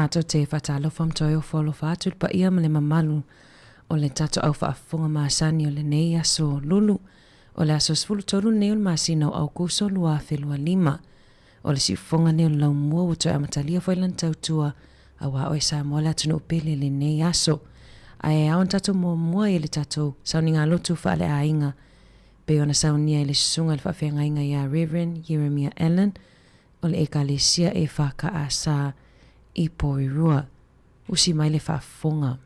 Matou te faatalofa ma toe ofo alofa atu i le paia ma le mamalu o le tatou au faafofoga masani o lenei aso lulu, o le aso 13 lenei o le masina o Aokuso 2025. O le siufofoga lenei o le laumua ua toe amatalia foi lana tautua aua oe Samoa le atunuu pele i lenei aso. Ae ao ona tatou muamua i le tatou sauniga lotu faaleaiga pei ona saunia e le Susuga i le Faafeagaiga ia Rev. Yeremia Allen o le Ekalesia EFKS i Porirua. Usi mai le faafofoga.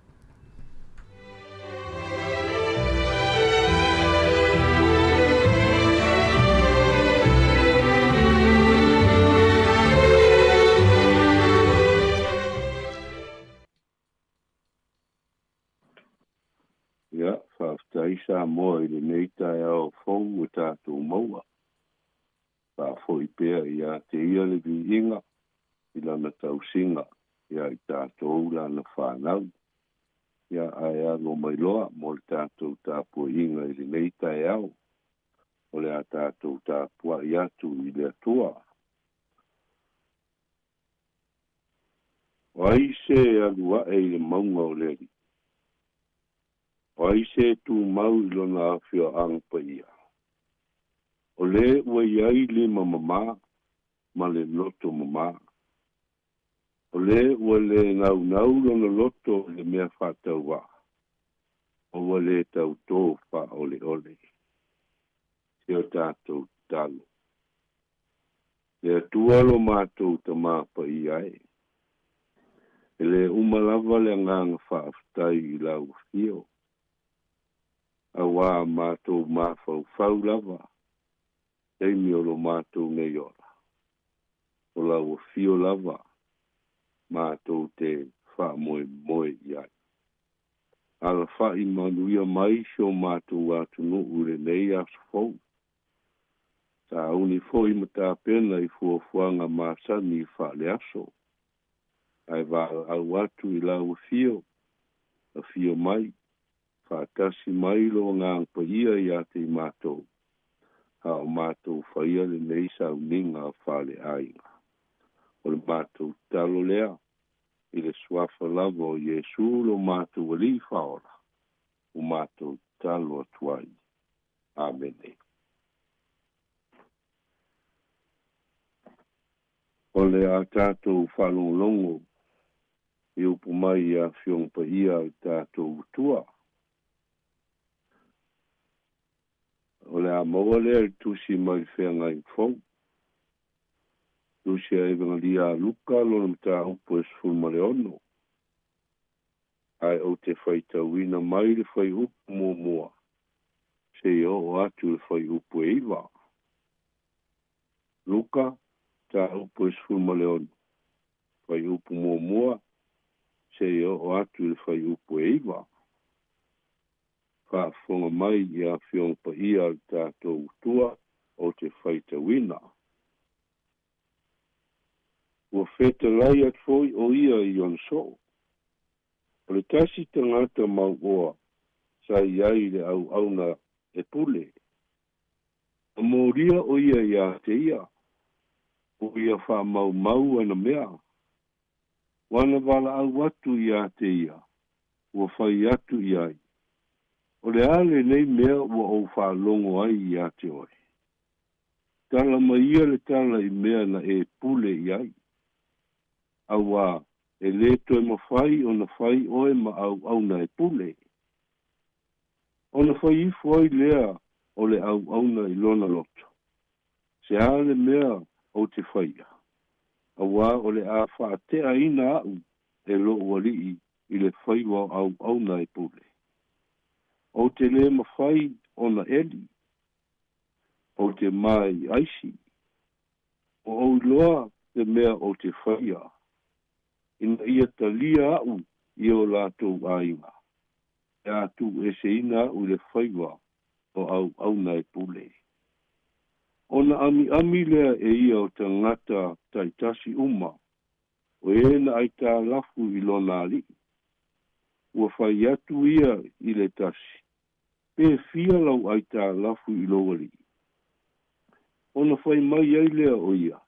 Ia, faafetai Samoa i lenei taeao fou ua tatou maua. Faafoi pea ia te ia le viiga i lana tausiga ia i tatou lana fanau. Ia ae alo mai loa mo le tatou tapuaiga i lenei taeao. O le a tatou tapuai atu i le Atua. O ai se alu ae i le mauga o le Alii? O ai se tumau i lona afioaga paia? O le ua i ai lima mamā ma le loto mamā. O le ua le naunau lona loto i le mea faatauvaa, ma ua le tautō faaoleole. Se o tatou tatalo. Le Atua lo matou Tama Paia e. E le uma lava le agaga faafetai i lau afio, auā matou mafaufau lava taimi o lo matou nei ola. O lau afio lava matou te faamoemoe i ai. Alafa'i manuia mai si o matou atunuu i lenei aso fou. Sauni foi ma tapena i fuafuaga masani faaleaso, ae valaau atu i lau afio, afio mai, faatasi mai lo Agaga Paia ia te i matou, a o matou faia lenei sauniga faaleaiga. O le matou tatalo lea, i le Suafa lava o Iesu lo matou Alii Faaola, ua matou tatalo atu ai. Amene. O le a tatou faalogologo i upu mai i Afioga Paia a le tatou Atua. O le a maua lea i le tusi mai le Feagaiga Fou. Tusi a Evegalia a Luka lona mataupu e 16. Ae ou te faitauina mai le fuaiupu muamua seia oo atu i le fuaiupu e 9. Luka, mataupu e 16, fuaiupu muamua seia oo atu i le fuaiupu e 9. Faafofoga mai i Afioga Paia a le tatou Atua ou te faitauina. Ua fetalai atu foi o ia i ona soo. O le tasi tagata mauoa sa i ai i le auauna e pule. Na molia o ia iā te ia, ua ia faamaumau ana mea. Ua na valaau atu iā te ia, ua fai atu i ai, O le a lenei mea ua ou faalogo ai iā te oe? Tala mai ia le tala i mea na e pule i ai, auā e lē toe mafai ona fai oe ma auauna e pule. Ona fai ifo ai lea o le auauna i lona loto, Se a le mea ou te faia, auā o le a faateaina aʻu e loʻu alii i le faiva o auauna e pule. Ou te lē mafai ona ʻeli, Ou te mai aisi. Ua ou iloa le mea ou te faia, ina ia talia aʻu i o latou aiga, pe a tuueseina aʻu i le faiva o auauna e pule. Ona amiami lea e ia o tagata taitasi uma, o e na aitalafu i lona alii. Ua fai atu ia i le tasi, Pe fia lau aitalafu i lou alii? Ona fai mai ai lea o ia,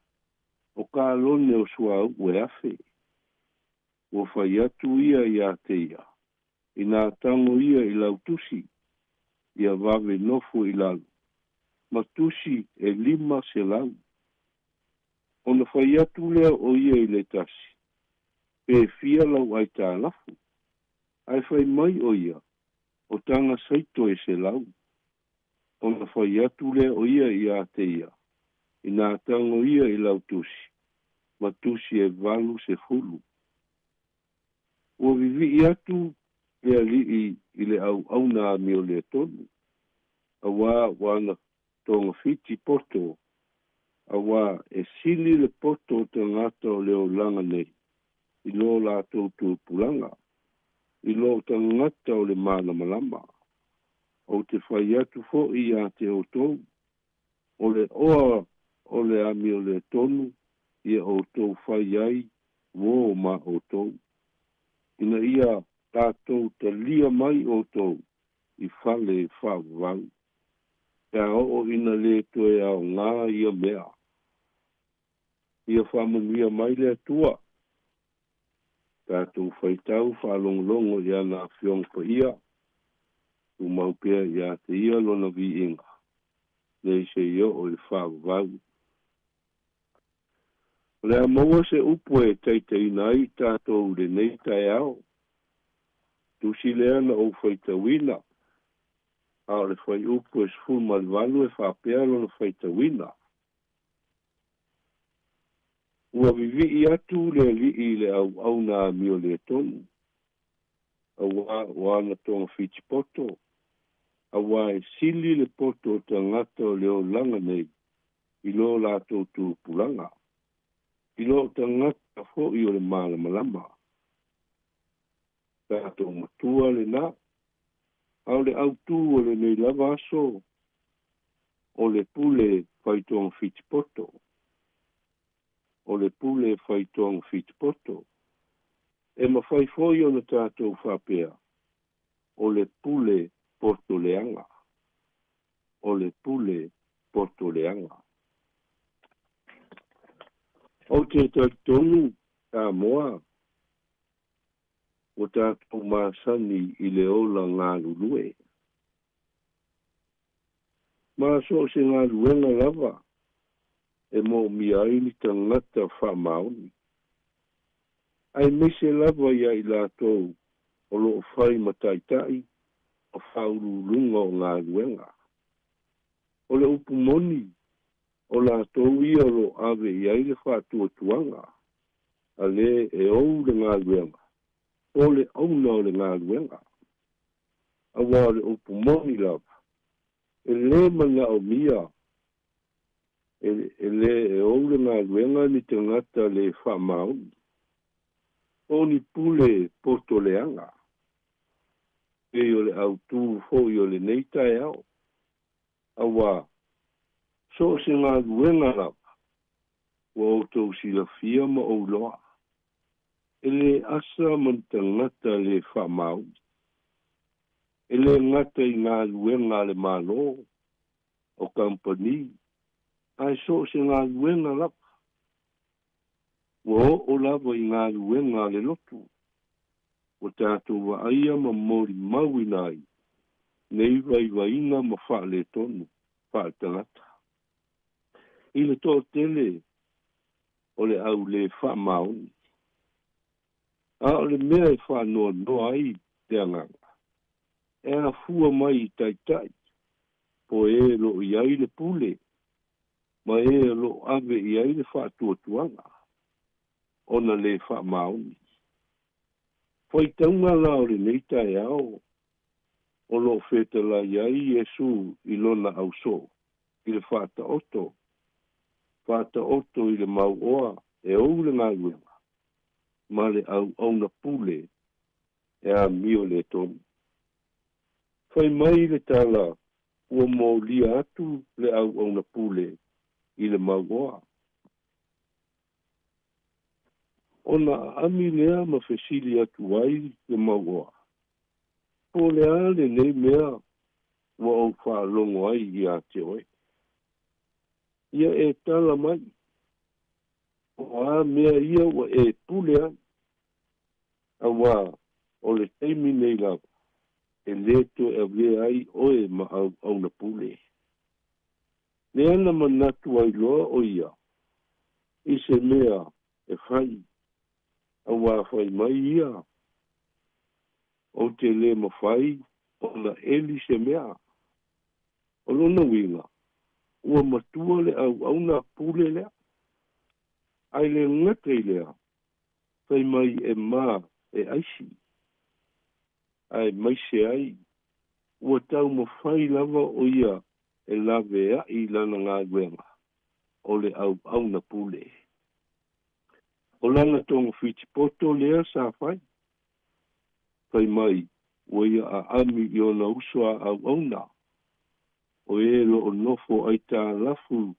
O kalone o suauu e afe. Ua fai atu ia iā te ia, Inā tago ia i lau tusi, ia vave nofo i lalo, ma tusi e 500. Ona fai atu lea o ia i le tasi, Pe fia lau aitalafu? Ae fai mai o ia, O taga saito e 100. Ona fai atu lea o ia iā te ia, Inā tago ia i lau tusi, ma tusi e 80. Ua vivii atu le alii i le auauna amioletonu, auā ua ana togafiti poto, auā e sili le poto o tagata o le olaga nei i lo latou tupulaga, i lo tagata o le malamalama. Ou te fai atu foi iā te outou, o le oa o le amioletonu ia outou fai ai uō ma outou, ina ia latou talia mai outou i fale faavavau, pe a oo ina lē toe aogā ia mea. Ia faamanuia mai le Atua. Tatou faitau faalogologo i ana Afioga Paia, tumau pea iā te Ia Lona viiga, nei se i oo i le faavavau. O le a maua se upu e taitaiina ai tatou i lenei taeao. Tusi lea na ou faitauina, a o le fuaiupu e 18 e faapea lona faitauina. Ua vivii atu le alii i le auauna amioletonu, auā ua ana togafiti poto, auā e sili le poto o tagata o le olaga nei i lo latou tupulaga, i lo tagata foi o le malamalama. Tatou matua lenā, a o le autū o lenei lava aso, o le pule faitogafiti poto. O le pule faitogafiti poto. E mafai foi ona tatou faapea, o le pule poto leaga. O le pule poto leaga. Ou te talitonu, Samoa, ua tatou masani i le ola galulue. Ma so o se galuega lava e moomia ai ni tagata faamaoni, aemaise lava iā i latou o lo o fai ma taitai ma faauluuluga o galuega. O le upu moni, o latou ia o lo o ave i ai le faatuatuaga a le e ou le galuega po o le auna o le galuega. Auā o le upu moni lava, e lē manaomia e le e ou le galuega ni tagata lē faamaoni, po o ni pule poto leaga, pei o le autū foi o lenei taeao, auā so o se galuega lava ua outou silafia ma ou iloa, e lē asa ma ni tagata lē faamaoni. E lē gata i galuega a le Malo, o kamupani, ae so o se galuega lava. Ua oo lava i galuega a le lotu, ua tatou vaaia ma molimauina ai nei vaivaiga ma faaletonu faaletagata. I le toatele o le au lē faamaoni. A o le mea e faanoanoa ai le agaga, e afua mai i taitai, po o e o lo o i ai le pule, ma e o lo o ave i ai le faatuatuaga, ona lē faamaoni. Faitauga la o lenei taeao o lo o fetalai ai Iesu i lona ausoo i le faataoto, faataoto i le mauoa e ou le galuega ma le auauna pule e amioletonu. Fai mai le tala ua molia atu le auauna pule i le mauoa. Ona aami lea ma fesili atu ai le mauoa, Po o le a lenei mea ua ou faalogo ai iā te oe? Ia e tala mai, o a mea ia ua e pule ai? Auā o le taimi nei lava e lē toe avea ai oe ma auauna pule. Lea na manatu ai loa ʻo ia i se mea e fai, auā fai mai ia, Ou te lē mafai ona ʻeli se mea. O lona uiga, ua matua le auauna pule lea. Ae le gata i lea, fai mai e ma e aisi, aemaise ai ua taumafai lava ʻo ia e laveaʻi i lana galuega o le auauna pule. O lana togafiti poto lea sa fai, fai mai ua ia aami i ona uso a auauna, o e lo o nofo aitalafu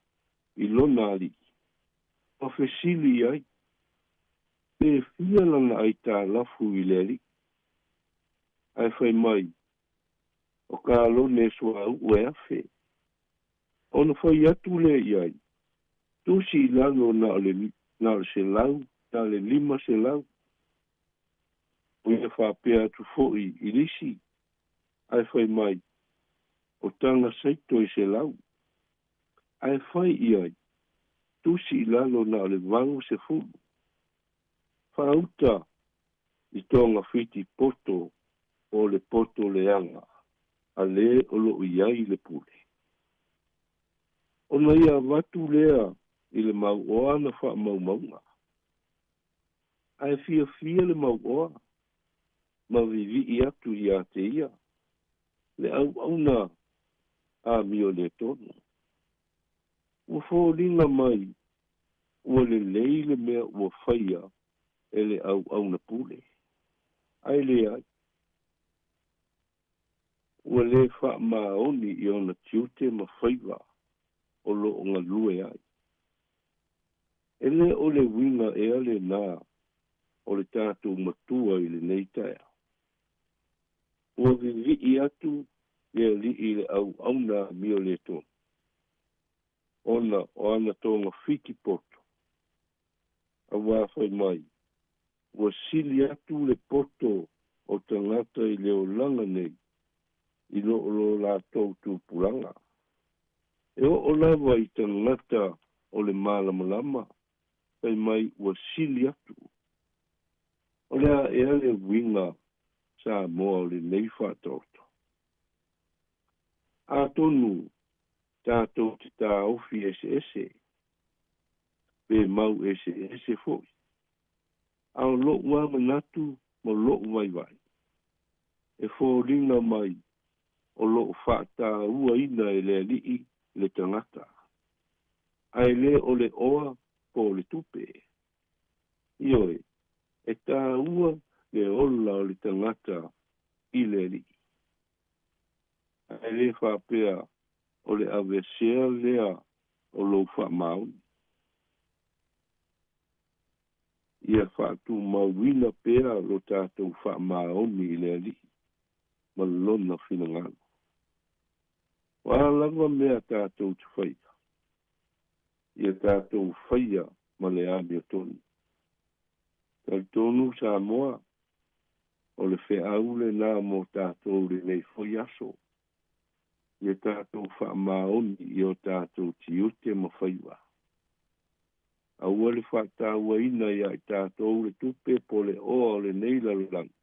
i lona alii, ma fesili i ai, Pe fia lana aitalafu i le alii? Ae fai mai, O kalone suauu e afe. Ona fai atu lea i ai, Tusi i lalo na o le na o le selau na o le 500. Ua ia faapea atu foi i le isi, ae fai mai, O taga saito e selau. Ae fai i ai, Tusi i lalo na o le 80. Faauta i togafiti poto o le poto leaga a lē o loo i ai le pule. Ona ia avatu lea i le mauoa ana faamaumauga. Ae fiafia le mauoa ma vivii atu iā te ia, le auauna amio le tonu. Ua foliga mai ua lelei le mea ua faia e le auauna pule, ae leai. Ua lē faamaoni i ona tiute ma faiva o lo o galue ai. E lē o le uiga ea lenā o le tatou Matua i lenei taeao? Ua vivii atu le Alii i le auauna amio le tonu, ona o ana togafiti poto, auā fai mai, ua sili atu le poto o tagata i le olaga nei i lo o lo latou tupulaga. E oo lava i tagata o le malamalama, fai mai ua sili atu. O le a ea le uiga Samoa o lenei faataoto? Atonu tatou te taofi eseese, pe mau eseese foi. A o loʻu a manatu ma loʻu vaivai, e foliga mai o loo faatauaina e le Alii le tagata, ae lē o le oa po o le tupe. Ioe, e tāua le ola o le tagata i le Alii. Ae lē faapea o le aveesea lea o lou faamaoni. Ia faatumauina pea lo tatou faamaoni i le Alii ma Lona finagalo. O a lava mea tatou te faia, ia tatou faia ma le amiotonu. Talitonu Samoa, o le feau lenā mo tatou lenei foi aso, ia tatou faamaoni i o tatou tiute ma faiva. Aua le faatauaina iā i tatou le tupe po le oa o lenei lalolagi,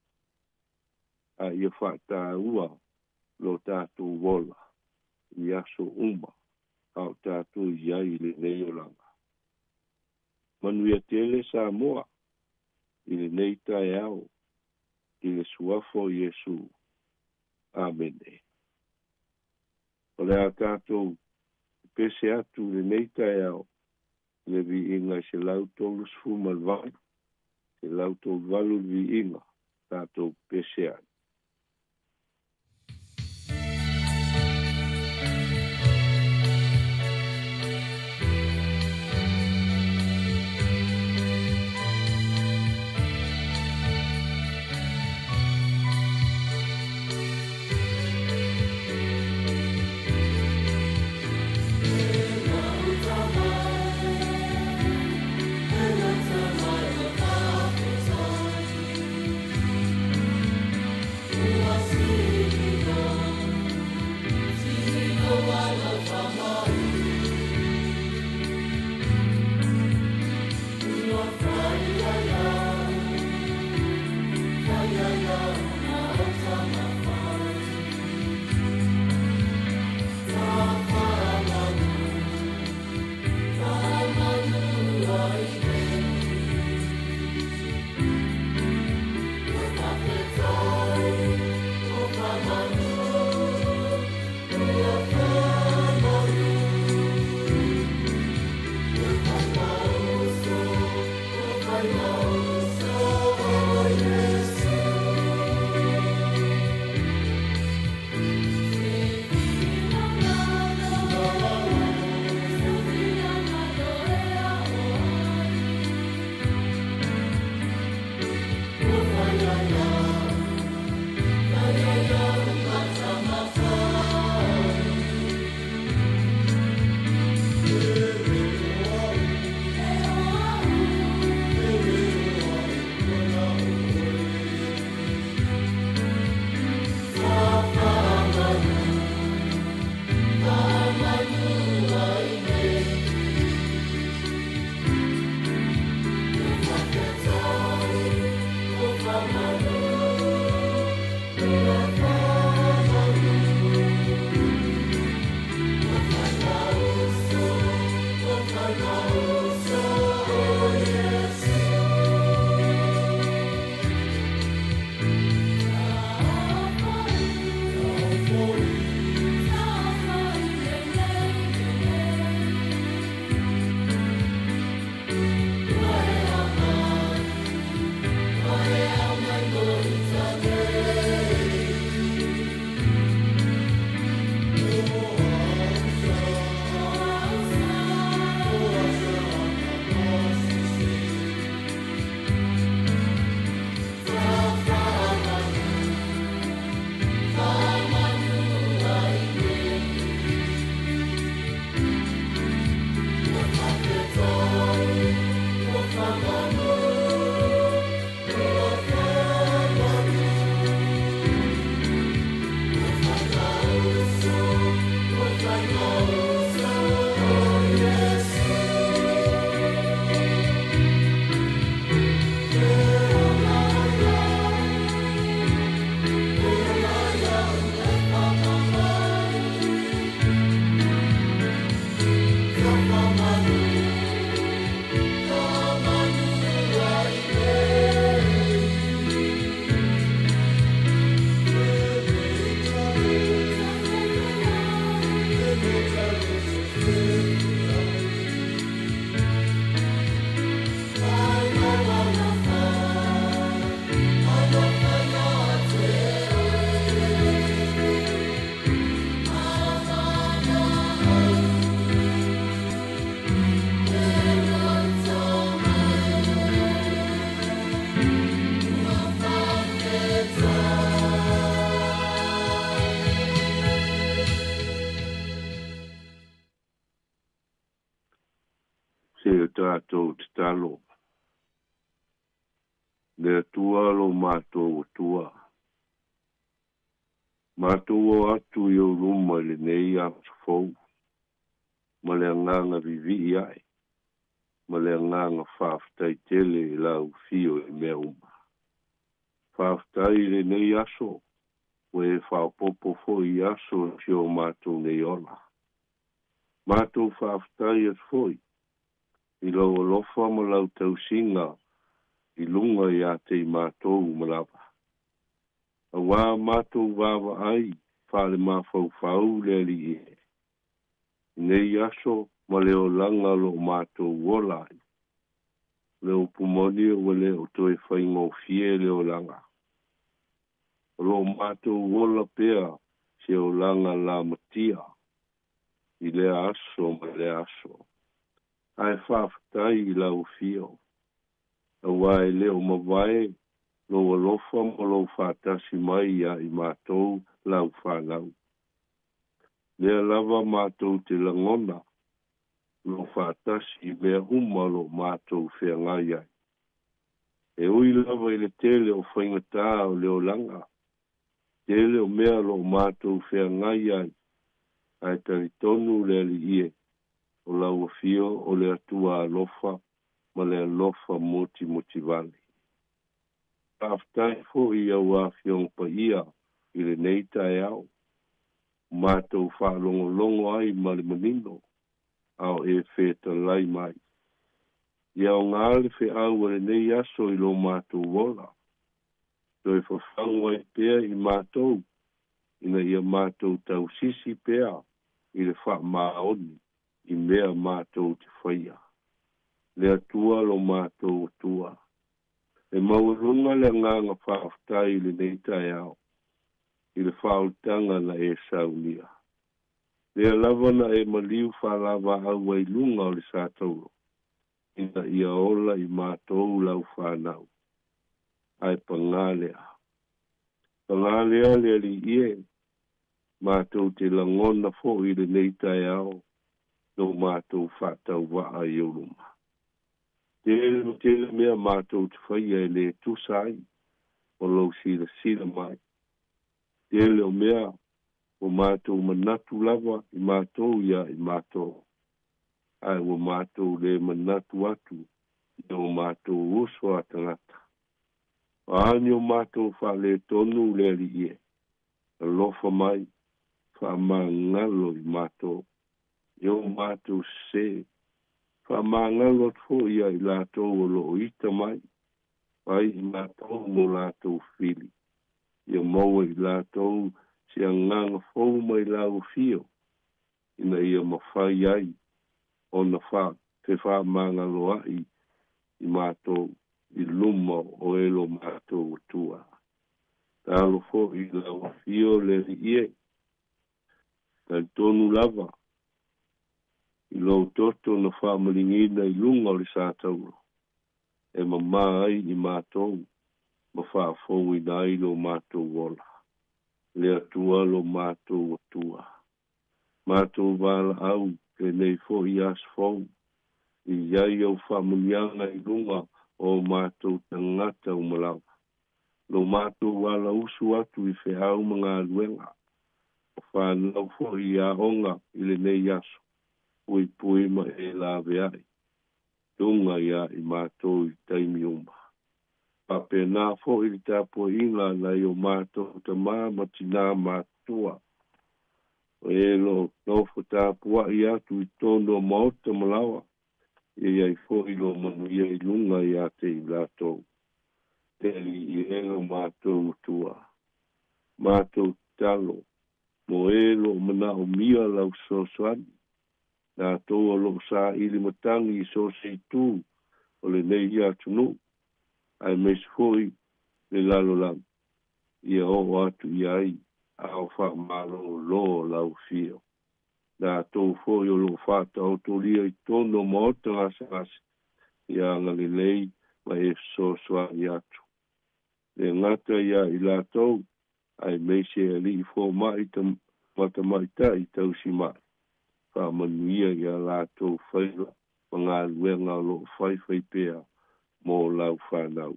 a ia faataua lo tatou ola i aso uma a o tatou i ai i lenei olaga. Manuia tele Samoa i lenei taeao i le Suafa o Iesu. Amene. O le a tatou pepese atu i lenei taeao i le viiga e 138, 138 le viiga tatou pepese ai. Se i o tatou tatalo. Le Atua lo matou Atua. Matou o atu i ou luma i lenei aso fou, ma le agaga vivii ae, ma le agaga faafetai tele i lau fio i mea uma. Faafetai i lenei aso, ua e faaopoopo foi i aso o si o matou nei ola. Matou faafetai atu foi i lou alofa ma lau tausiga i luga ia te i matou uma lava. Auā matou vaavaai faalemafaufau le Alii e, i nei aso ma le olaga o lo o matou ola ai. O le upu moni ua le o toe faigofie le olaga. O lo o matou ola pea se olaga lamatia i lea aso ma lea aso. Ae faafetai i lau afio, auā e le o mavae lou alofa ma lou faatasi mai ia i matou lau fanau. Lea lava matou te lagona lou faatasi i mea uma o lo o matou feagai ai. E ui lava i le tele o faigata o le olaga, tele o mea o lo o matou feagai ai, ae talitonu le Alii e, o lau afio o le Atua alofa ma le alofa motimotivale. Faafetai foi i au Afioga Paia i lenei taeao, ua matou faalogologo ai ma le manino, a o e fetalai mai. Ia aoga le feau a lenei aso i lo matou ola, toe fafagu ai pea i matou, ina ia matou tausisi pea i le faamaoni i mea matou te faia. Le Atua lo matou Atua. E maualuga le agaga faafetai i lenei taeao i le faaolataga na e saunia. Lea lava na e maliu faalavaau ai luga o le satauro, ina ia ola i matou lau fanau. Ae pagā lea. Pagā lea le Alii e, matou te lagona foi i lenei taeao lo matou faatauvaa i ou luma. Tele ma tele mea matou te faia e le tusa ai o lou silasila mai. Tele o mea ua matou manatu lava i matou ia i matou, ae ua matou le manatu atu i o matou uso a tagata. O a ni o matou faaletonu le Alii e, alofa mai, faamagalo i matou, i o matou sesē, faamagalo atu foi ia i latou o lo o ita mai, fai i matou mo latou fili, ia maua i latou se agaga fou mai lau afio, ina ia mafai ai ona fefaamagaloaʻi i matou i luma o e lo matou Atua. Talo foi i lau afio le Alii e, talitonu lava i lou toto na faamaligiina i luga o le satauro, e mamā ai i matou ma faafouina ai lo matou ola. Le Atua lo matou Atua. Matou valaau lenei foi aso fou, i ai au faamanuiaga i luga o matou tagata uma lava. Lo matou alausu atu i feau ma galuega, o fanau foi i aoga i lenei aso, puipui ma e laveai, luga ia i matou i taimi uma. Faapena foi le tapuaiga a nai o matou tamā ma tinā matutua, o e lo nofo tapuai atu i totonu o maota ma laoa, ia i ai foi lo manuia i luga ia te i latou. Le Alii e lo matou Atua. Matou tatalo, mo e lo o manaomia lau fesoasoani, latou o lo o saili matagi i so o se itu o lenei atunuu, aemaise foi le lalolagi, ia oo atu i ai a o faamalolo lau afio. Latou foi o lo o faataotolia i totonu o maota gasegase, ia agalelei ma e fesoasoani atu. Le gata ia i latou, aemaise alii fomai ma tamaitai tausimai, faamanuia ia latou faiva. ma galuega o loo faifaipea mo lau fanau.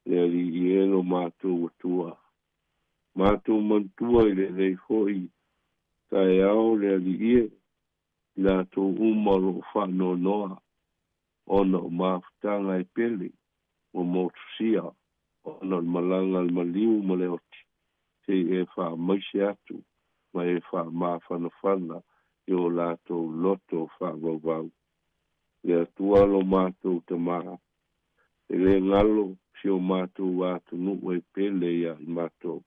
Le Alii e lo matou Atua, matou manatua i lenei foi taeao le Alii e, i latou uma o loo faanoanoa ona o mafutaga e pele ua motusia ona o le malaga a le maliu ma le oti, se i e faamaise atu ma e faamafanafana i o latou loto faavauvau. Le Atua lo matou Tamā, e lē galo si o matou atunuu e pele iā i matou,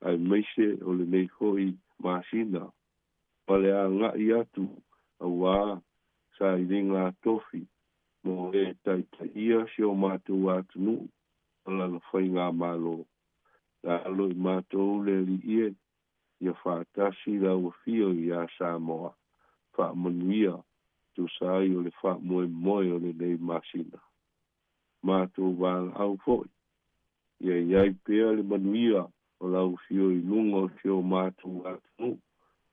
aemaise o lenei foi masina ma le aga'i atu auā sailiga a tofi mo e taitaiia si o matou atunuu ma lana faigamalo. Lalo i matou le Alii e, ia faatasi lau Afio iā Samoa, faamanuia tusa ai o le faamoemoe o lenei masina. Matou valaau foi, ia i ai pea le manuia o lau Afio i luga o si o matou atunuu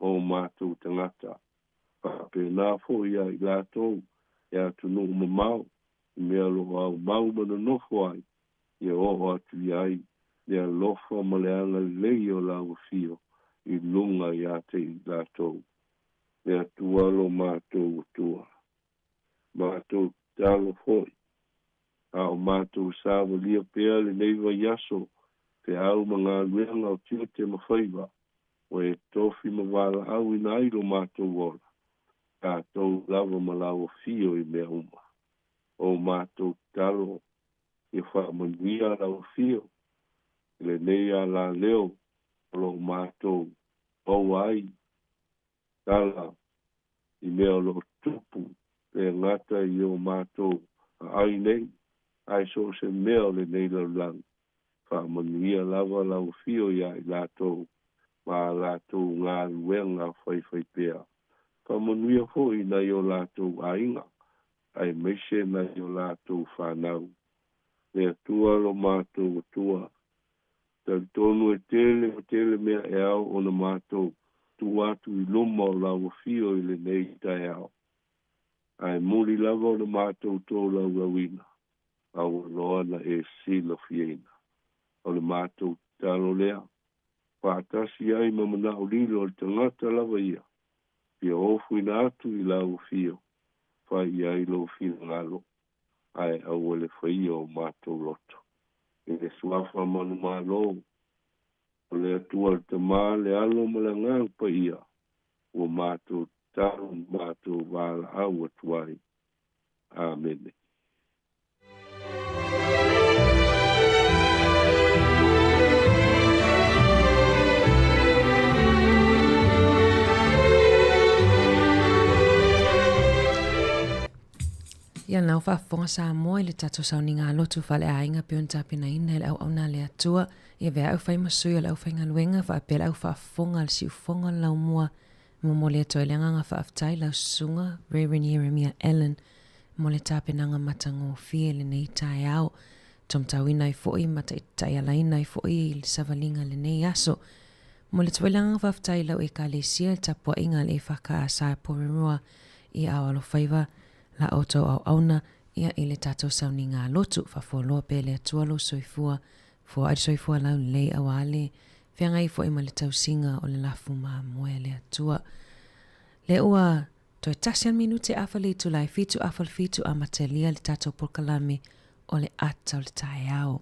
ma o matou tagata, faapena foi ia i latou e atunuu mamao i mea o lo o aumau ma nonofo ai, ia oo atu i ai le alofa ma le agalelei o lau Afio i luga ia te i latou. Le Atua lo matou Atua. Matou tatalo foi, a o matou savalia pea lenei vaiaso feau ma galuega o tiute ma faiva, ua e tofi ma valaauina ai lo matou ola, tatou lava ma lau Afio i mea uma. O matou tatalo, ia faamanuia lau Afio i lenei alaleo o lo o matou maua ai tala i mea o lo o tupu le gata i o matou aai nei, ae so o se mea o lenei lalolagi. Faamanuia lava lau Afio iā i latou ma a latou galuega faifaipea. Faamanuia foi i nai o latou aiga, aemaise nai o latou fanau. Le Atua lo matou Atua, talitonu e tele ma tele mea e ao ona matou tuu atu i luma o lau Afio i lenei taeao. Ae muli lava o le matou tolaulauina, a ua loa na e silafiaina. O le matou tatalo lea, faatasi ai ma manao lilo o le tagata lava ia, fia ofuina atu i lau Afio, fai i ai lou finagalo, ae aua le faia o matou loto. I le Suafa manumalo o le Atua le Tamā, le Alo ma le Agaga Paia, ua matou tatalo ma matou valaau atu ai. Amene. Ia nau faafofoga Samoa i le tatou sauniga lotu faaleaiga pei ona tapenaina e le auauna a le Atua, ia avea au fai ma sui o le aufaigaluega faapea le au faafofoga a le siufofoga o le laumua. E momoli atu ai le agaga faafetai i lau susuga Reverend Ieremia Allen mo le tapenaga matagofie i lenei taeao. Taumatauina ai foi ma taitaialaina ai foi i le savaliga i lenei aso. Momoli atu foi le agaga faafetai i lau Ekalesia i le tapuaiga a le EFKS i Porirua i Ao Alofaiva, la outou auauna ia i le tatou sauniga lotu. Faafualoa pea e le Atua lou soifua, foai le soifua laulelei auā le feagai foi ma le tausiga o le lafu mamoe a le Atua. Lea ua toe tasi a le minute afa le itula e fitu afa le fitu amatalia le tatou polokalame o le ata o le taeao.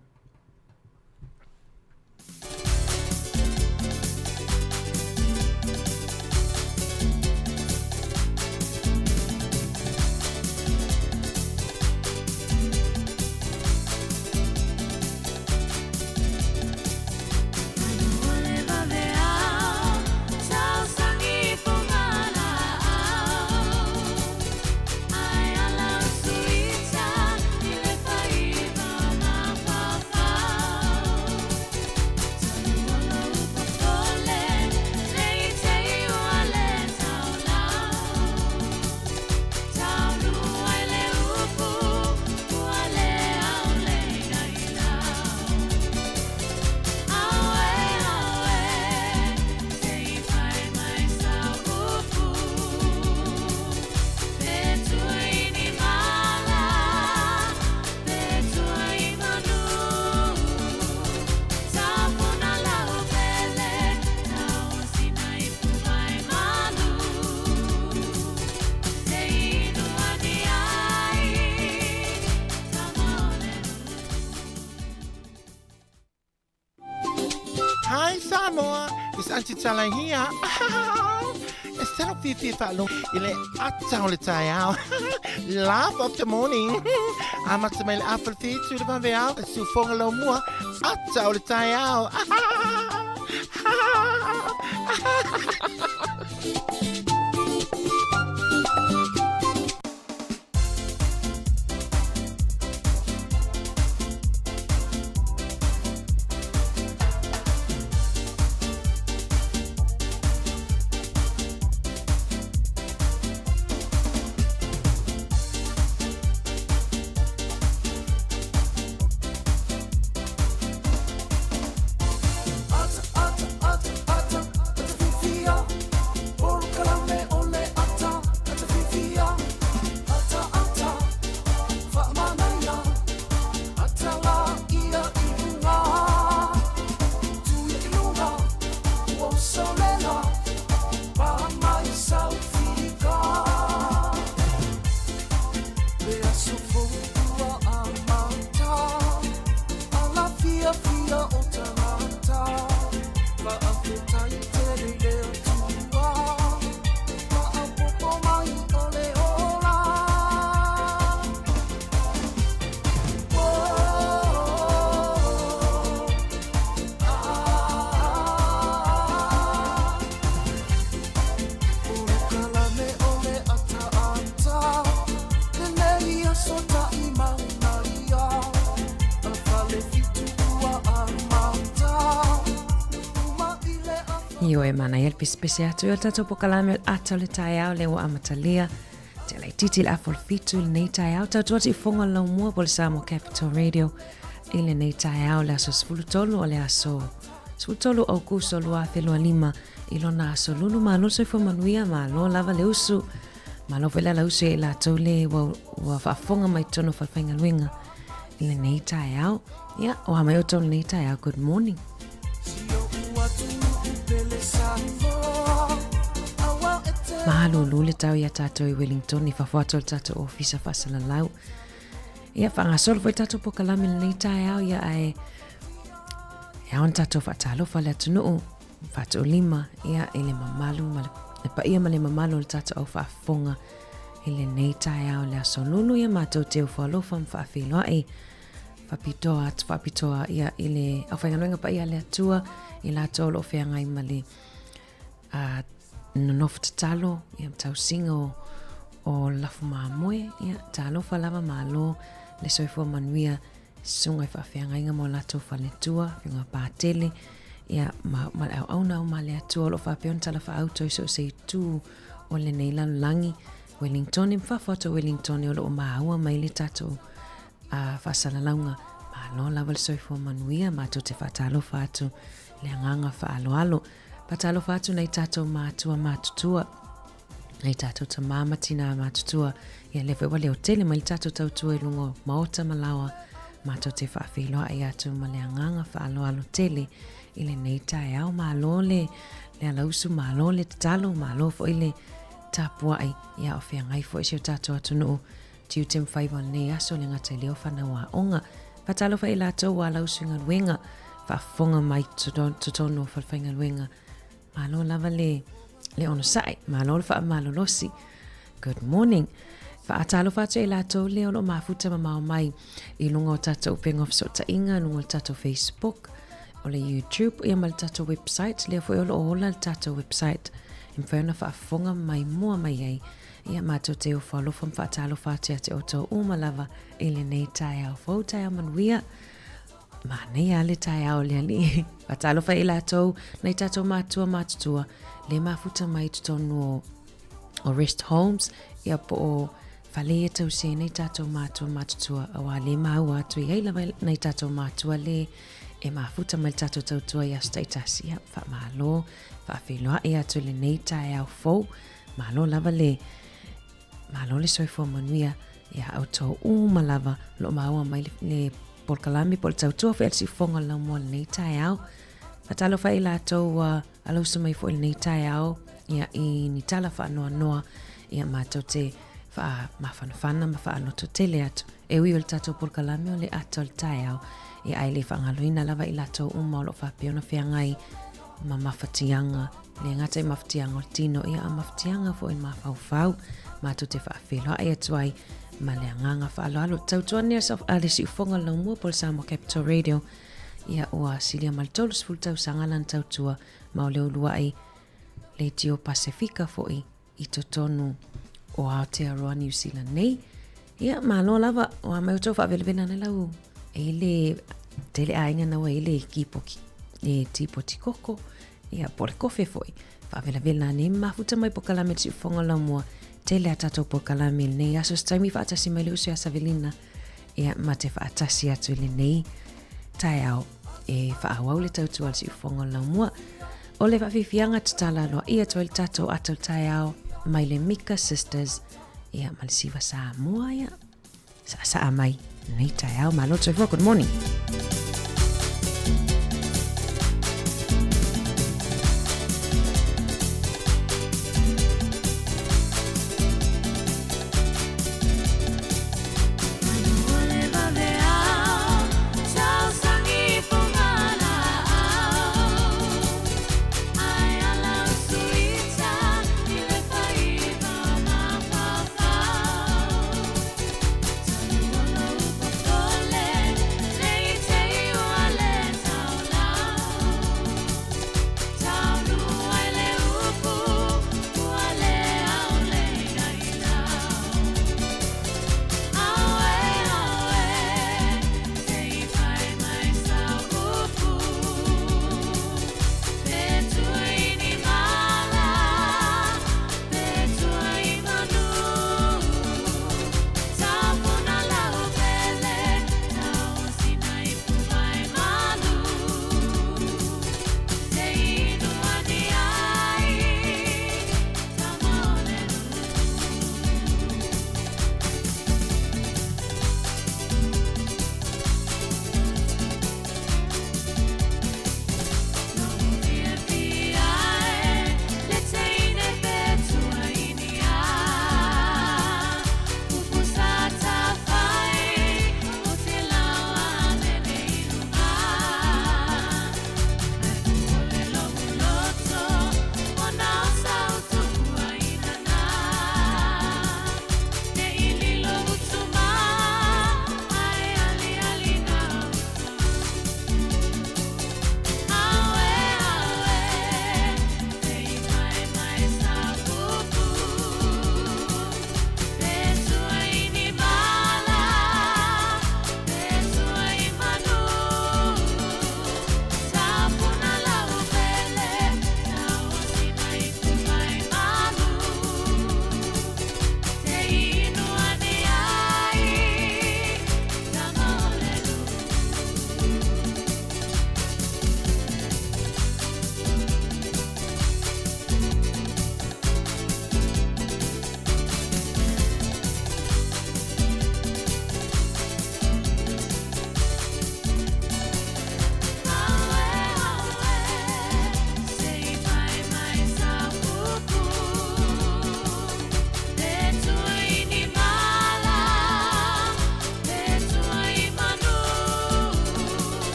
Aunty Tala here. E se lou fiafia e faalogo i le ata o le taeao. Laugh of the morning. Amata mai le afa le whitu le vaveao, le siufoga lau mua, ata o le taeao. Ioe manaia le pesepese atu i o le tatou pokalame o le ata o le taeao lea ua amatalia te laititi le afa o le fitu i lenei taeao tautua atu i foga o le laumua po o le Samoa Capital Radio i lenei taeao le aso 13 o le aso 13 o Aukuso 2025 i lona aso lulu malo le soifua manuia malo lava le usu malo foi le ala usu ia i latou le ua, ua faafofoga mai totonu o falefaigaluega i lenei taeao ia o a mai outou lenei taeao good morning. Mahalulu le tau ia tātou i Wellington i fafo atu o le tātou ofisa faasalalau. Ia, whangasolo foi tātou pokalame lenei taeao ia ae e ao na tātou whaatalofa le atunuu, whaatuulima, ia, i le mamalu ma le, le paia ma le mamalu o le tātou au whaafonga i lenei taeao le aso lulu ia mātou te ufo alofa ma whaawhiloai whapitoa atu whapitoa ia i le aufaigaluega paia a le Atua i latou o lo o feagai ma le a, nonofo tatalo ia ma tausiga o, o lafu mamoe ia talofa lava malo le soifua manuia susuga i faafeagaiga ma o latou faletua afioga Patele ia ma, ma le auauna uma a le Atua o lo o faapea ona talafaauto i so o se itu o lenei lalolagi Wellington ma fafo atu o Wellington o lo o maua mai le tatou a faasalalauga, malo lava le soifua manuia, matou te faatalofa atu le agaga faaaloalo. Faatalofa atu nai tatou mātua matutua, nai tatou tamā ma tinā matutua, ia lea foi ua leo tele mai le tatou tautua i luga o maota ma laoa, matou te faafeiloai atu ma le agaga faaaloalo tele i lenei taeao. Malo le, le alausu, malo le tatalo, malo foi le tapuai, ia o feagai foi si o tatou atunuu Tiute ma faiva o lenei aso le gata i lea o fanau aoga. Faatalofa i latou ua alausu i galuega, faafofoga mai totonu o falefaigaluega. Malo lava le, le onosai, malo le faamalolosi. Good morning. Faatalofa atu i latou lea o lo o mafuta mamao mai i luga o tatou upega o fesootaiga, luga o le tatou Facebook, o le YouTube, ia ma le tatou website, lea foi o lo o ola le tatou website. E mafai ona faafofoga mai mua mai ai Ia matou te ofo alofa ma faatalofa atu ia te outou uma lava i lenei taeao fou, taeao manuia. Manaia le taeao le alii. Faatalofa i latou, nai tatou matua matutua, le mafuta mai totonu o, o rest homes, ia po o fale ia tausia ai nai tatou matua matutua, auā le maua atu i ai lava nai tatou matua le e mafuta mai le tatou tautua i aso taitasi. Ia, faamalo, faafeiloai atu i lenei taeao fou. Malo lava le Malo le soifua manuia ia outou uma lava o lo o maua mai le, le polokalame po o le tautua foi a le siufofoga o le laumua lenei taeao. Faatalofa i latou ua alausa mai foi lenei taeao ia, i ni tala faanoanoa ia matou te faamafanafana ma faalototele atu. E ui o le tatou polokalame o le ata o le taeao, ia ae le faagaloina lava i latou uma o lo o faapea ona feagai. ma mafatiaga, le gata i mafatiaga o le tino, ia a mafatiaga foi i le mafaufau. Matou te faafeiloai atu ai ma le agaga faaaloalo. Tautuana a le siufoga laumua po o le Samoa Capital Radio, ia ua silia ma le 30 tausaga lana tautua ma o le uluai leitio Pasefika foi i totonu o Aotearoa Niu Sila nei. Ia, malo lava, o a mai outou faavelavela ana lau e le tele aiga na ua e le kipoki, e tipoti koko, ia po le kofe foi. Faavelavela nei mafuta mai pokalame le siufoga laumua, tele a tatou pokalame lenei aso se taimi faatasi mai le uso ia Savelina. Ia, ma te faatasi atu i lenei taeao e faaauau le tautua a le siufoga o le laumua. O le faafiafiaga tatala aloaia atu ai le tatou ata o le taeao mai le Mika Sisters, ia, ma le Siva Samoa, ia, saasaa mai lenei taeao. Malo le soifua, good morning.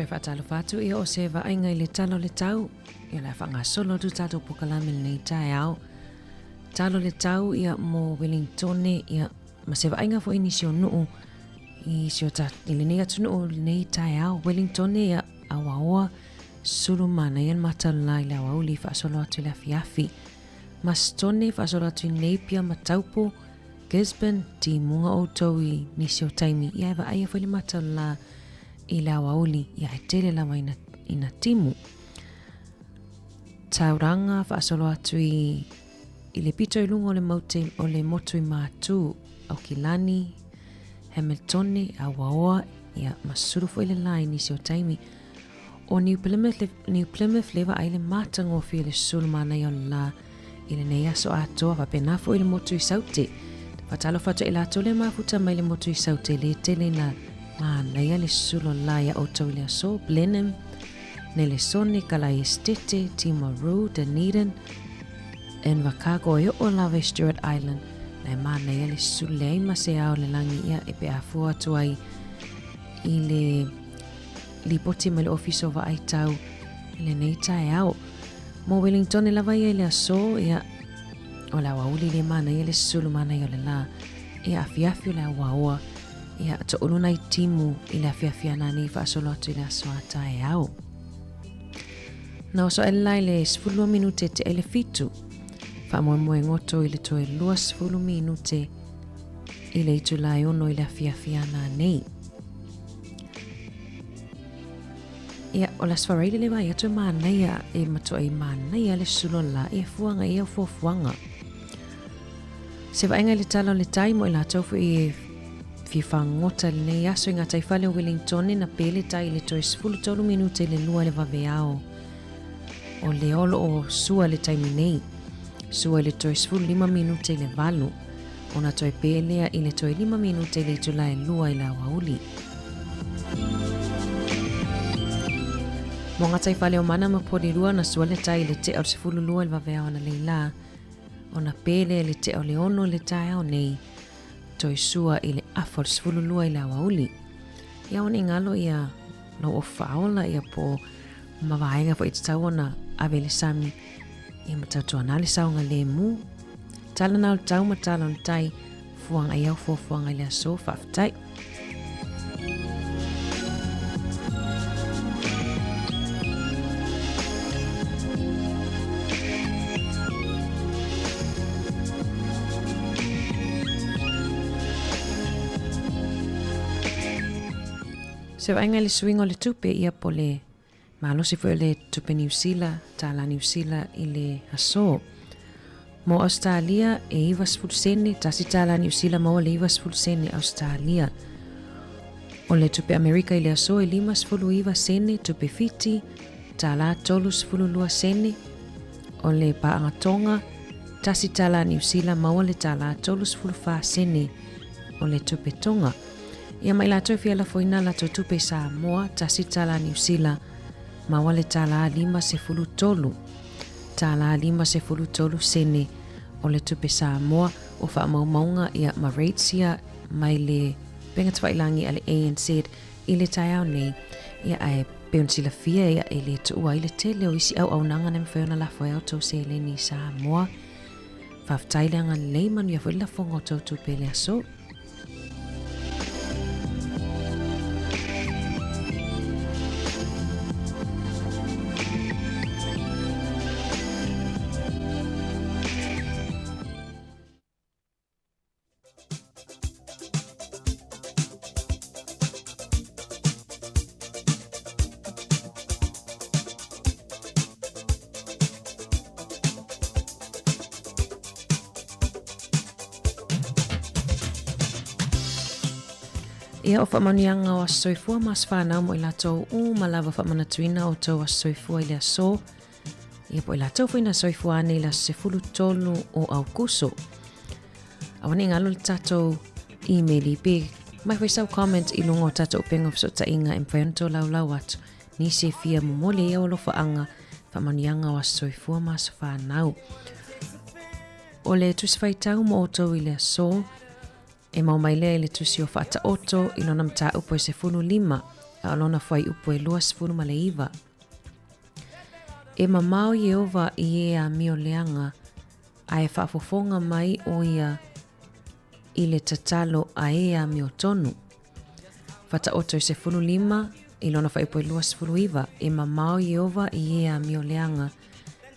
Toe faatalofa atu ia o se vaaiga i le tala o le tau. Ia o le a faagasolo atu tatou pokalame i lenei taeao. Tala o le tau ia mo Wellingtone ia ma se vaaiga foi i nisi o nuu i si o ta, i lenei atunuu i lenei taeao. Wellingtone ia auaoa sulu manaia le matala i le aoauli faasolo atu i le afiafi. Masitone faasolo atu i Napier ma Taupo, Gisborne, timuga outou i nisi o taimi, ia e vaaia foi le matala i le aoauli, ia e tele lava ina, ina timu. Tauranga faasolo atu i, i le pito i luga o le maute o le motu i Mātū, Aukilani, Hamiltone, Auaoa, ia ma sulu foi le la i nisi o taimi. O New Plymouth, le, New Plymouth le vaai le matagofie le sulu manaia o le la i lenei aso atoa faapena foi le motu i Saute. Faatalofa atu i latou le mafuta mai le motu i Saute le tele ina manaia le sulu o le la ia outou i le aso Blenheim, Nelesone, Kalai Estete, Timaru, Dunedin, Invercargill e oo lava i Stewart Island na e manaia le sulu leai ma se ao le lagi ia e pe afua atu ai i le lipoti mai le Ofisa o Vaai Tau i lenei taeao. Mo Wellington e lava ia i le aso, ia, o le aoauli le manaia le sulu manaia o le la, ia afiafi o le aoaoa, ia toʻulu nai timu i le afiafi ana nei faasolo atu i le aso a taeao. Na oso ae le la i le 12 minute te ele fitu. Faamoemoe goto i le toe 20 minute i le itula e ono i le afiafi ana nei. Ia, o le Aso Faraile le vaai atu e manaia, e matua i manaia le sulu o le la, ia fuaga ia fuafuaga. Se vaaiga i le tala o le tai mo i latou foi e fia fagota i lenei aso i ngā taifale o Wellingtone na pē le tai i le toe 13 minute i le lua i le vaveao o le olo o sua le taimi nei. Sua i le toe 15 minute i le valu. Ona toe pē lea i le toe 5 minute i le itula e lua i le aoauli. Mo ngā taifale o Mana ma Porirua na sua le tai i le tea o le 12 i le vaveao analeila la, ona pē lea i le tea o le ono i le taeao nei, toe sua i le afa o le 12 i le aoauli. Ia ona i ngalo ia lou ofu faaola ia po ma vaega foi e tatau ona ave i le sami ia ma tautuana le saogalemu. Tala na o le tau ma tala o le tai, fuaga i au fuafuaga i le aso, faafetai. Se vaaiga i le suiga o le tupe ia po le malosi foi o le tupe Niu Sila, tālā Niu Sila i le aso. Mo Ausetalia e 90 sene, tasi tālā Niu Sila maua le 90 sene Ausetalia. O le tupe Amerika i le aso e 59 sene, tupe Fiti, tālā 32 sene. O le paaga Tonga, tasi tālā Niu Sila maua le tālā 34 sene o le tupe Tonga. Ia mai latou fia lafoina latou tupe Samoa, tasi tālā Niu Sila, maua le tālā 53. Tālā 53 sene o le tupe Samoa o faamaumauga ia ma rates ia mai le Upega Tafailagi a le ANZ i le taeao nei, ia ae pei ona silafia ia e le tuua ai le tele o isi auaunaga na mafai ona lafo ai a outou seleni i Samoa. Faafetai le agalelei, manuia foi le lafoga o tou tupe i le aso. Ia, o faamanuiaga o aso soifua ma aso fanau mo i latou uma lava faamanatuina o tou aso soifua i le aso. Ia po i latou foi na soifua ane i le aso 13 o Aukuso. Aua ne i galo le tatou email pe mai foi sau comment i luga o tatou upega o fesootaiga e mafai ona tolaulau atu nisi e fia momoli ai au alofaaga faamanuiaga o aso soifua ma aso fanau. O le tusi faitau mo outou i le aso, e mau mai lea i le tusi o Faataoto i lona mataupu e 15. A o lona fuaiupu e 29. E mamao Ieova i e amio leaga, a e faafofoga mai ʻo ia i le tatalo a e amiotonu. Fataoto i 15, i lona fuaiupu e 29, E mamao Ieova i e amio leaga,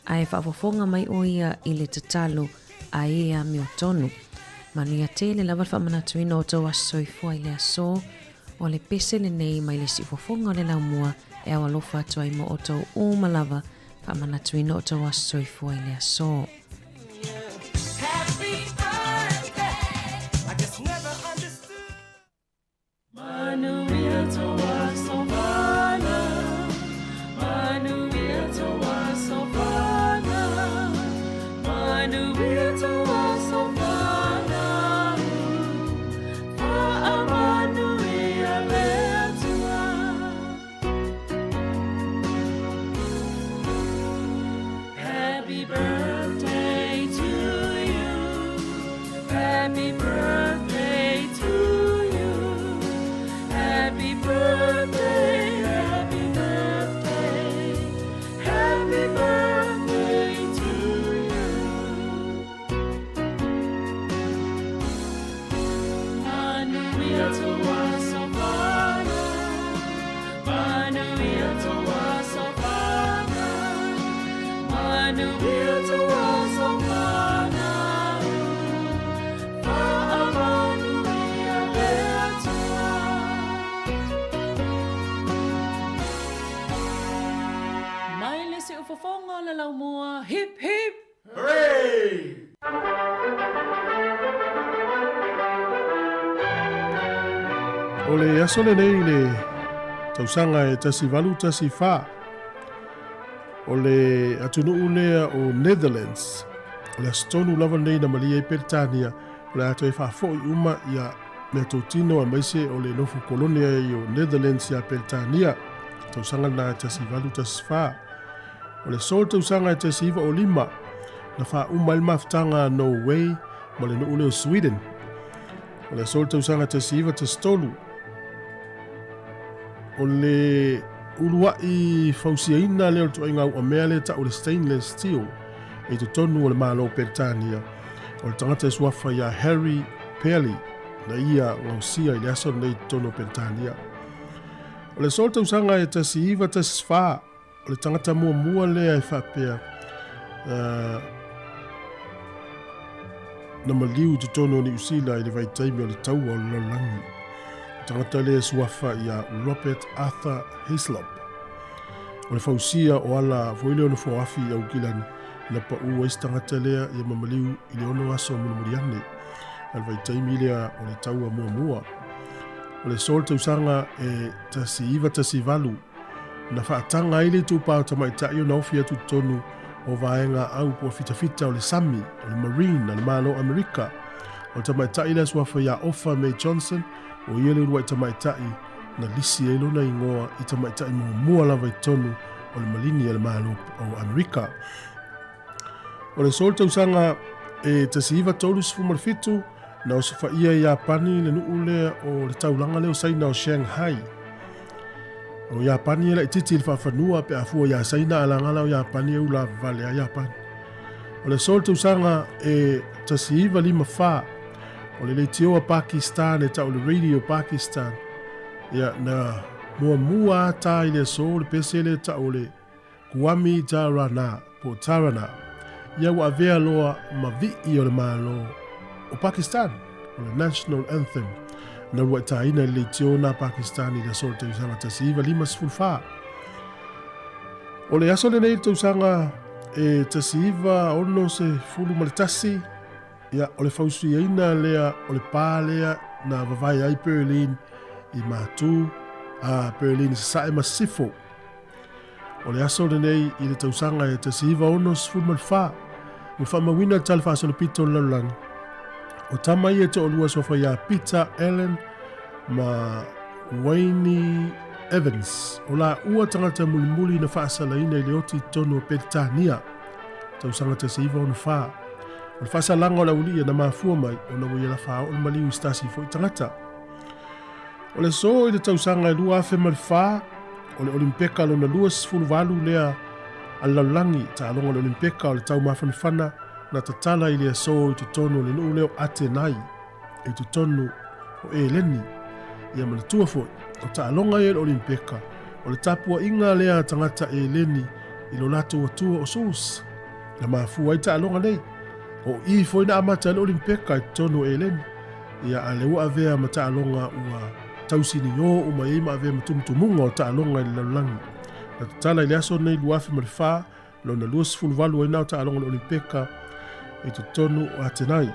a e faafofoga mai ʻo ia i le tatalo a e amiotonu. Manuia tele lava le faamanatuina o tou aso soifua i le aso. O le pese lenei mai le siufofoga o le laumua e ao alofa atu ai mo outou uma lava faamanatuina o tou aso soifua i le aso. Mai le siufofoga o le laumua, hip hip! Hooray! O le aso lenei i le tausaga e 1814, o le atunuu lea o Netherlands, o le aso tonu lava lenei na malie ai Peretania, o le a toe faafoi uma ia meatotino aemaise o le nofo kolone ai o Netherlands ia Peretania, tausaga lena e 1814. O le aso o le tausaga e 1905, na faauma ai le mafutaga a Norway ma le nuu lea o Sweden. O le aso o le tausaga e 1913, o le uluai fausiaina lea o le ituaiga auamea lea e tau o le stainless steel i totonu o le Malo o Peretania, o le tagata e suafa ia Harry Pearley na ia gausia i le aso lenei i totonu o Peretania. O le aso o le tausaga e 1914, O le tagata muamua lea e faapea uh, na maliu i totonu o Niu Sila i le vaitaimi o le taua o le lalolagi. O tagata lea e suafa ia Robert Arthur Hislop. O le fausia o ala foi lea o nofoafi i Aukilani na pau ai se tagata lea ia mamaliu i le ono aso mulimuli ane a le vaitaimi lea o le taua muamua. O le aso o le tausaga e 1918 Na faataga ai le itupa o tamaitai ona ofi atu i totonu o vaega au po o fitafita o le sami, o le Marine a le Malo o Amerika. O le tamaitai lea suafa ia Ofa Mae Johnson, o ia le uluai tamaitai na lisi ai lona igoa i tamaitai muamua lava i totonu o le Malini a le Malo o Amerika. O le aso o le tausaga e 1937, na osofaia e Iapani le nuu lea o le taulaga lea o Saina o Shanghai. O Iapani e laitiiti i le faafanua pe a fua iā Saina a lagala o Iapani e ulavavale a Iapani. O le aso o le tausaga e 1954, o le leitioa Pakistan e tau o le Radio Pakistan, ia na muamua ata i le aso le pese lea e tau o le Kuami Tarana, po o Tarana, ia ua avea loa ma vi'i o le Malo o Pakistan, o le National Anthem, na uluaitaina i le leitio na Pakistan i le aso o le tausaga 1954. O le aso lenei i le tausaga e 1961, ia, o le fausiaina lea o le pā lea na vavae ai Berlin i Matu, a Berlin i Sasae ma Sisifo. O le aso lenei i le tausaga e 1964, ua faamauina le tala faasolopito o le lalolagi. O tama ia e toalua suafa ia Peter Allen ma Wayne Evans. O laua tagata mulimuli na faasalaina i le oti i totonu o Peretania, tausaga 1964. O le faasalaga o le aualii na mafua mai ona ua ia lafaaoo le maliu i se tasi foi tagata. O le aso i le tausaga e 2004, o le Olimpeka lona 28 lea a le lalolagi, taaloga o le Olimpeka o le taumafanafana na tatala i le aso i totonu o le nuu lea o Atenai i totonu o Eleni. Ia manatua foi, o taaloga ia i le Olimpeka, o le tapuaiga lea a tagata Eleni i lo latou atua o Sus. Na mafua ai taaloga nei. O i foi na amata ai le Olimpeka i totonu o Eleni. Ia, a lea ua avea ma taaloga ua tausinio uma ai ma avea ma tumutumuga o taaloga i le lalolagi. Na tatala i le aso nei 2004, lona 28 ai na o taaloga o le Olimpeka i totonu o Atenai.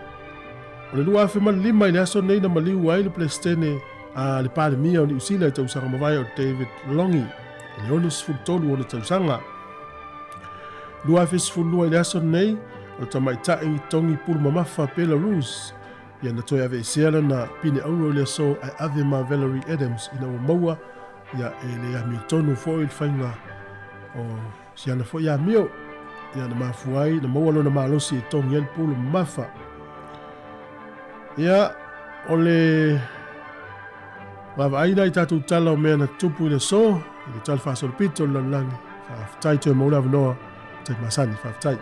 O le 2005 i le aso nei na maliu ai le Peresetene a le Palemia o Niu Sila i tausaga mavae o David Longi i le 63 ona tausaga. 2012 i le aso nei, o le tamaitai togi pulu mamafa Belarus ia na toe aveesea lana pine auro i le aso ae ave ma Valerie Adams ina ua maua ia e le amiotonu foi le faiga o si ana foi amio ia na mafua ai na maua lona malosi e togi ai le pulu mamafa. Ia o le vaavaai la i tatou tala o mea na tutupu i le aso i le tala faasolopito o le lalolagi. Faafetai toe maua le avanoa tai masani. Faafetai.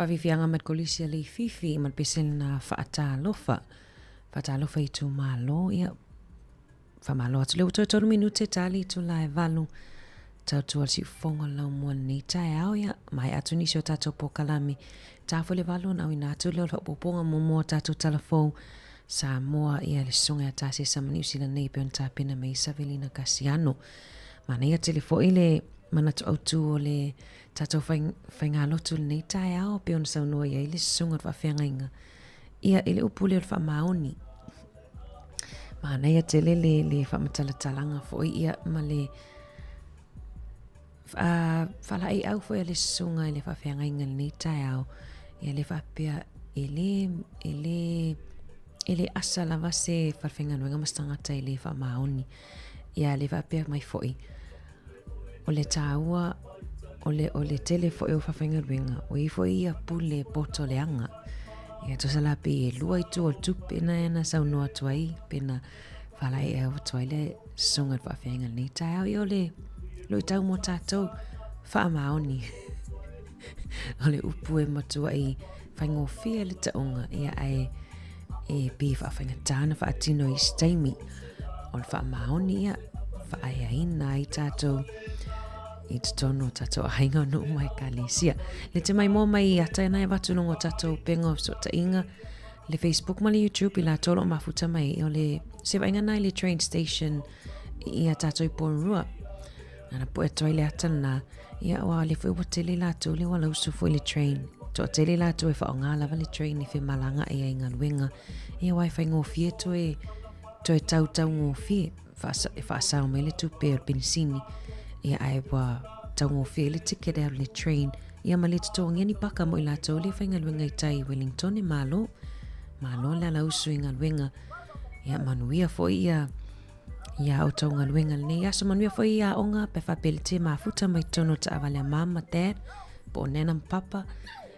Faafiafiaga mai le Kolisi a Leififi ma le pese lena Faatalofa. Faatalofa i itumalo, ia, faamalo atu lea ua toe tolu minute tali itula e valu tautua le siufofoga o le laumua i lenei taeao, ia, maea atu nisi o tatou polokalame. Ta foi le valu ona auina atu lea o le faaopoopoga muamua o tatou tala fou Samoa, ia, le susuga ia Tasesa ma Niu Sila nei e pei ona tapena mai ai Savelina Kasiano. Manaia tele foi le manatu autu o le tatou faigalotu i lenei taeao pei ona saunoa i ai le susuga o le faafeagaiga, ia, i le upu lea o le faamaoni. Manaia tele le, le faamatalatalaga foi, ia, ma le faalaeiau foi a le susuga i le faafeagaiga i lenei taeao, ia le faapea e le, e le, e le asa lava se falefaigaluega ma se tagata e le faamaoni. Ia le faapea mai foi, o le tāua, o le, o le tele foi o faafaigaluega, o i foi ia pule poto leaga. Ia tusa la pei e lua itu o le tupe na na saunoa atu ai, pe na faalaeiau atu ai le susuga i le faafeaiga i lenei taeao. Ia o le luitau mo tatou, faamaoni. O le upu e matuai faigofie le tauga, ia ae e pei e faafaigata ona faatino i isi taimi. O le faamaoni, ia, faaeaina ai tatou i totonu o tatou aiga o nuu ma ekalesia. Le te maimoa mai i ata ena e avatu i luga o tatou upega o fesootaiga, le Facebook ma le YouTube i latou o lo o mafuta mai o le se vaaiga na i le train station i a tatou i Porirua. Nana poe atu ai le ata lena, ia aua o lea foi ua tele latou lea ua lausu foi le train. Toatele latou e faaaoga lava le train e femalagaai ai i galuega. Ia aua e faigofie toe, toe tautaugofie, e faasao mai le tupe o le penisini. Ia ae ua taugofie le ticket e alu i le train. Ia ma le totogia ni paka mo i latou lea e faigaluega i tai i Wellington e malo. Malo le alausu i galuega. Ia manuia foi ia i a outou galuega i lenei aso. Manuia foi i aoga pe faapea le te mafuta mai totonu o taavale a mama ma dad po o nana ma papa.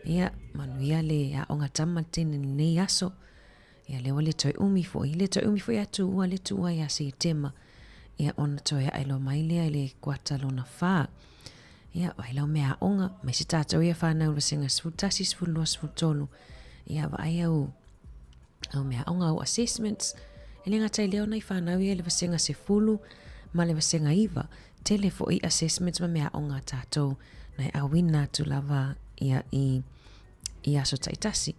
Ia, manuia le aoga tama le teine i lenei aso. Ia, lea ua le toe umi foi. Le toe umi foi atu ua le tuua ia Setema. Ia, ona toe ae loa mai lea i le kuata lona whā. Ia, vaai lau mea aoga, mai se tātou ia whānau vasega 11, 12, 13. Ia, vaai au au mea aoga, au assessments. E le gata i lea o nai whānau ia i le vasega 10 ma le vasega 9. Tele foi assessments ma mea aoga a tātou na e auina atu lava ia i, i aso taitasi.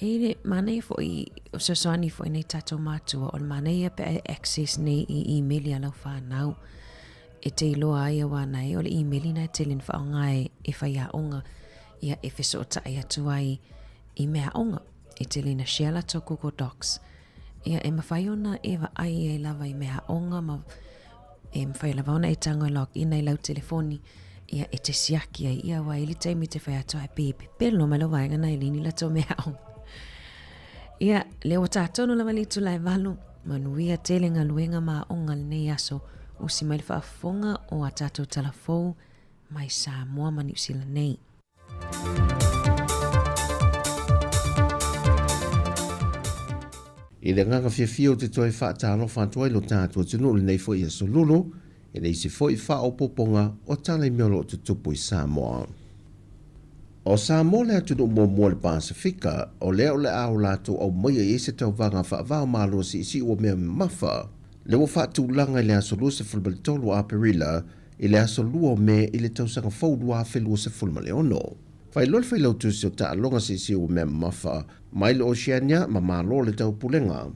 E le manaia foi, o fesoasoani foi nei tātou mātua, o le manaia pe a e access nei i email a lau whānau. E te iloa ai aua nei, o le email na e tele na whaonga e, e whai aoga, ia e whesootai atu ai i mea aoga. E tele ina share latou Google Docs. Ia, e mawhai ona e vaai ai lava i mea aoga ma e mawhai lava ona e tago e log in ai lau telefoni. Ia, e te siaki ai ia aua i le taimi te whai atu ai pe pepelo mai lau vaega na e lini latou mea aoga. Ia, lea ua tā tonu lava le itula e valu, manuia tele galuega ma aoga lenei aso, usi mai le faafofoga o a tatou tala fou mai Samoa ma Niu Sila nei. I le agaga fiafia ou te toe faatalofa atu ai lo tatou atunuu i lenei foi aso lulu, e le isi foi faaopoopoga o tala i mea o lo o tutupu i Samoa. O Samoa le atunuu muamua o le Pasefika o lea o le a o latou aumaia i ai se tauvaga faava-o-Malo siisii ua mea mamafa, lea ua faatulaga i le aso 23 o Aperila i le aso 2 o Me i le tausaga fou 2026. Faailoa le Failautusi o Taaloga Siisii ua mea mamafa mai le Oceania ma Malo o le Taupulega.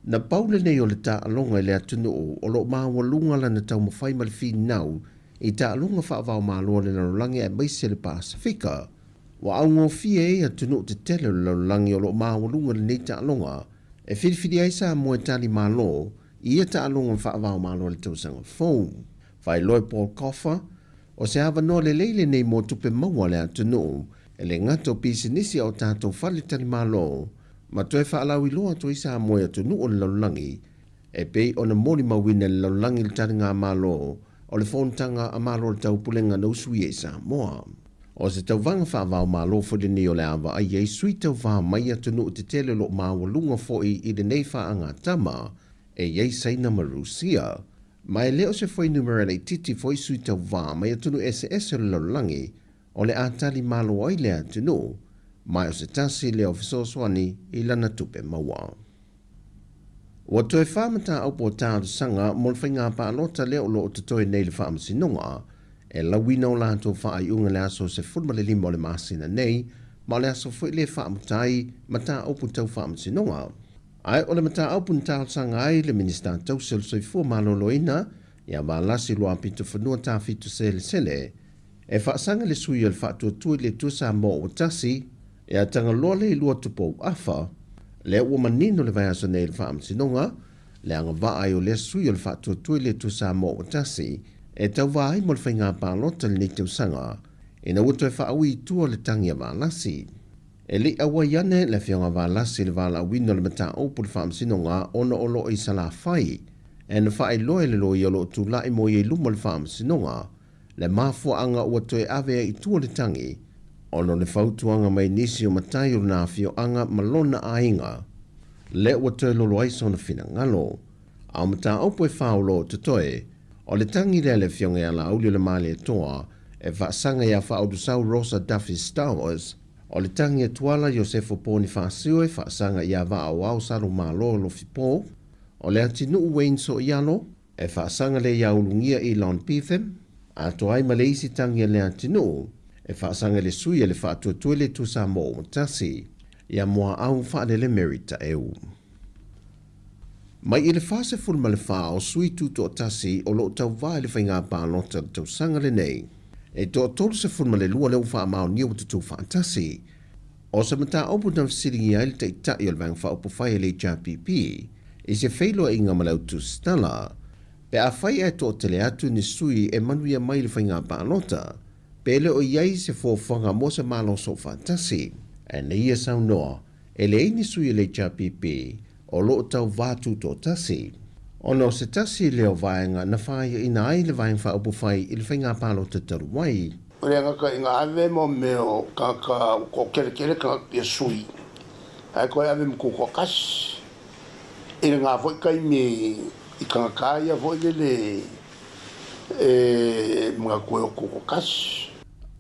Na pau lenei o le taaloga i le atunuu o lo o maualuga lana taumafai ma le finau i taaloga faava-o-Malo a le lalolagi aemaise le Pasefika. Ua augofie ai atunuu tetele o le lalolagi o lo o maualuga lenei taaloga e filifili ai Samoa e tali malo i ia taaloga faava-o-Malo i le tausaga fou. Faailoa e Paul Coffer, o se avanoa lelei lenei mo tupe maua a le atunuu, e le gata o pisinisi a o tatou faletalimalo, ma toe faalauiloa atu ai Samoa i atunuu o le lalolagi, e pei ona molimauina e le lalolagi le taligamalo o le Fonotaga a Malo o le Taupulega na usuia i Samoa. O se tauvaga faava-o-Malo foi lenei o le a vaai ai sui tauva mai atunuu tetele o lo o maualuga foi i lenei faagatama e i ai Saina ma Rusia. Ma e le o se fuainumera laitiiti foi sui tauva mai atunuu eseese o le lalolagi o le a tali malo ai le atunuu. Ma o se tasi lea o fesoasoani i lana tupe maua. Ua toe fā mataupu o talosaga mo le faiga palota lea o lo o totoe nei i le Faamasinoga e lauina o latou faaiuga i le aso 15 o le masina nei, ma o le aso foi lea e faamuta ai mataupu tau faamasinoga. Ae o le mataupu na talosaga ai le Minisita Tausi o le Soifua Maloloina ia Valasi Luapitofanua Tafito Selesele e faasaga le sui o le Faatuatua i le Atua Samoa ua tasi ia Tagaloa Leilua Tupou Afa, lea ua manino le vaiaso nei i le Faamasinoga le agavaa ai o lea sui o le Faatuatua i le Atua Samoa ua tasi e tauva ai mo le faiga palota i lenei tausaga ina ua toe faaui i tua le tagi a Valasi. E le i auai ane le Afioga Valasi i le valaauina o le mataupu i le Faamasinoga ona o lo o i Salafai e na faailoa e le loia o lo o tulai mo ia i luma o le Faamasinoga le mafuaaga ua toe ave ai i tua le tagi ona o le fautuaga mai nisi o matai o lona afioaga ma lona aiga lea ua toe lolo ai sona finagalo. A o mataupu e faaolo o totoe, o le tagi lea a le Afioga ia Laauli o le Malietoa e faasaga iā Faaulusau Rosa Duffy Stowers, o le tagi a Tuala Iosefo Ponifasio e faasaga iā Vaaoao Salomalo Lofipo, o le atinuu Wayne Soialo E faasaga lea iā Ulugia Elon Beetham, atoa ai ma le isi tagi a le atunuu, e faasaga i le sui a le Faatuatua i le Atua Samoa ua tasi, ia Muaau Faalele Mary Taeu. Mai i le 44 o sui tutoatasi o lo o tauva i le faiga palota i le tausaga lenei, e toa 32 lea ua faamaonia ua tutu faatasi. O se mataupu na fesiligia ai le Taitai o le Vaega Faaupufai a le HRPP i se feiloaiga ma le au tusitala, pe afai ae toatele atu ni sui e manuia mai i le faiga palota, pe le o i ai se fuafuaga mo se Malo Soofaatasi. Ae na ia saunoa, e leai ni sui o le HRPP o lo o tauva tutoatasi. Ona o se tasi lea o vaega na fāiaina ai le Vaega Faaupufai i le faiga palota talu ai. O le agaga ina ave mo mea o tagata ua toateletele tagata ia sui ae toe ave ma tutoatasi i lena foi taimi i tagata ia foi lele e manatu ai o tutoatasi.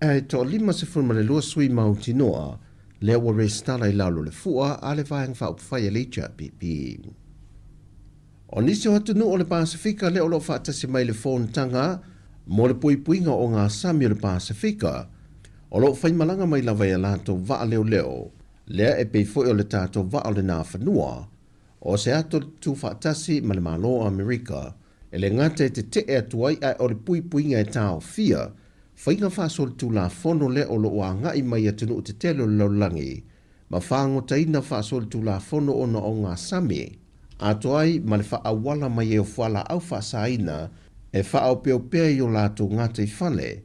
Ae toa 52 sui mautinoa lea ua resitala i lalo o le fua a le Vaega Faaupufai a le HRPP. O nisi o atunuu o le Pasefika lea o lo o faatasi mai i le Fonotaga mo le Puipuiga o Ngā Sami o le Pasefika, o lo o faimalaga mai lava i a latou vaa leoleo, lea e pei foi o le tatou vaa o le Nafanua, o se ato tutufaatasi ma le Malo o Amerika, e le gata e tetee atu ai ae o le puipuiga e taofia faiga faasolitulafono lea o lo o agai mai i atunuu tetele o le lalolagi ma fagotaina faasolitulafono ona o ngā sami, atoa ai ma le faaauala mai ai o fualaau faasaina e faaopeopea i o latou gataifale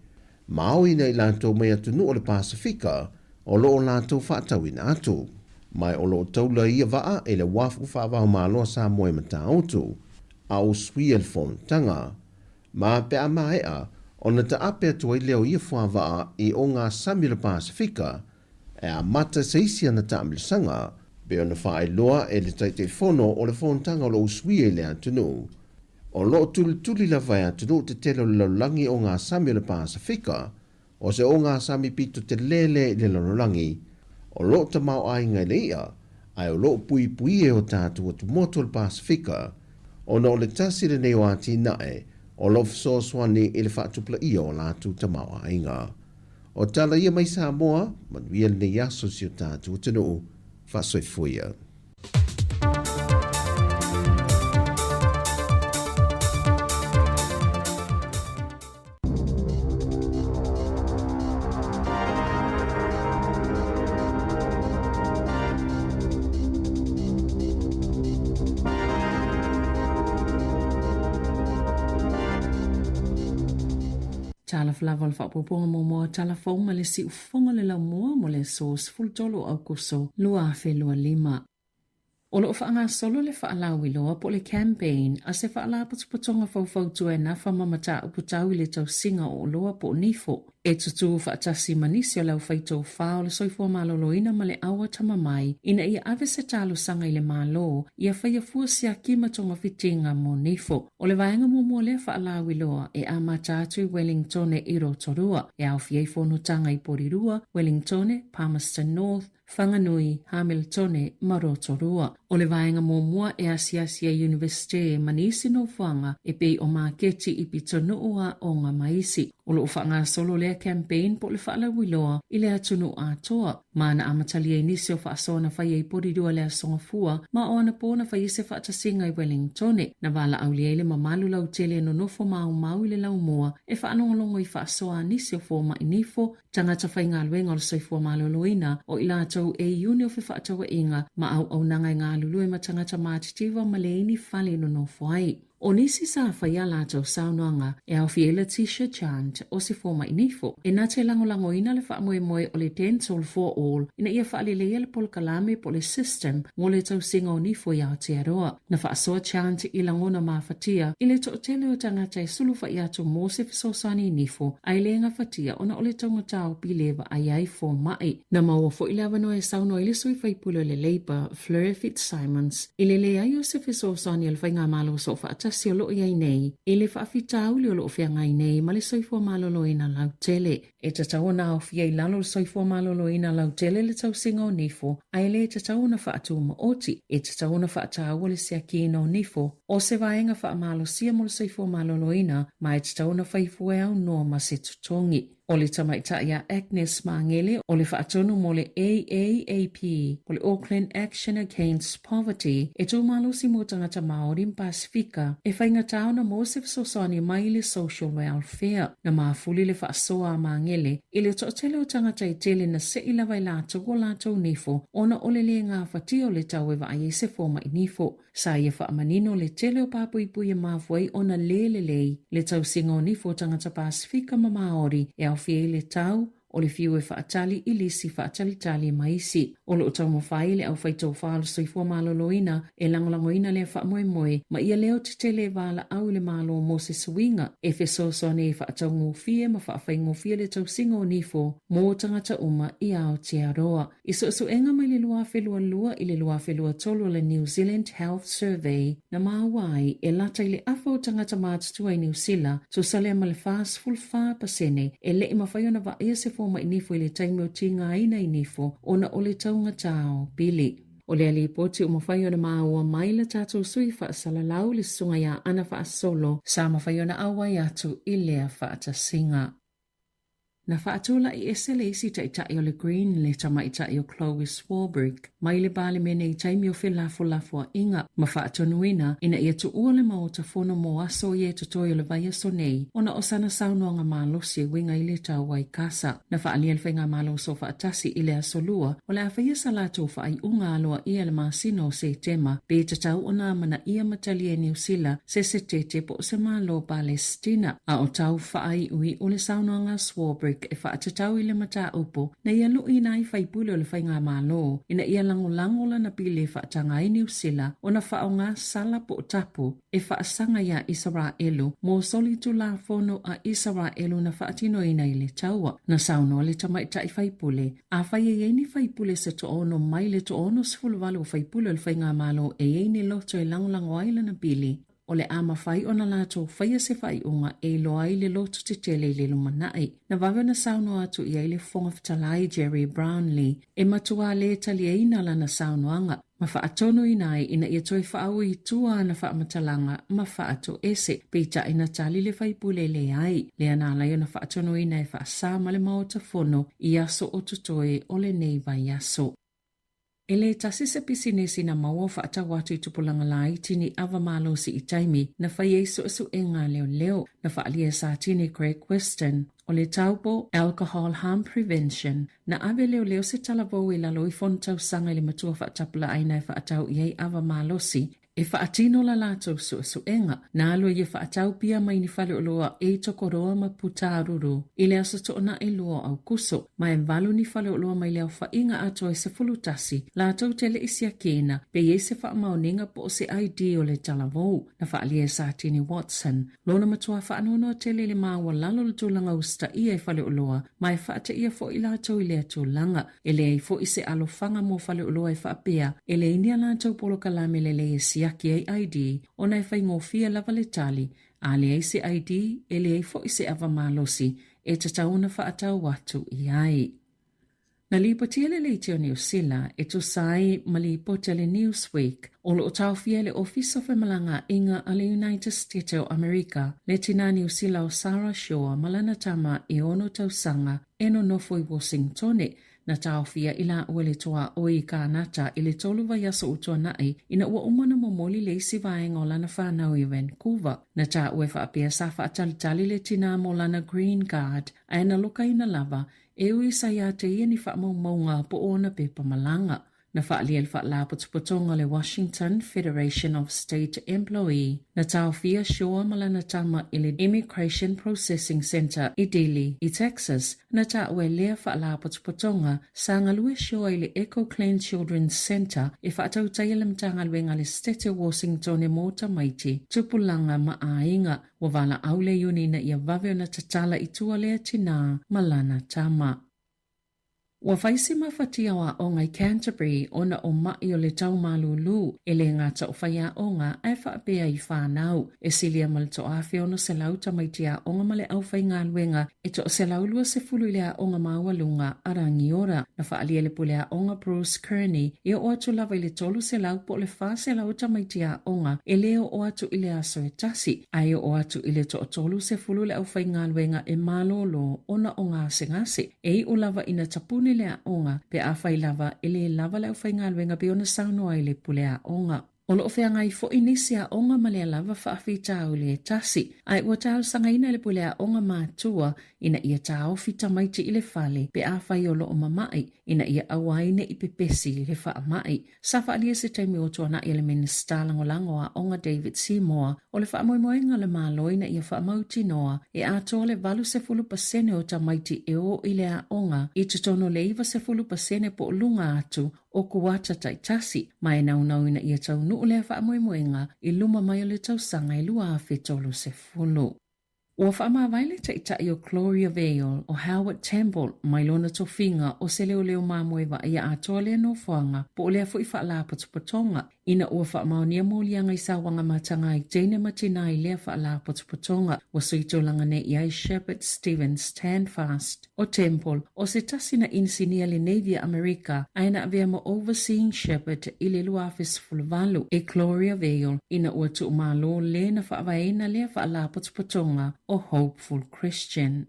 ma aoina i latou mai atunuu o le Pasefika o lo o latou faatauina atu. Ma o lo o taula ia vaa i le uafu faavaomalo a Samoa i Matautu, a o usuia le fonotaga. Ma pe a maea, ona taape atu ai lea o ia fuavaa i o ngā sami o le Pasefika, e amata se isi ana taamilosaga, pei ona faailoa e le Taitaifono o le Fonotaga o lo o usuia i le atunuu. O lo o tulituli lava e atunuu tetele o le lalolagi o ngā sami o le Pasefika, o se o ngā sami pito telē lea i le lalolagi, o lo o tamaoaiga i le i'a, ae o lo o puipui e o tatou atumotu o le Pasefika, ona o le tasi lenei o atinae o lo o fesoasoani i le faatupulaia o latou tamaoaiga. O tala ia mai Samoa, manuia lenei aso i si o tatou atunuu. Faasoifua ia. Tala lava o le faaopoopoga muamua o Tala Fou ma le Siufofoga o le Laumua mo le aso 13 o Aokuso 2025. O lo o faagasolo le faalauiloa po o le campaign a se faalapotopotoga faufautua e nafa ma mataupu tau i le tausiga o oloa po o nifo. E tutū faatasi ma nisi o le aufaitofā o le soifua maloloina ma le auatamamai ina ia ave se talosaga i le Malo ia faia fua siaki ma togafitiga mo nifo. O le vaega muamua lea faalauiloa e amata atu i Wellingtone i Rotorua, e aofia ai fonotaga i Porirua, Wellingtone, Palmerston North, Whanganui, Hamiltone ma Rotorua. O le vaega muamua e asiasi ai Iunivesite ma nisi nofoaga e pei o maketi i pitonuu aoga ma isi. O lo o faagasolo lea campaign po o le faalauiloa i le atunuu atoa. Ma na amatalia i nisi o faasoa na faia i Porirua le Aso Gafua ma o anapō na faia se faatasiga i Wellingtone. Na valaaulia ai le mamalu lautele e nonofo maumau i le laumua e faalogologo i faasoa a nisi o fomai nifo, tagata faigaluega o le soifua maloloina, o i latou e iuni o fefaatauaiga ma auaunaga e galulue ma tagata matitiva ma leai ni fale e nonofo ai. O nisi sa faia a latou saunoaga e aofia ai Letitia Chant o se fomai nifo, e na te lagolagoina le faamoemoe o le Dental for All ina ia faaleleia le polokalame po o le system mo le tausiga o nifo i Aotearoa. Na faasoa Chant i lagona mafatia i le toatele o tagata e sulufa'i atu mo se fesoasoani i nifo ae le gafatia ona o le taugata o pili e vaai ai foma'i. Na maua foi le avanoa e saunoa ai le sui faipule o le Labour, Fleur Fitzsimons, i le leai o se fesoasoani a le Faigamalo Soofaatasi o lo o i ai nei i le faafitauli o lo o feagai nei ma le soifua maloloina lautele. E tatau ona aofia i lalo o le soifua maloloina lautele le tausiga o nifo, ae le tatau ona faatumaoti. E tatau ona faataua le siakiina o nifo, o se vaega faamalosia mo le soifua maloloina, ma e tatau ona fai fua e aunoa ma se totogi. O le tamaitai a Agnes Magele o le faatonu mo le AAAP, po o le Auckland Action Against Poverty, e tū malosi mō tagata Māori ma Pasifika, e faigata ona maua se fesoasoani mai i le social welfare. Na mafuli le faasoa a Magele i le toatele o tagata e tele na se'i lava e latou o latou nifo ona o le lē gafatia o le tau e vaai ai se fomai nifo. Sa ia faamanino le tele o pāpuipui e mafua ai ona lē lelei le tausiga o nifo o tagata Pasifika ma Māori e aofia ai le tau, o le fiu e faatali i lisi faatalitali ma isi. O lo o taumafai le aufaitofa o le soifua maloloina e lagolagoina lea faamoemoe ma ia leo tetele e valaau i le Malo mo se suiga e fesoasoani ai e faataugofie ma faafaigofie le tausiga o nifo mo tagata uma i Aotearoa. I suesuega mai le 2022 i le 2023 o le New Zealand Health Survey, na maua ai e lata i le afa o tagata matutua i Niu Sila, tusa lea ma le 44%, e leʻi mafai ona vaaia se fomai nifo i le taimi o tigaina i nifo ona o le taugata o pili. O lea lipoti ua mafai ona maua mai la tatou sui faasalalau le susuga iā Ana Faasolo sa mafai ona auai atu i lea faatasiga. Na faatula'i ese le isi taitai o le Green, le tamaitai o Chloe Swarbrick, mai le Palemene i taimi o felafolafoa'iga ma faatonuina ina ia tuua le Maota Fono mo aso ia e totoe o le vaiaso nei ona o sana saunoaga malosi e uiga i le taua i Kasa. Na faaalia le Faigamalo Soofaatasi i le Aso Lua o le a faia sa latou faaiuga aloaia i le masina o Setema pe tatau ona amanaia ma talia e Niu Sila se setete po o se Malo Palesitina. A o tau faaiuiu le saunoaga a Swarbrick e faatatau i le mataupu na ia luʻiina ai faipule o le Faigamalo ina ia lagolago lana pili e faataga ai Niu Sila ona faaaoga sala po o tapu e faasaga iā Isaraelu mo solitulafono a Isaraelu na faatinoina i le taua. Na saunoa le tamaitai faipule, afai e i ai ni faipule se toaono mai le 68 o faipule o le Faigamalo e i ai ni loto e lagolago ai lana pili, o le a mafai ona latou faia se faaiuga e iloa ai le loto tetele i le lumanai. Na vave ona saunoa atu i ai le Fofoga Fetalai Gerry Brownlee e matuā lē taliaina lana saunoaga ma faatonuina ai ina ia toe faaui i tua ana faamatalaga ma faatoese. Peitai na tali le faipule leai, lea na ala ai ona faatonuina e faasā ma le Maota Fono i aso o totoe o lenei vaiaso. E le tasi se pisinisi na maua o faatau atu i tupulaga laiti ni ava malosi i taimi na fai ai suesuega a leoleo. Na faaalia e Satini Craig Weston o le Taupo Alcohol Harm Prevention na ave leoleo se talavou i lalo ifo ona tausaga i le matua faatapulaaina e faatau i ai ava malosi. e faatino la latou suesuega. Na alu ai ia faatau pia mai ni faleoloa i Tokoroa ma Putaruru i le aso Toonai 2 o Aukuso, ma e valu ni faleoloa mai le aofaiga atoa e 11 latou te le i siakiina pe i ai se faamaoniga po o se ID o le talavou. Na faaalia e Satini Watson lona matua faanoanoa tele i le maualalo o le tulaga usitaia i faleoloa ma e faateia foi latou i lea tulaga. E leai foi se alofaga mo faleoloa e faapea e leai ni a latou polokalame lelei e siaki ai ID ona e faigofie lava le tali, a leai se ID e leai foi se ava malosi e tatau ona faatau atu i ai. Na lipotia le leitio Niu Sila e tusa ai ma lipoti a le Newsweek o lo o taofia e le Ofisa o Femalagaaiga a le United Stete o Amerika le tinā Niu Sila o Sarah Shaw ma lana tama e ono tausaga e nonofo i Washingtone na taofia i laua le tuaoi i Kānata i le tolu vaiaso ua tuanai ina ua uma ona momoli le isi vaega o lana whānau i Vancouver. Na taua e faapea sa faatalitali le tinā mo lana green card ae na lokaina lava e ui sa ia te ia ni faamaumauga po o ona pepa malaga. Na faaalia e le Faalapotopotoga o le Washington Federation of State Employee, na taofia Shaw ma lana tama i le Immigration Processing Center i Dilley, i Texas, na taua e lea Faalapotopotoga sa galue Shaw i le Echo Clean Children's Center e faatautaia le Matagaluega a le Setete o Washingtone mo tamaiti, tupulaga ma aiga. Ua valaau le iuni ina ia vave ona tatala i tua lea tinā ma lana tama. Ua fai si mafatia o aoga i Canterbury ona o maʻi o le tau malūlū, e le gata o faiaoga ae faapea i whānau. E silia ma le 1,600 tamaiti aoga ma le aufaigaluega e 120 i le aoga maualuga a Rangiora. Na faaalia e le pule aoga Bruce Kearney e oo atu lava i le 300 po o le 400 tamaiti aoga e le oo atu i le aso e tasi, ae oo atu i le 30 le aufaigaluega e malōlō ona o gasegase. E iʻu lava ina tapuni le aoga pe afai lava e le lava le aufaigaluega pei ona saunoa ai le pule aoga. O lo o feagai foi nisi aoga ma lea lava faafitauli e tasi, ae ua talosagaina e le pule aoga matua ina ia taofi tamaiti i le fale pe afai o lo o mamaʻi ina ia aua ai ne i pepesi le faamaʻi. Sa faaalia se taimi ua tuanai e le Minisita Lagolago o Aoga David Seymour o le faamoemoega o le Malo ina ia faamautinoa e atoa le 80% o tamaiti e o i le aoga i totonu o le 90% po o luga atu o kuata taitasi, ma e naunau ina ia taunuu lea faamoemoega i luma mai o le tausaga e 2030. Ua faamavae le taitai o Gloriavale o Howard Temple mai lona tofiga o se leoleo mamoe vaaia atoa lea nofoaga po o lea foi faalapotopotoga ina ua faamaonia moliaga i sauaga mataga i teine ma tinā i lea faalapotopotoga. Ua sui tulaga nei i ai Shepherd Stephen Standfast o Temple o se tasi na inisinia le Navy a Amerika ae na avea ma Overseeing Shepherd i le 2018 e Gloria Vail ina ua tuumalo le na faavaeina lea faalapotopotoga o Hopeful Christian.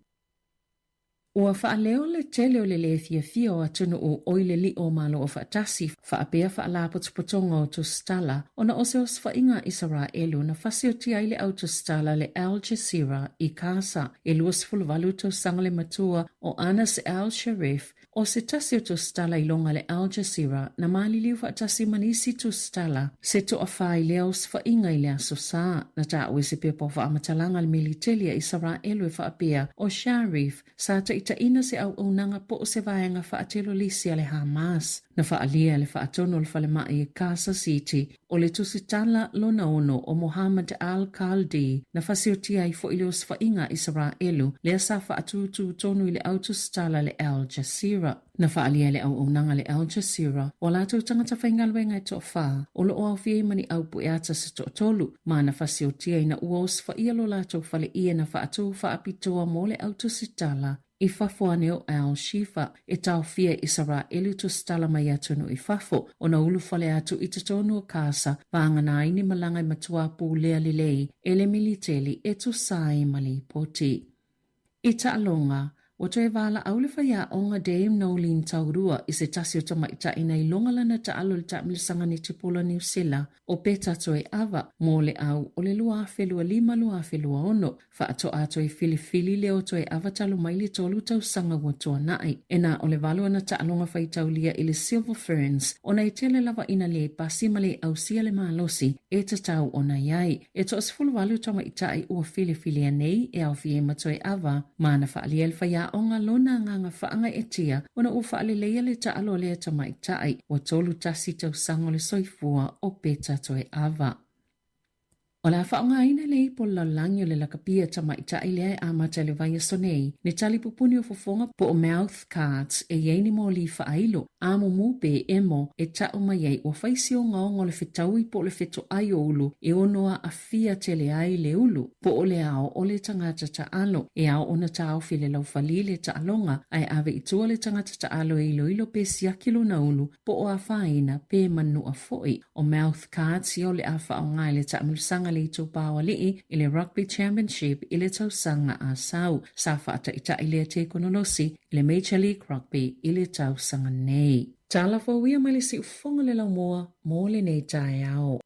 Ua faaleo le tele o le lē fiafia o atunuu o i le liʻo o Malo Afaatasi faapea faalapotopotoga o tusitala ona o se osofaiga a Isaraelu na fasiotia ai le au tusitala le Al Jazeera i Kasa e 28 tausaga le matua o Anas Al Sharif o se tasi o tusitala i loga le Al Jazeera na maliliu faatasi ma nisi tusitala se toafā i lea osofaiga i le Aso Sa. Na taua e se pepa o faamatalaga a le militeli a Isaraelu e faapea o Sharif sa taitaiina se auaunaga po o se vaega faatelolisi a le Hamas. Na faaalia e le faatonu o le falemai i Gaza City o le tusitala lona ono o Mohammed al-Khaldi na fasiotia ai foi le osofaiga a Isaraelu lea sa faatūtū tonu i le au tusitala le Al Jazeera. Na faaalia e le auaunaga le Al Jazeera o a latou tagata faigaluega e toafā o lo o aofia ai ma ni au pueata se toatolu ma na fasiotia ina ua osofaia lo latou faleie na faatū faapitoa mo le au tusitala i fafo ane o Al Shifa e taofia e Isaraelu tusitala mai atunuu i fafo ona ulufale atu i totonu o Kasa vagana ai ni malaga e matuā pulea lelei e le militeli e tusa ai ma lipoti. I taaloga, Ua toe valaau le faiaoga Dame Noeline Taurua i se tasi o tamaitai na iloga lana taalo i le taamilosaga netipolo a Niu Sila, o Peta Toeava, mo le au o le 2025-2026. Faatoa toe filifili lea o Toeava talu mai le tolu tausaga ua tuanai. E na o le valu ana taaloga faitaulia i le Silver Ferns ona e tele lava ina le pasi ma le ausia le malosi e tatau ona i ai. E toa-18 tamaitai ua filifilia nei e aofia ai ma Toeava ma na faaalia e le faiaoga lona agaga faagaeetia ona ua faaleleia le taalo a lea tamaitai ua 31 tausaga o le soifua o Peta Toeava. O le a faaaogaina le ipu o le lalolagi o le lakapi a tamaitai lea e amata i le vaiaso nei, ni tali pupuni o fofoga po o mouth guards e i ai ni moli faailo, a mumu pe emo e tau mai ai ua fai si ogaoga o le fetaui po o le fetoai o ulu e ono aafia tele ai le ulu po o le ao o le tagata taalo. E ao ona taofi le laufali le taaloga ae ave i tua le tagata taalo e iloilo pe siaki lona ulu po o afaina pe manua foi. O mouth guards ia o le a faaaoga i le taamilosaga le itupa o alii i le Rugby Championship i le tausaga a sau. Sa faataitai lea tekonolosi i le Major League Rugby i le tausaga nei. Tala fou ia mai le siufofoga le laumua mo lenei taeao.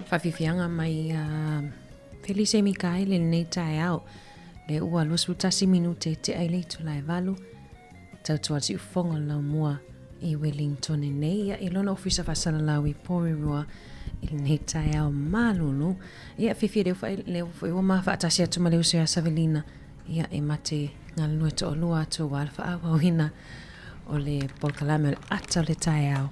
Faafiafiaga mai ia Felise Mikaele i lenei taeao. Lea ua 21 minute e tea i le itula e valu. Tautua siufofoga o le laumua i Wellington nei, ia, i lona ofisa faasalalau i Porirua i lenei taeao malulu. Ia, fiafia lea foi, lea foi ua ma faatasi atu ma le uso ia Savelina, ia, e mate galulue toalua atu aua le faaauauina o le polokalame o le ata o le taeao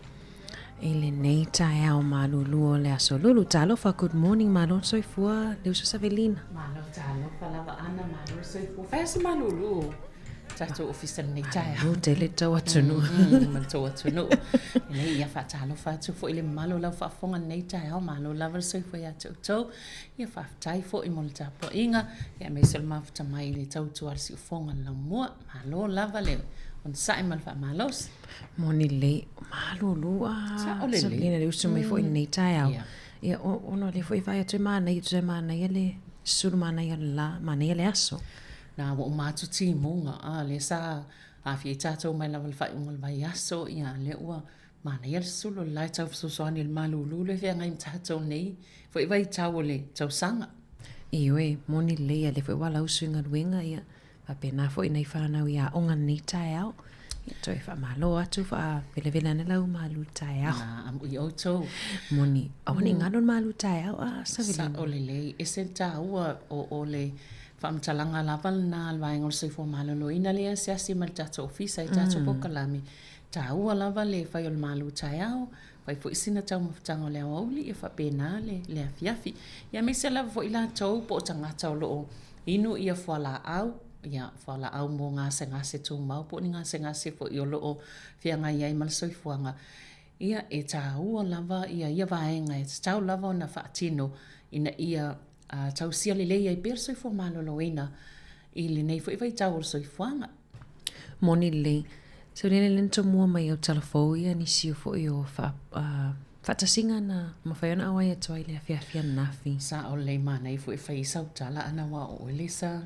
i lenei taeao malulu o le aso Lulu. Talofa, good morning, malo le soifua, le uso Savelina. Malo talofa lava Ana, malo le soifua. Fai se malulu tatou ofisa lenei taeao. Malo tele tau atunuu. Ma le tou atunuu. Nei ia faatalofa atu foi i le mamalu o lau faafofoga lenei taeao, malo lava le soifua ia te outou. Ia faafetai foi mo le tapuaiga, ia aemaise o le mafuta mai i le tautua a le siufofoga o le laumua. Malo lava le onosai ma le faamalosi. Moni lelei, malulu a Sao lelei. Savelina le usu mai foi i lenei taeao. Ia, ona o lea foi e vaai atu e manaia, tusa e manaia le sulu manaia o le la, manaia le aso. Na ua uma atu timuga, a lea sa aafia ai tatou mai lava i le faaiuga o le vaiaso, ia lea ua manaia le sulu o le la e tau fesoasoani i le malulu lea e feagai ma tatou nei foi vaitau o le tausaga. Ioe, moni lelei, a lea foi ua lausu i galuega, ia Faapena foi nai fanau i aoga lenei taeao. Ia toe faamalo atu, faavelevele ane lau malu taeao. Na, amuia outou. Moni, aua ne i galo le malu taeao a Savelina. Sao lelei, ese le taua o, o le faamatalaga lava lena a le vaega o le soifua maloloina lea e asiasi mai i le tatou ofisa i tatou polokalame. Taua lava le fai o le malu taeao, fai foi sina taumafataga o le aoauli, ia faapena le, le afiafi. Ia aemaise lava foi latou po o tagata o lo o Inu ia fualaau, ia, fualaau mo gasegase tumau po o ni gasegase foi o lo o feagai ai ma le soifuaga, ia, e taua lava ia ia vaega e tatau lava ona faatino ina ia tausia lelei ai pea le soifua maloloina i lenei foi vaitau o le soifuaga. Moni lelei. So lele lea na tomua mai au tala fou ia nisi o foi o faa, uh, faatasiga na mafai ona auai atu ai le afiafi ananafi. Sao lelei manaia foi e fai ai sau tala ana aua o oe le sa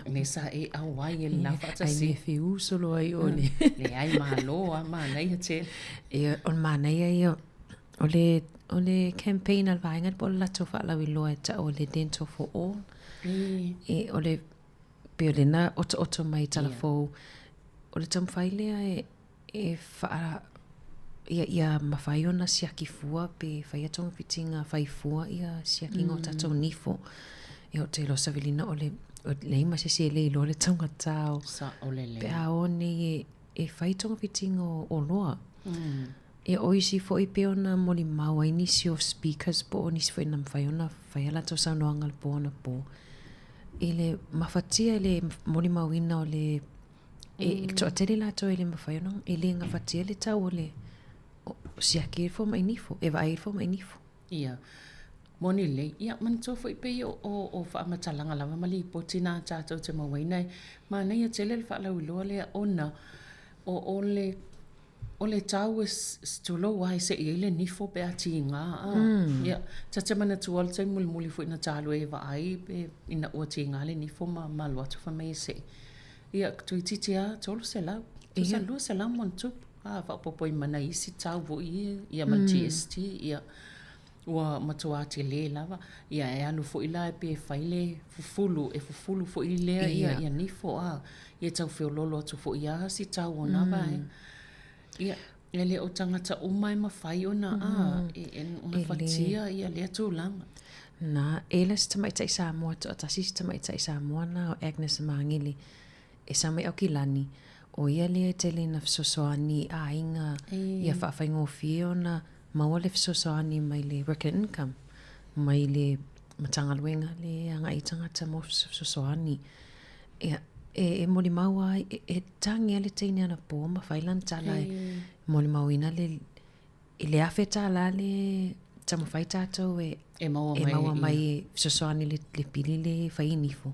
le sa e auai e lena faatasiga. Ai me whiu solo ai o le. Leai malo a manaia tele. Ia o le manaia ia o le o le campaign a le vaega po o le latou faalauiloa e tau o le Dental for All. E o le pei o lena otooto mai i tala fou, o le taumafai lea e, e faa, ia, ia mafai ona siaki fua pe faia togafitiga fai fua ia siakiga o tatou nifo. Ia ou te iloa Savelina o le, o leai ma se isi e le iloa le taugata o, Saolele. pe a o nei e, e fai togafitiga o oloa. Ia o isi foi pei ona molimau ai nisi o speakers po o nisi foi na mafai ona fai a latou saunoaga i le po anapo i le mafatia i le molimauina o le e toatele latou e le mafai ona e le gafatia le tau o le siaki ai le fomai nifo e vaai ai le fomai nifo. Ia, moni lelei. Ia, manatua foi pei o, o, o faamatalaga lava ma lipoti na tatou te mauaina e manaia tele le faalauiloa lea ona o, o le O le tau e tulou lava e sei ai le nifo pe a tiga a. Ia, ta te manatua le taimi mulimuli foi na ta alu ai e vaai pe ina ua tiga le nifo ma ma alu atu fai mai e sei. Ia, toeitiiti lava 300, tusa 200 ma ona tupu. A, faaopoopo ai ma nai isi tau foi ia, ia ma le GST, ia. Ua matua tele lava. Ia, e alu foi la pe fai le fufulu, e fufulu foi lea ia, ia nifo a. Ia tau feoloolo atu foi lava si tau o na vaega. Ia, e le o tagata uma e mafai ona a, e, e gafatia ia lea tulaga. Na, e la si tamaitai Samoa, toatasi si tamaitai Samoa na o Agnes Magele, e sau mai Aukilani, o ia lea e tele ina fesoasoani i aiga ia faafaigofie ona maua le fesoasoani mai le Work and Income, mai le Matagaluega le agai i tagata mo fesoasoani. Ia, e, e molimau ai, e, e tagi lava le teine anapo ma fai lana tala e molimauina le, i le $1,000 le taumafai tatou e, E maua e mai, maua mai ia. e fesoasoani le, le pili le e fai i nifo.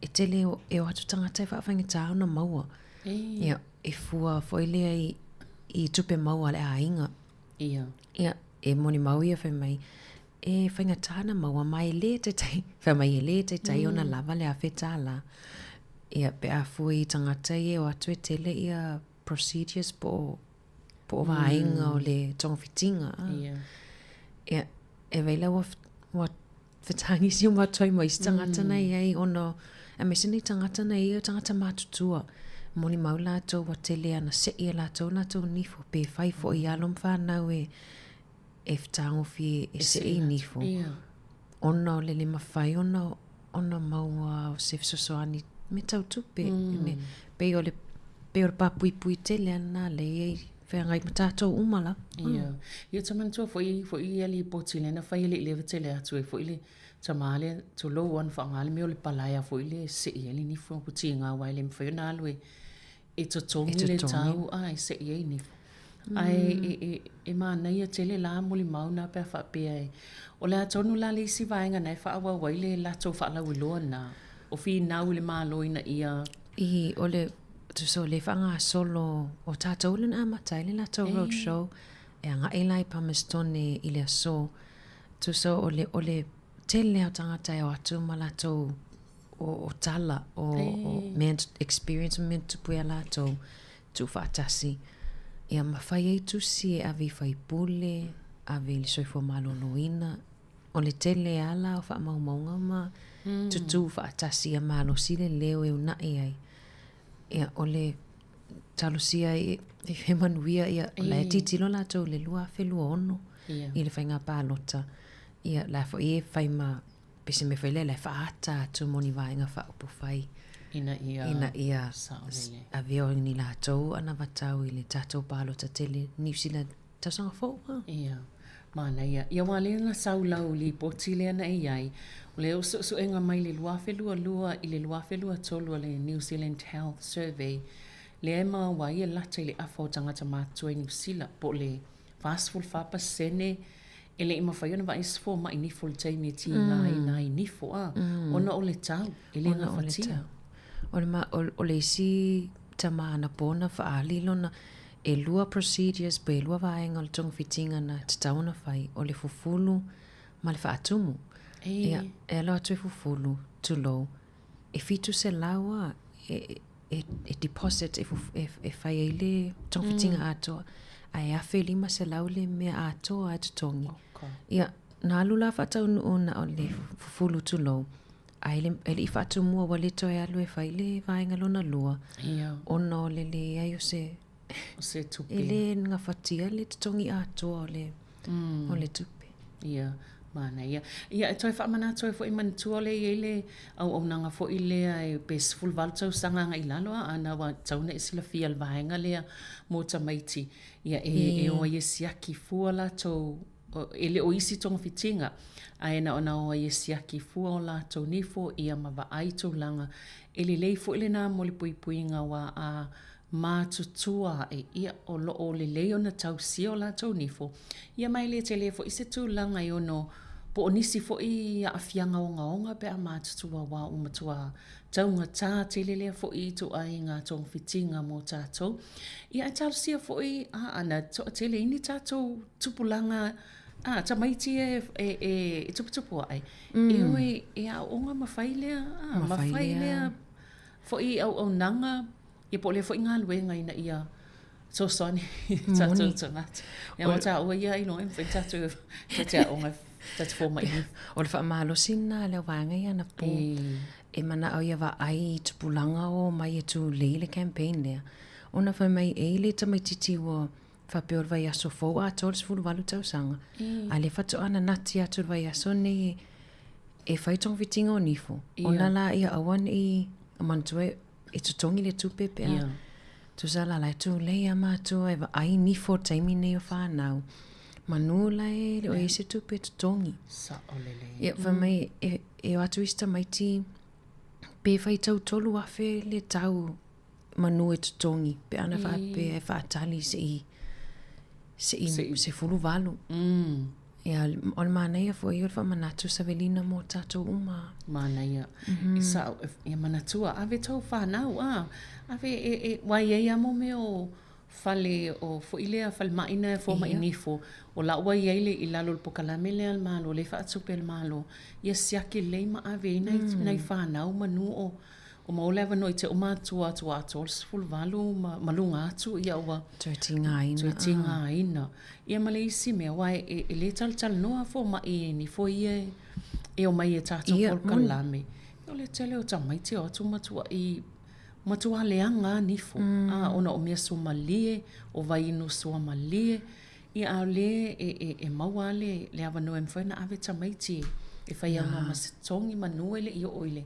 E tele o, e o atu tagata e faafaigata ona maua. E. Ia, e fua foi lea i, i tupe maua a le aiga. Ia. Ia, e molimau ia fai mai, e faigata ona maua ma e le taitai, fai mai e le taitai ona lava le $1,000. Ia, pe a fua i tagata ia e o atu e tele ia procedures po o, po o vaega o le togafitiga. Ia. Ia, e vaai la ua, Ua fetagisi o matou ma isi tagata na i ai ona aemaise nei tagata na i ai o tagata matutua. Molimau latou ua tele ana seʻi e latou latou nifo pe fai foi i alo ma fanau e e fetagofie e seʻi nifo ona o le le mafai ona ona maua o se fesoasoani mea tau tupe. Pei o le pei o le papuipui tele lava lena lea e i ai feagai ma tatou uma lava. Ia. Ia ou te manatua foi foi ia lipoti lea na fai e le i leva tele atu ai foi le tama lea, tulou lava na faaaoga le mea o le palaea foi lea e sei ai le nifo ua tiga aua e le mafai ona alu e e totogi le tau a e sei ai nifo. Ae e, e, e manaia tele la molimau na pe a faapea e o le a tonu la le isi vaega na e faaauau ai le latou faalauiloa na o finau i le Malo ina ia I, o le, tusa o lea e faagasolo, o tatou lea na amata ai le latou road show, e agai la i Palmerston i le aso. Tusa o le, o le tele lava o tagata e o atu ma latou o, o tala, o, o mea, experience ma mea na tupu ia latou, tuufaatasi, ia ma fai ai tusi e ave i faipule, ave i le soifua maloloina. O le tele lava la o faamaumauga ma tutū faatasi ia malosi le leo e unaʻi ai. Ia, o le talosia e he manuia, ia, o la e tilotilo latou i le 2026 i le faiga palota. Ia, la foi e fai ma pei se mea foi lea, la e faaata atu mo ni vaega faaupufai ina ia, ina ia avea o ni latou anavatau i le tatou palota tele Niu Sila tausaga fou. Ha? Ia, manaia. Ia aua lea na sau lau lipoti lea na e i ai, o le suesuega mai le 2022 i le 2023 a le New Zealand Health Survey, lea e maua ai e lata i le afa o tagata matutua i Niu Sila, po o le 44 pasene e le i mafai ona vaai se fomai nifo i le taimi e tigaina ai nifo, a, ona o le tau, e le gafatia. O le, ma, o, o le isi tama anapo na faaali lona, e lua procedures pe lua vaega o le togafitiga na tatau ona fai, o le fufulu ma le faatumu. Ia, e alo atu e fufulu, tulou, e 700 a e, e, e deposit e, e, e fai ai le togafitiga atoa, ae 1500 le mea atoa e totogi. Ia, na alu la faataunuu na o le fufulu tulou, ae le, e le i faatumua ua le toe alu e fai le vaega lona lua, ona o le leai o se, o se tupe. E le gafatia le totogi atoa o le, mm. o le tupe. Ia, manaia. Ia, e toe faamanatu ai foi manatua lea e i ai le auaunaga foi lea e pe 18 tausaga agai i lalo a ana ua tatau ona e silafia le vaega lea mo tamaiti. Ia, e, e o ai e siaki fua latou e le o isi togafitiga, ae na ona o ai e siaki fua o latou nifo ia ma vaai tulaga. E lelei foi lena mo le puipuiga aua a matutua aʻe, ia, o lo o lelei ona tausia o latou nifo, ia ma e le tele foi se tulaga e ono po o nisi foi aafiaga ogaoga pe a matutua aua ua matua taugata tele lea foi ituaiga togafitiga mo tatou. Ia ae talosia foi a ana toatele ai ni tatou tupulaga a tamaiti e, e, e, e tuputupu aʻe, mm. e o e, e aooga ma fai lea, a, ma fai lea foi auaunaga Ia po o lea foi galuega ina ia fesoasoani i tatou tagata. Ia o tāua ia ailoga e mafai tatou ta te aoga ta te fomai ni. O le faamalosi lena a le au vaega ia anapo. E manao ia vaai i tupulaga o omai e tulei le campaign lea. Ona fai mai e i le tamaititi ua faapea o le vaiaso fou atoa le 18 tausaga. A lea faatoa nanati atu le vaiaso nei e fai togafitiga o nifo. Ona la ia aua ne i manatua e totogi le tupe pe a yeah. Tusa la la e tūlei a mātua e vaai nifo taimi nei o whānau. Manu la e le o yeah. se tupe totogi. Sao lelei. Ia, wha mai e, e o atu isi tamaiti pe whai tau 3,000 le tau manu e totogi. Pe ana whaapea e whaatali se i se i se fulu valu. Ia, o le manaia foi o le faamanatu savelina mo tatou uma. Manaia. Mm -hmm. Sa, ia manatua, ave tau whanau, a. Ave e, e, wai ai a mo mea o fale o foi lea fale maina e fo mai nifo. O la ua i ai le i lalo le pokalame lea le malo, le whaatupe le malo. Ia siaki lei ma ave i nai, nai whanau manu o. Ua maua le avanoa i te uma atu atu atoa le 18 ma, ma luga atu, ia ua Toe tigaina. Toe tigaina. Ia ma le isi mea, aua e, e le talatalanoa fomai i ni foi ia e, e omai e tatou Ia, moni. polokalame. O le tele o tamaiti o atu matuai, matua leaga a nifo, a, ona o mea suamalie, o vaiinu suamalie, ia a o le e, e, e maua a le, le avanoa e mafai ona ave tamaiti e, e faiaoga ma se togi manu e le i oo i le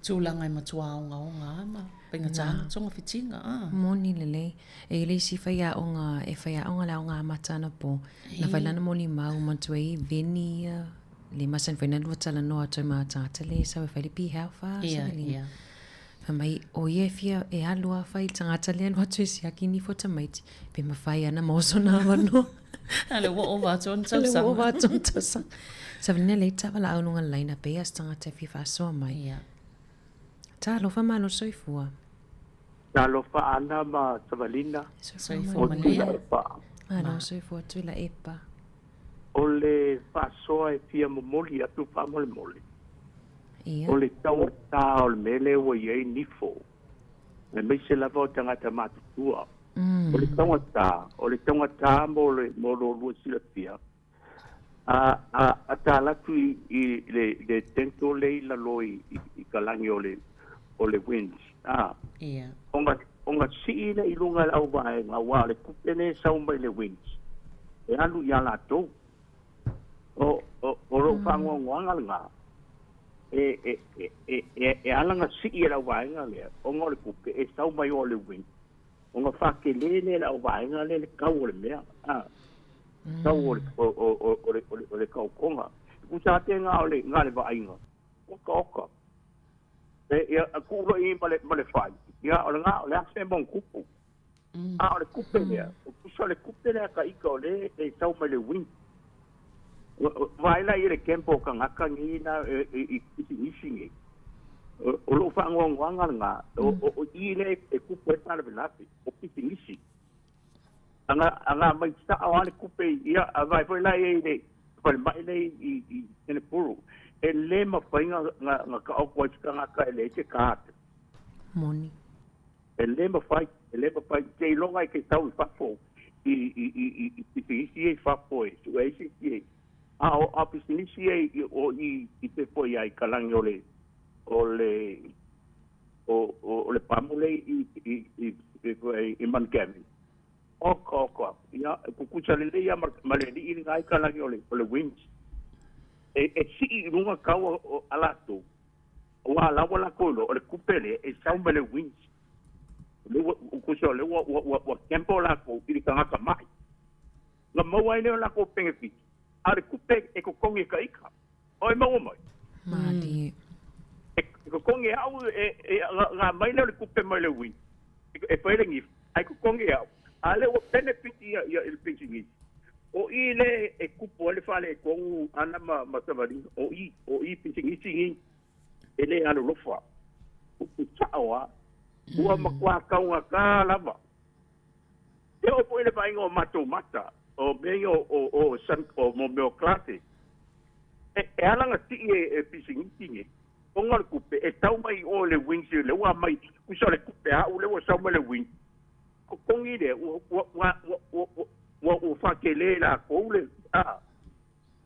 tulaga e matua ogaoga a ma faigata ona togafitiga, a. Moni lelei. E i le isi faiaoga e faiaoga le aoga amata anapo, na fai lana molimau manatua ai veni ia le masani foi na lua talanoa atu ai ma tagata le sau e fai le P-Health a savaliga. Fai mai o ia e fia e alu a fai i le tagata lea e alu atu e siaki nifo tamaiti pe mafai ana maua sona avanoa. A lea ua ova atu ona tausaga. Lea ua ova atu ona tausaga. Savaliga lea ta valaau luga le laina pe ia se tagata e fia faasoa mai. Ia. Talofa malo soifua. Talofa Ana ma Savalina. Soifua manuia. Malo soifua Tuilaepa. O le faasoa e fia momoli atu faamolemole. Ia. O le taugata o le mea lea ua i ai nifo, aemaise lava o tagata matutua. O le taugata, o le taugata mo le mo lo lua silafia, a a a tala atu i i le le dental lea i lalo i i ka lagi o le o le winds, a. Ia. Ona ona sii lea i luga e le auvaega aua o le tupe lea e sau mai le winds e alu ia latou. O o o lou faanoanoaga lena e e e e e ala ona sii e le auvaega lea ona o le tupe e sau mai o le winds ona faatele lea e le auvaega lea le tau o le mea a tau o le o o o le o le taotoga. E tusa lava tēnā o le na le vaaiga oka oka. E ia tuu loa i i ma le ma le fai, ia o lena o le a se mea o tupu. A o le tupe lea, o tusa o le tupe lea ka ika o lea e sau mai le uiga. Vaai la i le camp o tagata nei na i pisinisi nei. O lou faanoanoaga lena, o i lea e tupu ai le faalavelave, o pisinisi. Ana ana aumai sao lava le tupe ia, a vaai foi la i ai i le falemai lea i Kenepuru, e le mafai ona taoto ai se tagata e leai se card. Moni. E le mafai, e le mafai, seiloga e te tau i fafo i i i i i pisinisi ia i fafo e sue ai se isi e. A o a pisinisi ia i o i i pefo ia i kalagi o le o le o o o le pamu lea i i i i i Mount Gavin. Oka oka, ia e kukusa lelei lava ma ma le alii lena i kalagi o le o le winds. E e sii i luga kau o a latou. Ua lawa lakou iloa, o le tupe lea e sau mai le winds. O lea ua, tusa o lea ua, ua, ua, ua gamble lakou i le tagata mai. Na maua ai lea o lakou penefiti, a o le tupe e totogi e ka ika. O e maua mai. Malie. E totogi e au, e, e, na aumai lea o le tupe mai le winds, e fai le gift, ae totogi e au. A o lea ua benefit ia, ia i le pisinisi. O i lea e tupu ai le faaletonu ana ma, ma savaliga, o i, o i pisinisi nei. E le alolofa. Upu sao lava. Ua matua taugata lava. E oo foi i le vaaiga o matou mata, o mea ia o, o, o, sun, o mo mea o glasses. E, e ala ona sii e, e pisinisi nei, ona o le tupe e tau mai i o i le wings lea ua aumai, tusa o le tupe a au lea ua sau mai le wings. Totogi lea, ua, ua, ua, ua, ua, ua, ua, ua faatele e latou le, a,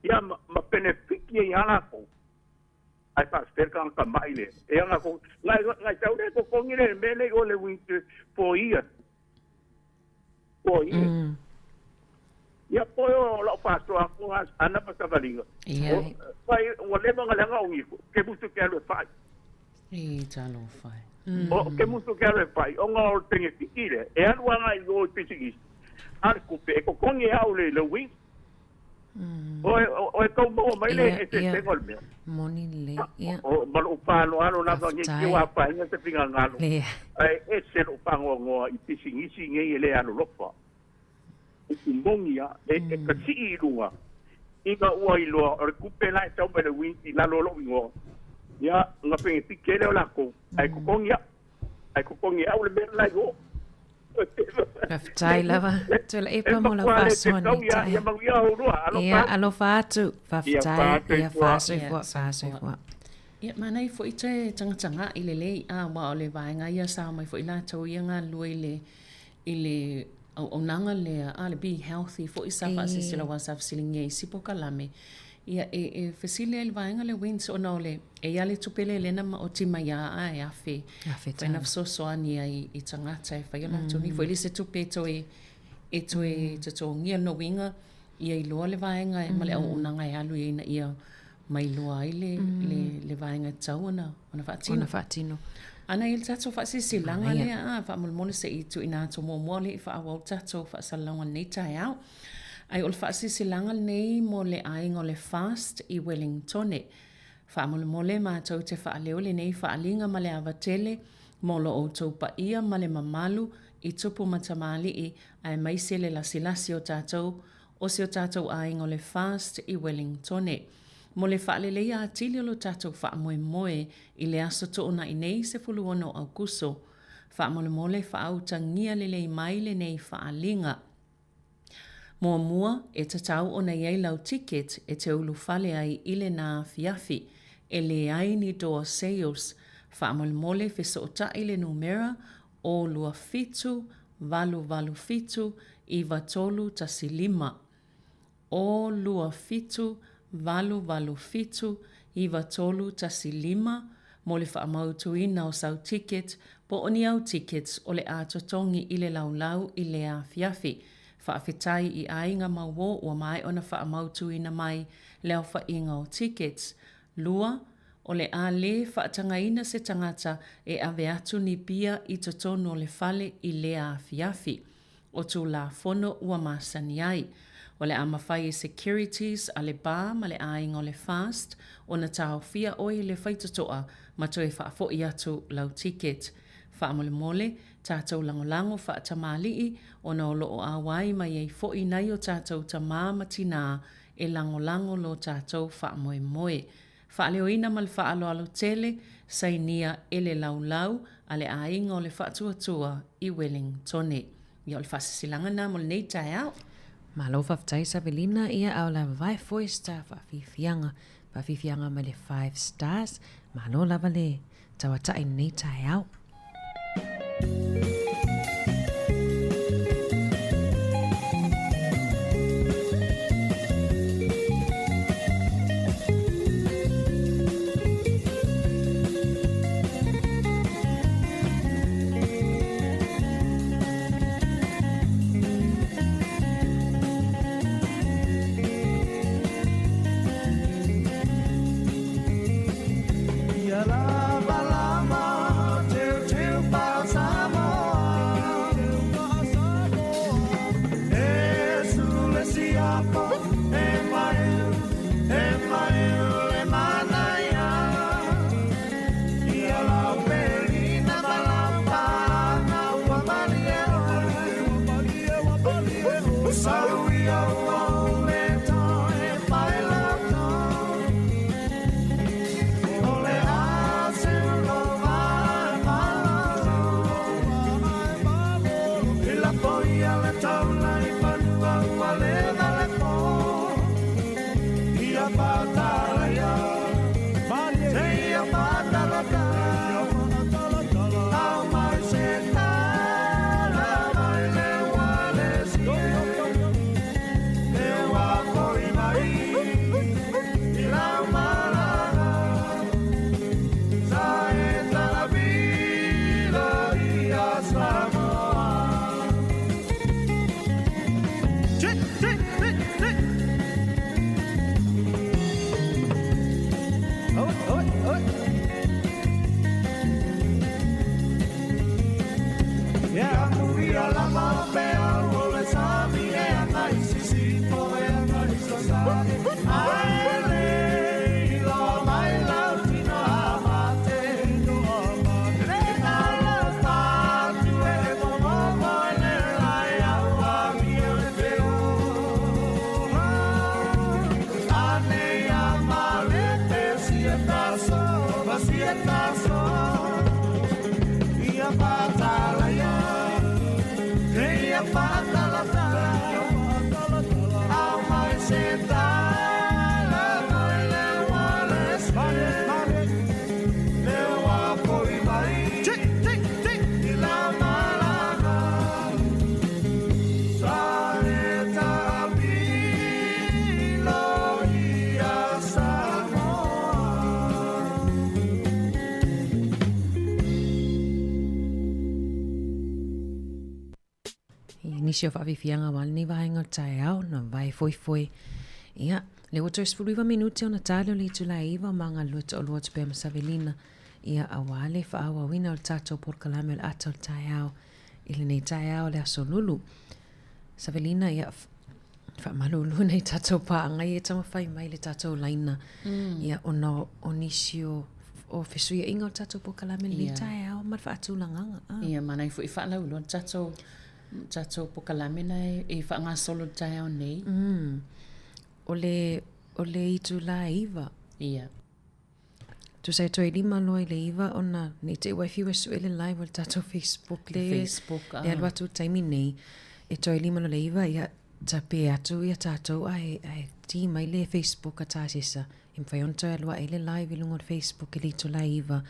ia ma, ma penefiti ai lava latou. Ae faafefea le tagata ma'i lea? E ana ko, ngai, ngai tau lea totogi le mea lea i o le winter for years. For years. Ia po o lau faasoa atu ana ma savaliga. Ia. Fai, ua leva ona leaga o nifo, ke musu ke alu e fai. E talofa e. O ke musu ke alu e fai, ona o le penefiti lea, e alu agai i o i pisinisi, a le tupe, e totogi e au le, le wing. Oe, oe tau maua mai le eseesega o le mea. Moni lelei, ia. O, ma lou faaaloalo lava nei te ua afaina se finagalo. Ae ese lou faanoanoa i pisinisi nei e le alolofa. Upu moni lava, e, e kasii i luga, ina ua iloa o le tupe la e tau mai le uiga i lalo o lou igoa, ia, ona penefiti ai lea o latou, ae totogi au. Ae totogi e au le mea la i o. Faafetai lava. Tuilaepa mo lau faasoa nei taeao. Ia, alofa atu. Faafetai. Ia, faasoifua, faasoifua. Ia, manaia foi toe tagatagai lelei, a, aua o le vaega ia sa omai foi latou ia galulue i le, i le auaunaga lea, a, le Be Healthy foi sa faasilasila aua sa fesiligia i isi polokalame. Ia, e, e fesili ai i le vaega lea WINZ ona o le, e i ai lava le tupe lea na maoti mai lava ae $1000, mafai ona fesoasoani ai i tagata e fai a latou nifo. E le o se tupe e toe, e toe totogia. O lona uiga, ia iloa le vaega ma le auaunaga e alu i ai ina ia mailoa ai le, le, le vaega e tatau ona, ona faatino. Ona faatino. Ana i le tatou faasilasilaga lea, a, faamolemole se i tuuina atu muamua le i faaauau le tatou faasalalauga i lenei taeao. Ae o le faasilasilaga lenei mo le aiga o le Fast i Wellingtone. Faamolemole matou te faaleo lenei faaaliga ma le ava tele mo lo outou paia ma le mamalu i tupu ma tamalii aemaise le lasilasi o tatou o si o tatou aiga o le Fast i Wellingtone. Mo le faaleleia atili o lo tatou faamoemoe i le aso Toonai nei 16 o Aukuso, faamolemole faautagia lelei mai lenei faaaliga. Muamua, e tatau ona i ai lau ticket e te ulufale ai i lena afiafi. E leai ni door sales. Faamolemole fesootai le numera o 27 887 9315. O 27 887 9315 mo le faamautuina o sau ticket po o ni au tickets o le a totogi i le laulau i lea afiafi. Faafetai i aiga mauō ua maea ona faamautuina mai le aofaiga o tickets. 2, O le a lē faatagaina se tagata e ave atu ni pia i totonu o le fale i lea afiafi. O Tulafono ua masani ai. O le a mafai e securities a le bar ma le aiga o le Fast ona taofia oe i le faitotoa ma toe faafoi atu lau ticket. Faamolemole, tatou lagolago faatamalii ona o lo o auai mai ai foi nai o tatou tamā ma tinā e lagolago lo tatou faamoemoe. Faaleoina ma le faaaloalo tele, sainia e le laulau a le aiga o le Faatuatua i Welingtone. Ia o le faasilasilaga lena mo lenei taeao. Malo faafetai Savelina, ia a o le vavae foi star faafiafiaga, faafiafiaga mai le five stars, malo lava le tauatai i lenei taeao. nisi o faafiafiaga aua lenei vaega o le taeao na vae foefoe. Ia, lea ua toe 19 minute ona ta lea o le itula e 9 ma galulue toalua atu pea ma Savelina, ia, aua le faaauauina o le tatou polokalame o le ata o le taeao i lenei taeao o le aso Lulu. Savelina, ia, faamalulu nei tatou paaga ia e taumafai mai le tatou laina mm. ia ona o nisi o o fesuiaiga o le tatou polokalame lenei yeah. taeao ma le faatulagaga. Ah. Ia, manaia foi faalauiloa le tatou tatou polokalame na e, e faagasolo le taeao nei. Mm. O le, o le itulā iva. Ia. Tusa e toe lima loa i le iva ona nei te i ua e fiu e sue le live o le tatou Facebook le, Facebook, le alu atu i le taimi nei. E toe lima loa i le iva, ia tape atu ia tatou ae, ae ti mai le Facebook a Tasesa. E mafai ona toe alu ae le live i luga o le Facebook i le itula e iva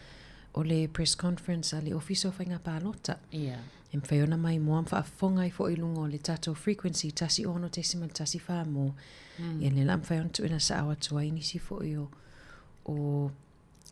o le press conference a le Ofisa o Faiga Palota. Ia. E mafai ona maimoa ma faafofoga ai foi i luga o le tatou frequency 106.14 mo. Mm. Ia lea la mafai ona tuuina sao atu ai nisi foi o o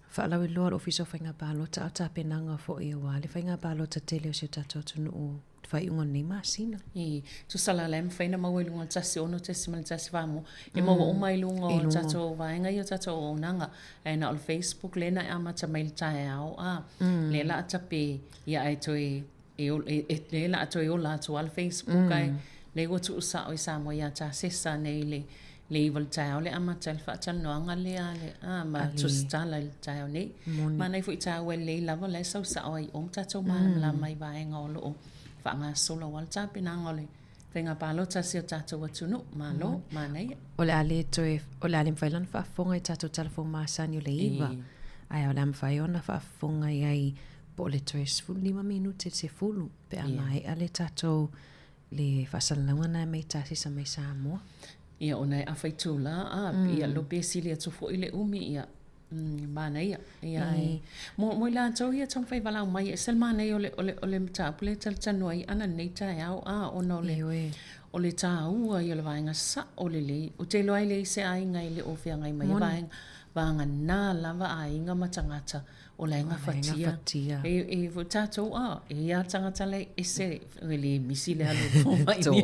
faalauiloa le Ofisa o Faiga Palota a o tapenaga foi aua le faiga palota tele o si o tatou atunuu i le faaiuga o lenei masina. I tusa la la e mafai ona maua i luga o le 16.14 mo e maua uma i luga o tatou vaega ia o tatou auaunaga ae na o le Facebook lea na e amata mai i le taeao a lea la a tape ia ae toe e, e, e, lea la a toe ola atu lava le Facebook mm. ae lea ua tuusao i Samoa ia Tasesa nei le le iva le taeao le amata le faatalanoaga lea le a ma tusitala i le taeao nei. Manaia foi tāua e lelei lava la e sau sao ai o ma tatou malamalama i vaega o loo faagasolo aua le tapenaga o le faiga palota a si o tatou atunuu. Malo, manaia. O le a le toe, o le a le mafai la ona faafofoga i tatou tala fou masani o le iva, ae o le a mafai ona faafofoga i ai po o le toe 15 minute i le sefulu pe a maea le tatou le faasalalauga na e mai Tasesa mai Samoa. Ia ona e afa itula a, ia lo pe sili atu foi le umi ia manaia. Ia ai mo mo i latou ia taumafai valaau mai e ese le manaia o le o le o le mataupu lea e talatalanoa ai ana lenei taeao a ona o le o le taua ia o le vaega sao lelei. Ou te iloa ai leai se aiga e le o feagai mai ia vaega vagana lava aiga ma tagata O la e gafatia. E, e foi tatou, a, e ia tagata la e ese, e le misi le alu fomai ni.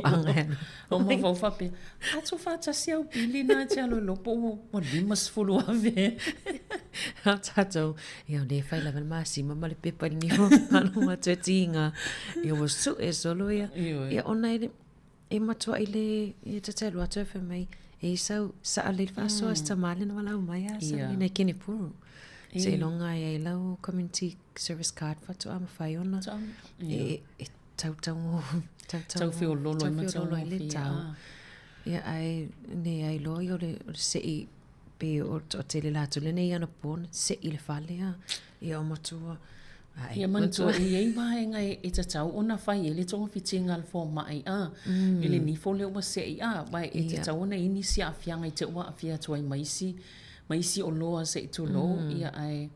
O mafaufau faapea, a tu faatasi au pili na te alu lopo ua, ua 50,000. A tatou, ia o lea e fai lava le masima ma le pepa i le niho, alo atu e tiga. Ia ua sue solo ia. Ia ona e le, E matuai le e tatalo atu e fai mai e i sau saa lei faasoa se tama le na valaau mai a sa nei Kenepuru. Seiloga ai ai lau community service card faatoa mafai ona e e tautaugo tau feololo ai ma tau ai le tau. Ia ae ne ai loa ia o le o le sei pe o toatele latou lenei anapo na sei le fale a ia o matua Ia manatua e i ai vaega e tatau ona fai ai le togafitiga a le fomai a, i le nifo lea ua sei a, aua e tatau ona i ai nisi aafiaga i te i ua aafia atu ai ma isi, ma isi oloa se i tulou, ia ae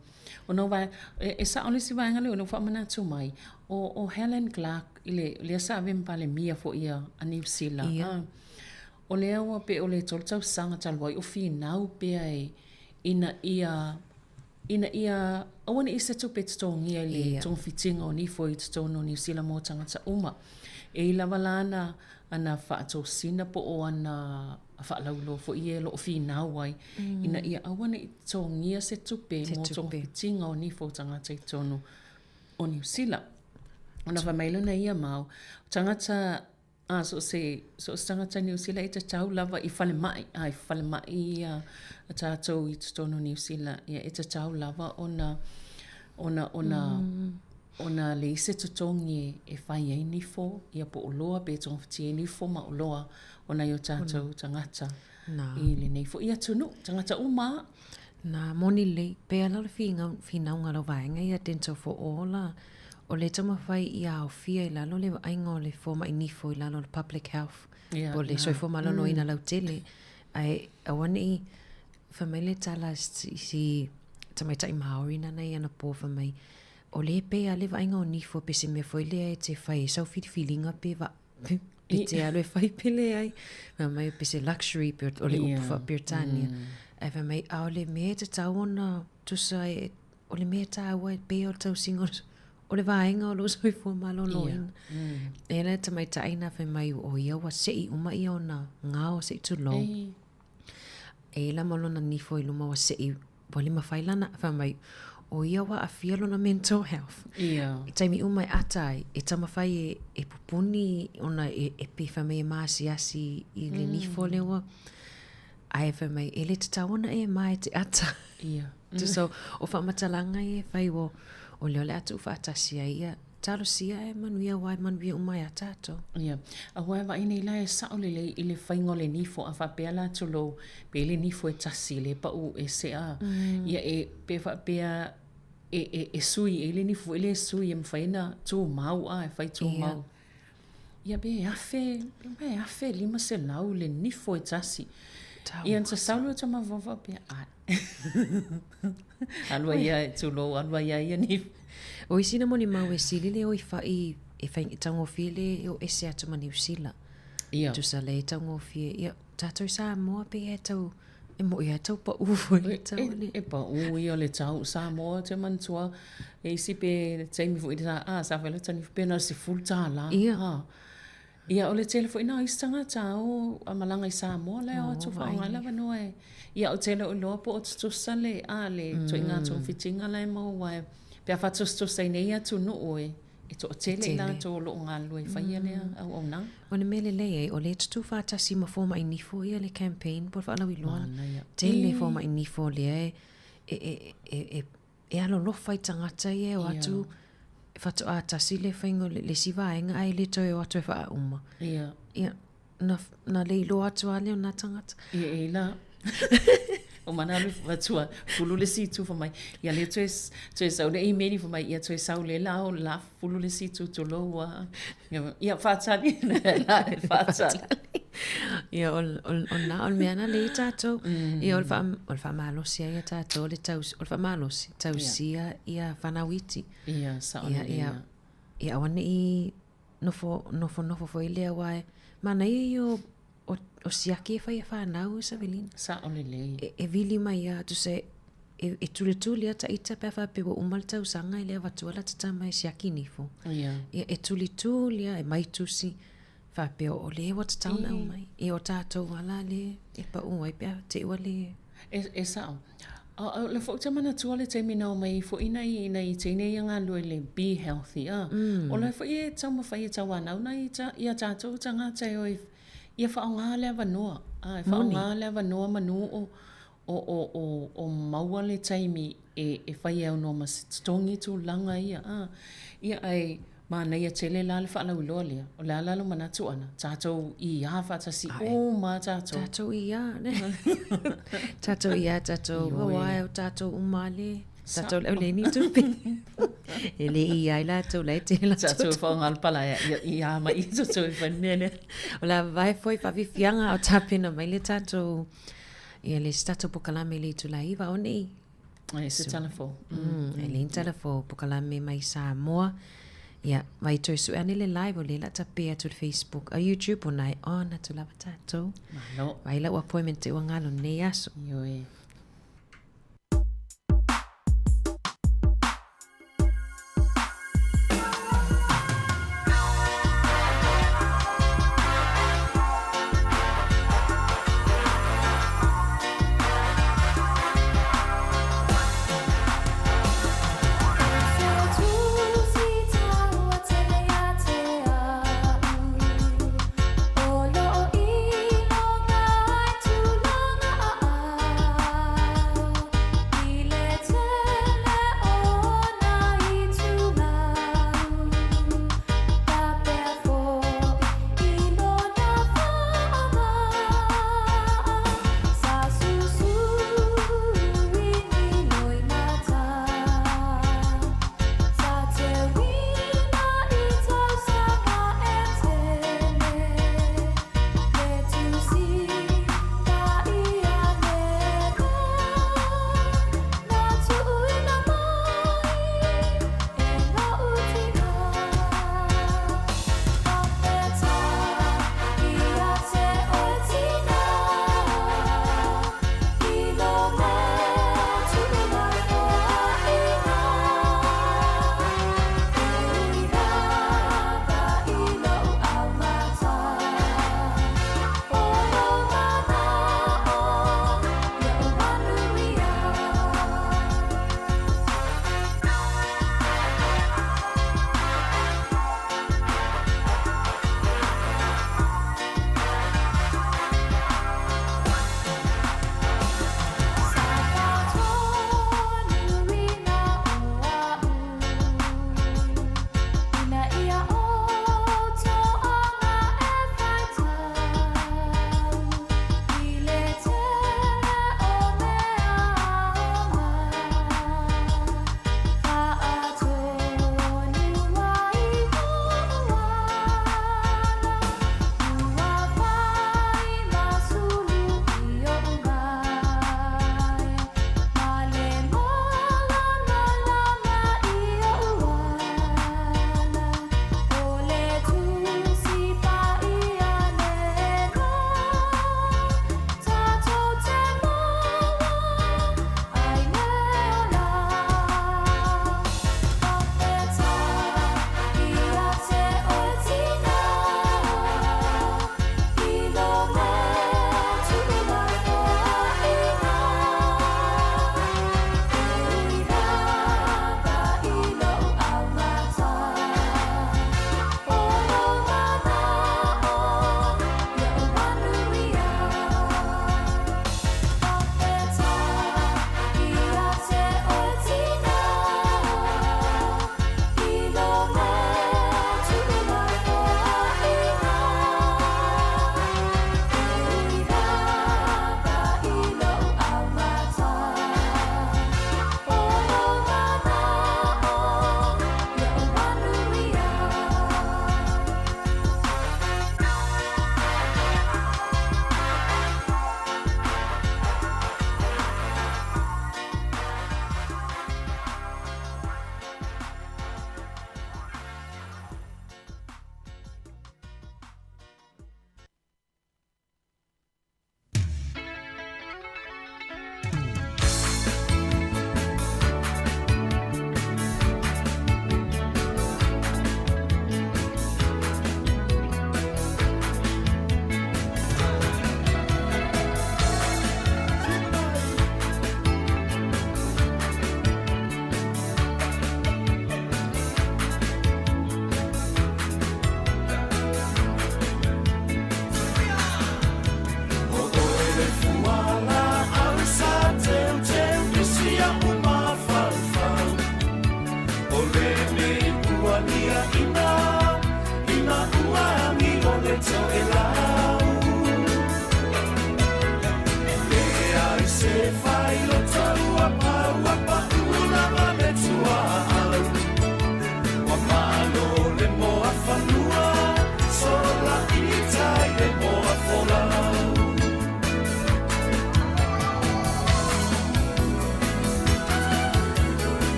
ona o vaega, e sao le isi vaega lea ua faamanatu mai, o Helen Clark i le, lea sa ave ma Palemia foi a Niu Sila a, o lea ua pei o le tolu tausaga talu ai o finau pea e ina ia ina ia aua ne i se tupe totogia i le togafitiga o nifo i totonu o Niu Sila mo tagata uma. E i lava la ana, ana faatosina po o ana faalauiloa foi ia o lo o finau ai, ina ia aua ne i totogia se tupe mo togafitiga o nifo o tagata i totonu o Niu Sila. Ona fai mai lea o ia mau, o tagata A so o se, so o se tagata Niu Sila e tatau lava i falemai, a i falemai ia a tatou i totonu o Niu Sila, ia e tatau lava ona, ona, ona, mm. ona leai se totogi e fai ai nifo, ia po o oloa pe togafitia ai nifo ma oloa o nai o tatou tagata i lenei foi atunuu, tagata uma a. Na, moni lelei, pe ala o le finau, finauga a lau vaega ia Dental for All la, o lea e taumafai ia aofia i lalo le vaaiga o le fomai nifo i lalo o le public health, Ia, po o le na. soifua maloloina lautele, ae aua ne i fai mai le tala i si tamaitai Māori nana i anapo fai mai, o lea e pei lava le vaaiga o nifo pei se mea foi lea e te fai ai sau filifiliga pe va, pe te alu e fai pe leai. Fai mai pe se luxury pe o le upu faa-Peretania. Ae fai mai, a o le mea e tatau ona tusa e, o le mea taua e pei o le tausiga o le. o le vaega o lou soifua malōlōina. E le tamaitai na fai mai o ia ua seʻi uma ia ona gao se i tulou. E la ma lona nifo i luma ua seʻi ua le mafai lana fai mai o ia ua aafia lona mental health. Ia. I taimi uma e ata ai, e taumafai e, e pupuni ona e, e pei fai mai e maasiasi i le nifo lea ua ae fai mai e le tatau ona e ma e te ata. Ia. So, o faamatalaga ia e fai o, o lea o le a tuufaatasi ai ia talosia e manuia aua e manuia uma ai a tatou. Ia. Aua e vaai nei la e sao lelei i le faiga o le nifo a faapea la tulou pe le nifo e tasi le pau ese a. Ia e pe faapea e, e, e sui e le nifo foi le sui e mafai ona tumau a e fai tumau. Ia pe afe, pe 1500 le nifo e tasi. Ia na sasau lea o Tamavao faapea, ai. Alu ai ia, tulou, alu ai ia ia nifo. O isi na molimau e sili le o i whai e whai e taugofie le e o ese atu ma Niu Sila. Ia. Tusa le e taugofie. Ia, tātou i Samoa pe e tau, e mo ia tau pa u foi le tau le. E pa u ia le tau Samoa te manatua. E isi pe taimi foi sa, a, sa whai le tani pe na se full tāla. Ia. Ha. Ia, o le tele foi na o isi tagata o a malaga i Samoa la e o atu faaaoga le avanoa e. Ia, ou te le o iloa po o tutusa le, a, le ituaiga togafitiga la e maua e, pe a faatusatusa i nei atunuu e, e toatele i latou o lo o galulue e faia lea auaunaga. O le mea lelei ai, o lea e tutū faatasi ma fomai nifo ia le campaign po o le faalauiloa. Tele fomai nifo lea e, e, e, e, e e alolofa i tagata ia e o atu e faatoa tasi le faiga o le isi vaega ae le toe o atu e faauma. Ia. Ia, na, na le iloa atu lava lea o nā tagata. Ia, e la. O mana alu matua, fulu le isi itu fai mai. Ia le toe, toe sau le email fai mai, ia toe sau le la o la fulu le isi itu tulou a. Ia, faatali, la e faatali. Ia, o, o, o nā, o le mea na lei tātou. Ia, o le, wha, o le whaamalosi ai a tātou, o le, taus, o le whaamalosi, tausia ia whanau iti. Ia, sao Ia, ia, ia aua ne'i nofo, nofo, nofo foi lea aua e manaia ia o, o, o siaki e whai e whanau e Savelina. Sao lelei. E, e vili mai ia, tu se, e, e tuletuli a ita pe a faapea ua uma le tausaga e le avatua la tatama e siaki nifo. Ia. Ia, e tulituli a, e maitusi, faapea o le ua tatau ona aumai. Ia o tatou ala le e pau ai pe a te i ua le... E, e sao. O, o le foi ou te manatua le taimi na omai ai foi nai, nai teine ia galulue i le Be Healthy, a. O la foi e taumafai e tauanau nai ta, ia tatou tagata e o e, ia faaaoga le avanoa. A, e faaaoga le avanoa manu o, o, o, o, o maua le taimi e, e fai ai aunoa ma se totogi tulaga ia, a. Ia, ae manaia tele la le faalauiloa lea. O le a la lou manatu ʻana? Tatou iā faatasi uma a tatou. Tatou iā, ne. Tatou iā, tatou ua o tatou uma le. Tatou le auleni tupe. E le i ai latou la e te latou. Tatou faaaoga le palaea, ia iā mai i tatou e fai le mea lea. O le a vavae foi faafiafiaga o tapena mai le tatou Ia le isi tatou pokalame i le itula 9 o nei. E se tala fou. E le ni tala fou pokalame mai Samoa. Ia, vai toe sue ane le live o le la tape atu le Facebook a YouTube o nai on atu lava tatou. Malo. Vai lau appointment te ua ngalo nei aso. Ioe.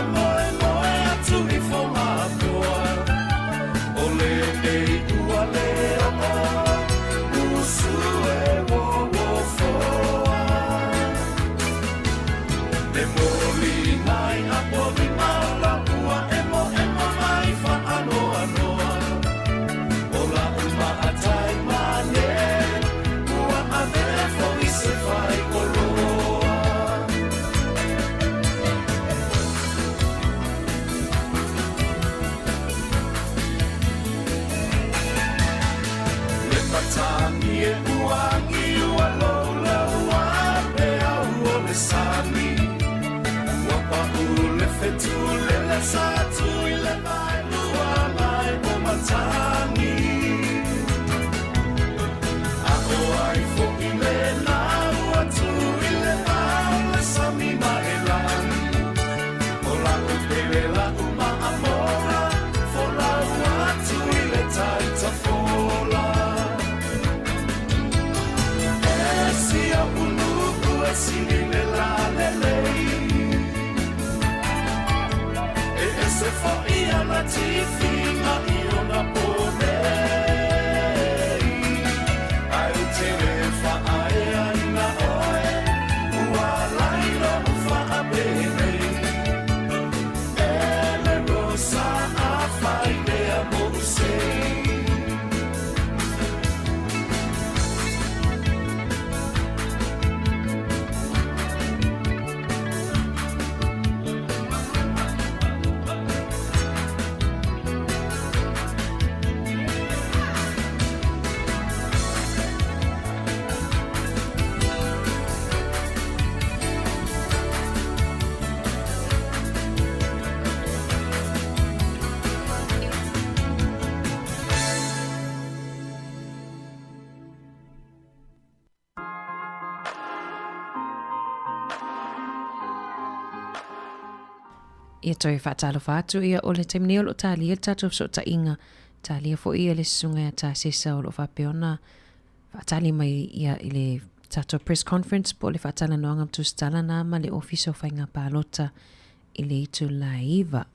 faamoemoe atu i Fogapoa O lenei ua le oo usu e wowofoa Le moli mai apolima o lau ua emoemo mai faanoanoa O lau maatai mane ua avea foi se faikoloa Le matagi e uagi ua louloua pe au o le sami Ua pau le fetu le lesa atu i le vaelua mai o matagi A o ai foi lena ua tu i le vao le sami ma e lagi O lau pele lau maamoga folau atu i le taitafola E sia ulu'u e sili le lalelei E ese fo'i ana tifiga i ona po nei Ae ou te le faaeaina oe ua lai lou faapenei E le rosa afai lea mou sei. Ia toe faatalofa atu ia o le taimi nei o lo o talia le tatou fesootaiga. Talia foi ia le susuga ia Tasesa o lo o faapea ona faatali mai ia i le tatou press conference po o le faatalanoaga ma tusitala na ma le Ofisa o Faiga Palota i le itula e 9.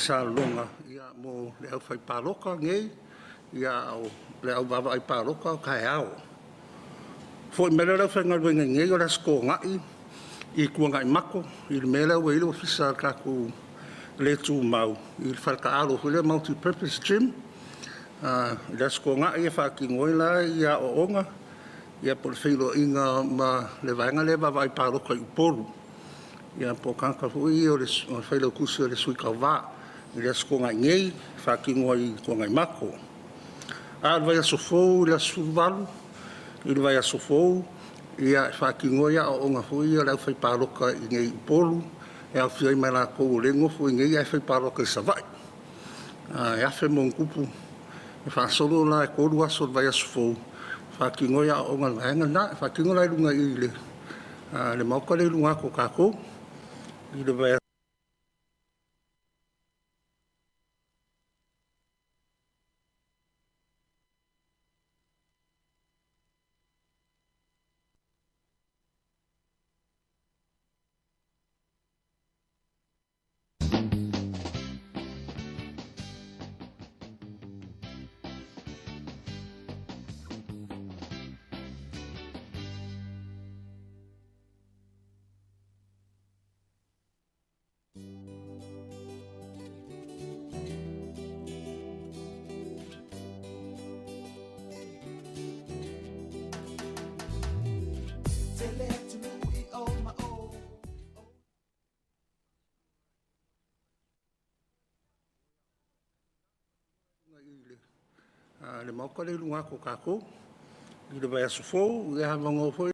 Salelologa ia mo le aufai paloka nei ia o le au vaavaai paloka o taeao. Fo'i mai lea o le aufaigaluega i nei o le Aso Toonai i Tuanaimato i le mea lea ua i ai le Ofisa a le tatou le tumau i le faletaalo foi lea multi purpose gym. I le Aso Toonai e faatino ai la ia aoaoga ia po o le feiloaiga ma le vaega lea e vaavaai palota i Upolu ia po o tagata foi ia o le Failautusi o le Sui Tauva i le Aso Toonai nei e faatino ai i Tuanaimato. A o le vaiaso fou i le aso 18 i le vaiaso fou ia e faatino ai aoaoga foi ia a le aufaipalota i inei i Upolu e aofia ai ma i latou o lea e nofo i inei ae fai palota i Savaii. E 1,000+ e faasolo la e 3 aso o le vaiaso fou e faatino ai aoaoga a le vaega lena. E faatino la i luga i i le Maota lea i luga atu o tatou i le vaiaso. Le Maota lea i luga atu o tatou i le vaiaso fou, ia avanoa foi.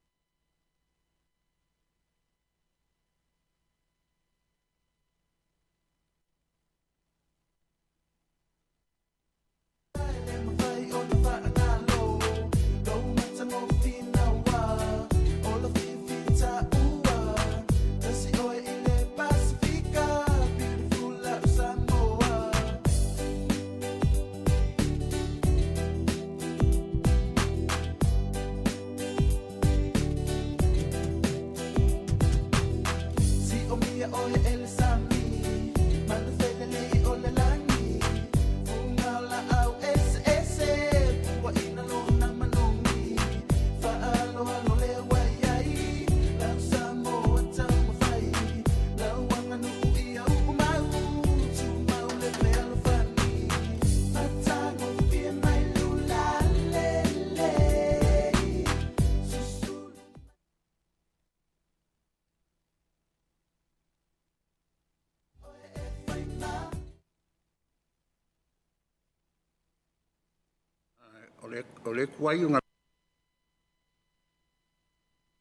O le tuai o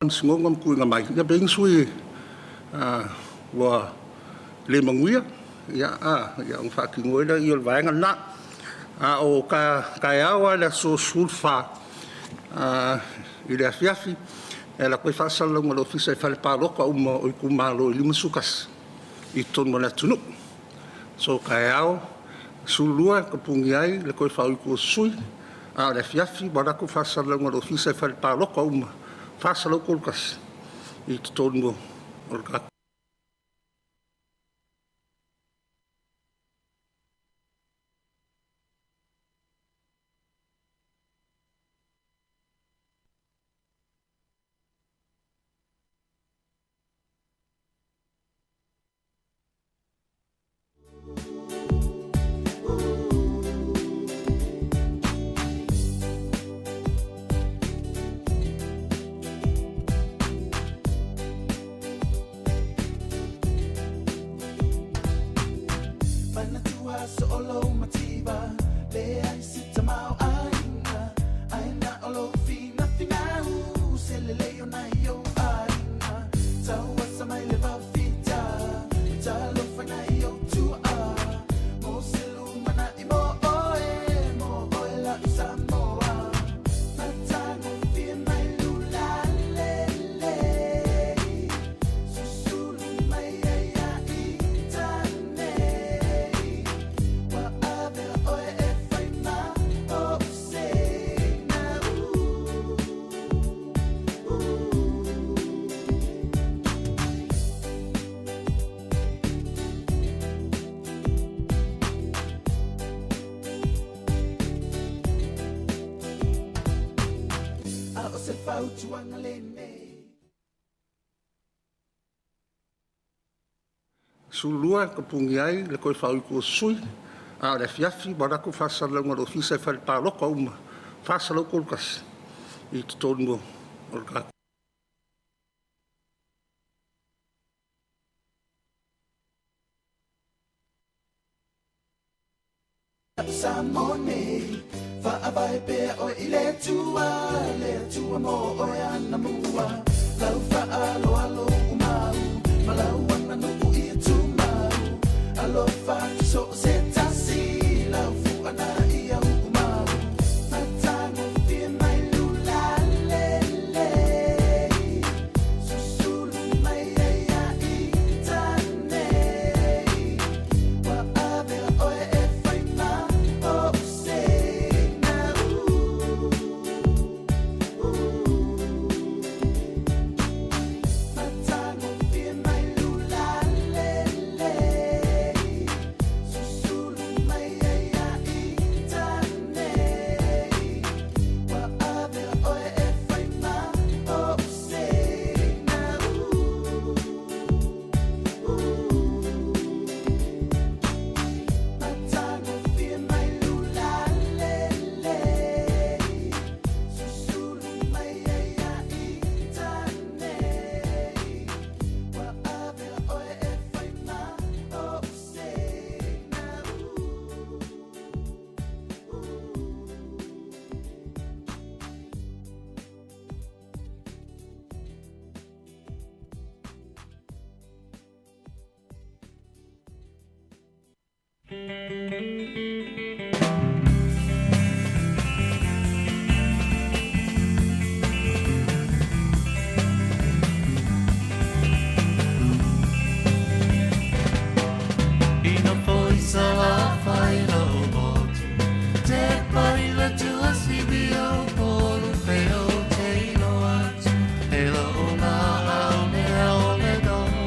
Faamasinoga ma tuuina mai, ia pe i ai ni sui ua le manuia, ia, ona faatino ai lea o le vaega lena. A o taeao lava i le aso 14 i le afiafi, e alu atu ai faasalalauga a le Ofisa i fale palota uma o itumalo e 51 i totonu o le atunuu. So taeao, 12 e tapuni ai le toe faaui i tua o sui, a o le afiafi ua alu atu le faasalalauga a le Ofisa i fale palota uma 431 i totonu o le tatou. 12 e tapuni ai le toe faaui i tua o sui, A o le afiafi ua alu atu faasalalauga a le Ofisa i fale palota uma 431 i totonu o le tatou. Samoa nei, faavae pea oe i le Atua, le Atua mo oe anamua. Lau faaaloalo umau, ma lau aganuu ia tumau. Alofa atu so o se tasi, lau fuana ia uumau. Matagofie mai lula lelei, susulu mai ai ia ita nei. Ua avea oe e fai ma ou seina, Matagofie mai lula lelei, susulu mai ai ia ita nei. Ua avea oe e fai ma ou seina, Matagofie mai lula lelei, susulu mai ai ia ita nei. Ua avea oe e fai ma ou seina, I nofo i Salafai lou motu, Tepa i le tuasivi o Upolu pe ou te iloa atu, He lou laau lea o le donu,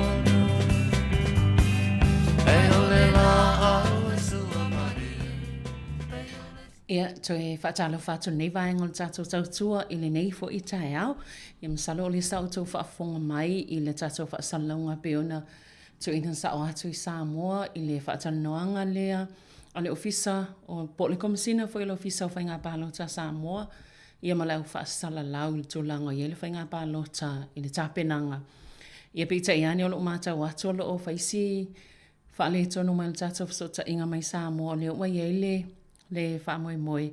E o le laau e sua malie. Ia, toe faatalofa atu lenei vaega o le tatou tautua i lenei foi taeao. Ia masalo o lea sa outou faafofoga mai i le tatou faasalalauga pei ona tuuina sao atu i Samoa i le faatalanoaga lea a le Ofisa o, po o le Komesina foi o le Ofisa o Faiga Palota a Samoa, ia ma le au faasalalau i le tulaga o i ai le faiga palota i le tapenaga. Ia peitai ane o lo o matau atu o lo o fai si faaletonu mai o le tatou fesootaiga mai Samoa o lea ua i ai le, le faamoemoe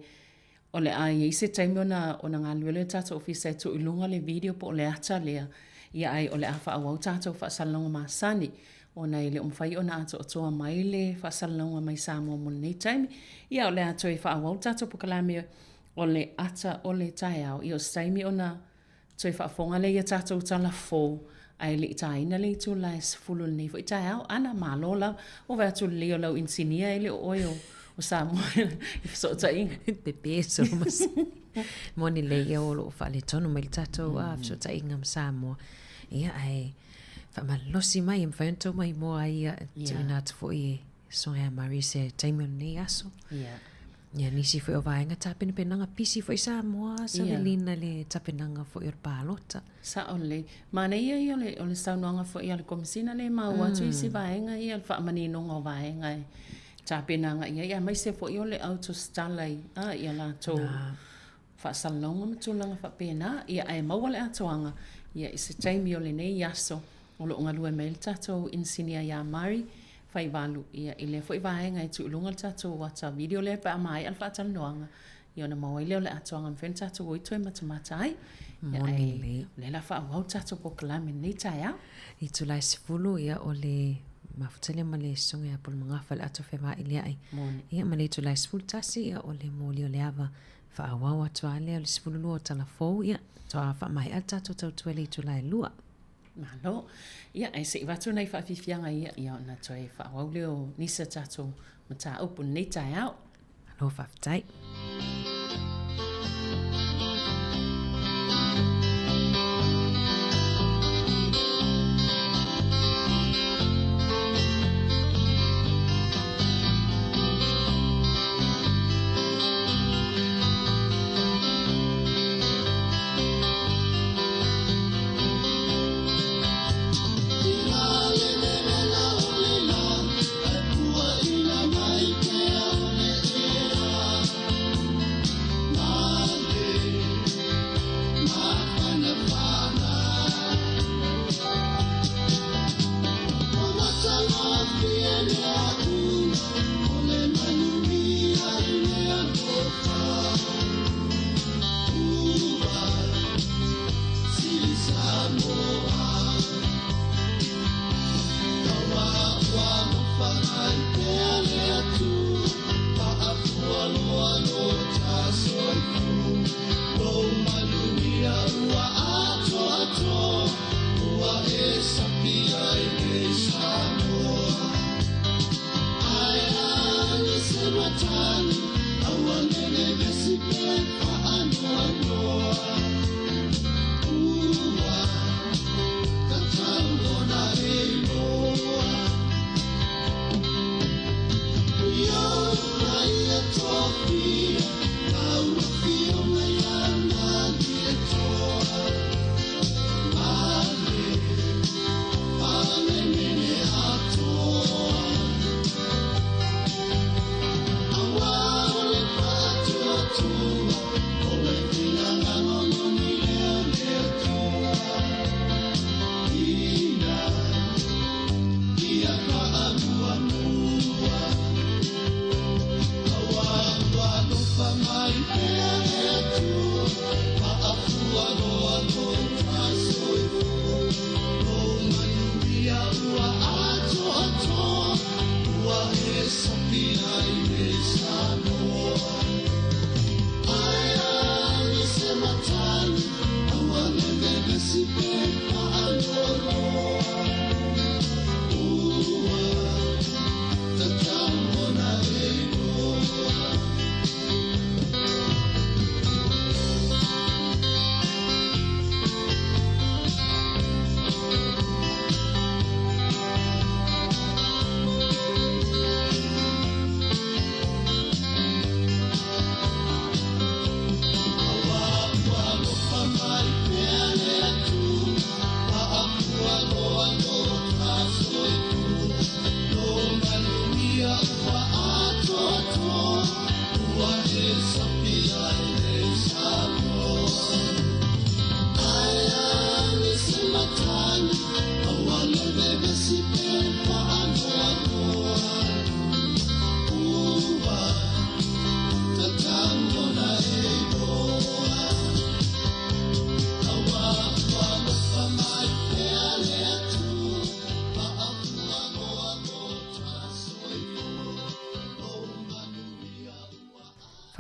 o le a i ai se taimi ona, ona galulue lea o le tatou ofisa e tuu i luga le video po o le ata lea, ia ae o le a faaauau tatou faasalalauga masani ona e le o mafai ona atoatoa mai le faasalalauga mai Samoa mo lenei taimi. Ia o le a toe faaauau le tatou polokalame o le ata o le taeao, ia o se taimi ona toe faafofoga lea i a tatou tala fou, ae le i taina le itula e 10 i lenei foi taeao. Ana, malo lava. Ua vaai atu lelei o lau inisinia e le o oe o Samoa i fesootaiga. Pepe solo Moni lelei ia o lo o faaletonu mai le tatou fesootaiga ma Samoa. Ia ae faamalosi mai e mafai ona tou maimoa ai ia tuuina atu foi e Sonia Marie se taimi o lenei aso. Yeah. Ia nisi foi o vaega tapenapenaga pisi foi Samoa Savelina yeah. le tapenaga foi o le palota. Sao lelei. Manaia ia o le, o le saunoaga foi a le Komesina lea e maua atu isi vaega ia, le faamaninoga o vaega e tapenaga i ai, aemaise foi o le autostala i, a, i a latou faasalalauga ma tulaga faapena. Ia, ae maua le atoaga ia, i se taimi o lenei aso o lo o galue mai ai le tatou inisinia ia Mari Faivalu, ia, i lea foi vaega e tuu i luga le tatou ata video lea pe a maea le faatalanoaga, ia ona maua ai lea o le atoaga e mafai ona tatou o ai toe matamata ai. Ia, Moni ae lelei. o lea o le a faaauau le tatou polokalame i lenei taeao. Itula e 10, ia, o le mafuta lea ma le Susuga ia Pulemagafa i le ato fevailia'i. Moni. Ia, ma le itula e 11, ia, o le moli o le ava faaauau atu lava lea o le 12 o tala fou, ia, faatoa faamaea le tatou tautua i le itula e 2. Malo. Ia, ae se i avatu nai faafiafiaga ia, ia ona toe faaauau lea o nisi o tatou mataupu i lenei taeao. Malo faafetai.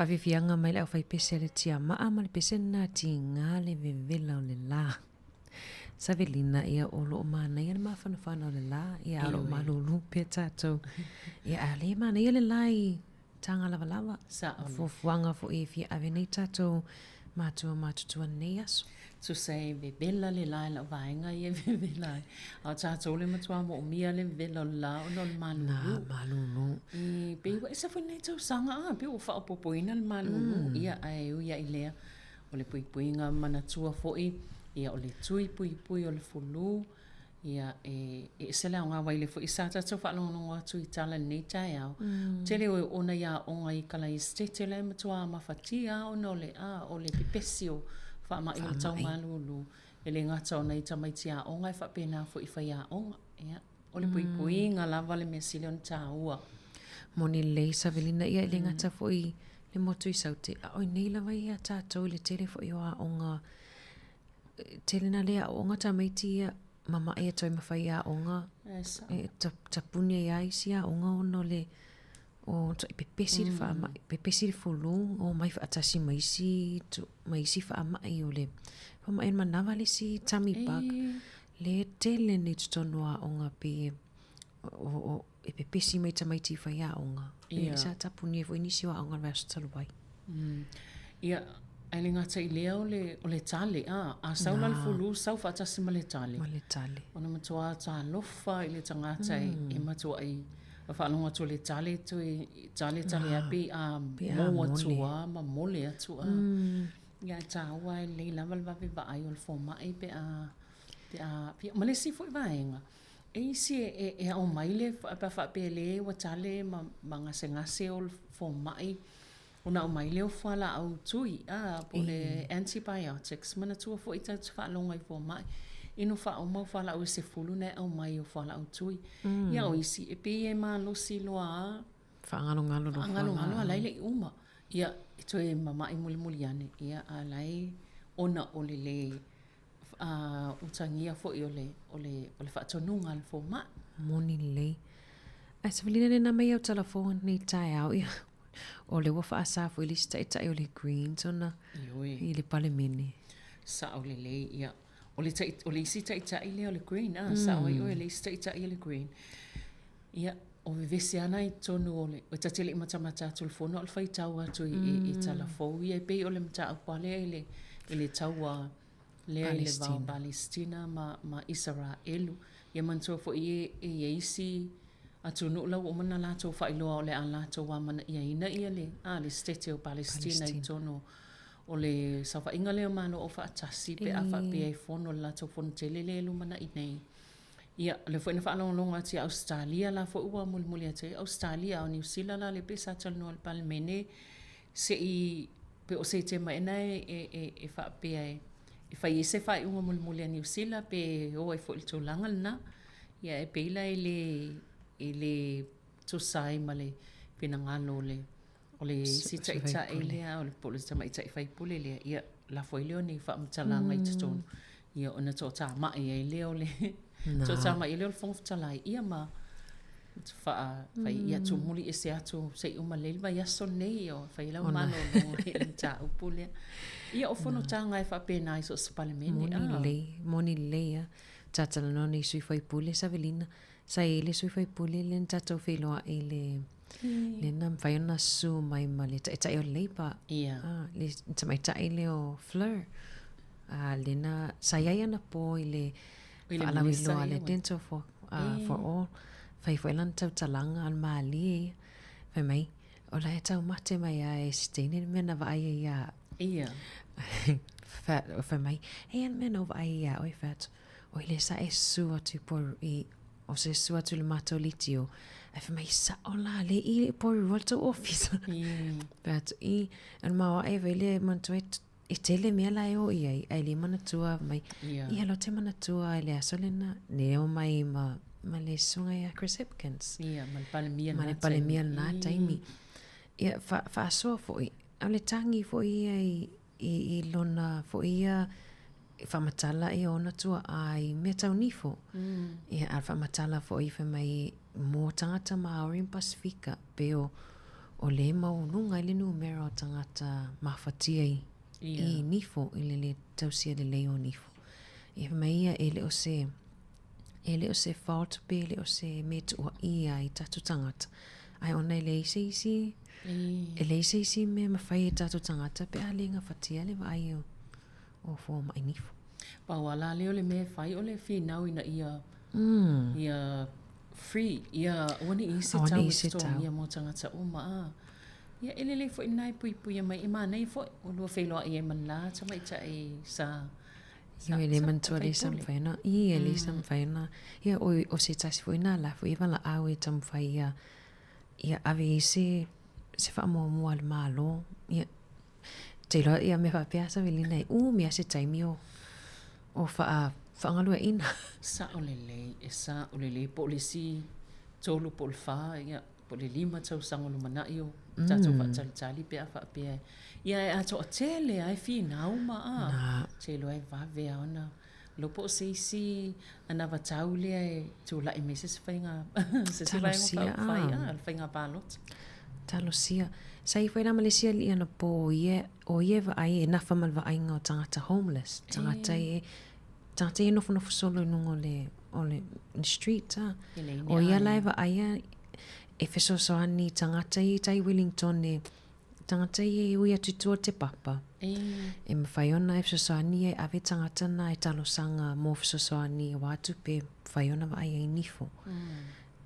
Faafiafiaga mai le aufaipese a le tiamaa ma le pese lena tiga le vevela o le la. Savelina, ia o loo manaia le mafanafana o le la, ia a o loo malulu pea tatou. Ia a le manaia le la i taga lavalava. Sao. Fuafuaga foi e fia ave nei tatou matua matutua lenei aso. Tusa e vevela le la i lau vaega ia e vevela ai. A o tatou le matua moomia le vevela o le la ona o le malulu. Na, malulu. E pei ua ese foi lenei tausaga a, pei ua faaopoopoina le malulu. Ia, ae ui lava i lea, o le puipuiga manatua foi, ia o le tui puipui o le fulu, ia e ese le aoga aua i le foi sa tatou faalogologo atu i tala i lenei taeao, tele o e oo nai aoga i Kalaesetete la e matua mafatia lava ona o le a o le pepesi o faamai o le tau malulu. E le gata o nai tamaiti aoga e faapena foi i faiaoga. Ia, o le puipuiga lava le mea sili ona taua. Moni lelei Savelina, ia e le gata foi le motu i Saute, a o inei lava ia tatou i le tele foi o aoga, tele na le aooga tamaiti ia mamae atu ai ma faiaoga, e tapuni ai lava isi aoga ona o le o matua pepesi le faamai, pepesi le fulu, omai faatasi ma isi ma isi faamai o le faamai o le manava le isi tummy bug. Le tele nei totonu o aoga pei e e pepesi mai tamaiti i faiaoga. Ia. Sa tapuni ai foi nisi o aoga i le vaiaso talu ai. Ia, ae le gata i lea o le, o le tale, a, a sau la le fulu, sau faatasi ma le tale. Ma le tale. Ona matua talofa i le tagata e matuai faalogo atu i le tale, toe tale tale lava pei a mou atu lava ma mole atu a. Ia, e taua e lelei lava le vave vaai o le fomai pe a, pe a, ma le isi foi vaega, E isi e ao mai le pe a faapea le ua tale ma ma gasegase o le fomai ona aumai lea o fualaau tui a po o le antibiotics. Manatua foi tatou te faalogo ai i fomai inu faauma au fualaau e 10 na e aumai o fualaau tui. Ia o isi e pei e malosi loa a Faagalogalo loa Faagalogalo a la e le i uma. Ia e toe mamai mulimuli ane ia a la e ona o le le utagia foi o le, o le, o le faatonuga a le fomai. Moni lelei. Ae savalina lena mai au tala fou nei taeao ia o lea ua faasa foi le isi taitai o le Greens ona Ioe. i le Palemene. Sao lelei, ia. O le, tai, o le isi taitai lea o le Green, a, sao ai oe, le isi taitai o le Green. Ia, o vevesi ana i totonu o le, e ta te le i matamata atu i le fono a o le faitau atu i, i, i tala fou ia, e pei o le mataupu lava lea i le, i le taua lea i le va o Palesitina ma, ma Isaraelu. Ia manatua foi e, e i ai isi atunuu la ua uma ona latou faailoa o le a latou amanaiaina ia le, a, le Setete o Palesitina i totonu o le saofaiga lea o Malo Aufaatasi pe a faapea e fono le latou fono tele lea e lumanai nei. Ia, o lea foi na faalogologo atu ia Ausetalia la foi ua mulimuli atu ai Ausetalia, a o Niu Sila la lea pei sa talanoa i le Palemene se i pe o Setema ea na e, e, e, e faapea e, e fai ai se faaiuga mulimuli a Niu Sila pe o ai foi i le tulaga lena. Ia, e pei la e le, e le tusa ai ma le finagalo o le. O le isi taitai lea, o le po o le tamaitai faipule lea, ia, lafo ai lea o ni faamatalaga i totonu, ia ona toatamai ai lea o le toatamai ai lea o le Fofoga Fetalai, ia ma faa, fai, ia tumuli ese atu se i uma lelei le vaiaso lenei, ia fai ai lau malologa i le mataupu lea. Ia o fonotaga e faapena i so o se Palemene. Moni lelei, moni lelei lava. Tatalanoa nei sui faipule Savelina, sa i ai le sui faipule lea na tatou feiloai i le lea na mafai ona susu mai ma le taitai o le Labour. Ia. Ah, le tamaitai lea o Fleur. Ah, lea na, sa i ai anapo i le faalauiloa a le Dental for, uh, for All. Fai foi lana tautalaga a le malie ia. Fai mai, o la e taumate mai lava e si teine le mea na vaai ai ia au. Ia. Fai mai, e ai le mea na ou vaai ai ia oe, fai atu, oi lea sa e susu atu i Porirua, i, o se susu atu i le matou litio, ae fai mai, sao la, le i le Porirua le tou ofisa. Fai atu, i, o le maoae foi lea e manatua ai, e tele mea la e o i ai, ae le manatua mai, ia la ou te manatua i le aso lena, lea e omai ma, ma le susuga ia Chris Hipkins. Ia, ma le Palemia Ma le Palemia lena taimi. Ia, fa, faasoa foi, o le tagi foi ia i, i, i lona foi ia faamatala ia ona tuaa i mea tau nifo. Ia, a faamatala foi fai mai mo tagata Māori ma Pasifika, pe o, o le maualuga ai le numera o tagata mafatia i, i nifo, i le lē tausia lelei o nifo. Ia fai mai ia e le o se, e le o se fault pe le o se mea tuuaia ai tatou tagata, ae ona e leai se isi, e leai se isi mea mafai e tatou tagata pe a le gafatia le vaai o, o fomai nifo. Pau lava la lea o le mea e fai o le finau ina ia, ia free, ia aua ne i i se tau e totogia mo tagata uma a. Ia e lelei foi lena e puipuia mai, e manaia foi ua lua feiloai ai ma le la tamaitai sa Ioe, e le manatua le sa mafai ona, i, e le sa mafai ona, ia, o, o se tasi foi na la foi e valaau e taumafai ia, ia ave i ai se, se faamuamua a le Malo, ia, te iloa ia mea faapea Savelina e umi lava se taimi o, o faa, faagalueaiina. Sao lelei, e sao lelei, po o le isi tolu po o le fa, ia, po o le lima tausaga o lumanai o tatou faatalitali pe a faapea ia e atoatele lava e finau ma a te iloa e vave lava ona iloa po o se isi anavatau lea e tulai mai se isi faiga se isi vaega faaupufai a le faiga palota. Talosia. Sa i ai foi la ma le isi alii anapo o ia o ia e vaai e nafa ma le vaaiga o tagata homeless, tagata e Tagata ia e nofonofo solo i luga o le, o le street a. O ia la e vaaia e fesoasoani i tagata ia i tai Wellington e, tagata ia e ui atu i tua o te papa. E mawhai ona e fesoasoani ia e ave tagata na e talosaga mo fesoasoani aua tupe e mawhai ona vaaia i nifo.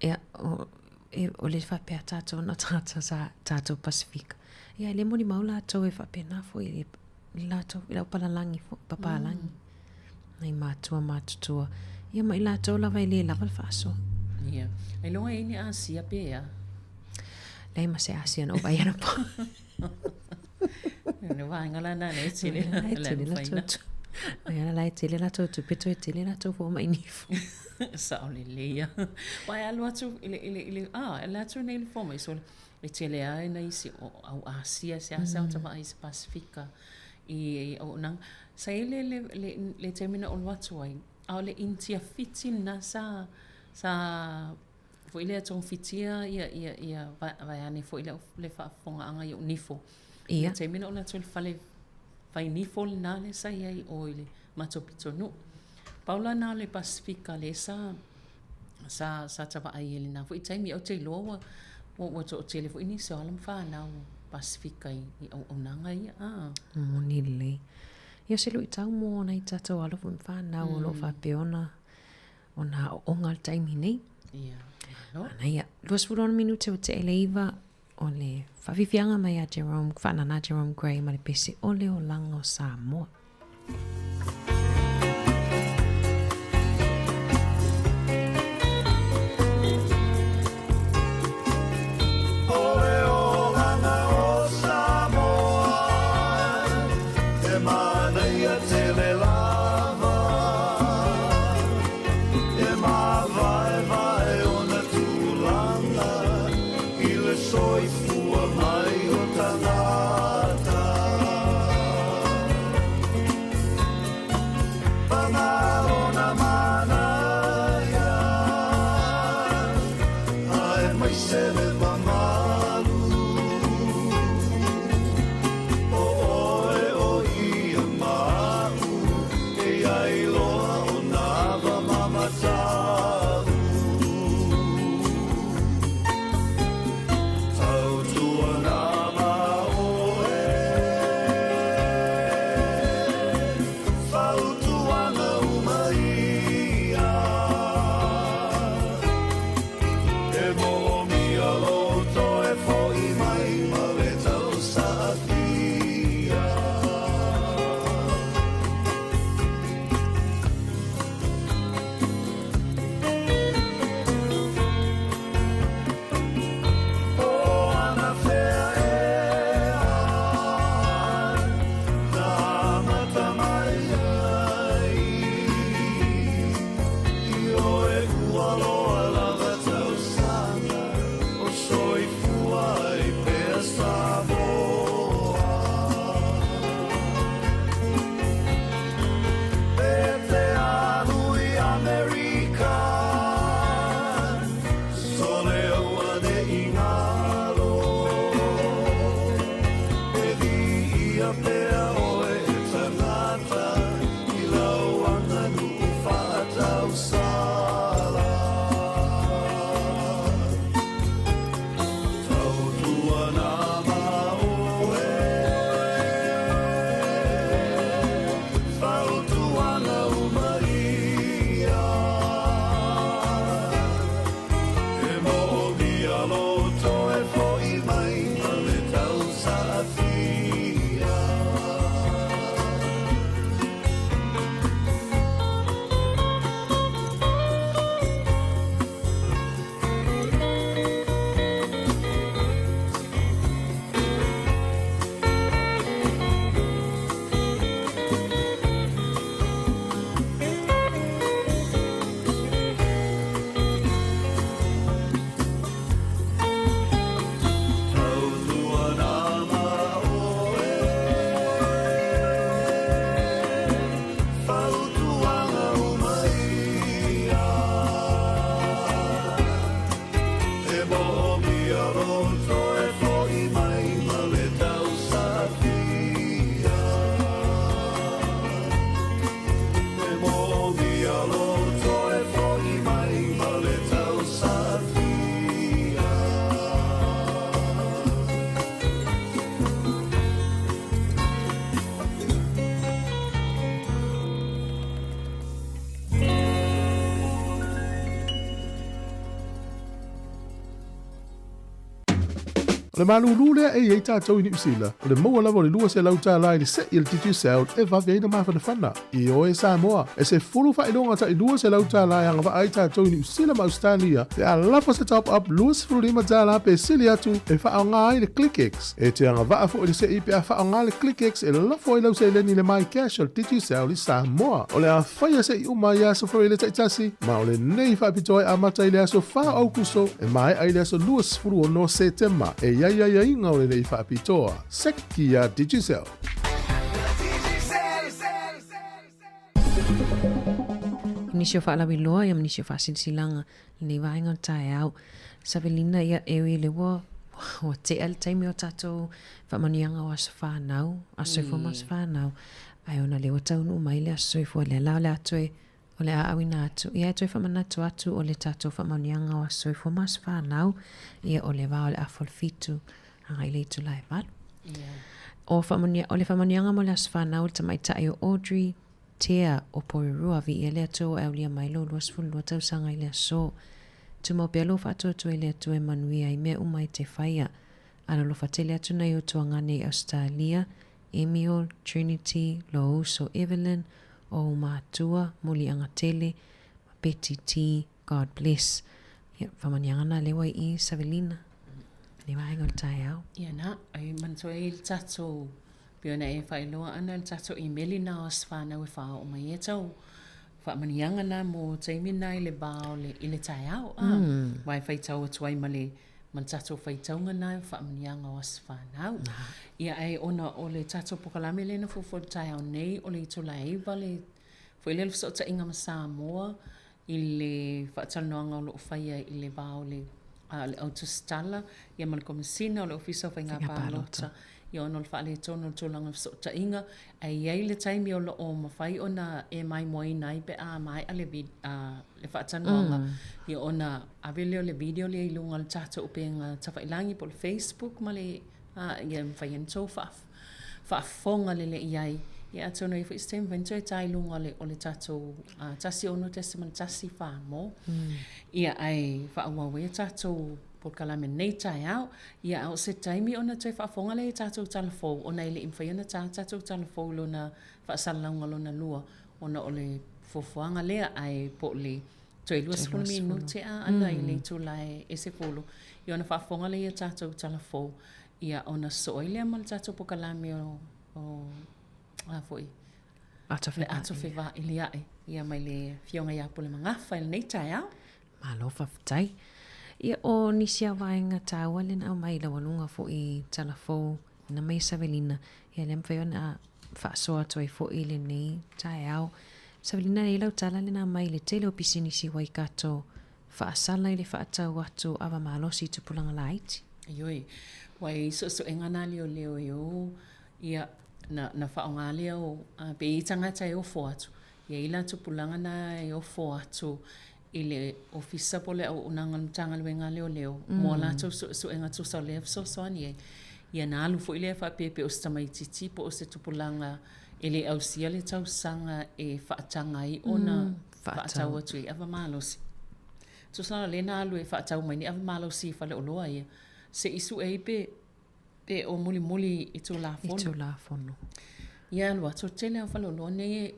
Ia, o, e, o le faapea tatou na tagata sa tatou Pasifika. Ia, e le molimau latou e faapena foi i le latou, i lau palalagi foi, papalagi. Nai matua matutua. Ia ma i latou lava e le lava le faasoa. Ia. Ailoga e i ai ni Asia pe ea? Leai ma se Asia na ou vaai anapo. Le vaega la na lea e tele la tele latou tu. Ia la e tele latou tupe toe tele latou fomai nifo. Sao lelei lava. Aua e alu atu i le, i le, i le, ah, e alu atu nei i le fomai, so e tele lava nai isi o au Asia, seasea o ta vaai i se Pasifika i auaunaga. Sa i ai le, le, le, le taimi na ou alu atu ai, a o le Initia Fiti lena sa, sa foi lea togafitia ia, ia, ia vaeane foi le, le faafofogaaga i ou nifo. Ia. Le taimi na ou alu atu ai i le fale fai nifo lena lea sa i ai i o i le matou pitonuu. Pau la lena o le Pasifika lea sa, sa, sa ta vaai ai i lena foi taimi. Ou te iloa ua, ua, ua toatele foi nisi o alo ma fanau Pasifika i, i auaunaga ia. Ah. Moni lelei. Ia o se luitau mo nai tatou alo foi ma fanau o lo o faapea ona, ona aooga i le taimi nei. Ia, malo. Manaia. 26 minute ua tea i le iva o le faafiafiaga mai a Jerome, faanana Jerome Gray ma le pese o le olaga o Samoa. O le malūlū lea e i ai tatou i Niu Sila, o le maua lava o le $200 i le se'i a le Digicel e vave ai ona mafanafana. Ioe Samoa, e 10 faailoga tai $200 e agavaa ai tatou i Niu Sila ma Ausetalia pe a lafo se top up $25 pe sili atu e faaaoga ai le ClickX. E te agavaa foi le se'i pe a faaaoga le ClickX e lafo ai lau seleni i le MyCash o le Digicel i Samoa. O le a faia se'i uma i aso Faraile taitasi, ma o lenei faapitoa e amata i le aso 4 o Aukuso e maea i le aso 26 Setema. E i ai aiaiga o lenei faapitoa. Seki iā Digicel. I nisi o faalauiloa ia ma nisi o faasilasilaga lenei vaega o le taeao. Savelina ia e ui le ua ua tea le taimi o tatou faamanuiaga o aso fanau, aso soifua ma aso fanau. Ae ona lea ua taunuu mai le aso soifua lea la o le a toe o le a auina atu. Ia e toe faamanatu atu o le tatou faamanuiaga o aso soifua ma aso fanau, ia o le va o le afa o le fitu agai i le itula e valu. O, faamanuia, o le faamanuiaga mo le aso fanau o le tamaitai o Audrey Tea o Porirua, viia le Atua ua e aulia mai lou 22 tausaga i le aso. Tumau pea lou faatuatua i le Atua e manuia ai mea uma e te faia. Alolofa tele atu nai ou tuagane i Ausetalia, Emil, Trinity, Louso, Evelyn, o ou matua, Muliaga Tele, ma Betty T. God bless. Ia, faamanuiaga na lea ua i i Savelina, lenei vaega o le taeao. Ia na, e manatua ai le tatou, pei ona e faailoa ana le tatou imeli na o aso fanau e faaoo mai ai tau faamanuiaga na mo taimi na i le va o le, i le taeao, a, aua e faitau atu ai ma le ma le tatou faitauga na o faamanuiaga o aso fanau. Ia ae ona o le tatou pokalame lea na fuafua i le taeao nei, o le itula e 9 le foi lea le fesootaiga ma Samoa i le faatalanoaga o lo o faia i le va o le le au tusitala ia ma le Komesina o le Ofisa o Faiga Palota ia ona o le faaletonu o le tulaga o fesootaiga. Ae i ai le taimi o lo o mafai ona e maimoaina ai pe a maea le le faatalanoaga, ia ona ave lea o le video lea i luga o le tatou upega tafailagi po o le Facebook ma le, ia mafai ai ona outou faafofoga lelei i ai. Ia atonu e i ai foi se taimi mafai ona toe ta i luga o le tatou 16.1 Samoa. Ia ae faaauau ai a tatou polokalame i lenei taeao. Ia a o se taimi ona toe faafofoga lea i tatou tala fou ona e le i mafai ona ta tatou tala fou i lona faasalalauga lona lua ona o le fuafuaga lea ae po o le toe 20 minute a ana i le itula e 10 ia ona faafofoga lea i a tatou tala fou ia ona sosoo ai lea ma le tatou polokalame o o a foi le ato fevailia'i ia mai le Afioga ia Pulemagafa i lenei taeao. Malo faafetai. Ia o nisi a vaega taua lea na aumai i laualuga foi i tala fou na mai Savelina, ia lea mafai ona faasoa atu ai foi i lenei taeao. Savelina, e i lau tala lea na aumai i le tele o pisinisi Waikato faasala i le faatau atu ava malosi i tupulaga laiti. Ioe, ua i ai suesuega na leoleo e o, ia, na, na faaaoga lea o, pe i ai tagata e ofo atu, e i ai la tupulaga na e ofo atu i le Ofisa po o le Auaunaga o le Matagaluega a Leoleo mo a latou suesuega tusa o lea fesoasoani ai. Ia na alu foi lea faapea pe o se tamaitiiti po o se tupulaga e le ausia le tausaga e faataga ai ona faatau atu i ava malosi. Tusa la lea na alu e faatau mai ni ava malosi i faleoloa ia, se i sue ai pe pe o mulimuli i Tulafono. I Tulafono. Ia alu atu, tele lava faleoloa nei e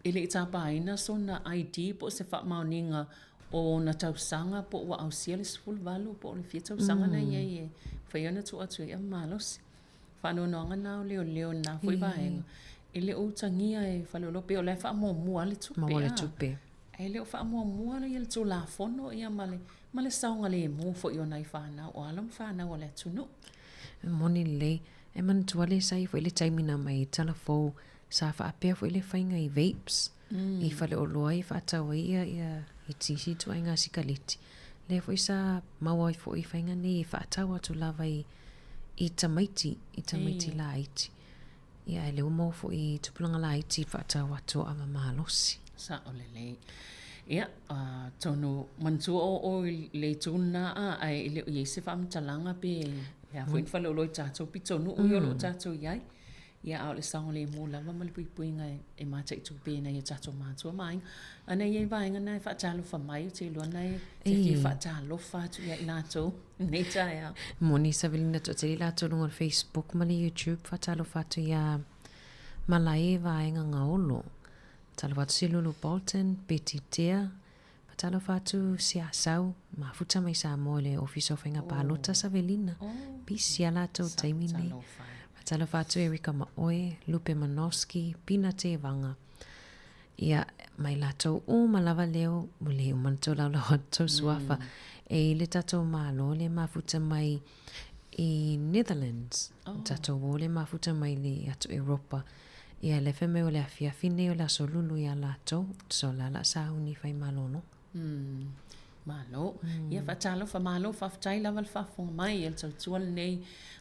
E le i tapaina sona ID po o se faamaoniga o ona tausaga po ua ausia le 18 po o le fia tausaga na i ai e mafai ona tuu atu ai ava malosi. Faanoanoaga na o leoleo i lena foi vaega, e le o utagia e faleoloa pei o la e faamuamua lava le tupe. Maua le tupe. Ae le o faamuamua le Tulafono ia ma le ma le saogalemu foi o nai fanau, o alo ma fanau a le atunuu. E moni lelei. E manatua lea sa i ai foi le taimi na aumai ai tala fou Sa faapea foi le faiga i vapes i faleoloa e faatau ai ia ia isi ituaiga sikaleti. Lea foi sa maua ai foi i faiga nei e faatau atu lava i i tamaiti, i tamaiti laiti. Ia ae lea ua maua foi i tupulaga laiti faatau atu o ava malosi. Sao lelei. Ia, atonu manatua o oe i le itu lena a, ae e le o i ai se faamatalaga pe a foi ni faleoloa i tatou pitonuu ia o lo o tatou i ai. Ia, a o le saogalemu lava ma le puipuiga e mataitu pea i nai o tatou matua ma aiga. A na i ai vaega na e faatalofa mai, ou te iloa na e te fia faatalofa atu ia i latou i lenei taeao. Moni Savelina toatele i latou luga o le Facebook ma le YouTube faatalofa atu ia Malae Vaega Gaolo. Faatalofa atu Silulu Bolton, Betty Tea, Faatalofa atu Siasau, mafuta mai Samoa i le Ofisa o Faiga Palota Savelina. Pisi a latou taimi nei. Faatalofa atu Erika Maoe, Lupe Manoski, Pina Tevaga. Ia, mai latou uma lava leo, ua le uma ona tolaulau atu tou suafa. E i le tatou Malo le mafuta mai i Netherlands. Oh. Tatou o le mafuta mai le atu Europa. Ia le fai mai o le afiafi nei o le aso lulu ia latou. So la la sauni fai malolo. Mm. Malo. Mm. Ia faatalofa malo faafetai lava le faafofoga mai e le tautua lenei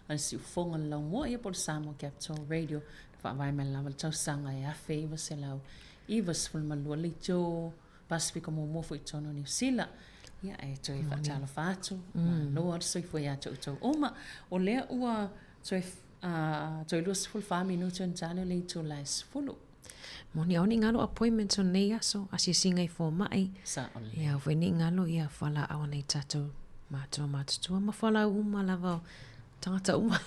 a le siufofoga le laumua ia po o le Samoa Capital Radio. Na faavae mai lava le tausaga e 1992 leitio Pasefika muamua foi i totonu o Niu Sila. Ia, e toe faatalofa atu, malo lava le soifua ia te outou uma. O lea ua toe, uh, toe 24 minute ona tali o le itula e 10. Moni ao ni ngalo appointments o nei aso, asiasiga i fomai. Sao lelei. Ia, au foi ni ngalo ia fualaau a nai tatou matua matutua ma fualaau uma lava o tagata uma.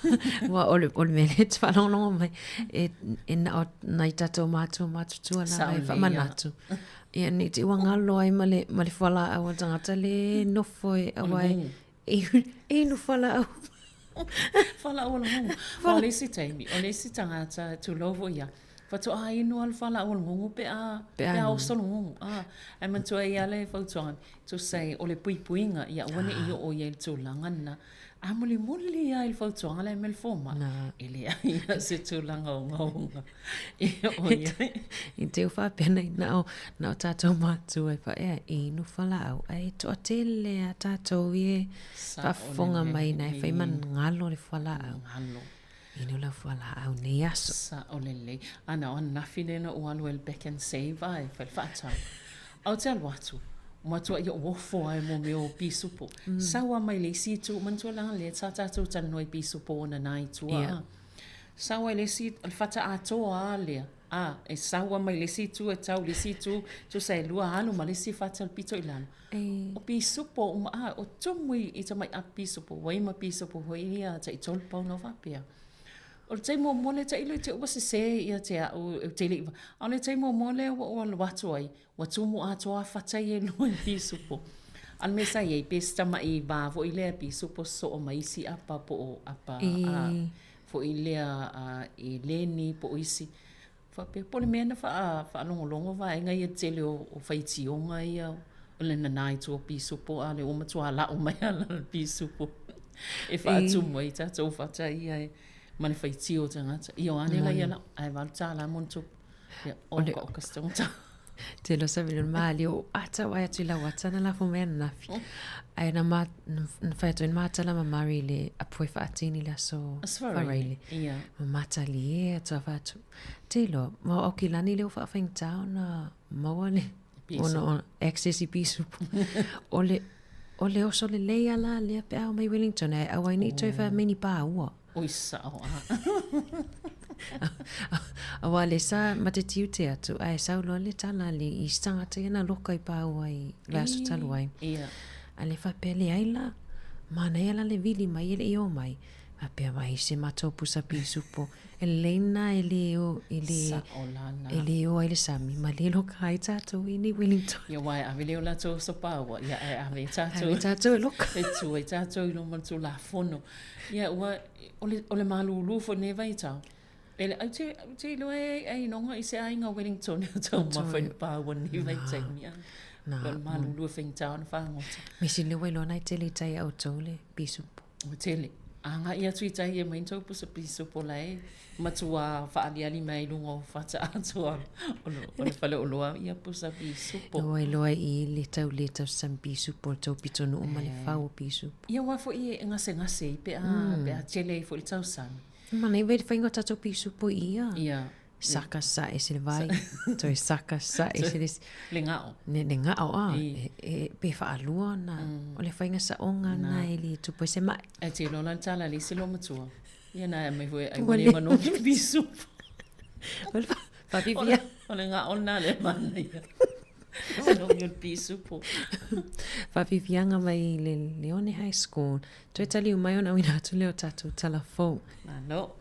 Ua o le, o le mea lea e te faalogologo mai, e, e na o nai tatou matua matutua lava e faamanatu. Ia, nei te ua ngalo ai ma le, ma le fualaau a le tagata le nofo e, aua e, e, e inu fualaau. Fualaau o le gugu. O le isi taimi, o le isi tagata, tulou foi ia, faatoa inu lava le fualaau o le gugu pe a, pe a oso le gugu. Ah, ae manatua ai lava le fautuaga, tusa o le puipuiga, ia aua ne i oo i ai i le tulaga lena. A mulimuli lava i le fautuaga lea mai le fomai, e leai lava se tulaga ogaoga e oo i ai. I te u faapea nei, na o, na o tātou mātua e whaea e inu whalaau, ae toatele a tātou i e faafofoga mai na e whai man ngalo le fualaau. Ngalo. Inu lau fualaau nei aso. Sao lelei. Ana o ananafi lea na ou alu ai i le Back and Save a e fai le faatau. A ou te alu atu, matuai ou ofo lava i mea o pisupo. Sau lava mai le isi itu, manatua leaga lea sa tatou talanoa i pisupo ona na i tua a. Sau lava i le isi, o le fata atoa lava lea, a, e sau lava mai le isi itu e tau i le isi itu, tusa e lua alu ma le isi fata o le pito i lalo. O pisupo uma, a, o tumu i tamai apu pisupo, ua i ma pisupo foi ia tai tolu pauna o faapea. O le taimi muamua lea tailo i te ua sese ia te au ou te le i a o le taimi muamua lea ua ou alu atu ai ua tumu atoa fata ia e lua i pisupo. A o le mea sa i ai pe se tamaʻi va foi lea pisupo sosoo ma isi apa po o apa a foi lea eleni po o isi Faapea, po o le mea na faalogologo vaega ia tele o faitioga ia o le nana i tua o pisupo, a o lea ua matua la'o mai lava le pisupo e faatumu ai tatou fata ia ma le faitio o tagata. Ia o ane la ia la'o, ae $8 ma ona tupu. Ia, oka oka se taugata. Te lo sa vile maali o ata wai atu i lau ata na lafo mai ananafi. Ae na ma, na whai atu i mātala ma Mari le apu e whaatini le aso wharaile. Ia. Ma mātali e atu a whatu. Te lo, ma o ki lani le o whaawhaingtā ona maua le ona ona access i pisupo. O le, o le oso le lei ala lea pe ao mai Wellington e au ai ni toi wha mini pāua. Oi sao a. Aua le sa ma te tiute atu, ae sau loa le tala le i se tangata ia na loka i pāua i le aso talu ai. Ia. A le faapea leai la, manaia la le vili mai e le i o mai. Faapea mai se matou pusa pisupo, e lelei na e le o, e le, Sao la na. e le o ai le sami, ma le loka ai tatou i nei Wellington. Ia aua e ave lea o latou oso pāua, ia ae ave tatou. Ave tatou e loka. E tu ai tatou i luma o le Tulafono. Ia ua, o le, o le malūlū foi lenei vaitau. E le, au te, au te iloa e ai inoga i se aiga Wellington e taumafa i le pāua i lenei vaitaimi. A. Na. O le malūlū e faigata ona fagota. Me sili ua iloa nai tele i tai a outou le pisupo. Ua tele. Agai atu i tai e mai tou pusa pisupo la e matua faaliali mai i luga o fata atoa o le faleoloa ia pusa pisupo. Ua iloa i le tau le tausami pisupo le tou pitonuu ma le fau o pisupo. Ia aua foi e gasegase ai pe a, pe a tele ai foi le tausami. Manaia vai le faiga o tatou pisupo i ia. Ia. Saka sa ese le vai, toe saka sa ese le isi. Le gao. Le, le gao a, e, e, pe faalua ona, o le faiga saoga na e le tupu ai se mai. Ae te iloa la le tala a le isi loomatua. Ia na e mai foi ai ua le manogi le pisupo. O le faafifia. O le gao lena le manaia. Manogi o le pisupo. Faafiafiaga mai le Leone High School. Toe taliu mai ona auina atu lea o tatou tala fou. Malo.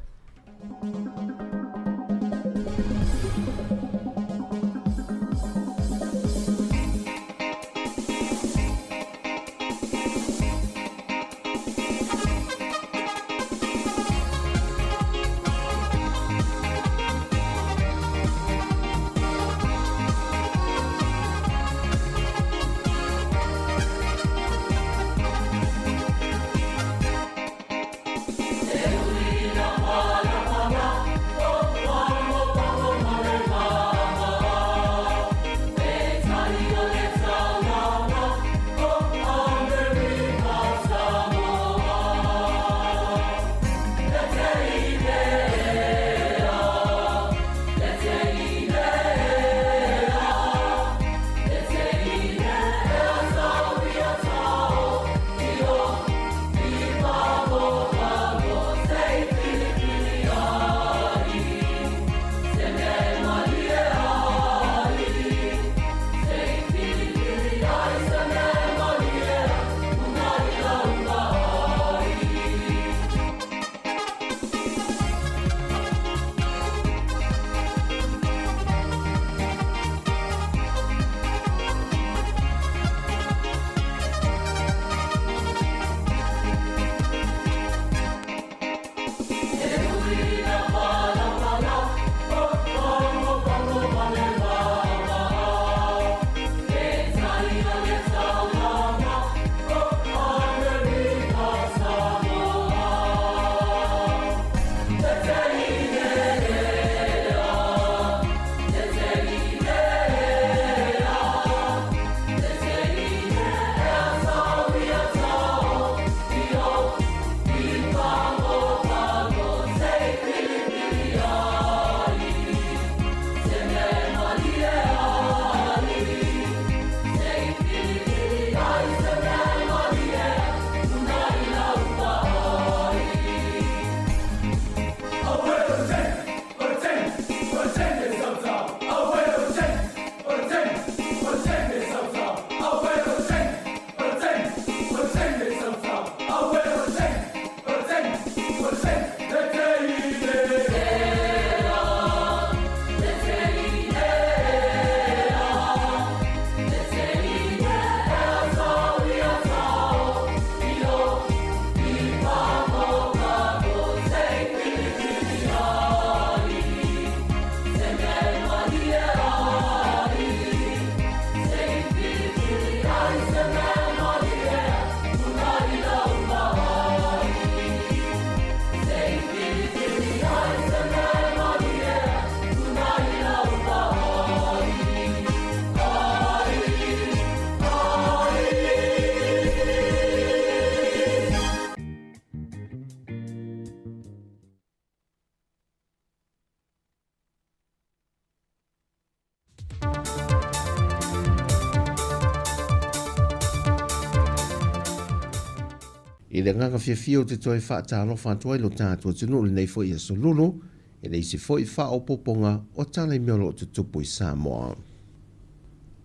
I le agaga fiafia ou te toe faatalofa atu ai lo tatou atunuu i lenei foi aso lulu, e le isi foi faaopoopoga o tala i mea o lo o tutupu i Samoa.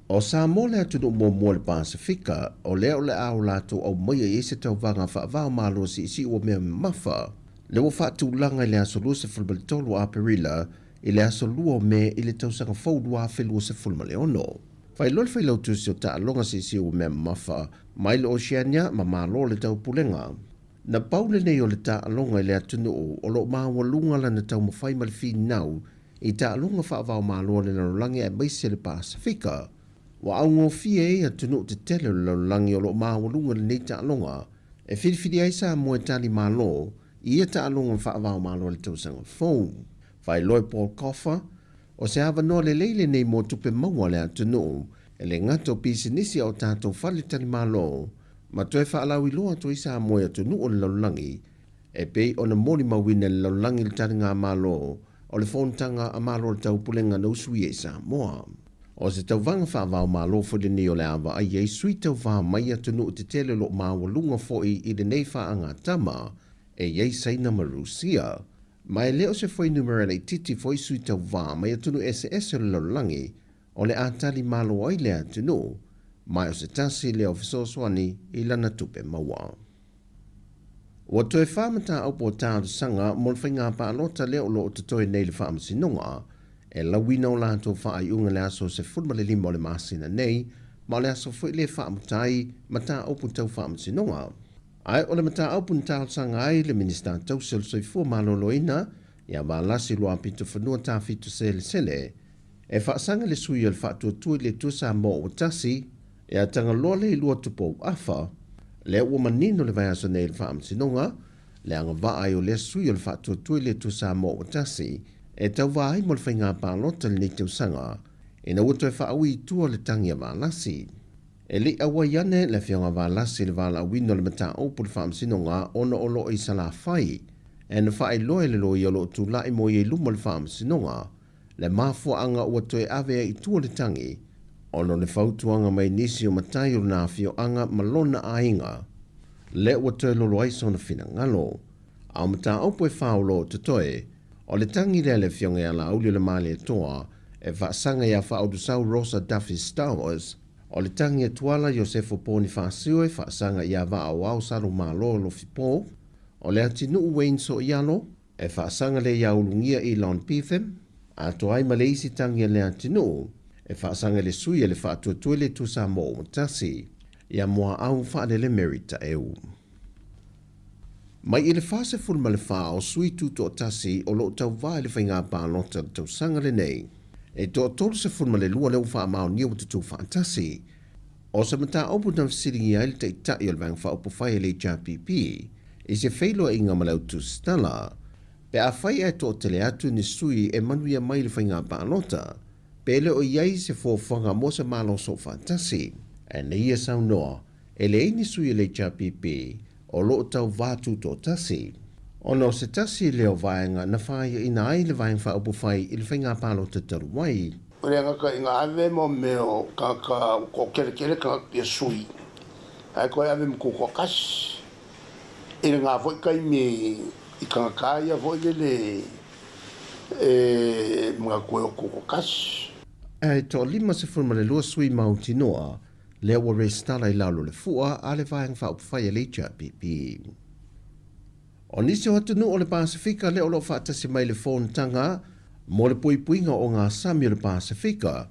O Samoa le atunuu muamua o le Pasefika o lea o le a o latou aumaia i ai se tauvaga faava-o-Malo siisii ua mea mamafa, lea ua faatulaga i le aso 23 o Aperila i le aso 2 o Me i le tausaga fou 2026. Faailoa le Failautusi o Taaloga Siisii ua mea mamafa mai le Oceania ma Malo o le Taupulega. Na pau lenei o le taaloga i le atunuu o lo o maualuga lana taumafai ma le finau i taaloga faava-o-Malo a le lalolagi aemaise le Pasefika. Ua augofie ai atunuu tetele o le lalolagi o lo o maualuga lenei taaloga e filifili ai Samoa e tali malo i ia taaloga faava-o-Malo a le tausaga fou. Faailoa e Paul Coffer, o se avanoa lelei lenei mo tupe maua a le atunuu e le gata o pisinisi a o tatou faletalimalo ma toe faalauiloa atu ai Samoa i atunuu o le lalolagi e pei ona molimauina e le lalolagi le taligamalo o le Fonotaga a Malo o le Taupulega na usuia i Samoa. O se tauvaga faava-o-Malo foi lenei o le a vaai ai sui tauva mai atunuu tetele o lo o maualuga foi i lenei faagatama. e i ai Saina ma Rusia. Ma e le o se fuainumera laitiiti foi sui tauvā mai atunuu eseese o le lalolagi o le a tali malo ai le atunuu, ma o se tasi lea o fesoasoani i lana tupe maua. Ua toe faamataupu o talosaga mo le faiga palota lea o lo o totoe nei i le Faamasinoga e lauina o latou faaiuga i le aso 15 o le masina nei, ma o le aso foi lea e faamuta ai mataupu tau Faamasinoga. Ae o le mataupu na talosaga ai le Minisita Tausi o le Soifua Maloloina ia Valasi Luapitofanua Tafito Selesele e faasaga le sui o le Faatuatua i le Atua Samoa ua tasi ia Tagaloa Leilua Tupou Afa, lea ua manino le vaiaso nei i le Faamasinoga le agavaa ai o lea sui o le Faatuatua i le Atua Samoa ua tasi e tauva ai mo le faiga palota i lenei tausaga ina ua toe faaui i tua le tagi a Valasi. E le i auai ane le Afioga Valasi i le valaauina o le mataupu i le Faamasinoga ona o lo o i Salafai e na faailoa e le loia o lo o tulai mo ia i luma o le Faamasinoga le mafuaaga ua toe ave ai i tua le tagi ona o le fautuaga mai nisi o matai o lona afioaga ma lona aiga lea ua toe lolo ai sona finagalo. A o mataupu e faaolo o totoe, o le tagi lea a le Afioga ia Laauli o le Malietoa e faasaga iā Faaulusau Rosa Duffy Stowers, o le tagi a Tuala Iosefo Ponifasio e faasaga iā Vaaoao Salomalo Lofipo, o le atinuu Wayne Soialo e faasaga lea iā Ulugia Elon Pitham, atoa ai ma le isi tagi a le atinuu e faasaga i le sui a le Faatuatua i le Itu Samoa ua tasi, iā Muaau Faalele Mary Taeu. Mai i le 44 o sui tutoatasi o lo o tauva i le faiga palota i le tausaga lenei, e toa 32 lea ua faamaonia ua tutū faatasi. O se mataupu na fesiligia ai le Taitai o le Vaega Faaupufai a le HRPP i se feiloaiga ma le au tusitala, pe afai ae toatele atu ni sui e manuia mai i le faiga palota, pe le o i ai se fuafuaga mo se Malo Soofaatasi. Ae na ia saunoa, E leai ni sui o le HRPP o lo o tauva tutoatasi, ona o se tasi lea o vaega na whāiaina ai le Vaega Faaupufai i le faiga palota talu ai. O le agaga ina ave mo mea o tagata ua toateletele tagata ia sui ae toe ave ma tutoatasi i lena foi taimi i tagata ia foi lele e manatu ai o tutoatasi. E toa 52 sui mautinoa Lea ua resitala i lalo o le fua a le Vaega Faaupufai a le HRPP. O nisi o atunuu o le Pasefika lea o lo o faatasi mai i le fonotaga mo le puipuiga o ngā sami o le Pasefika,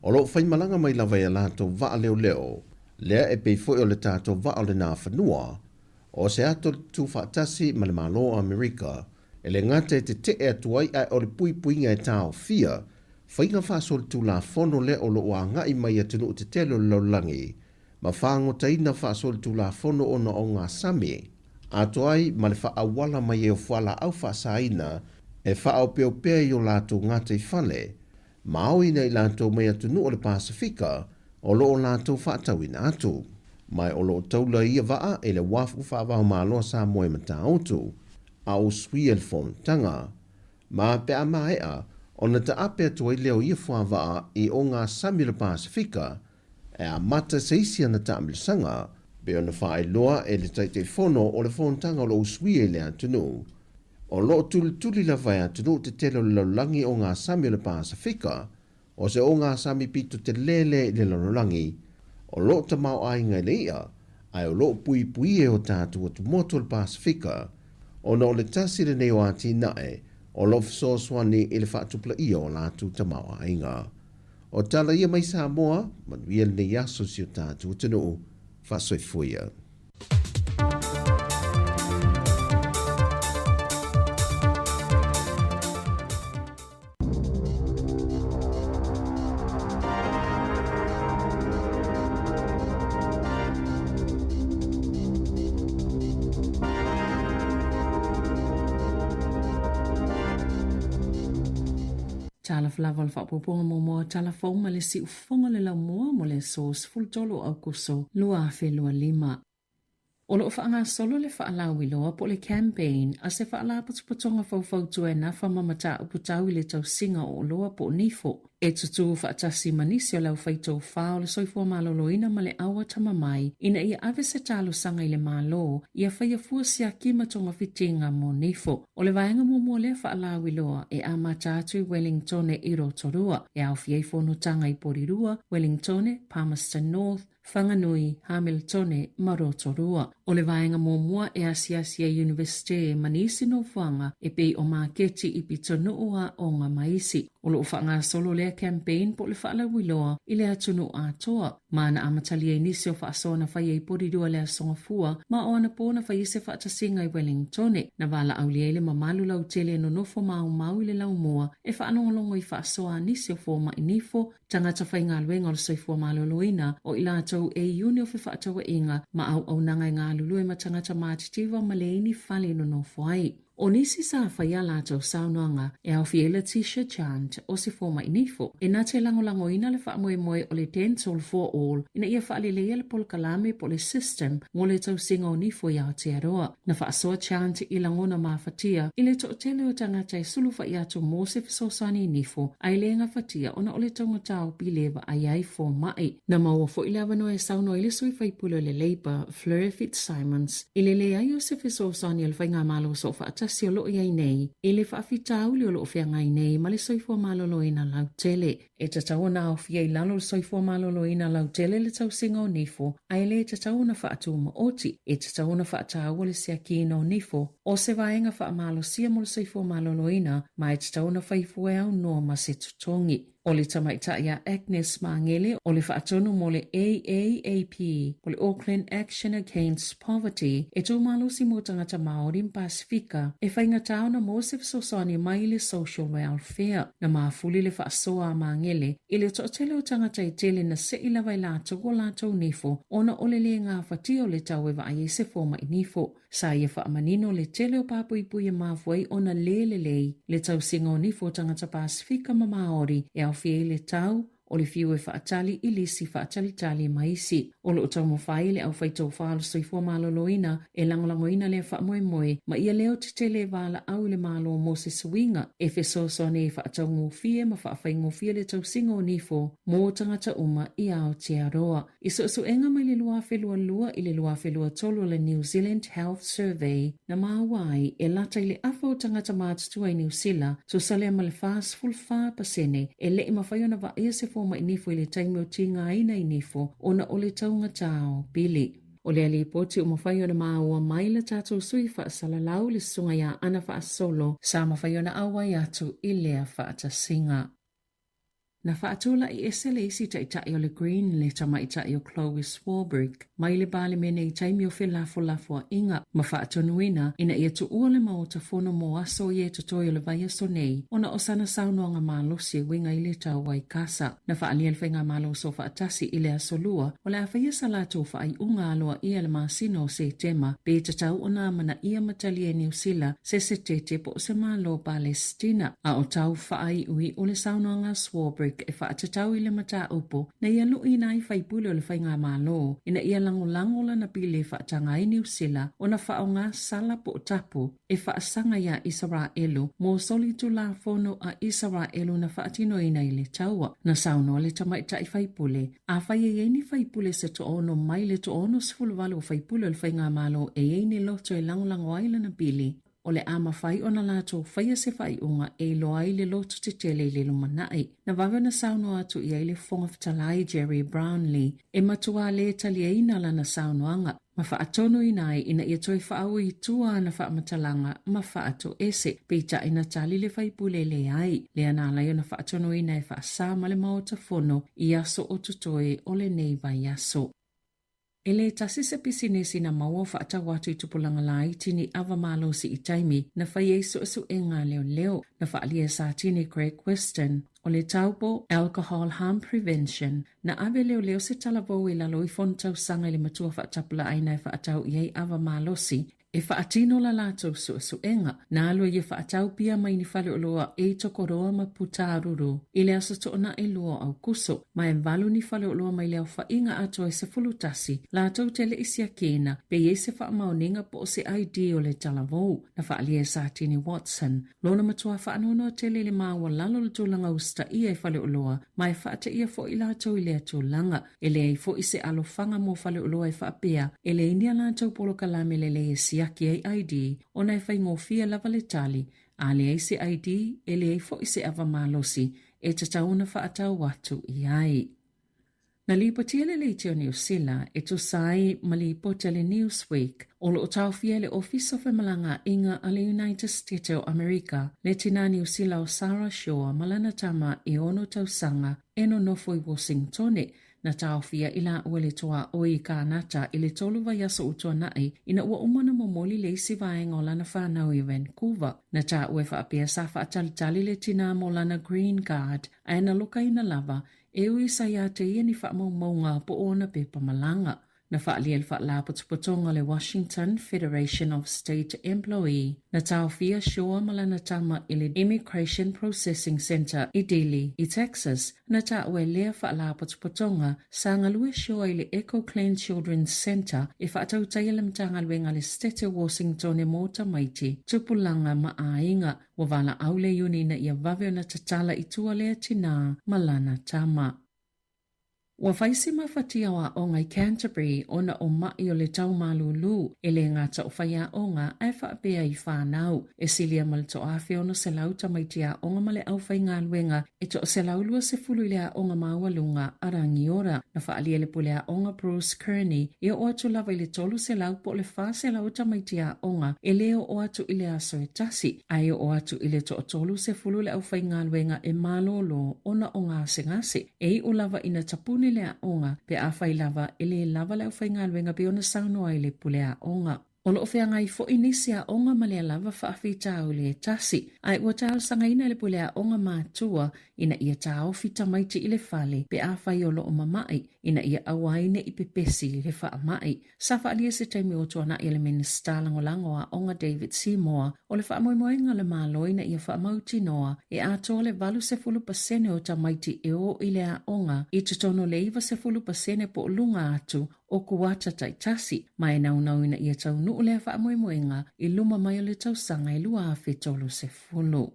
o lo o faimalaga mai lava i a latou vaa leoleo, lea e pei foi o le tatou vaa o le Nafanua, o se ato tuufaatasi ma le Malo o Amerika, e le gata e tete'e atu ai ae o le puipuiga e taofia faiga faasolitulafono lea o lo o agai mai i atunuu tetele o le lalolagi ma fagotaina faasolitulafono ona o gasami atoa ai ma le faaauala mai ai o fualaau faasaina e faaopeopea i o latou gataifale ma aoina i latou mai atunuu o le Pasefika o lo o latou faatauina atu. Ma o lo o taula ia vaa i le uafu faavaomalo a Samoa i Matautu, a o usuia le fonotaga. Ma pe a maea, ona taape atu ai lea o ia fuavaa i o ngā sami o le Pasefika, e amata se isi ana taamilosaga, pei ona faailoa e le Taitaifono o le fonotaga o lo o usuia i le atunuu. O lo o tulituli lava e atunuu tetele o le lalolagi o ngā sami o le Pasefika, o se o ngā sami pito telē lea i le lalolagi, o lo o tamaoaiga i le i'a, ae o lo o puipui e o tatou atumotu o le Pasefika, ona o le tasi lenei o atinae o lo o fesoasoani i le faatupulaia o latou tamaoaiga. O tala ia mai Samoa, manuia lenei aso si o tatou atunuu, faasoifua ia. Tala lava o le faaopoopoga muamua tala fou ma le siufofoga o le laumua mo le aso 13 o Aokuso 2025. O lo o faagasolo le faalauiloa po o le campaign a se faalapotopotoga faufautua e nafa ma mataupu tau i le tausiga o oloa po o nifo, e tutū faatasi ma nisi o le aufaitofa o le soifua maloloina ma le au atamamai ina ia ave se talosaga i le Malo ia faia fua siaki ma togafitiga mo nifo. O le vaega muamua o lea faalauiloa e amata atu i Wellingtone i Rotorua, e aofia ai fonotaga i Porirua, Wellingtone, Palmerston North, Whanganui, Hamiltone ma Rotorua. O le vaega muamua e asiasi ai Iunivesite ma nisi nofoaga e pei o maketi i pitonuu aoga ma isi. O lo o faagasolo lea campaign po o le faalauiloa i le atunuu atoa. Ma na amatalia i nisi o faasoa na faia i Porirua le Aso Gafua ma o anapo na fai ai se faatasiga i Wellingtone. Na valaaulia ai le mamalu lautele e nonofo maumau i le laumua e faalogologo i faasoa a nisi o fomai nifo tagata faigaluega o le soifua maloloina, o i latou e iuni o fefaatauaiga ma auaunaga e galulue ma tagata matitiva ma leai ni fale e nonofo ai. O nisi sa fai a latou saunoaga e aofia ai Letitia Chant o se fomai nifo, e na te lagolagoina le faamoemoe o le Dental for All ina ia faaleleia le polokalame po o le system mo le tausiga o nifo i Aotearoa. Na faasoa Chant i lagona mafatia i le toatele o tagata e sulufai atu mo se fesoasoani i nifo ae le gafatia ona o le taugata o pili e vaai ai fomai. Na maua foi le avanoa e saunoa ai le sui faipule o le Labour, Fleur Fitzsimons, i le leai o se fesoasoani a le Faigamalo Soofaatasi o lo o i ai nei i le faafitauli o lo o feagai nei ma le soifua maloloina lautele. E tatau ona aofia i lalo o le soifua maloloina lautele le tausiga o nifo, ae le tatau ona faatumaoti. E tatau ona faataua le siakiina o nifo, o se vaega faamalosia mo le soifua maloloina, ma e tatau ona fai fua e aunoa ma se totogi. O le tamaitai a Agnes Magele o le faatonu mo le AAAP, o le Auckland Action Against Poverty, e tū malosi mō tagata Māori ma Pasifika, e faigata ona maua se fesoasoani mai i le social welfare. Na mafuli le faasoa a Magele i le toatele o tagata e tele na se'i lava e latou o latou nifo ona o le lē gafatia o le tau e vaai ai se fomai nifo. Sa ia faamanino le tele o pāpuipui e mafua ai ona lē lelei le tausiga o nifo o tagata Pasifika ma Māori e aofia ai le tau, o le fiu e faatali i lisi faatalitali ma isi. O lo o taumafai le aufaitofa o le soifua maloloina e lagolagoina lea faamoemoe ma ia leo tetele e valaau i le Malo mo se suiga e fesoasoani e faataugofie ma faafaigofie le tausiga o nifo mo tagata uma i Aotearoa. I suesuega mai le 2022 i le 2023 o le New Zealand Health Survey, na maua ai e lata i le afa o tagata matutua i Niu Sila, tusa lea ma le 44%, e le i mafai ona vaaia se fomai nifo i le taimi o tigaina i nifo ona o le taugata o pili. O lea lipoti ua mafai ona maua mai la tatou sui faasalalau le susuga ia Ana Faasolo sa mafai ona auai atu i lea faatasiga. Na faatula'i ese le isi taitai o le Green le tamaitai o Chloe Swarbrick mai le Palemene i taimi o felafolafoa'iga ma faatonuina ina ia tuua le Maota Fono mo aso ia e totoe o le vaiaso nei ona o sana saunoaga malosi e uiga i le taua i Kasa. Na faaalia le Faigamalo Soofaatasi i le Aso Lua o le a faia sa latou faaiuga aloaia i le masina o Setema pe tatau ona amanaia ma talia e Niu Sila se setete po o se Malo Palesitina. A o tau faaiuiu le saunoaga a Swarbrick e faatatau i le mataupu na ia luʻiina ai faipule o le Faigamalo ina ia lagolago lana pili e faataga ai Niu Sila ona faaaoga sala po o tapu e faasaga iā Isaraelu mo solitulafono a Isaraelu na faatinoina i le taua. Na saunoa le tamaitai faipule, afai e i ai ni faipule se toaono mai le toaonosefuluvalu o faipule o le Faigamalo e i ai ni loto e lagolago ai lana pili, o le a mafai ona latou faia se faaiuga e iloa ai le loto tetele i le lumanai. Na vave ona saunoa atu i ai le Fofoga Fetalai Gerry Brownlee e matuā lē taliaina lana saunoaga ma faatonuina ai ina ia toe faaui i tua ana faamatalaga ma faatoese. Peitai na tali le faipule e leai, lea na ala ai ona faatonuina e faasā ma le Maota Fono i aso o totoe o lenei vaiaso. E le tasi se pisinisi na maua o faatau atu i tupulaga laiti ni ava malosi i taimi na fai ai suesuega a leoleo. Na faaalia e Satini Craig Weston o le Taupo Alcohol Harm Prevention, na ave e leoleo se talavou i lalo ifo o ona tausaga i le matua faatapulaaina e faatau i ai ava malosi. e faatino la latou suesuega. Na alu ai e faatau pia mai ni faleoloa i Tokoroa ma Putaruru i le aso Toonai 2 o Aukuso, ma e valu ni faleoloa mai le aofaiga atoa e 11 latou te le i siakiina pe i ai se faamaoniga po o se ID o le talavou. Na faaalia e Satini Watson lona matua faanoanoa tele i le maualalo o le tulaga usitaia i faleoloa ma e faateia foi latou i lea tulaga. E leai foi se alofaga mo faleoloa e faapea e leai ni a latou polokalame lelei e siaki ai ID ona e faigofie lava le tali, a leai se ID e leai foi se ava malosi e tatau ona faatau atu i ai. Na lipotia le Leitio o Niu Sila e tusa ai ma lipoti a le Newsweek o lo o taofia e le Ofisa o Femalagaaiga a le United Stete o Amerika le tinā Niu Sila o Sarah Shaw ma lana tama e ono tausaga e nonofo i Washingtone. Na taofia i laua le tuaoi i Kānata i le tolu vaiaso ua tuanai ina ua uma ona momoli le isi vaega o lana whanau i Vancouver. Na taua e faapea sa faatalitali le tinā mo lana green card ae na lokaina lava e ui sa ia te ia ni faamaumauga po o ona pepa malaga. Na faaalia e le Faalapotopotoga o le Washington Federation of State Employee, na taofia Shaw ma lana tama i le Immigration Processing Center i Dilley, i Texas, na taua e lea Faalapotopotoga sa galue Shaw i le Echo Clean Children's Center e faatautaia le Matagaluega a le Setete o Washingtone mo tamaiti, tupulaga ma aiga. Ua valaau le iuni ina ia vave ona tatala i tua lea tinā ma lana tama. Ua fai si mafatia o aoga i Canterbury ona o maʻi o le tau malūlū, e le gata o faiaoga ae faapea i whānau. E silia ma le 1,600 tamaiti aoga ma le aufaigaluega e 120 i le aoga maualuga a Rangiora. Na faaalia e le pule aoga Bruce Kearney e oo atu lava i le 300 po o le 400 tamaiti aoga e le oo atu i le aso e tasi, ae oo atu i le 30 le aufaigaluega e malōlō ona o gasegase. E iʻu lava ina tapuni le aoga pe afai lava e le lava le aufaigaluega pei ona saunoa ai le pule aoga. O lo o feagai foi nisi aoga ma lea lava faafitauli e tasi, ae ua talosagaina e le pule aoga matua ina ia taofi tamaiti i le fale pe afai o lo o mamaʻi ina ia aua ai ne i pepesi le faamaʻi. Sa faaalia se taimi ua tuanai e le Minisita Lagolago o Aoga David Seymour o le faamoemoega o le Malo ina ia faamautinoa e atoa le 80% o tamaiti e o i le aoga i totonu o le 90% po o luga atu o kuata taitasi, ma e naunau ina ia taunuu lea faamoemoega i luma mai o le tausaga e 2030.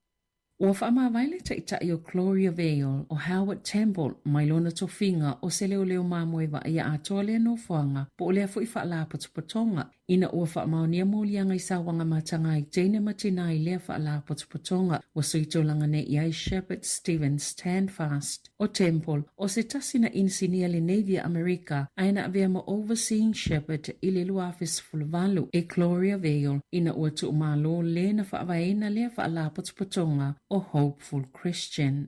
Ua faamavae le taitai o Gloriavale o Howard Temple mai lona tofiga o se leoleo mamoe vaaia atoa lea nofoaga po o lea foi faalapotopotoga ina ua faamaonia moliaga i sauaga mataga i teine ma tinā i lea faalapotopotoga. Ua sui tulaga nei i ai Shepherd Stephen Standfast o Temple, o se tasi na inisinia le Navy a Amerika ae na avea ma Overseeing Shepherd i le 2018 e Gloriavale ina ua tuumalo le na faavaeina lea faalapotopotoga o Hopeful Christian.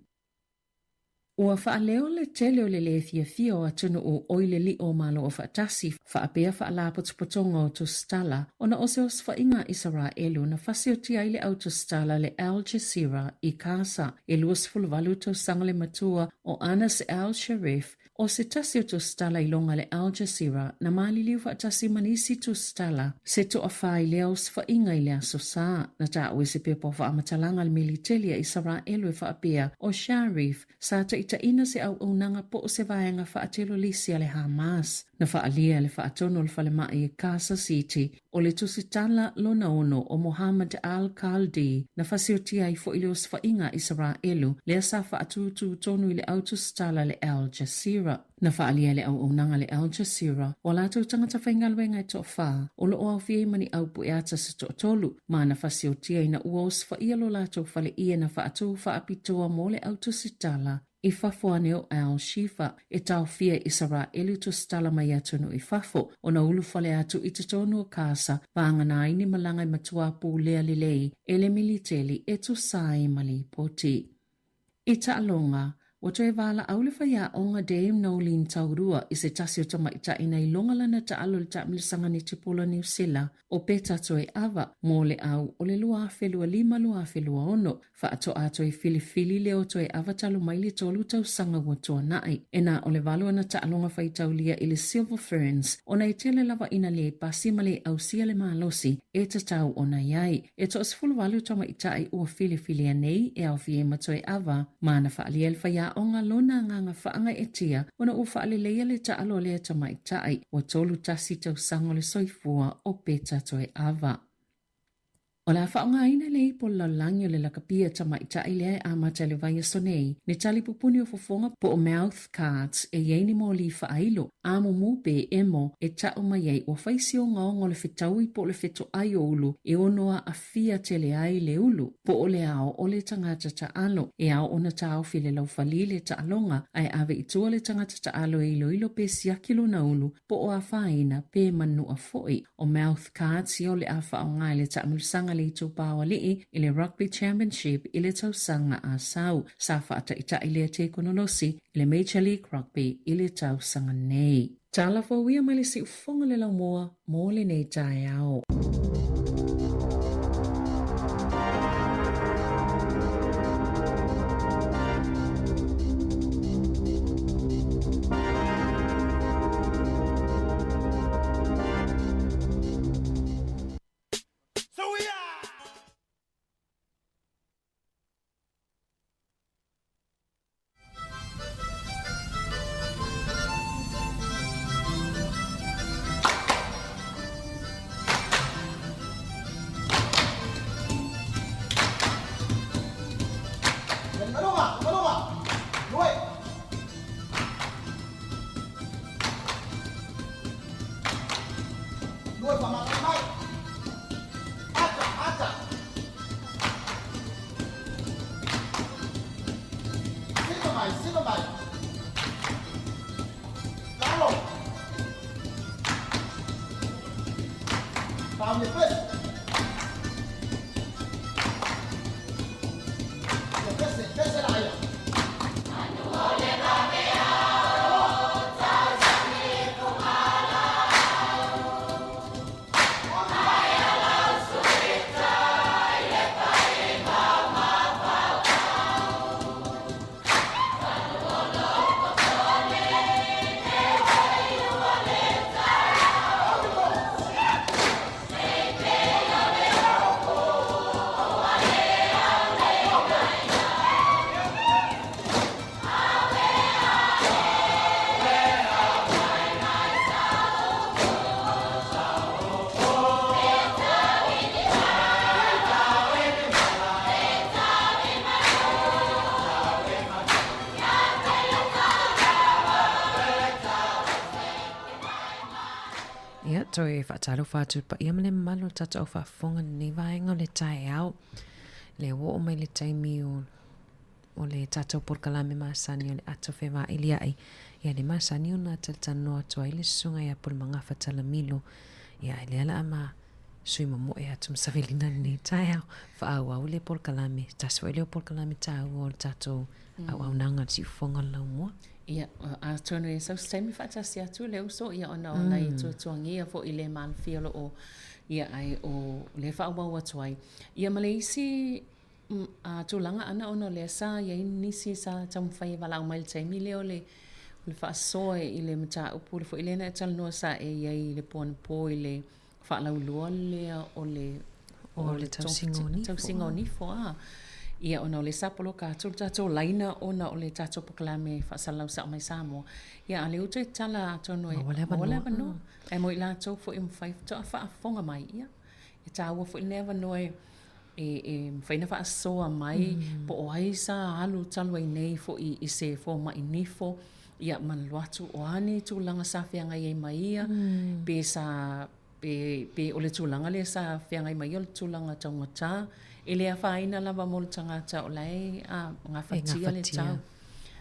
Ua faaleo le tele o le lē fiafia o atunuu o i le liʻo o Malo Aufaatasi faapea faalapotopotoga o tusitala ona o se osofaiga a Isaraelu na fasiotia ai le au tusitala le Al Jazeera i Kasa. E 28 tausaga le matua o Anas Al Sharif, o se tasi o tusitala i loga le Al Jazeera na maliliu faatasi ma nisi tusitala se toafā i lea osofaiga i le Aso Sa. Na taua i se pepa o faamatalaga a le militeli a Isaraelu e faapea o Sharif sa taitaiina se auaunaga po o se vaega faatelolisi a le Hamas. Na faaalia le faatonu o le falemai i Gaza City o le tusitala lona ono o Mohammed al-Khaldi na fasiotia ai foi le osofaiga a Isaraelu lea sa faatūtū tonu i le au tusitala le Al Jazeera. Na faaalia e le auaunaga le Al Jazeera o a latou tagata faigaluega e toafā o lo o aofia ai ma ni au pueata se toatolu ma na fasiotia ina ua osofaia lo latou faleie na faatū faapitoa mo le au tusitala i fafo ane o Al Shifa e taofia e Isaraelu tusitala mai atunuu i fafo ona ulufale atu i totonu o Kasa vagana ai ni malaga e matua pulea lelei e le militeli e tusa ai ma lipoti. I taaloga, Ua toe valaau le faiaoga Dame Noeline Taurua i se tasi o tamaitai na iloga lana taalo i le taamilosaga netipolo a Niu Sila o Peta Toeava mo le au o le 2025-2026. Faatoa toe filifili lea o Toeava talu mai le tolu tausaga ua tuanai. E na o le valu ana taaloga faitaulia i le Silver Ferns ona e tele lava ina le pasi ma le ausia le malosi e tatau ona i ai. E toa-18 tamaitai ua filifilia nei e aofia ai ma Toeava ma na faaalia e le faiaoga lona agaga faagaeetia ona ua faaleleia le taalo a lea tamaitai ua 31 tausaga o le soifua o Peta Toeava. O le a faaaogaina le ipu o le lalolagi o le lakapia tamaitai lea e amata i le vaiaso nei, ni tali pupuni o fofoga po o mouth guards e i ai ni moli faailo, a mumu pe emo e tau mai ai ua fai si ogaoga o le fetaui po o le fetoai o ulu e ono aafia tele ai le ulu po o le ao o le tagata taalo. E ao ona taofi le laufali le taaloga ae ave i tua le tagata taalo e iloilo pe siaki lona ulu po o afaina pe manua foi. O mouth guards ia o le a faaaoga i le taamilosaga a le Itupa o Alii i le Rugby Championship i le tausaga a sau. Sa faataitai lea tekonolosi i le Major League Rugby i le tausaga nei. Tala fou ia mai le siufofoga le laumua mo lenei taeao. Ia, toe faatalofa atu i le paia ma le mamalu o le tatou au faafofoga i lenei vaega o le taeao. Lea ua oo mai le taimi o o le tatou polokalame masani o le ato fevailia'i, ia le masani ona talatalanoa atu ai le susuga ia Pulemagafa Talamilo, ia ai lea la ma sui momoe atu ma savelina lenei taeao, faaauau le polokalame, tasi foi lea o polokalame taua o le tatou auaunaga o le siufofoga o le laumua. Ia, atonu e sau se taimi faatasi atu le uso, ia ona o nai tuatuagia foi le malofia o lo o, ia ai o lea faaauau atu ai. Ia ma le isi a tulaga ana ona o lea sa i ai nisi sa taumafai e valaau mai i le taimi lea o le o le faasoa i le mataupu le foi lea na e talanoa sa e i ai i le po anapo i le faalaulua lea o le o le tausiga o nifo. Tausiga o nifo, a. Ia, ona o lea sa poloka atu le tatou laina ona o le tatou polokalame faasalalau sao mai Samoa. Ia, a o lea ua toe tatala atonu e maua le avanoa. Ae mo i latou foi e mafai faatoa faafofoga mai, ia, e taua foi lenei avanoa e e mafai ona faasoa mai po o ai sa alu talu ai nei foi i se fomai nifo, ia ma alu atu o a ni tulaga sa feagai ai ma ia, pe sa pe, pe o le tulaga lea sa feagai ma ia o le tulaga taugata, e le afaina lava mo le tagata o la e gafatia le tau.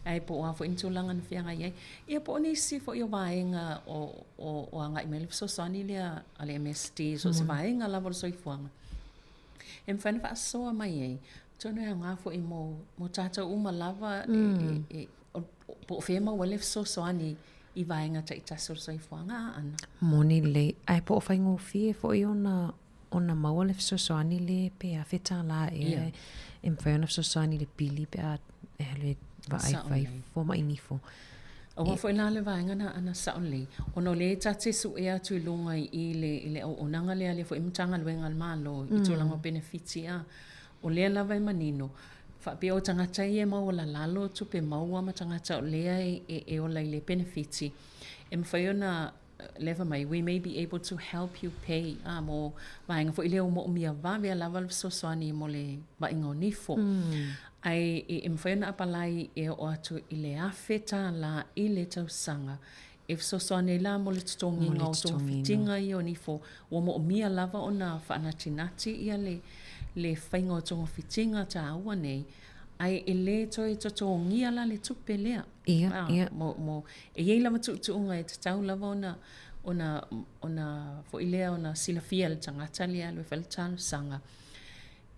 Ae po o a foi ni tulaga na feagai ai. Ia po o nisi foi o vaega o, o, o agai mai le fesoasoani lea a le MSD, so o se vaega lava o le soifuaga. E mafai ona faasoa mai ai. Atonu e aoga foi mo, mo tātou uma lava e, e, e, po o fea e maua ai le fesoasoani i vaega taitasi o le soifuaga ʻana. Moni lelei, ae po o faigofie foi ona ona maua le fesoasoani le pe $1000 ea e mafai ona fesoasoani i le pili pe a e alu e vaai fai fomai nifo. Aua foi la le vaega na ana sao lelei, ona o lea ta te suea atu i luga i i le i le auaunaga lea a le foi Matagaluega a le Malo i tulaga o penefiti a. O lea lava e manino, faapea o tagata ia e maualalalo tupe maua ma tagata o lea e e ola i le penefiti, e mafai ona lea fai mai, we may be able to help you pay, a mo vaega foi lea ua moomia vave lava le fesoasoani mo le vaaiga o nifo. Ae e mafai ona apalai e oo atu i le $1,000 i le tausaga e fesoasoani ai la mo le totogiina o togafitiga ia o nifo. Ua moomia lava ona faanatinati ia le le faiga o togafitiga taua nei, ae e le toe totogia la le tupe lea. Ia, ia. Mo, mo, e i ai lava tuutuuga e tatau lava ona, ona, ona foi lea ona silafia e le tagata lea e alu e fai le talosaga.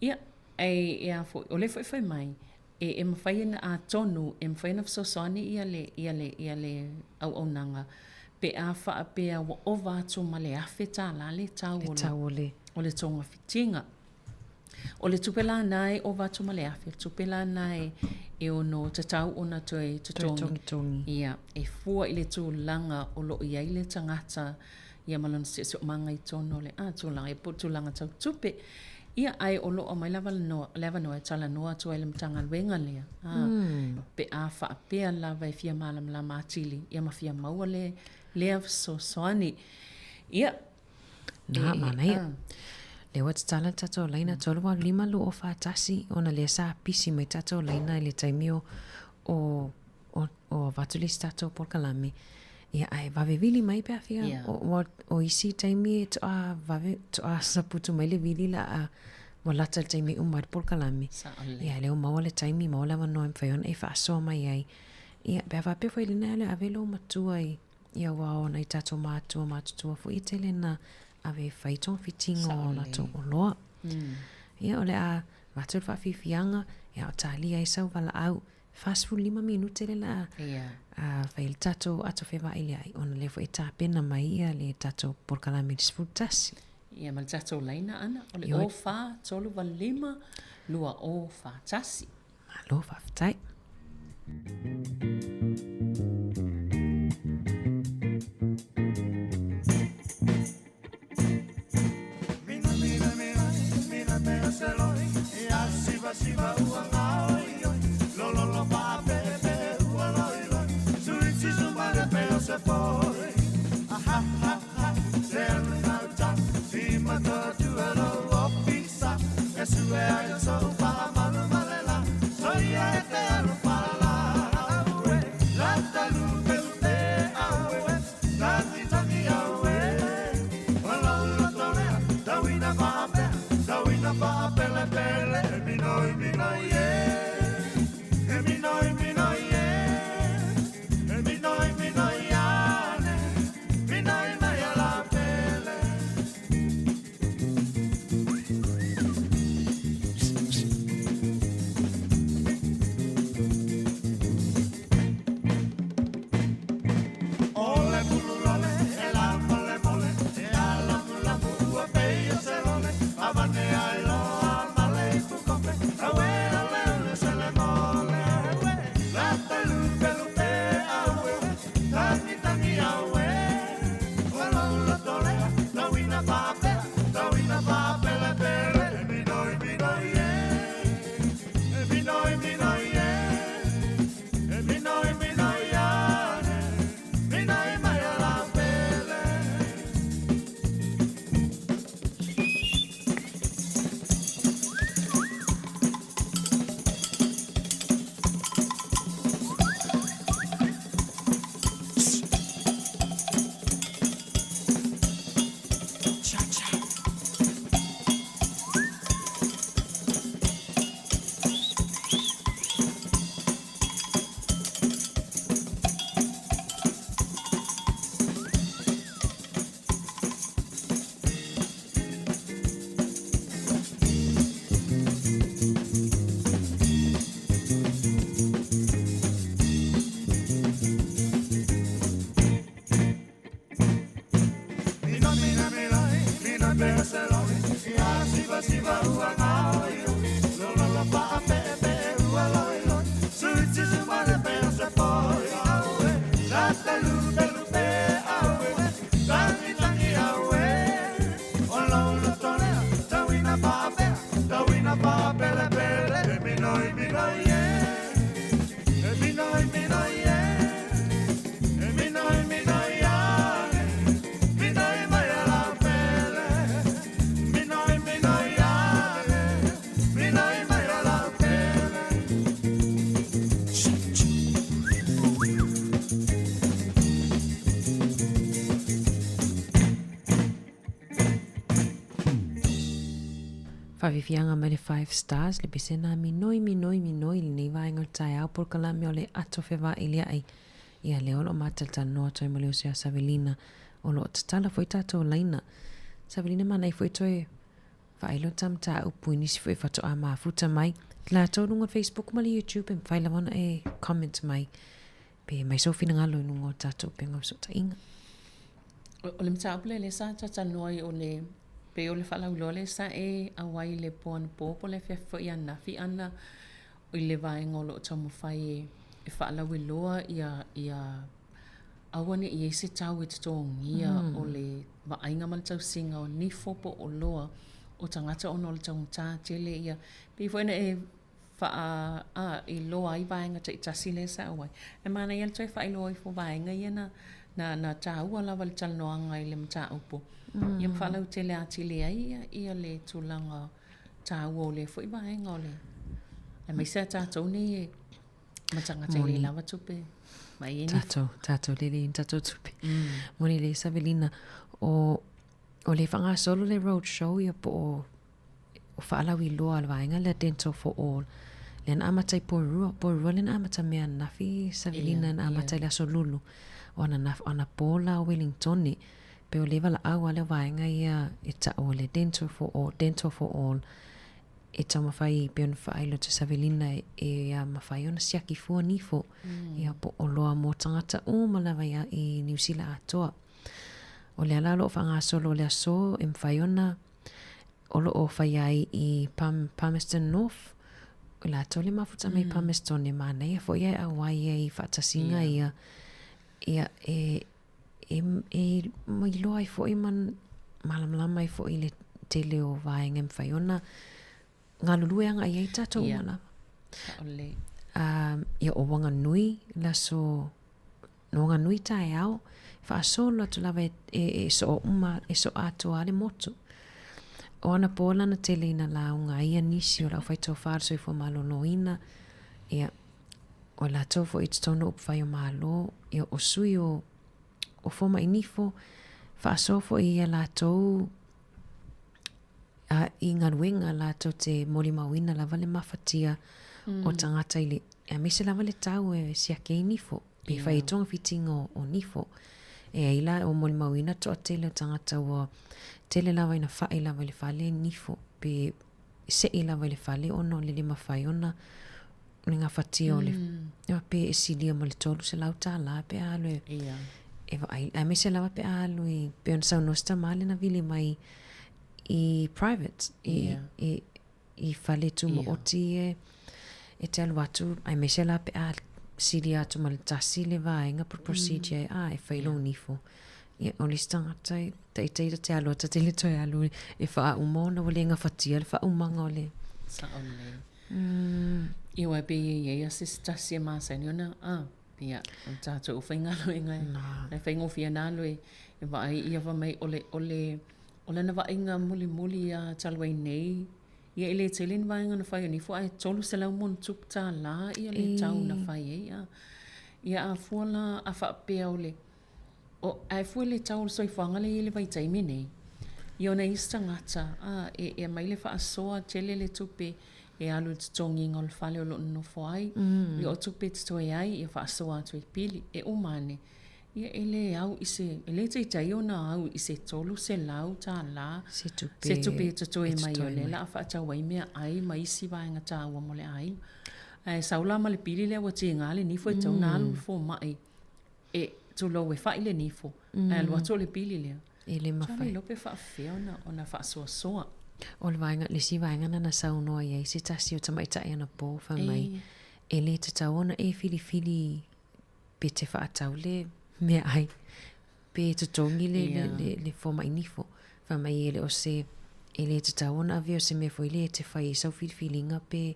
Ia, ae e a foi, o lea foi fai mai, e, e mafai ona, atonu e mafai ona fesoasoani ia le, ia le, ia le auaunaga pe a faapea ua ova atu ma le $1,000 le tau o le, o le, o le togafitiga. O le tupe la na e ova atu ma le afe, o le tupe la na e, e ono tatau ona toe totogi. Toe togitogi. Ia, e fua i le tulaga o lo o i ai le tagata ia ma lona siosiomaga i totonu o le a, tulaga ia po o tulaga tau tupe. Ia, ae o lo o aumai lava le avanoa e talanoa atu ai le Matagaluega lea, a, pe a faapea lava e fia malamalama atili ia ma fia maua le lea fesoasoani. Ia, Na, manaia. Lea ua tatala le tatou laina 385 241 ona lea sa pisi mai tatou laina i le taimi o o o, o avatu le isi tatou polokalame. Ia, ae vave vili mai pe a fia. Yeah. O, o, o isi taimi e toa vave, toa saputu mai le vili la a ua lata le taimi e uma ai le polokalame. Ia, lea ua maua le taimi, maua le avanoa e mafai ona e faasoa mai ai. Ia, pe a faapea foi lena le ave lou matua i Ia aua o nai tatou matua matutua foi e tele na ave e fai togafitiga o latou oloa. Ia o le a avatu le faafiafiaga, ia o talia ai sau valaau, 45 minute le la a fai le tatou ato fevailiai ona lea foi e tapena mai ia le tatou polokalame i le 11. Ia ma le tatou laina ana o le 04 385 2041. Malo faafetai. Faafiafiaga mai le Five Stars, le pesena minoi, minoi, minoi i lenei vaega o le taeao polokalame o le ato fevailia'i. Ia lea o lo o matalatalanoa atu ai ma le uso ia Savelina o lo o tatala foi tatou laina. Savelina manaia foi toe Faailoa ta mataupu i nisi foi faatoa mafuta mai. Latou luga o le Facebook ma le YouTube e mafai lava ona e comment mai pe mai sou finagalo i luga o tatou upega o fesootaiga. O le mataupu lea lea sa talatalanoa ai o le pei o le faalauiloa lea sa e auai i le po anapo po o le afiafi foi ananafi ana i le vaega o lo o taumafai e e faalauiloa ia ia aua ne i i ai se tau e totogia o le vaaiga ma le tausiga o nifo po o oloa o tagata ona o le taugata tele ia. Pei foi ona e faa, a, iloa ai vaega taitasi lea sa auai. E manaia le toe faailoa ifo vaega ia na, na, na taua lava i le talanoaga i le mataupu ia ma faalautele atili ai ia, ia le tulaga taua o lea foi vaega o le, aemaise a tatou nei e Ma tagata e le lava tupe. Ma i ai ni. Tatou, tatou le le tatou tupe. Moni le Savelina, o, o le whangasolo le road show ia po o, o whaalauiloa le vaenga lea Dental for All. Lea na amata i Porirua, Porirua lea na amata mea ananafi Savelina yeah, na amata yeah. i le aso Lulu. O ana, ana pō la o Wellingtone. Pe o le valaau a le vaenga ia e ta'u o le Dental for All, Dental for All. E taumafai pei ona faailo atu e Savelina e a mafai ona siaki fua nifo ia po o loa mo tagata uma lava ia i Niu Sila atoa. O lea la o lo o faagasolo o le aso e mafai ona o lo o faia ai i Palm, Palmerston North, o latou le mafuta mai Palmerston e manaia foi ae auai ai i faatasiga ia ia e e, e iloa ai foi ma malamalama ai foi i le tele o vaega e mafai ona galulue agai ai tatou uma lava. Saʻolelei. Ia o Wanganui le aso no Wanganui taeao, faasolo atu lava e, e, e soo uma, e soo atoa le motu. O anapo lana tele ina lauga ai ia nisi o le aufaitofa o le soifua maloloina, ia, o latou foi i totonu o upufai o Malo, ia o sui o, o fomai nifo, faasoa foi ia latou a, i galuega latou te molimauina lava le mafatia mm. o tagata i le, aemaise lava le tau e siaki ai nifo, pe yeah. fai ai togafitiga o, o nifo. E ai la o molimauina toatele o tagata ua tele lava ina fa'i lava i le fale nifo, pe se'i lava i le fale ona o le le mafai ona le gafatia o le mm. pe e silia ma le $300 pe a alu e, yeah. e vaai aemaise lava pe a alu i pei ona saunoa se tama lea na vili mai i private i, yeah. i, i fale tumaoti yeah. e e te alu atu aemaise la pe a silia atu ma le tasi le vaega po procedure mm. a e fai lou nifo ia o le isi tagata e taitai ta te alu atu ta te le toe alu e faauma ona ua le gafatia le faaumaga o le Sao lelei. Mm. Ia aua pei e i ai a se tasi e masani ona a ia o le tatou faigaluega e e faigofie ana alu e e vaai ia fai mai o le o le o lana vaaiga mulimuli ia talu ai nei ia e le tele ni vaega na fai o nifo ae 300 ma ona tupu tālā ia le tau na fai ai a ia a fua la a faapea o le O, ae fua le tau o le soifuaga lea e i ai i le vaitaimi nei, ia ona isi tagata, a, e, e aumai le faasoa tele le tupe e alu i le totogiina o le fale o lo o nonofo ai, mm. ia o tupe e totoe ai, ia faasoa atu i pili, e uma ane, ia e le au i se, e le taitai ona au i se $300 se tupe, se tupe e totoe mai o lea o le a faatau ai meaai ma isi vaega taua mo le aiga. Ae sau la ma le pili lea ua tiga le nifo e tatau ona alu le fomai e tulou e fa'i le nifo, ae alu atu o le pili lea. E le mafai. Sa le iloa pe faafefea ona, ona faasoasoa. O le vaega, le isi vaega lena na saunoa i ai se tasi o tamaitai anapo, fai mai, e le tatau ona e filifili pe te faatau le meaai pe totogi le, le, le, le fomai nifo. Fai mai e le o se, e le tatau ona avea o se mea foi lea e te fai ai sau filifiliga pe,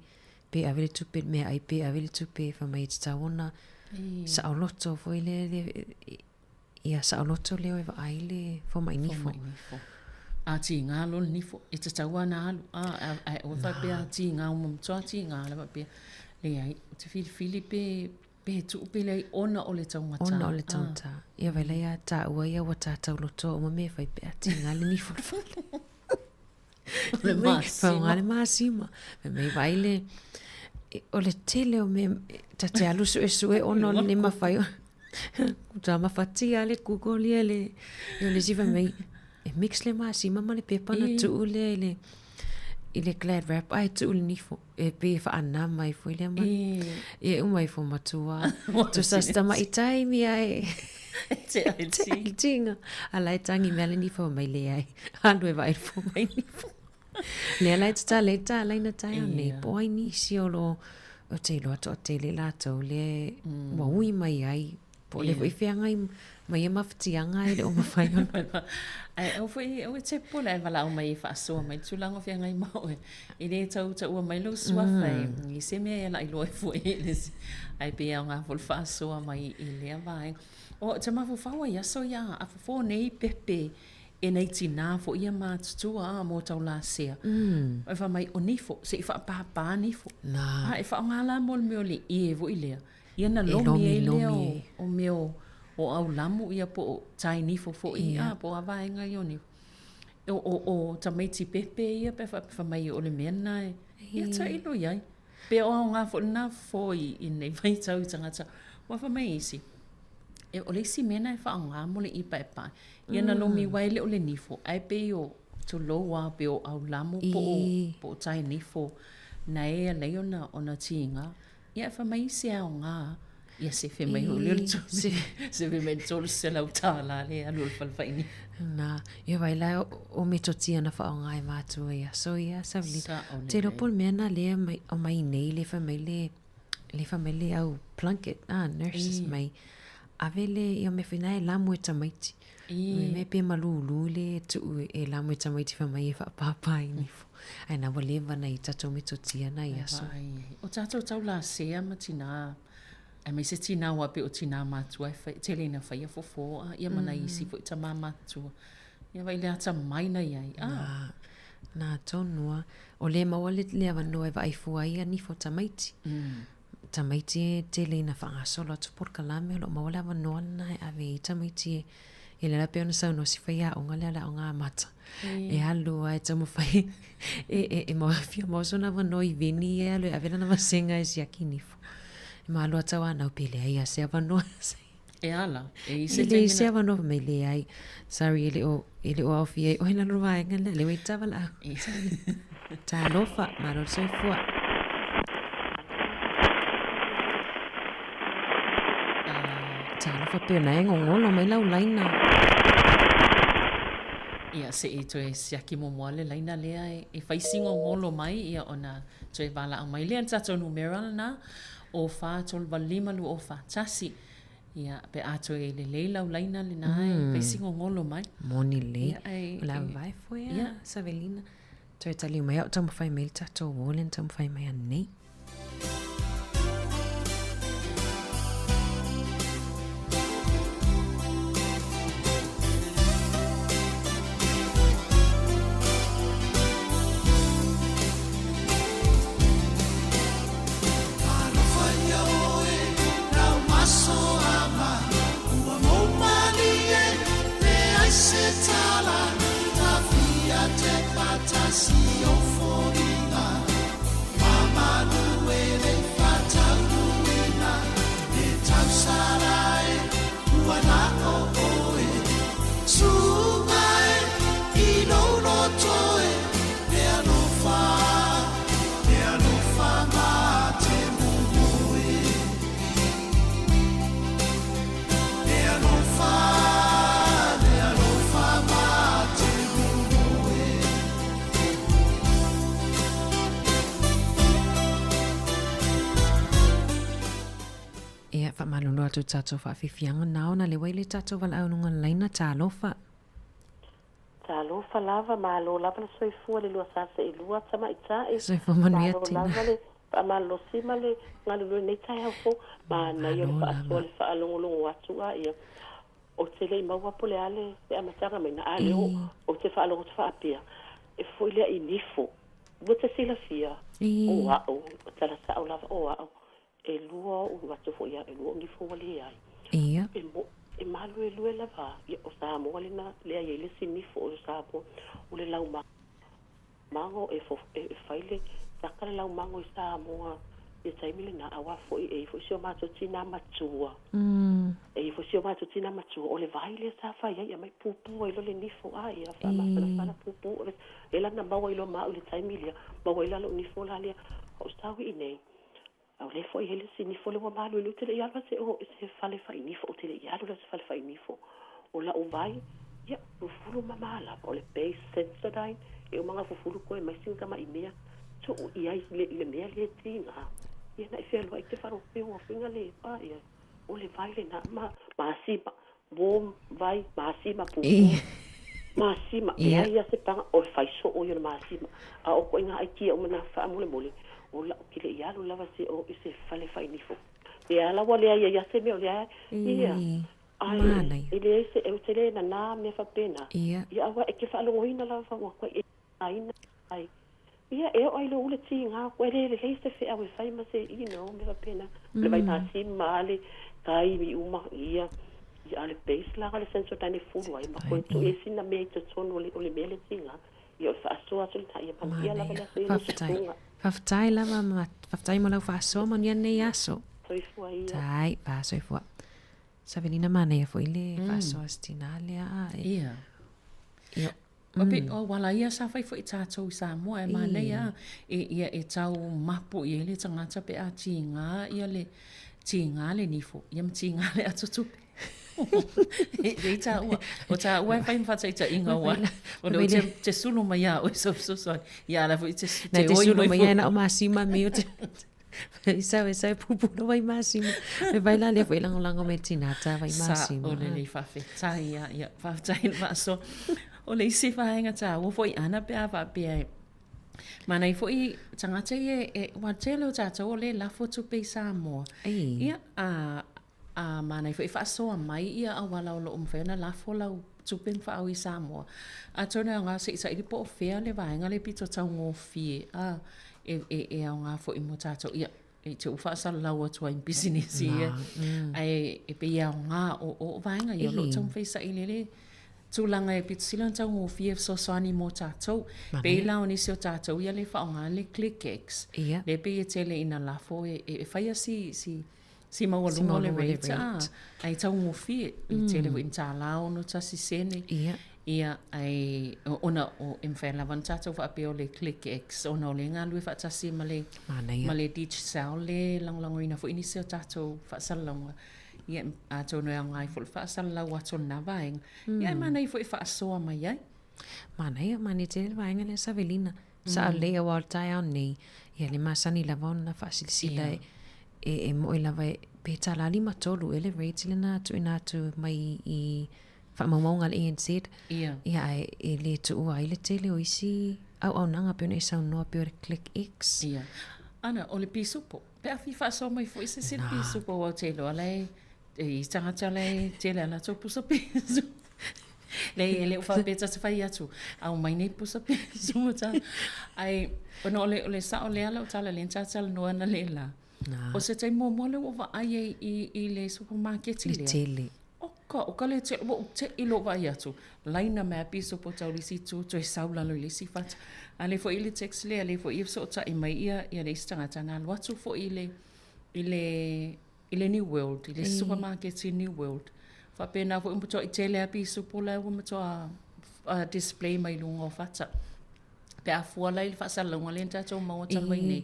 pe ave le tupe i le meaai pe ave le tupe, fai mai e tatau ona saoloto foi lea, le, Ia saoloto lea e vaai le fomai nifo. Fomai nifo. A tiga loa le nifo, e tatau lava ona alu. A, ae aua faapea a tiga uma matua tiga lava faapea. Leai, ou te filifili pe, pe tuu pe leai ona o le taugata. Ona o le taugata. Ia vaai la ia taua ia ua ta taulotoa uma mea e fai pe a tiga le nifo i le fale. O le masima. Faaaoga le masima. Fai mai vaai le, o le tele o mea ta te alu suesue ona o le le mafai ona ta mafatia le Google ia le, ia o le isi fai mai, e mix le masima ma le pepa ona tuu lea i le, i le glad wrap ae tuu i le nifo. E pei e faanama ai foi lea ma, ia e uma ifo matua. Tusa se tamaitai mea e, E tea i le tea i le tiga. A la e tagi mea le nifo mai leai. Alu e vaai i le fomai nifo. Lea la e tatala ai le tālaina taeao nei, po o ai nisi o lo o, ou te iloa toatele latou lea ua ui mai ai, po o le foi feagai ma ia mafatiaga e le o mafai ona. Ae aua foi, aua e te pupula e valaau mai e faasoa mai le tulaga o feagai ma oe. E le tau taua mai lou suafa i se mea e laʻiloa ai foi i le isi. Ae pei e aoga foi le faasoa mai i lea vaega. Ou te mafaufau ai aso ia a fofo nei pepe e nai tinā foi ia matutua a mo taulasea. E fai mai o nifo, se i faapāpā nifo. A e faaaoga la mo le mea o le ie foi lea. Ia na lomi ai lea o mea o aulamu ia po o tai nifo foi a po o a vaega ia o nifo. O tamaiti pepe ia pe fai mai o le mea lena e ia tailo i ai. Pe o aoga foi lena fofo i lenei vaitau i tagata. Ua fai mai isi, e o le isi mea lena e faaaoga mo le ʻīpaepae. Ia na lomi aua e le o le nifo, ae pei o, tulou lava, pei o aulamu po o, po o tai nifo na e ala ai ona tiga. Ia e fai mai isi e aoga, ia sefe mai foi lea o le sefe mai le $300 lea e alu i le fale fai nifo. Na, ia vaai la o metotia na faaaoga e matua i aso ia, Savelina. Ou te iloa po o le mea lena lea e aumai nei lea fai mai le, lea fai mai le au Plunket, ah, nurses mai, ave le, ia mea foi na e lamu e tamaiti. Le mea pe malūlū le tuu e lamu e tamaiti fai mai e faapāpā i nifo. Ae na ua leva nai tatou metotia nai aso. O tatou taulasea ma tinā, aemaise tinā aua pei o tinā matua e fai, tele ina faia fofo a ia ma nai isi foi tamā matua. Ia vaai le atamai na i ai. Ah. Nā, nā tonu a. O lea maua le, le avanoa e vaai fua ai ia nifo tamaiti. Tamaiti e tele ina faagasolo atu polokalame o lo o maua le avanoa lena e ave ai tamaiti e e lea la pei ona saunoa si faiaoga lea o le aoga amata e alu lava e taumafai e e e maua fia maua sona avanoa i veni e alu e ave lana vasega e siaki nifo. E malo atu au anau pe leai lava se avanoa E ala, e i se E leai se avanoa fai mai leai. Sorry e le o e le o aofia ai oe i lalo o le vaega lea, lea ua i Tavalau. Talofa, malo le soifua. Talofa pei ona e gogolo mai lau laina. Ia, se i toe siaki muamua le laina lea e fai si gogolo mai, ia ona toe valaau mai lea. Le tatou numera lena, o 4 3 8 5 2 0 4 1. Ia, pe a toe lelei lau laina lena e fai si gogolo mai. Moni lelei. O le a vavae foi a Savelina. Toe taliu mai a o taumafai mai le tatou uo lea na taumafai mai ananei. Faamalulu atu tatou faafiafiaga na ona le wai le tatou valaau luga o le laina talofa. Talofa lava, malo lava le soifua le 242 tamaitai. Soifua manuia Malo tina. lava le faamalolosi ma le galulue nei taeao fou. Manaia le Malo faasoa lava. le faalogologo atu a ia. Ou te le i maua po o le a le le amataga mai na a lea E. ou te faalogo atu faapea e foi lea i nifo. Ua te silafia E. o a'u, o tala sa'o lava o a'u e lua o'u atu foi ia e lua o'u nifo ua leai. Ia. E mo e maluelue lava ia o Samoa lena lea e i ai le isi nifo o Samoa o le laumago e fo e fai le saka le laumago i Samoa i le taimi lena auā foi e i ai foi si o matou tinā matua. E i ai foi si o matou tinā matua o le vai lea sa fai ai e aumai pupu ai loa le nifo a ia faamafanafana pupu lea la na maua ai loa ma au i le taimi lea maua ai la lo'u nifo la lea o'u sau i inei. A o lea foi e i ai le isi nifo lea ua maluelue, ou te le i alu se o se fale fainifo, ou te le i alu la i se fale fainifo. O la'u vai, ia, fufulu mamā lava, o le base Sensodyne, e uma ona fufulu koe mai sina tama'i mea, tuu i ai i le, i le mea lea e tiga. Ia na e fealuai e te faalopeu foi na le a ia, o le vai lena, ma, masima, warm vai, masima pupu, masima, leai lava se paga, o le fai soo ia o le masima. A o ituaiga aikia uma na faamolemole, o la'u ke le i alu lava se o i se fale fainifo. Lea la ua leai ai lava se mea o lea ia, ae e leai se ou te le nanā mea faapena. Ia aua e te faalogoina lava ua koe aina ai. Ia, e oo lava i lou ule tiga ua le lelei se feau e fai ma se, you know, mea faapena. O le vai masima lava le taimi uma, ia, ia a o le base la o le Sensodyne e fulu ai ma koe tuu i ai sina mea i totonu o le, o le mea lea e tiga. Ia, o le faasoa atu lena, ia manuia lava le aso i lou Faafetai. susuga. Faafetai lava ma faafetai mo lau faasoa manuia lenei aso. Soifua ia. Tai, faasoifua. Savelina manaia foi le faasoa a si tinā lea a e. Ia. Ia. Ua pei o auala ia sa fai foi tātou i Samoa e manaia a e ia e tau mapo i ai le tagata pe a tiga ia le tiga le nifo ia ma tiga le ato tupe. E i tāua, o tāua e fai ma faataitaiga ua o lea te, te sulu mai ia oe sau fesoasoani. Ia ala foi te, te te oi sulu mai mai ia na o masima me o te Sau e sau pupu no vai masima. Me vai la lea foi lagolago me tina tā vai masima. Sa o lelei faafetai ia, ia faafetai i le faasoa. O le isi vaega taua foi ana pe a faapea e manaia foi tagata ia e aua tele o tatou o lea e lafo tupe i Samoa. Ia a a manaia foi e faasoa mai ia auala o lo o mafai ona lafo lau tupe ma faaui i Samoa. Atonu e aoga se i saili po o fea le vaega lea pito taugofie a e, e, e aoga foi mo tatou. Ia, i te ua faasalalau atu ai ma pisinisi ia. Ae e pei e aoga o, o vaega ia o lo o taumafai e saili ai le tulaga e pito sili ona taugofie e fesoasoani mo tatou. Pei la o nisi o tatou ia lea e faaaoga le ClickX. Lea pei e tele ina lafo e, e, e faia si, si Si maualuga o le rate, a, ae taugofie, e tele foi ina $1.61 sene. Ia, ae ona o, e mafai lava ona tatou faapea o le ClickX, ona o lea e galulue faatasi ma le, ma le Digicel lea e lagolagoina foi nisi o tatou faasalalauga. Ia, atonu e aoga ai foi le faasalalau atu o lena vaega. Ia, ae manaia foi e faasoa mai ai. Manaia, manaia tele le vaega lea Savelina. Sao lelei aua o le taeao nei, ia le masani lava ona faasilasila e, e, e moe lava e, pe $53 ea le rate lena tuuina atu mai i faamaumauga a le ANZ. Ia. Ia ae e le tuua ai le tele o isi auaunaga pei ona e saunoa pei o le ClickX. Ia. Ana, o le pisupo. Pe a fia faasoa mai foi se isi le pisupo aua ou te iloa la e E i ai tagata la e tele a latou pusa pesu. Leai, e le o faapea ta te fai atu, aumai nei pusa pesu mo tātou. Ae, ona o le, o le sao lea lau tala lea na ta talanoa analeila. O se taimi muamua lea ua ou vaai ai i, i le supamaketi Le lea. tele. Oka, o ka le tele, ua ou te'i loa vaai atu, laina mai lava pisupo tau le isi itu, toe sau lalo i le isi fata. A lea foi i le text lea, lea foi e fesootai mai ia, ia le isi tagata, na alu atu foi i le, i le, i le New World, i le supamaketi New World. Faapena foi ua matuai tele lava pisupo la ua matua display mai luga o fata. Pe a fua la i le faasalalauga lea na tatou maua talu ai nei,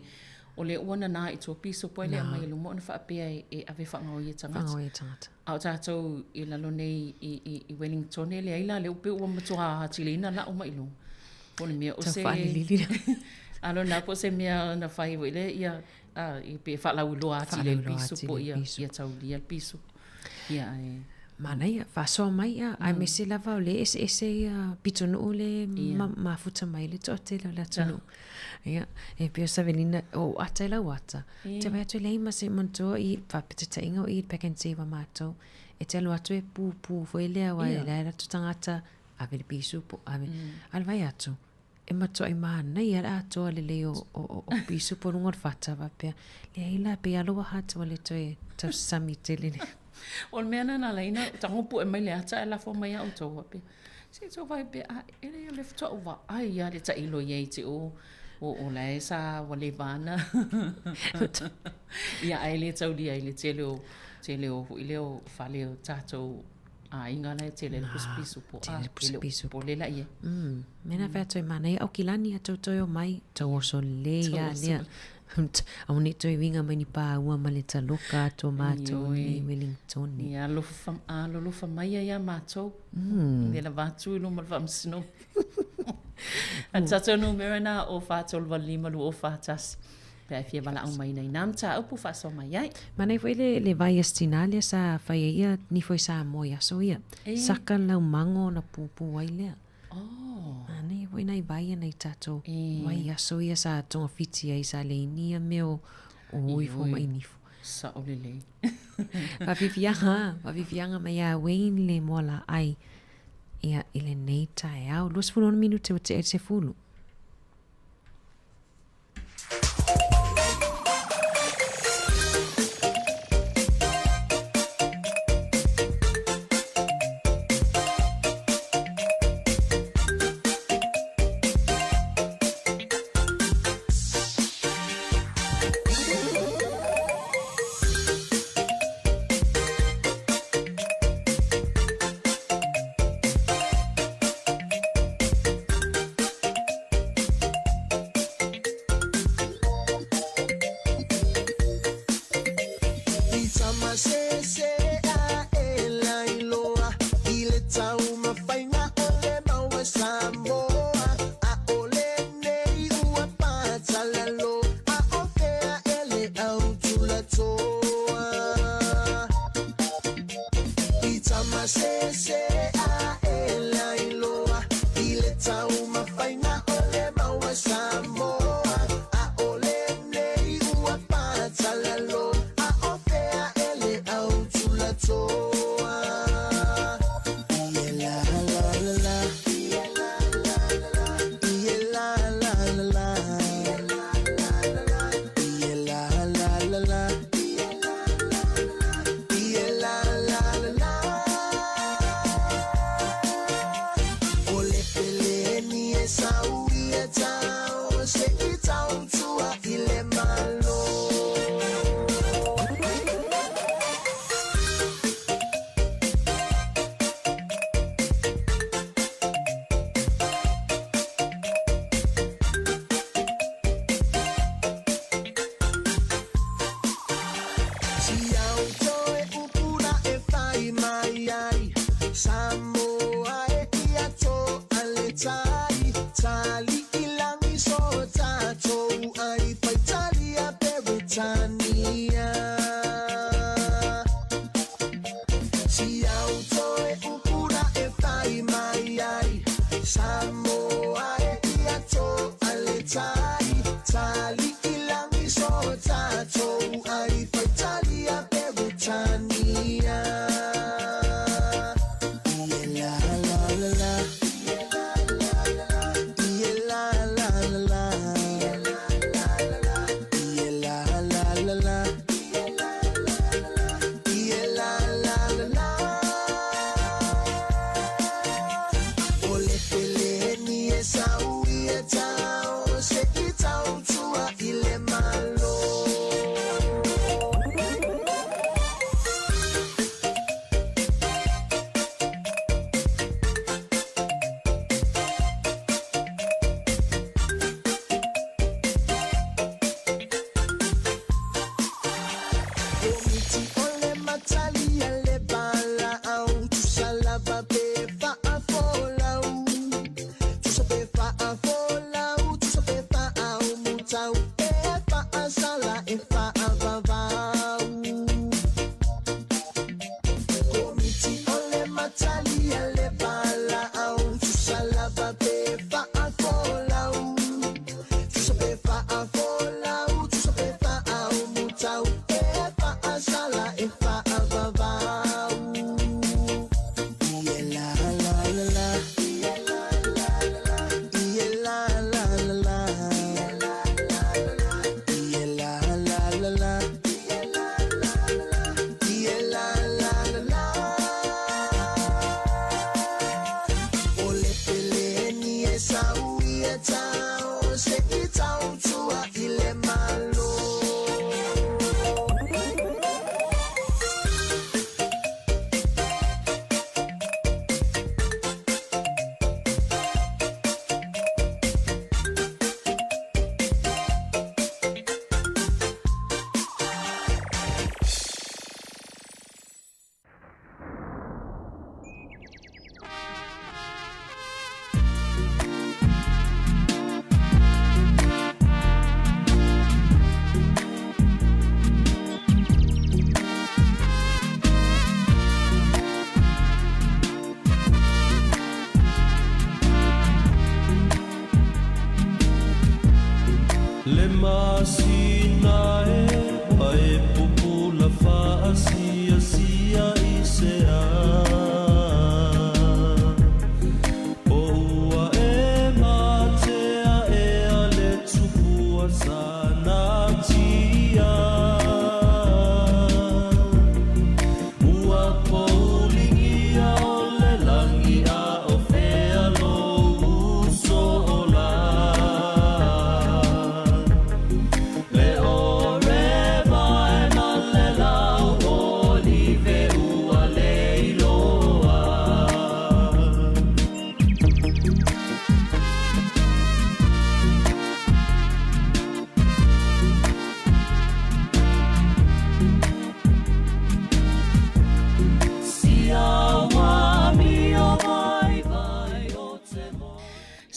o lea ua nana i tua pisupo e le aumai i luma ona faapea e ave faagaoi e tagata. A o tatou i lalo nei i Wellington e leai la, lea ua pei ua matua atili ai ona lau mai luga. Po o le mea o se... Tau faalilili. I don't know po o se mea na fai foi lea ia... a i pe faalauiloa atili ai le pisu po o ia taulia le pisu. Ia ae. Manaia, faasoa mai ia, aemaise lava o lea e eseese ia pitonuu le mafuta mai ai le toatele o le atunuu. Ia, e pei o Savelina, o ou ata i lau ata, ou te vaai atu e leai ma se manatua i faapetetaiga o i le pack and save a matou. E te alu atu e pupu foi lea aua e leai latou tagata, ave le pisu po o ave. A o le vaai atu, e matuai manaia le atoa lelei o, o, o, o pisupo luga o le fata faapea, leai la, pei lava lou heart ua le toe tausami tele le. O le mea lena na ala ai ona tago pue mai le ata ae lafo mai ia outou faapea, se i tou vaai pea, a e leai o lea faatoa ou vaai lava i le tailo i ai te o o la e sa ua leva ana. Ia ae le taulia i le tele o tele o foi lea o fale o tatou aiga la e tele ai le pusa pisu po a, e le o popole la i ai. Mea na fai atu ai manaia Aukilani a tou toe omai, tou oso lelei lava lea. Aua ne i toe uiga mai ni paua ma le taloka atu o matou i Wellingtone. Ia alolofa mai ia matou. I le lava atu i luma o le faamasinoga. A o le tatou numera lena o 4 3 8 5 2 0 4 1. Pe a e fia valaau mai nai nā mataupu faasoa mai ai. Manaia foi le, le vai a si tinā lea sa fai ai ia nifo i Samoa i aso ia. E. Saka lau mago ona pupū ai lea. Oh. Manaia foi nai vai a nai tatou e. vai i aso ia sa togafiti ai sa leai ni ia mea o, o ui fomai nifo. Sao lelei. Faafiafiaga, faafiafiaga mai ia Wayne le moalaai ia i lenei taeao. 26 minute ua tea i le 10.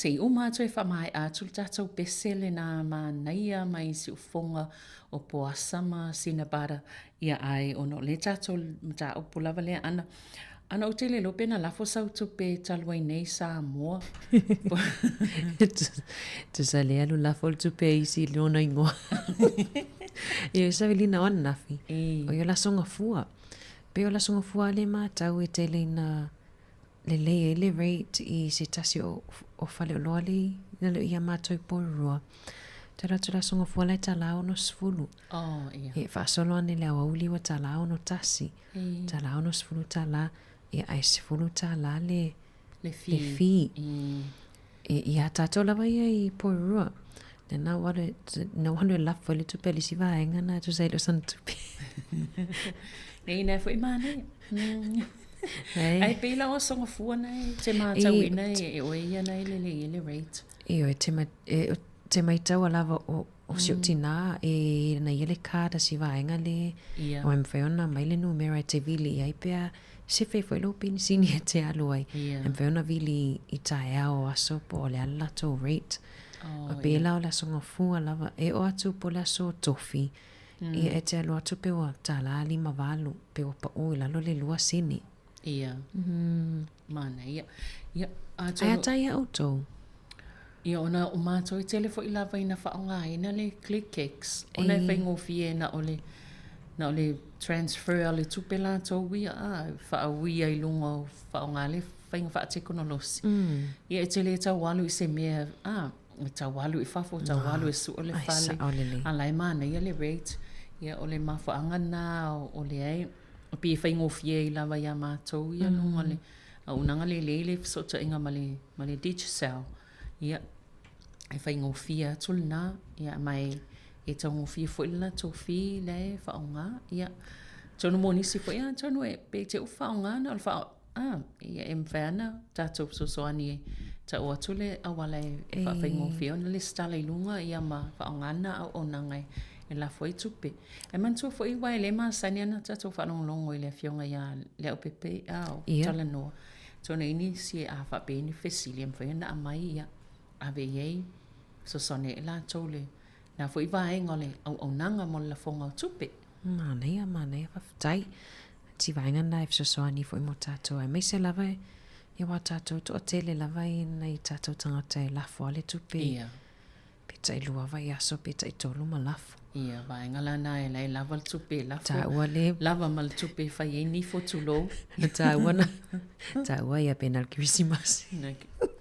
Se i uma atu e faamaea atu le tatou pese lena manaia mai siufofoga o Poasa ma Sinabada ia ae ona o le tatou mataupu lava lea ana ana ou te le iloa pe na lafo sau tupe talu ai nei Samoa. Tusa le alu lafo le tupe a isi i lona ingoa. Ia savilina o ananafi. O ia laso gafua. Pei o laso gafua le matau e tele ina lelei ai le rate i se tasi o, o faleoloa le i lalo ia mātou i Porirua. Te alu atu le aso gafua la e tālā 60. Oh, ia. E faasolo ane le aoauli ua tālā 61. Tālā 60 tālā, ia ae 10 tālā le, le fee. Le fee. E, iā tātou lava ia i Porirua. Nā ua alu, na ua alu e lafo i le tupe a le isi vaega na tusa ai le o sana tupe. Nei, nā foi manaia. Ai pei la o aso gafua na e te mātauina e, e oe ia na e lelei ai le rate. Ioe, te, ma, e, te maitaua lava o, o si o tinā e na ia le card a si vaega le Ia. o e mawhai ona mai le numera e te vili i ai pea sefe foi lou penisini e te alu ai. Ia. E mawhai ona vili i taeao o aso po o le a le latou rate. Oh, O pēlā o le aso gafua lava e oo atu po o le aso tofi. Ia e te alu atu pe ua tālā 58 pe ua paʻu i lalo le lua sene. Ia. Manaia. Ia, Ai a tai ia outou? Ia, ona o mātou e tele foi lava ina faaaogaina le ClickX, ona e faigofie na o le, na o le transfer a le tupe latou ia, a, faauia i luga o faaaoga le faiga faatekonolosi. Ia, e te le tau alu i se mea, a, e tau alu i fafo, tau alu e sue le fale, a la e manaia le rate. Ia, o le mafuaaga lena o lea e pei e faigofie ai lava iā matou ia luga o le auaunaga lelei le fesootaiga ma le, ma le Digicel. Ia, e faigofie atu lena, ia, ma e, e taugofie foi le latou fee la e faaaoga. Ia, atonu mo nisi foi, ia, atonu e, pe te ua faaaoga na o le faa, a, ia, e mafai lava ona tatou fesoasoani e tau atu le auala e, e faafaigofie ona lesitala i luga, ia, ma faaaoga lena auaunaga e, e lafo ai tupe. Ae manatua foi aua e le masani ana tatou faalogologo i le afioga ia Leaupepe a o talanoa. Atonu e i ai nisi a faapea ni fesili e mafai ona aumai ia ave i ai fesoasoani ai latou le na foi vaega o le auaunaga mo le lafoga o tupe. Manaia, manaia, faafetai. Ti vaega na e fesoasoani foi mo tatou aemaise lava ia aua tatou toatele lava i nai tatou tagata e lafo a le tupe. Ia. Pe tailua vaiaso pe taitolu ma lafo. Ia, vaega la na e la e lava le tupe e lafo. Taua le. Lava ma le tupe e fai ai nifo tulou. Taua na. Taua ia pe na le Kerisimasi.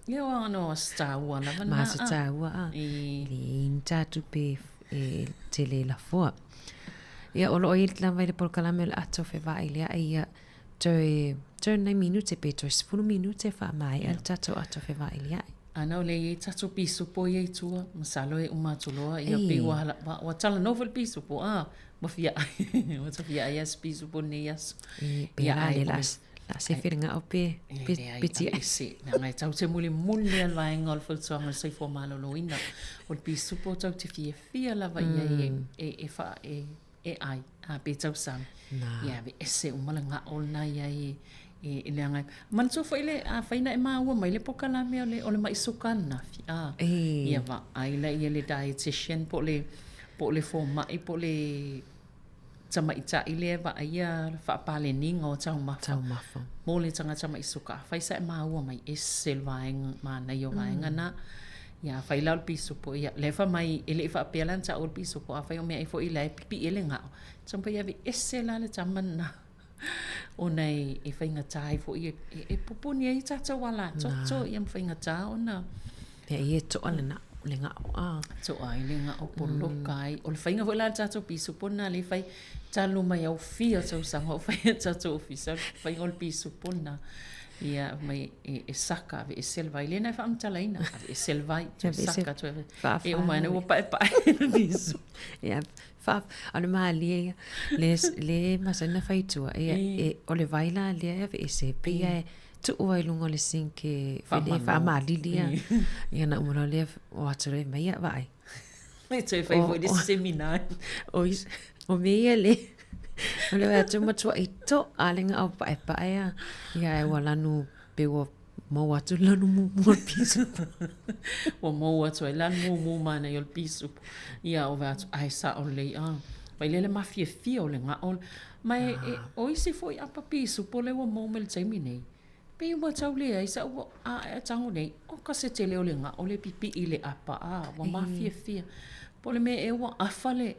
Ia o ano o se taua lava na. Ma se taua a. E le i ni tā tupe e tele e lafoa. Ia o loo i lava i le polokalame o le ato fevaai ia Toe, toe nai minute pe toe 10 minute faamaea le tatou ato fevailia'i. Ana o lea e i ai tatou pisupo ia i tua, masalo e uma atu loa, ia pei ua hala, ua, ua talanoa foi le pisupo, a, ua fia ai, ua ta fia ai lava se pisupo i lenei aso. E, pe Ia, la ai, le o la, le, la sefe le gao pe, e pe, leai, pe tiai. aveese, leaga e tau te mulimuli lava le vaega o le fautuaga o le soifua maloloina. O le pisupo tau te fiafia lava i ai e, e, e, faa, e, e ai, a pe tausami. Ia aveese uma le gao lena i ai e, e leaga ai. Manatua foi le, afai na e maua mai le pokalame o le, o le maʻi suka ananafi, a, ia vaai laia i le dietitian po o le, po o le fomai po o le tamaitai lea e vaaia le faapaleniga o taumafa. Taumafa. Mo le tagata maʻi suka, afai sa e maua mai, ese le vaega, manaia o vaega na. Ia, afai la o le pisupo, ia, lea fai mai, e le i faapea la na taua le pisupo, afai o meaai foi la e pipii ai le gao, taumafai e aveese la le tama lena, ona e, e faigata ai foi, e, e, e pupuni ai tatou alatoto, ia ma faigata ona. Mea ia e toa le na, le gao, a. Toa ai le gao, poloka ai. O le faiga foi la a le tatou pisupo lena lea e fai, talu mai au fia o tausaga o fai e le tatou ofisa, o le faiga o le pisupo lena. Ia, mai e, e saka, aveese le vai. Lea na e faamatalaina, aveese le vai, toe saka, toe ave. E uma ane ua paepae le pisupo. Ia, faa, o le malie ia, le, le masani ona fai i tua, ia, e, o le vai la lea e aveese, pei lava e tuu ai i luga o le sink e, e faamalili ia. Ia na uma loa lea, o atu loa e mai ia vaai. E toe fai foi le seminar. O, o mea ia le, o le atu matuaʻi toʻa le gao paepae a. Ia ae ua lanu pe ua Maua atu le lanu mumu o le pisupo. Ua maua atu ai le lanu mumu manaia o le pisupo. Ia, ua vaai atu, ae sao lelei, a. Mai lea le mafiafia o le gao. Ma e, e, o isi foi apa pisupo lea ua maua mai le taimi nei, pei ua tau leai sau a tago nei, oka se tele o le gao lea e pipii i le apa, a, ua mafiafia. Po o le mea ea ua afa le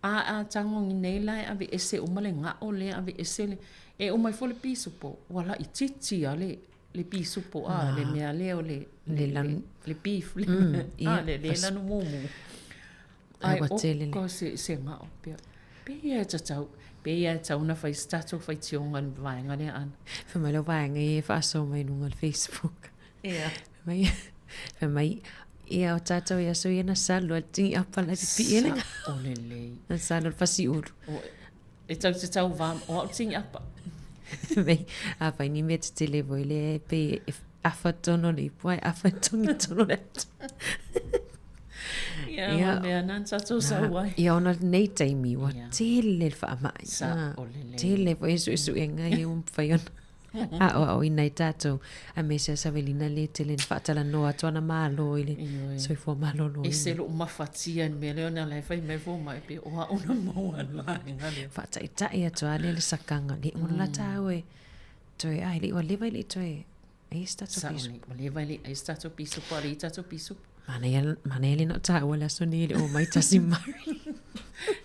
a a tago nei la e aveese uma le gao lea, aveese le, e uma ifo le pisupo, ua laitiiti lava le le pisupo a, le mea lea o le, le, le, le beef, le, a, le, le lanu mumu. Ai, oka se, se gao pea. Pei e tatau, pei e tatau ona fai se tatou faitioga i le vaega lea, Ana. Fai mai lau vaega ia e faasoa mai i luga o le Facebook. Ia. Fai mai, fai mai, ia o tatou i aso ia na salu a le tini apa la pipii e le gao. Sao lelei. Na salu le fasiulu. O, e tau te tau vā, o au tini apa. Fai mai, a fai ni mea tetele foi lea e pei e afa tonu le ipu ae afa togi tonu le ata. Ia, ia mea na tatou sau ai. Ia ona lenei taimi ua tele le faamai. Sao lelei. Tele foi suesuega ia ua mafai ona aoaoina ai tatou aemaise a Savelina lea e tele ina faatalanoa atu ana malo i le soifua maloloina. Ese lou mafatia i le mea lea ona la e fai mai fomai pe o au na maua i le vaega lea. Faataitai atu lava lea le sakaga le ona la taua e toe ai le ua leva i le toe ai se tatou pisupo. Ua leva e le i ai se tatou pisupo, a leai tatou pisupo. Manaia, manaia le na o taua le aso nei e le o mai tasi Mari.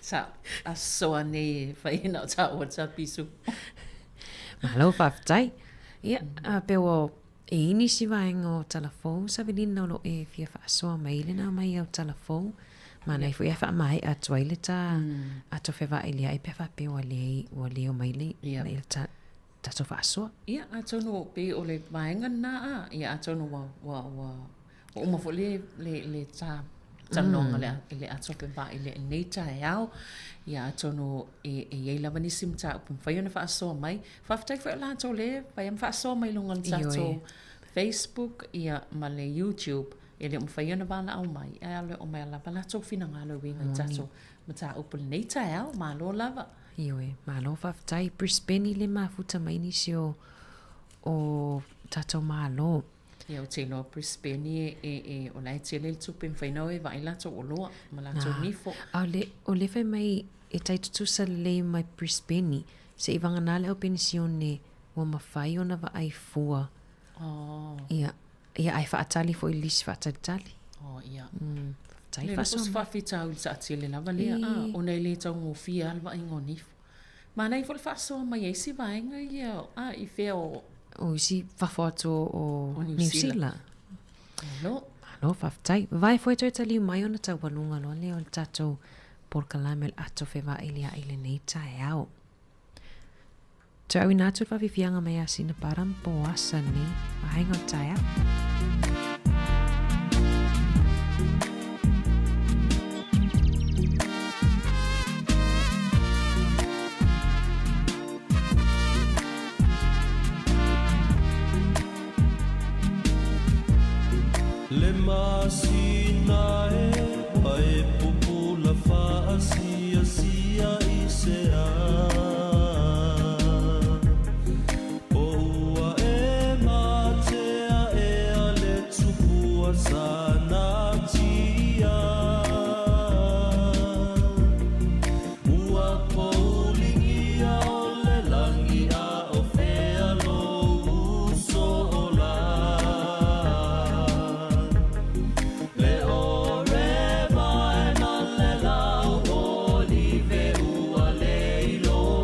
Sa aso a nei e fai e na o taua le ta pisupo. Malo faafetai. Ia, a pe ua e i nisi vaega o tala fou, Savelina o lo e fia faasoa mai lena mai au tala fou. Manaia foi a faamaea atu ai le ta ato fevailia'i pe a faapea ua leai, ua le omai le, le ta tatou faasoa. Ia, atonu pei o le vaega lena a, ia atonu ua, ua, ua, ua uma foi le, le, le ta talanoaga le, le ato fevailia'i i lenei taeao. Ia atonu e, e i ai lava nisi mataupu e mafai ona faasoa mai. Faafetai foi ia latou lea e fai ma faasoa mai i luga o le tatou Facebook ia ma le YouTube. E le o mafai ona valaau mai, ae o lo o aumai lava latou finagalo e uiga i tatou mataupu i lenei taeao. Malo lava. Ioe, malo faafetai. Brisbane i le mafuta mai nisi o, o tatou malo. Ia, ou te iloa Brisbane e, e, e, o la e tele le tupe e mafai ona o e vaai latou oloa ma latou nifo. A o le, o le fai mai e tai tutusa lelei mai Brisbane, se i vagana le au penisione ua mafai ona vaai fua. Oh. Ia, Ia, ae faatali foi i le lisi faatalitali. Oh, ia. Faafetai Le faasoa se mai. faafitauli saatele lava lea, a, ona e le taugofie lava le vaaiga o nifo. Manaia foi le faasoa mai a isi vaega ia, a, i fea o... O isi fafo atu o, O Niu Niu Sila. Sila. Malo. Malo, faafetai. Vavae foi toe taliu mai ona taualuga loa lea o le tatou polokalame o le ato fevailia'i i lenei taeao. Toe auina atu le faafiafiaga mai ia Sina Param po o asa nei vaega o le taeao. Le masina e ua e pupula faasiasia i se a Po ua e matea ea le tupua sanatia Ua pouligia o le lagi a o fea lou uso ola Le ore vae ma le lau olive ua leiloa.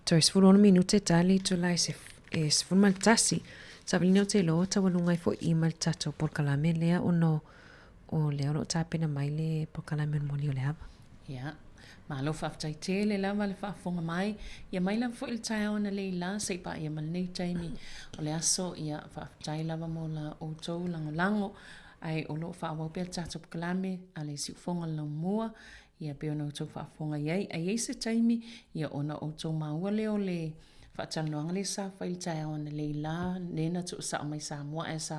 Toe 16 minute tali itula e 11. Savalina o te iloa taualuga ai foi i ma le tatou polokalame lea ona o lea o lo o tapena mai le polokalame o le moli o le ava. Ia, malo faafetai tele lava le faafofoga mai. Ia mai lava foi le taeao analeila se i paia ma lenei taimi o le aso. Ia, faafetai lava mo la outou lagolago. Ae o lo o faaauau pea le tatou polokalame a le Siufofoga o le Laumua. Ia pei ona outou faafofoga i ai, a i ai se taimi, ia ona outou maua lea o le faatalanoaga lea sa fai i le taeao analeila, lea na tuusao mai Samoa ae sa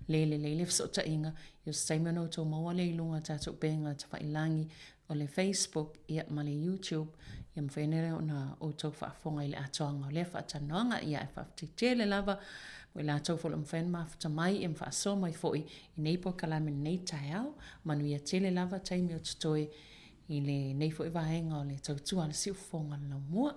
le lelei le fesootaiga, ia o se taimi ona outou maua lea i luga o tatou upega tafailagi, o le Facebook, ia ma le YouTube, ia mafai ai ona outou faafofoga i le atoaga o lea faatalanoaga. Ia ae faafetai tele lava mo i latou foi o lo o mafai ona mafuta mai ia ma faasoa mai foi i nei polokalame i lenei taeao. Manuia tele lava taimi o totoe i lenei foi vaega o le tautua a le Siufofoga o le Laumua.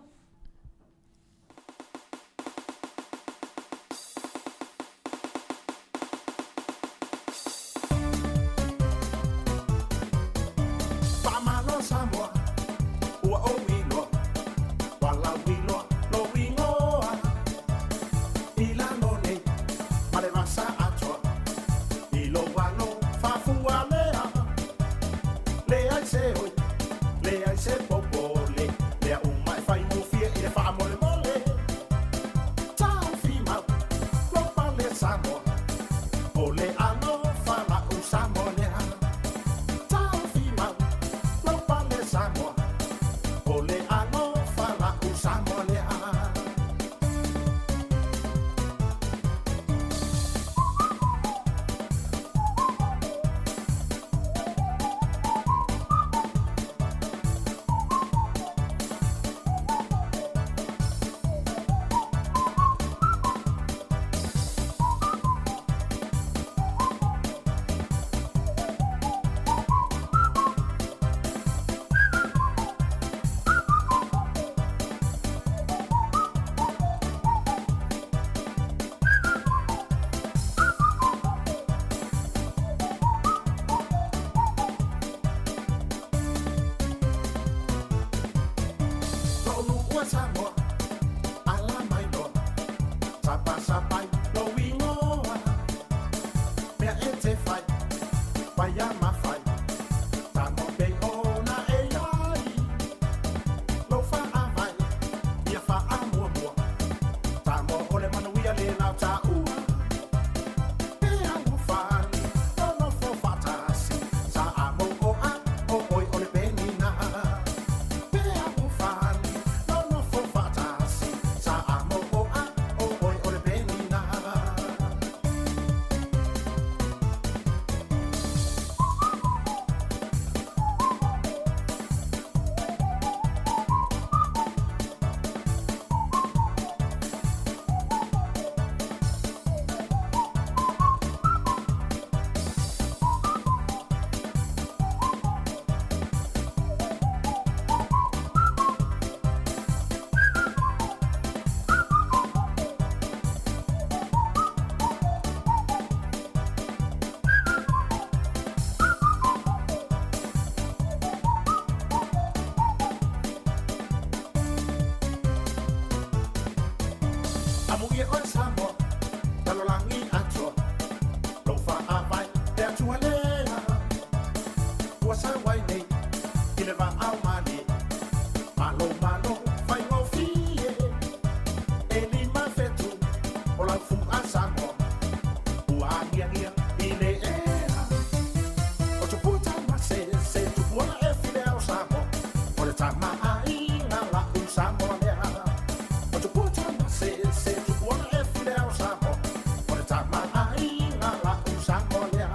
Faamalo Samoa, ua ou iloa, ua lauiloa lou igoa. I lalo nei ma le vasa atoa, I lou alo faafualea, Leai se oi, leai se popole, Mea uma e faigofie i le faamolemole. Taofi mau lou pale Samoa, O le alofa la'u Samoa lea. Taofi mau lou pale Samoa, O le alofa la'u Samoa lea. Lou nuu e Samoa, ala mai loa, Sapasapai lou igoa, Mea e te fai, fai a mafai, Samoa pei ona e i ai, Lou faavae, ia faamuamua, Samoa o le manuia le lau taua. E alofani, nonofo faatasi, Samoa, o oe o le penina. E alofani, nonofo faatasi, Samoa, o oe o le penina. Amuia oe Samoa, lalolagi atoa, Lou faavae le Atua lea, Ua sau ai nei i le vaao malie, Malo malo faigofie, E 5 fetu o lau fua Samoa, Ua agiagia i le ea. O Tupua Tamasese, Tupuola e file o Samoa, O le tamaaiga la'u Samoa lea. O Tupua Tamasese, Tupuola e file o Samoa, O le tamaaiga la'u Samoa lea.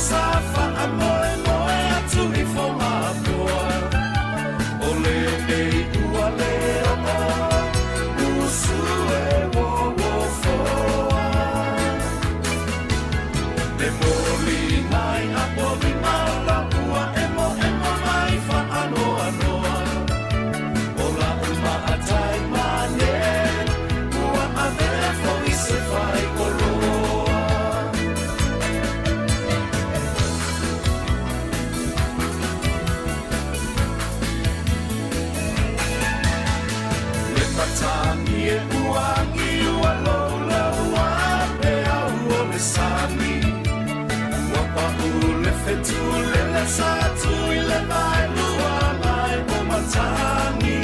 sa faamoemoe atu i Fogapoa. O lenei ua le oo usu e uouofoa. Le moliga i apolima o la ua emoemo mai faanoanoa. O la'u maatai mane ua avea fo'i se faikoloa. Le matagi e uagi ua loulou a peau o le sami. Ua pa'u le fetu lele sa tu i le vaelua mai o matagi.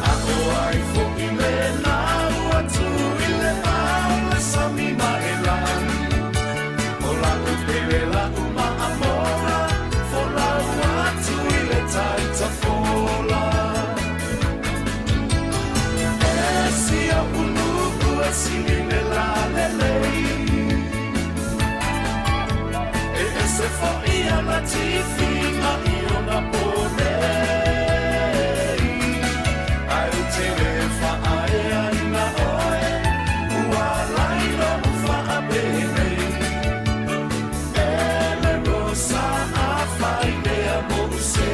A o ai fo'i lena ua tu i le vao le sami ma e lagi. O la'u pele la'u maamoga folau atu i le taitafola. E sia ulu'u e sili le lalelei. E ese fo'i ana tifiga i ona ponei. Ae ou te le faaeaina oe ua lai lo'u faapenei. E le rosa afai lea mo'u sei.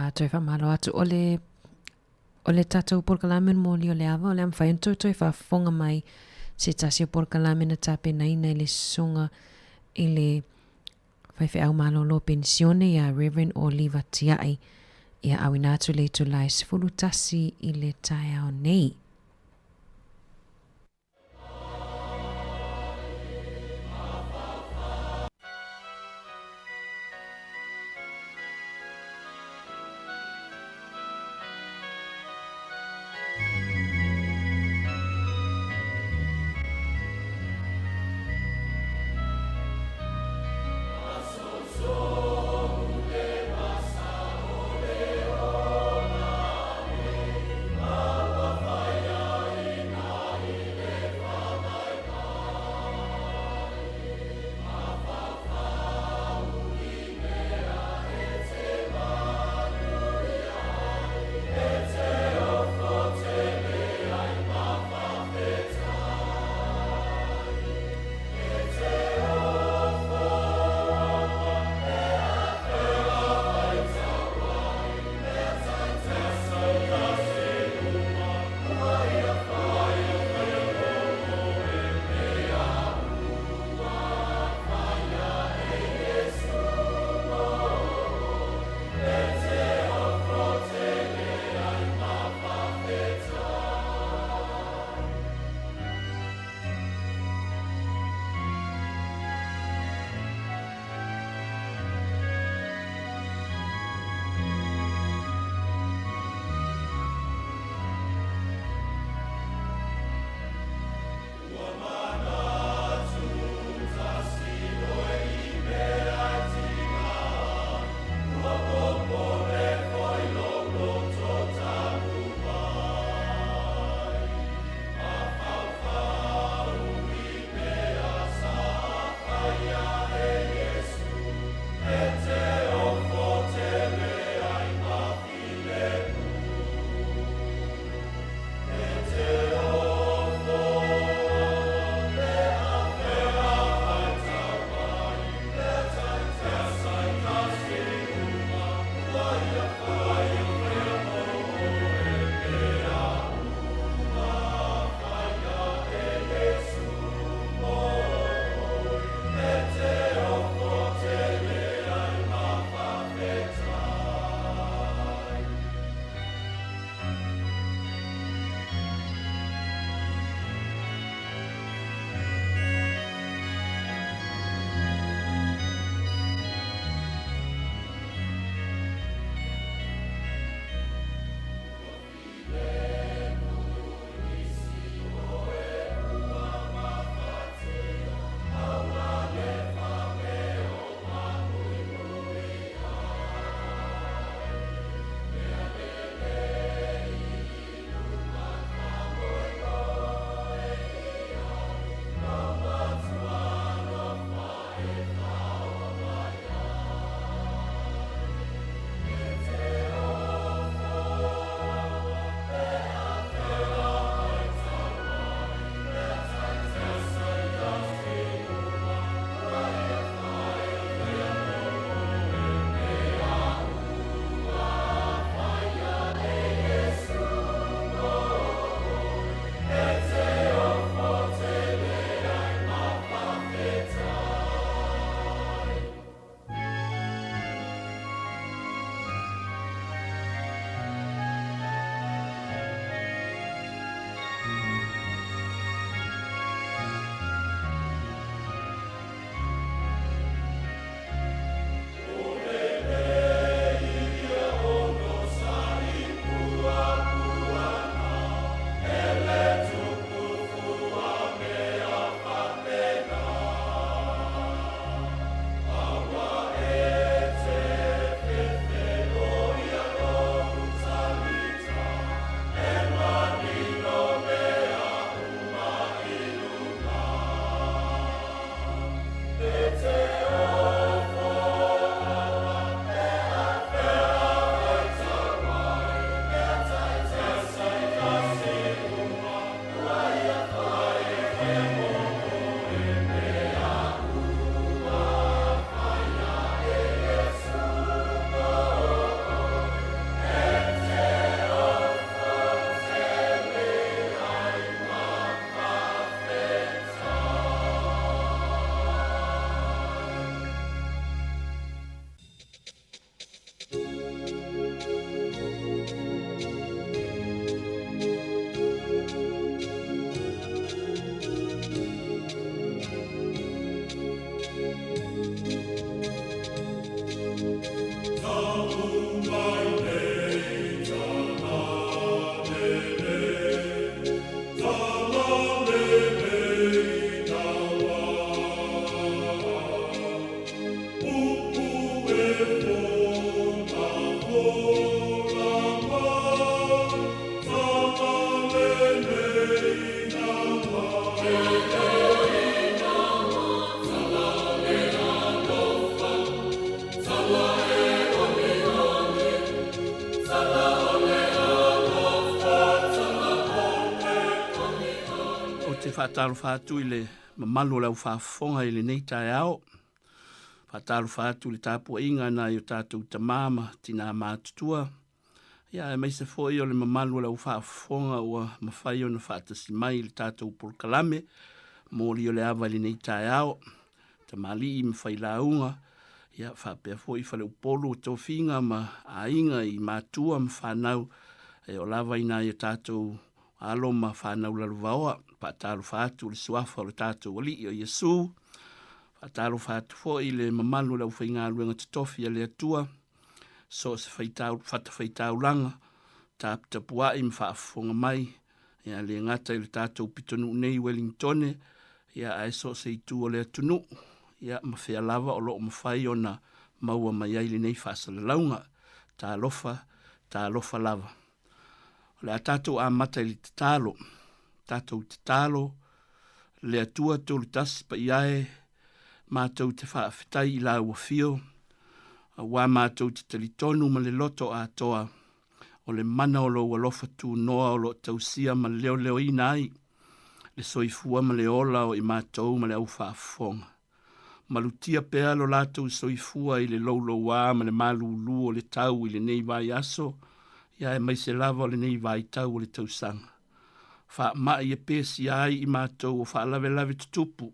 A toe faamalo atu o le o le tatou polokalame o le moli o le ava o le a mafai ona toe toe faafofoga mai se tasi o polokalame na tapenaina i le susuga i le faifeau malolo penisione ia Reverend Oliva Tiai ia auina atu le itula e 11 i le taeao nei. Faatalofa atu i le mamalu o le au faafofoga i lenei taeao. Faatalofa atu i le tapuaiga a nai o tatou tamā ma tinā matutua, ia aemaise foi o le mamalu o le au faafofoga ua mafai ona faatasi mai i le tatou polokalame moli o le ava i lenei taeao. Tamalii ma failauga, ia faapea foi faleupolu o tofiga ma aiga i matua ma fanau e oo lava i nai o tatou alo ma fanau lalovaoa. Faatalofa atu i le suafa o le tatou Alii o Iesu. Faatalofa atu foi i le mamalu o le aufaigaluega totofi a le Atua, so o se faitau, fatafaitaulaga, taputapuai ma faafofoga mai, ia le gata i le tatou pitonuu nei i Wellingtone, ia ae so o se itu o le atunuu, ia ma fea lava o lo o mafai ona maua mai ai lenei faasalalauga. Talofa, talofa lava. O le a tatou amata i le tatalo. Tatou tatalo, le Atua Tolutasi Paia e, matou te faafetai i Lau Afio, auā matou te talitonu ma le loto atoa o le mana o Lou alofa tunoa o lo o tausia ma leoleoina ai le soifua ma le ola o i matou ma le au faafofoga. Malutia pea lo latou soifua i le loulouā ma le malūlū o le tau i lenei vaiaso, ia aemaise lava o lenei vaitau o le tausaga. Faama'i e pesia ai i matou o faalavelave tutupu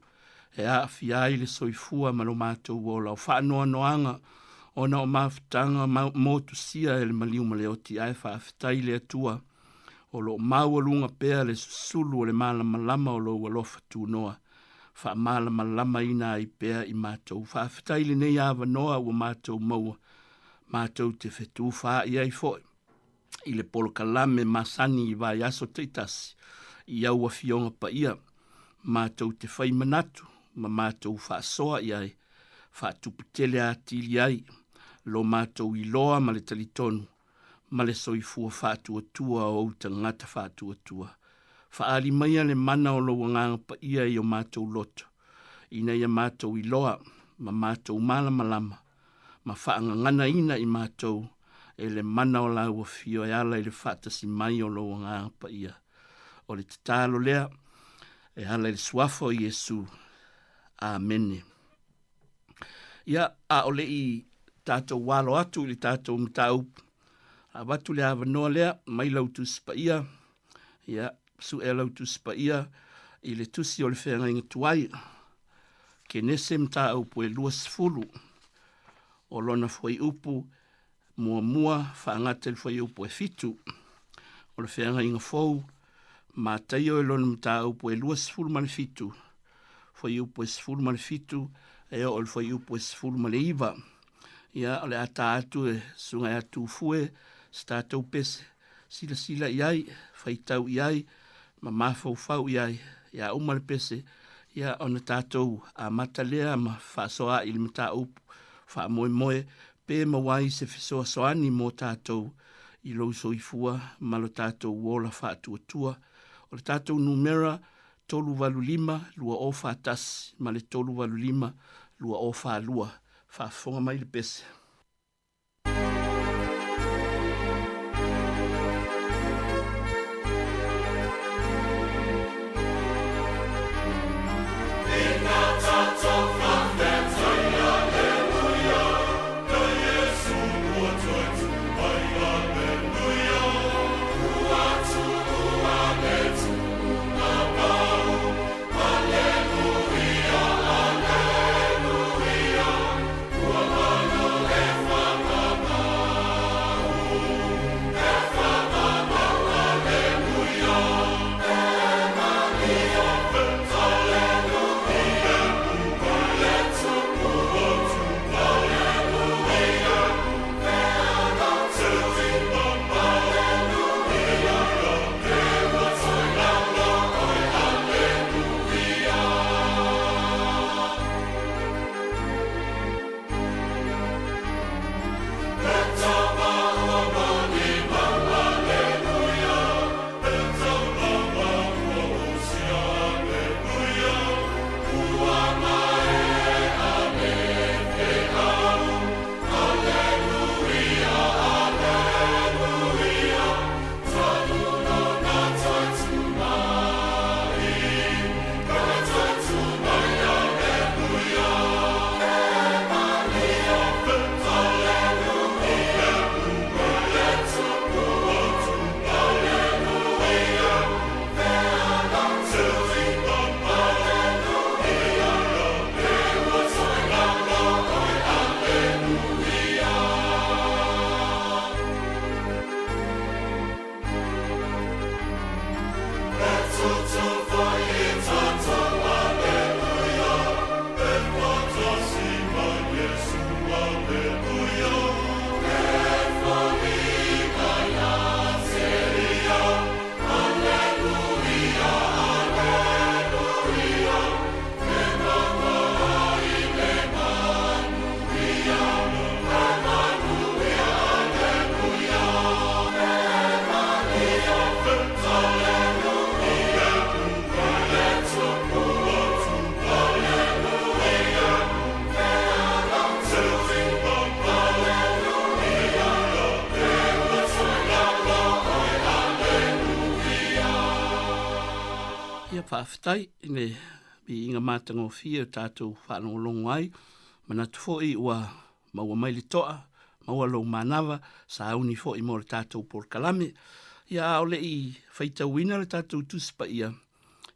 e aafia ai le soifua ma lo matou ola, o faanoanoaga ona o mafutaga motusia e le maliu ma le oti, ae faafetai i le Atua o lo o maualuga pea le susulu o le malamalama o lou alofa tunoa faamalamalamaina ai pea i matou. Faafetai i lenei avanoa ua matou maua, matou te fetufaai ai foi i le polokalame masani i vaiaso taitasi i au afioga paia, matou te fai manatu ma matou faasoa i ai, faatuputele atili ai lo matou iloa ma le talitonu ma le soifua faatuatua o ou tagata faatuatua. Faaali maia le mana o lou Agaga Paia i o matou loto, ina ia matou iloa ma matou malamalama ma faagaganaina i matou e le mana o lau Afio e ala i le faatasi mai o lou Agaga Paia. O le tatalo lea e ala i le Suafa o Iesu. Amene. Ia, a o le i tatou alo atu i le tatou mataupu, avatu le avanoa lea mai lau Tusi Paia, ia, su'e lau Tusi Paia i le tusi o le Feagaiga Tuai, Kenese mataupu e 20, o lona fuaiupu muamua faagata i le fuaiupu e 7, o le Feagaiga Fou, Mataio e lona mataupu e 27, fuaiupu e 17 e oo i le fuaiupu e 19. Ia, o le a ta atu e Susuga ia Tufue se tatou pese, silasila i ai, faitau i ai, ma mafaufau i ai. Ia uma le pese, ia ona tatou amata lea ma faasoa i le mataupu faamoemoe pe maua ai se fesoasoani mo tatou i lou soifua ma lo tatou ola faatuatua. O le tatou numera 385 2041 ma le 385 2042. Faafofoga mai le pese. Faafetai i le viiga matagofie o tatou faalogologo ai. Manatu foi ua maua mai le toa, maua lou manava, sauni foi mo le tatou polokalame. Ia a o le i faitauina le tatou Tusi Paia,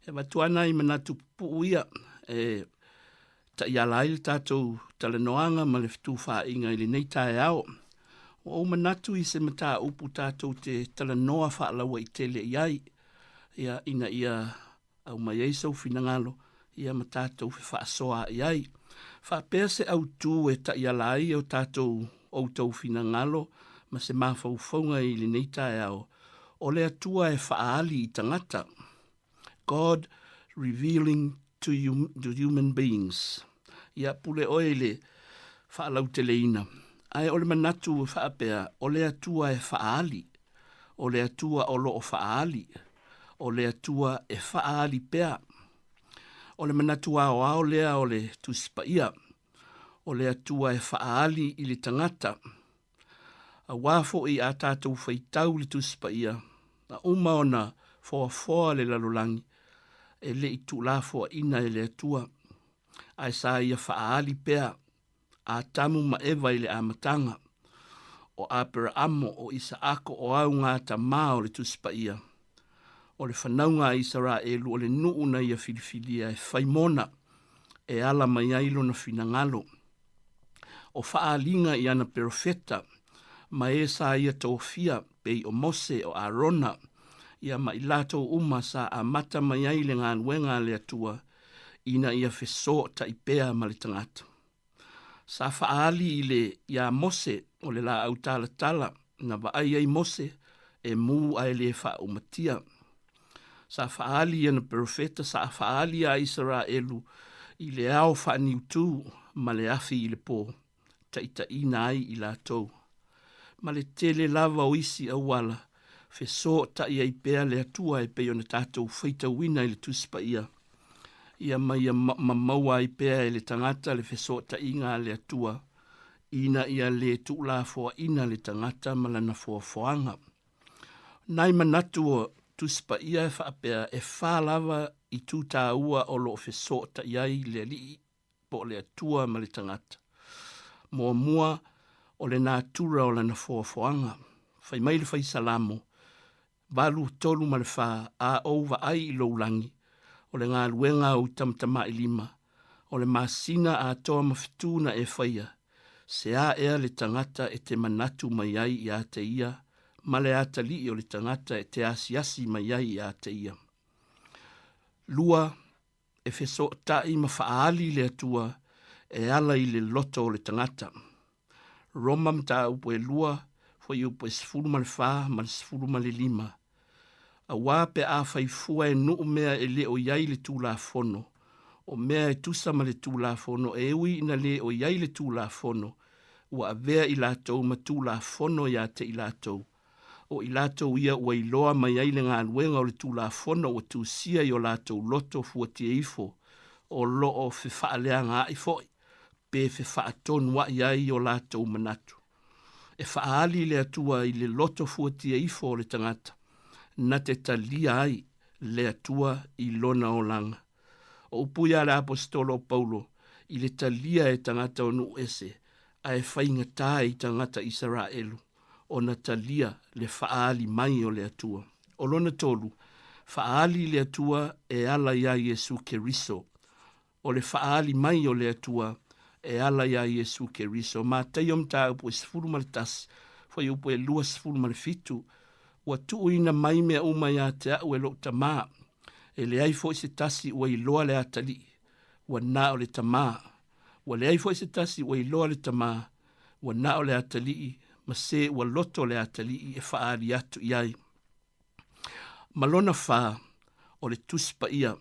e avatu lava nai manatu pupuu ia e taiala ai le tatou talanoaga ma le fetufaaiga i lenei taeao. Ua ou manatu i se mataupu tatou te talanoa faalauaitele i ai, ia, ina ia aumai ai sou finagalo, ia ma tatou fefaasoaai ai. Faapea se autu e taiala ai o tatou outou finagalo ma se mafaufauga i lenei taeao, o le Atua e faaali i tagata. God revealing to, hum, to human beings. Ia pule oe i le faalauteleina. Ae o le manatu e faapea, o le Atua e faaali, o le Atua o loo faaali, o le Atua e faaali pea. O le manatu aoao lea o le Tusi Paia, o le Atua e faaali i le tagata. Auā foi a tatou faitau i le Tusi Paia, na uma ona foafoa le lalolagi, e le i tuulafoaina e le Atua, ae sa ia faaali pea Atamu ma Eva i le amataga, o Aperaamo, o Isaako, o au tamā o le Tusi Paia, o le fanauga a Isaraelu o le nuu na ia filifilia e fai mona, e ala mai ai lona finagalo. O faaaliga i ana perofeta, ma e sa ia tofia, pei o Mose, o Arona, ia ma i latou uma sa amata mai ai le galuega a le Atua, ina ia fesootai pea ma le tagata. Sa faaali i le iā Mose o le laau talatala na vaai ai Mose e mū ae le faaumatia. Sa faaali i ana perofeta, sa faaali iā Isaraelu i le ao faaniutū ma le afi i le pō, taitaiina ai i latou. Ma le tele lava o isi auala, fesootai ai pea le Atua e pei ona tatou faitauina i le Tusi Paia, ia ma ia ma maua ai pea e le tagata le fesootaiga a le Atua, ina ia lē tuulafoaina le tagata ma lana foafoaga. Nai manatu o Tusi Paia e faapea e fā lava itu tāua o lo o fesootai ai le Alii po o le Atua ma le tagata. Muamua, o le natura o lana foafoaga. Fai mai le Fai Salamo, 8, 3 ma le 4, A ou vaai i lou lagi, o le galuega a ou tamatamailima, o le masina atoa ma fetu na e faia, se a ea le tagata e te manatu mai ai iā te ia, ma le atalii o le tagata e te asiasi mai ai iā te ia. 2, E fesootai ma faaali le Atua e ala i le loto o le tagata. Roma mataupu e 2, fuaiupu e 14 ma le 15. Auā pe a fai fua e nuu mea e le o i ai le Tulafono, o mea e tusa ma le Tulafono e ui ina le o i ai le Tulafono, ua avea i latou ma Tulafono iā te i latou, O i latou ia ua iloa mai ai le galuega o le Tulafono ua tusia i o latou loto fuatia ifo, o lo o fefaaleagaai foi, pe fefaatonuai ai o latou manatu. E faaali le Atua i le loto fuatia ifo o le tagata, na te talia ai le Atua i lona olaga. O upu ia a le Aposetolo o Paulo i le talia e tagata o nuu ese, ae faigata i tagata Isaraelu ona talia le faaali mai o le Atua. O lona tolu, faaali le Atua e ala iā Iesu Keriso. O le faaali mai o le Atua e ala iā Iesu Keriso. Mataio mataupu e 11, fuaiupu e 27, Ua tuuina mai mea uma iā te a'u e lo'u Tamā. E leai foi se tasi ua iloa le Atalii, ua na o le Tamā. Ua leai foi se tasi ua iloa le Tamā, ua na o le Atalii, ma se ua loto le Atalii e faaali atu i ai. Ma lona fā, o le Tusi Paia.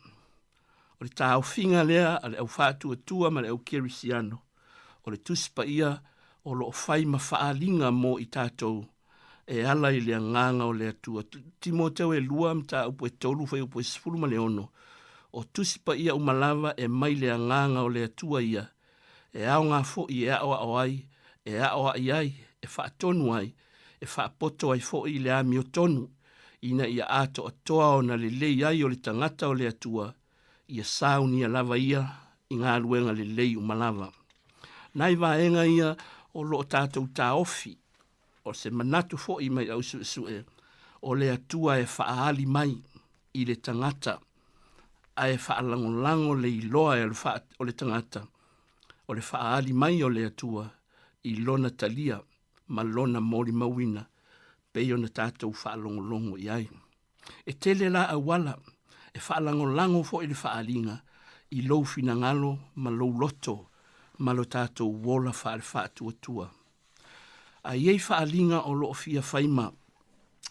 O le taofiga lea a le Au Faatuatua ma le Au Kerisiano, o le Tusi Paia o lo o fai ma faaaliga mo i tatou e ala i le Agaga o le Atua. Timoteo e 2, mataupu e 3, fuaiupu e 16, O Tusi Paia uma lava e mai le Agaga o le Atua ia, e aoga foi e aʻoaʻo ai, e aʻoaʻi ai, e faatonu ai, e faapoto ai foi i le amiotonu, ina ia atoatoa ona lelei ai o le tagata o le Atua, Ia saunia lava ia i galuega lelei uma lava. Nai vaega ia o lo o tatou taofi, o se manatu foi mai au suesue, o le Atua e faaali mai i le tagata ae faalagolago le iloa e o le tagata o le faaali mai o le Atua i lona talia ma lona molimauina pei ona tatou faalogologo i ai. E tele la auala e faalagolago foi le faaaliga i lou finagalo ma lou loto ma lo tatou ola faale-faatuatua. A i ai faaaliga o lo o fia fai ma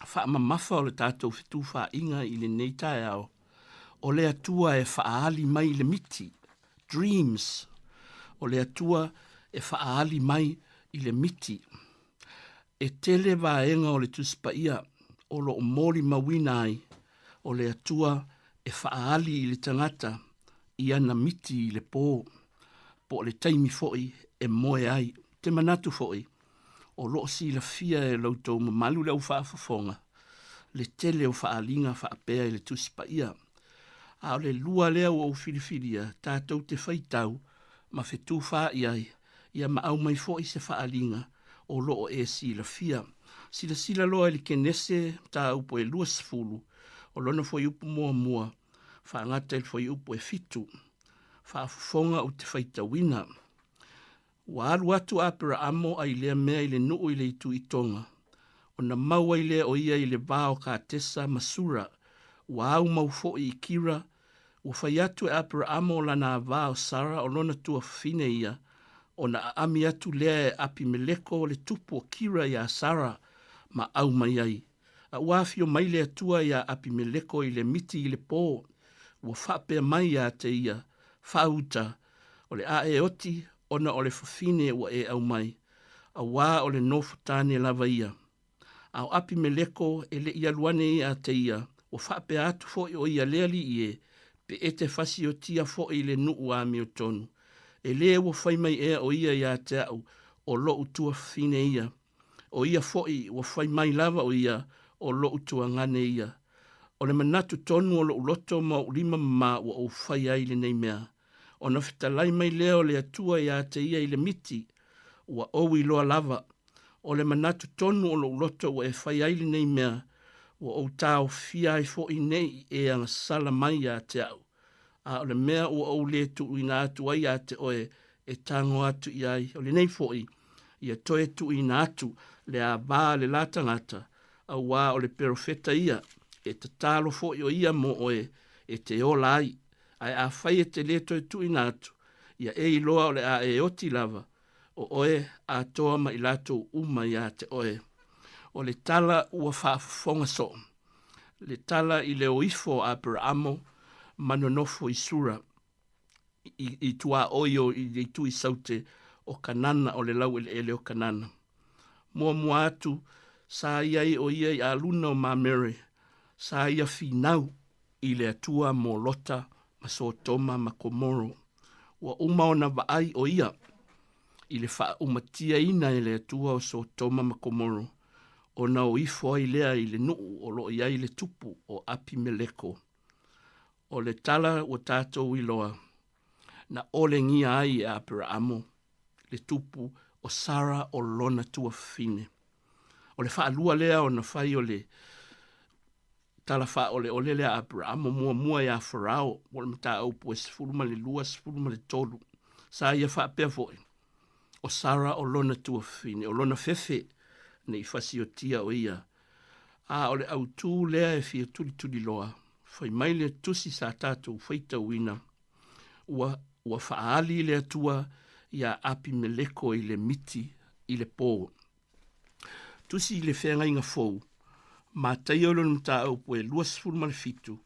faamamafa o le tatou fetufaaiga i lenei taeao, o le Atua e faaali mai le miti, dreams, o le Atua e faaali mai i le miti. E tele vaega o le Tusi Paia o lo o molimauina ai o le Atua e faaali i le tagata i ana miti i le po, po o le taimi foi e moe ai. Ou te manatu foi, o lo o silafia e lo outou mamalu le au faafofoga le tele o faaaliga faapea i le Tusi Paia. A o le lua lea ua ou filifilia tatou te faitau ma fetufaai ai ia ma aumai foi se faaaliga o lo o e silafia. Silasila loa i le Kenese mataupu e 20, o lona fuaiupu muamua, faagata i le fuaiupu e 7. Faafofoga ou te faitauina. Ua alu atu Aperaamo ai lea mea i le nuu i le itu i Toga, ona mau ai lea o ia i le va o Katesa ma Sura, ua au mau foi i Kira, Ua fai atu e Aperaamo o lana avā o Sara o lona tuafafine ia, ona aami atu lea e Apimeleko le tupu o Kira iā Sara ma au mai ai. A ua afio mai le Atua iā Apimeleko i le miti i le pō, ua faapea mai iā te ia, Faauta, o le a e oti ona o le fafine ua e aumai, auā o le nofo tane lava ia. A o Apimeleko e le i alu ane ia te ia, ua faapea atu foi o ia le alii e, pe e te fasiotia foi i le nuu amiotonu. E lē ua fai mai ea o ia iā te a'u, o lo'u tuafafine ia. O ia foi ua fai mai lava o ia, o lo'u tuagane ia. O le manatu tonu o lo'u loto ma o'u lima mamā ua ou fai ai lenei mea. Ona fetalai mai lea o le Atua iā te ia i le miti, ua ou iloa lava, O le manatu tonu o lou loto ua e fai ai lenei mea, ua ou taofia ai foi ne i e agasala mai iā te a'u, a o le mea ua ou lē tuuina atu ai iā te oe e tago atu i ai, o lenei foi, ia toe tuuina atu le avā a le la tagata, auā o le perofeta ia, e tatalo foi o ia mo oe e te ola ai. Ae afai e te lē toe tuuina atu, ia e iloa o le a e oti lava, o oe atoa ma i latou uma iā te oe. O le tala ua faafofoga soo, le tala i le o ifo o Aperaamo ma nonofo i Sura, i, i tuaoi o i le itu i saute o Kanana o le laueleele o Kanana. Muamua atu, sa i ai o ia i aluna o Mamere, sa ia finau i le Atua mo Lota ma Sotoma ma Komoro. Ua uma ona vaai o ia i le faaumatiaina e le Atua o Sotoma ma Komoro, ona o ifo ai lea i le nuu o lo o i ai le tupu o Apimeleko. O le tala ua tatou iloa, na olegia ai e Aperaamo le tupu o Sara o lona tuafafine. O le faalua lea ona fai o le tala faaoleole lea a Aperaamo muamua iā Farao, o le mataupu e 12, 13. Sa ia faapea foi, o Sara o lona tuafafine, o lona fefe, ne i fasiotia o ia. A o le autū lea e fia tulituliloa, fai mai le tusi sa tatou faitauina, ua, ua faaali le Atua iā Apimeleko i le miti i le pō. Tusi i le Feagaiga Fou, Mataio i lona mataupu e 27,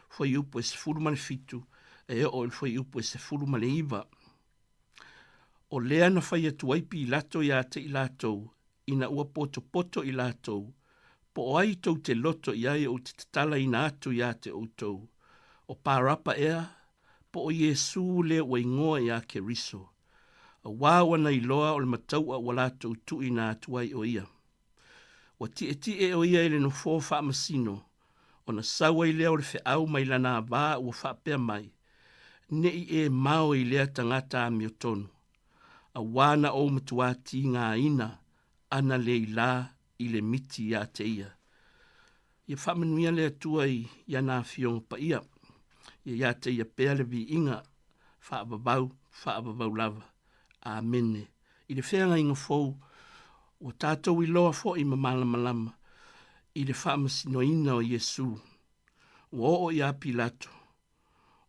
fuaiupu e 17 e oo i le fuaiupu e 19. O lea na fai atu ai Pilato iā te i latou, ina ua potopoto i latou, po o ai tou te loto i ai ou te tatalaina atu iā te outou, o Parapa ea, po o Iesū le ua igoa iā Keriso. Auā ua na iloa o le matau'a ua latou tuuina atu ai o ia. Ua ti'eti'e o ia i le nofo faamasino, ona sau ai lea o le fe'au mai lana avā ua faapea mai, Ne i e mao i lea tagata amiotonu, auā na ou matuā tīgāina ana le ilā i le miti iā te ia. Ia faamanuia le Atua i ana afioga paia, ia iā te ia pea le viiga, faavavau, faavavau lava. Amene. I le feagaiga fou, ua tātou iloa foi ma malamalama i le faamasinoina o Iesu. Ua oo iā Pilato,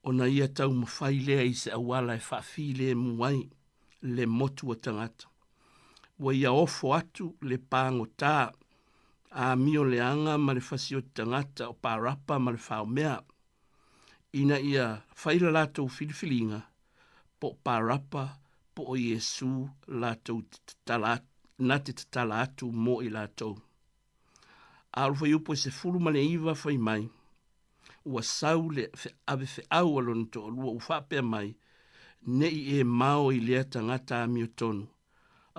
ona ia taumafai lea i se auala e faafilemu ai le motu o tagata. Ua ia ofo atu le pagotā, amio leaga ma le fasioti tagata o Parapa ma le faomea, ina ia fai la latou filifiliga, po o Parapa po o Iesu latou te tatala, na te tatala atu mo i latou. A o le fuaiupu e 19 fai mai, ua sau le ave feau a lona toalua ua faapea mai, Ne i e mao i lea tagata amiotonu,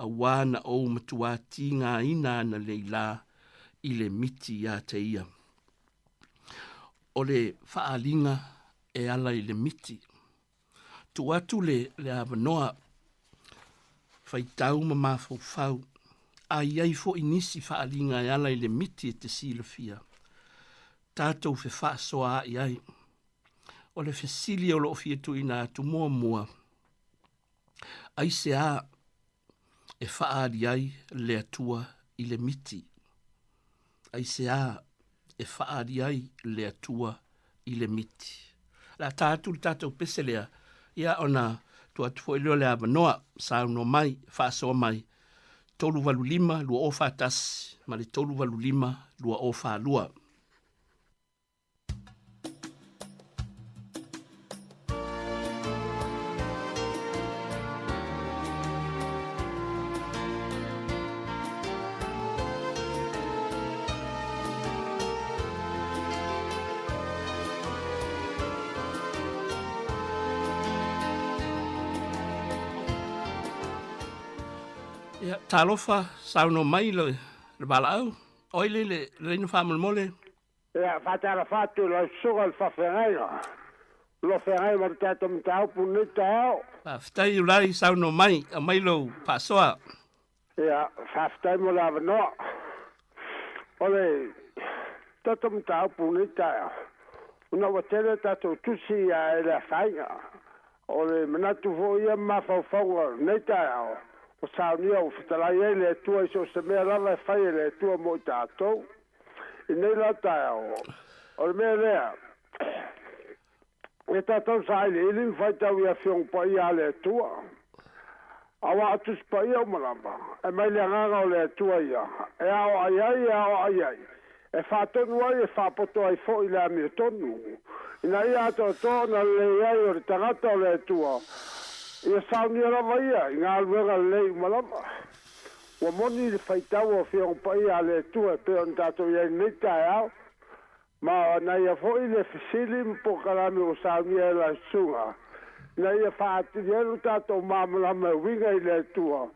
auā na ou matuā tīgāina ana le ilā i le miti iā te ia. O le faaaliga e ala i le miti. Tuu atu le, le avanoa, faitau ma mafaufau, a i ai foi nisi faaaliga e ala i le miti e te silafia, tatou fefaasoaai ai. O le fesili o loo fia tuuina atu muamua, aisea e faaali ai le Atua i le miti? Aisea e faaali ai le Atua i le miti? O le a ta atu le tatou pese lea, ia ona tuu atu foi lea o le avanoa, saunoa mai, faasoa mai, 385 2041 ma le 385 2042. Ia, talofa, saunoa mai le, le valaau. Oi le, le, le leina faamolemole. Ia, faatalofa atu i lau susuga i le faafeagaiga. O lo o feagai ma le tatou mataupu i lenei taeao. Faafetai Iulai, saunoa mai, aumai lou faasoa. Ia, faafetai mo le avanoa. O le tatou mataupu i lenei taeao, ona ua tele tatou tusi ia e le afaina. O le manatu foi ia ma mafaufauga o lenei taeao, ua saunia ua fetalai ai le Atua i so o se mea lava e fai e le Atua mo i tatou. I nei la taeao, o le mea lea, ia tatou sailiili ma faitau i Afioga Paia a le Atua. Aua o Tusi Paia uma lava, e mai le Agaga o le Atua ia, e aoai ai, e aoai ai, e faatonu ai, e faapoto ai foi le amiotonu, ina ia atoatoa ona lelei ai o le tagata o le Atua, ia saunia lava ia i galuega lelei uma lava. Ua moni le faitau o Afioga Paia a le Atua e pei ona tatou i ai i lenei taeao, Ma na ia foi le fesili ma polokalame ua saunia e lau susuga, ina ia faaatili ai lo tatou malamalama e uiga i le Atua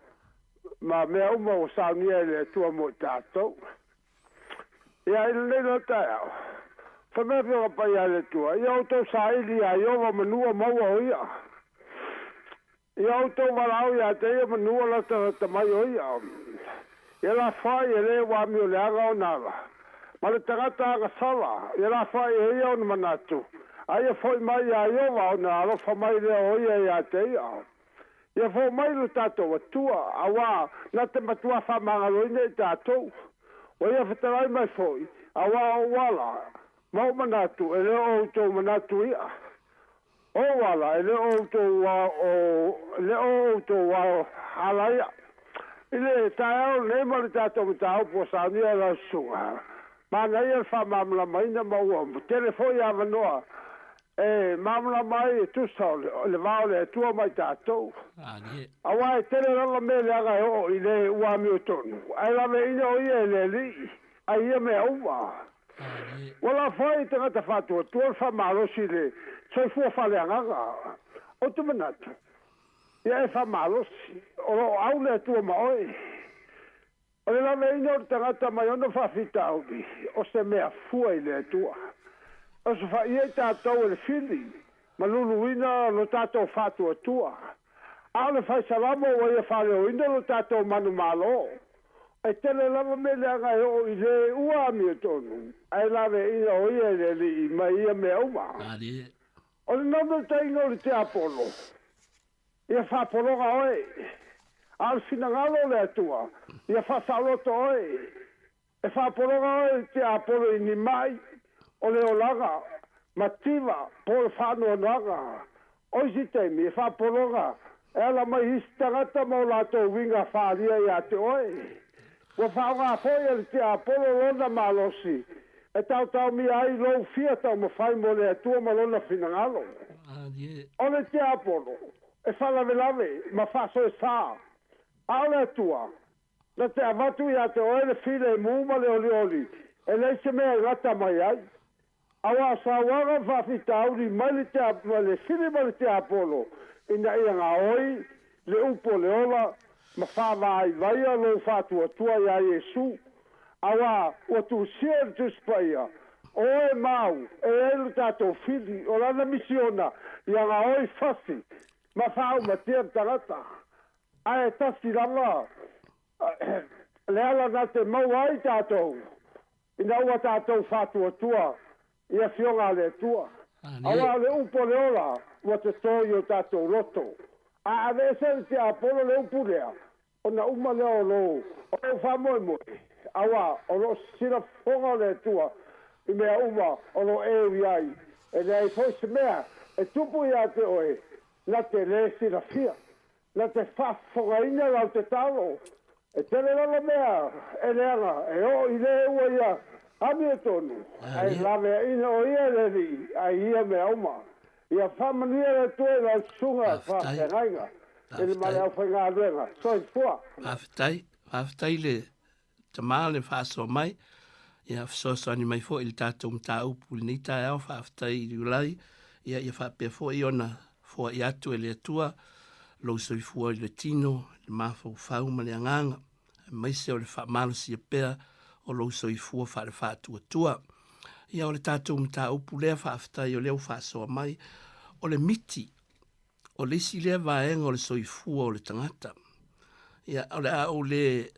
ma mea uma ua saunia e le Atua mo i tatou. Ia, i lenei lava taeao, fai mai Afioga Paia a le Atua, Ia outou saili iā Ieova manua maua o ia. Ia outou valaau ia te ia manua latalata mai o ia. Ia lafoai e le ua amio leaga ona ala, ma le tagata agasala, ia lafoai e ia ona manatu, a ia foi mai iā Ieova ona alofa mai lea o ia ia te ia. Ia fou mai lo tatou Atua, auā na te matuā faamagaloina i tatou. Ua ia fetalai mai foi, auā o ou ala, ma ou manatu, e le o outou manatu ia. O ou ala, e le o outou o, le o outou ala ia. I le taeao lenei ma le tatou mataupu ua saunia e lau susuga, manaia le faamalamalamaina ma ua tele foi avanoa e malamalama ai e tusa o le va o le Atua ma i tatou. Aua e tele lava mea leaga e oo i le ua amiotonu, ae laveina o ia e le Alii, ai ia mea uma. Ua lafo ai i tagata faatuatua le faamalosi i le soifua faaleagaga. Ou te manatu, ia e faamalosi, o lo o au le Atua ma oe. O le laveina o le tagata mai ona faafitauli, o se mea fua i le Atua. Osofaia i tatou e le fili. ma luluina lo tatou faatuatua. A o le faisalamo ua ia faaleoina lo tatou manumalo. E tele lava mea leaga e oo i le ua amiotonu, ae laveaiina o ia e le Alii mai ia mea uma. O le naunautaiga o le tiapolo, ia faapologa oe, a o le finagalo o le Atua, ia faasaoloto oe. E faapologa oe e le tiapolo i ni mai o le olaga, mativa, po o le faanoanoaga. O isi taimi, e faapologa e ala mai isi tagata ma o latou uiga faaalia ia te oe. Ua faaaoga foi e le tiapolo lona malosi e taotaomia ai lou fia taumafai mo le Atua ma Lona finagalo. O le tiapolo e faalavelave ma faasoesa, a o le Atua na te avatu ia te oe le filemu ma le olioli e leai se mea e gata mai ai. Aua o sauaga ma faafitauli mai le mai le fili ma le tiapolo ina ia gaoi le upu o le ola ma faavaivaia lou faatuatua iā Iesu, auā ua tusia e le Tusi Paia, O oe ma au, e i ai lo tatou fili, o lana misiona ia gaoi fasi ma faaumatia le tagata. Ae tasi lava le ala na te maua ai tatou ina ua tatou faatuatua i Afioga a le Atua. Aua o le upu o le ola ua toto i o tatou loto. A aveese e le tiapolo le upu lea, ona uma lea o lou faamoemoe, aua o lo o sisila fofoga o le Atua i mea uma o lo o e ui ai, e leai foi se mea e tupu ia te oe na te lē silafia. Na te faafofogaina lau tatalo, e tele lava mea e leaga e oo i le ua ia amiotonu, ae laveaina o ia e le Alii ai ia mea uma. Ia faamanuia le Atua i lau susuga faafeagaiga i le ma le aufaigaluega. Soifua. Faafetai, faafetai le tama le faasoa mai, ia fesoasoani mai foi i le tatou mataupu i lenei taeao. Faafetai i Iulai, ia ia faapea foi ona foai atu e le Atua lou soifua i le tino, le mafaufau ma le agaga, aemaise o le faamalosia pea o lou soifua faale-faatuatua. Ia o le tatou mataupu lea, faafetai o lea ua faasoa mai, o le miti O le isi lea vaega o le soifua o le tagata. Ia, o le a ou le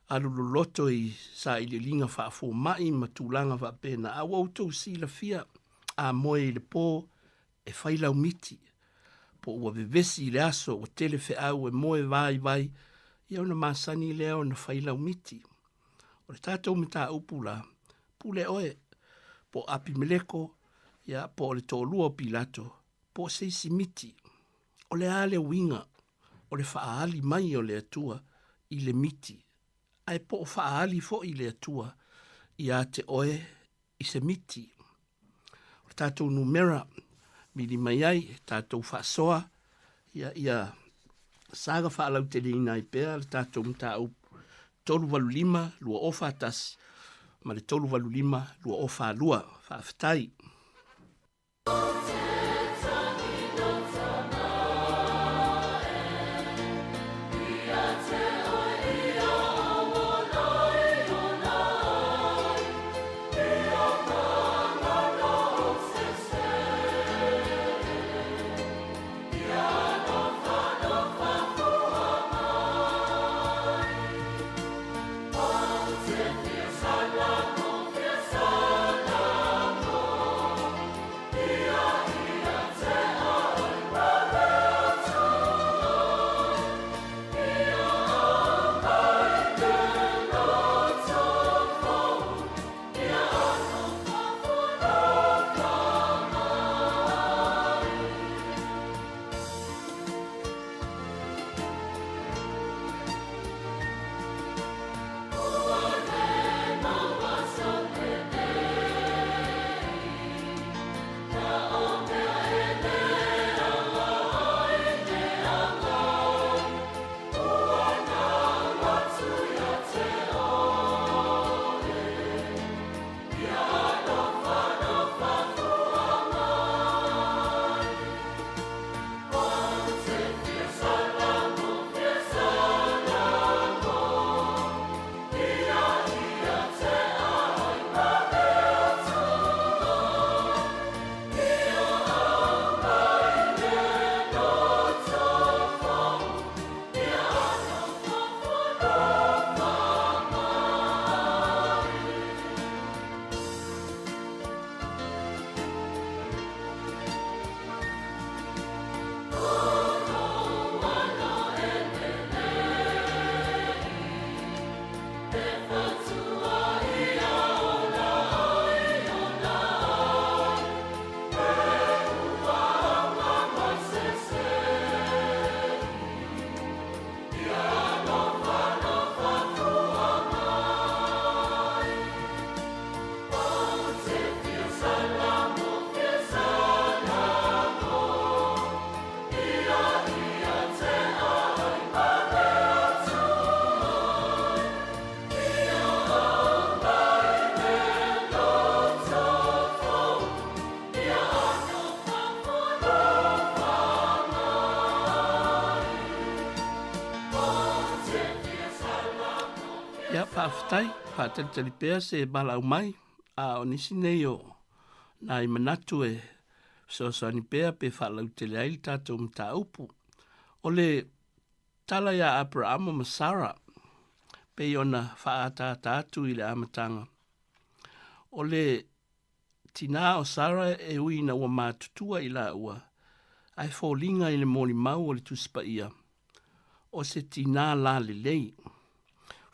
alu loloto i sailiiliga faafomai ma tulaga faapena, a ua outou silafia, a moe i le po, e fai lau miti, po ua vevesi i le aso, ua tele feau e moe vaivai, ia ona masani lea ona fai lau miti. O le tatou mataupu la, pule oe, po o Apimeleko, ia, po o le toalua o Pilato, po o se isi miti. O le a le uiga o le faaali mai o le Atua i le miti, ae po o faaali foi le Atua ia te oe i se miti. O le tatou numera vili mai ai e tatou faasoa ia ia saga faalauteleina ai pea le tatou mataupu 385 2041 ma le 385 2042. Faafetai. Ia, faafetai, faatalitali pea se valaau mai, a o nisi nei o nai manatu e fesoasoani pea pe faalautele ai le tatou mataupu. O le tala iā Aperahama ma Sara, pei ona faaataata atu i le amataga, o le tinā o Sara e ui ina ua matutua i laua, ae foliga i le molimau o le Tusi Paia, o se tinā lalelei.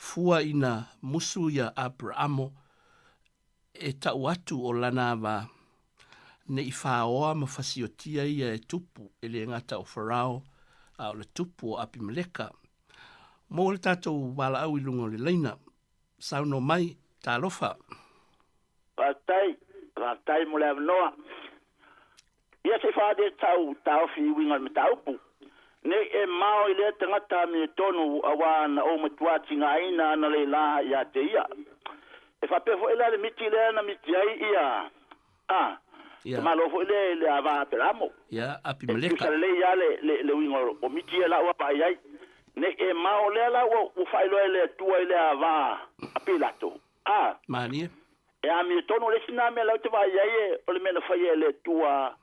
Fua ina musu ia Aperahamo e tau atu o lana ava, ne i faoa ma fasiotia ia e tupu, e le gata o Farao, a o le tupu o Apimeleka. Maua le tatou valaau i luga o le laina. Saunoa mai, talofa. Faafetai, faafetai mo le avanoa. Ia se i faaali tau taofi i uiga o le mataupu. Nei e mao i lea tagata amiotonu auā na ou matuā tigaina analeila ia te ia. E faapea foi la le miti lea na miti ai ia a Ia. Malo foi lea i le ava Aperamo. Ia, E Apimeleka. tusa lelei lava le, le, le uiga o miti ia la ua vaai ai. Nei e mao lea la ua, ua faailoa e le Atua i le ava a Pilato. A. Malie. E amiotonu le isi na mea la ou te vaai ai e, o le mea na faia e le Atua,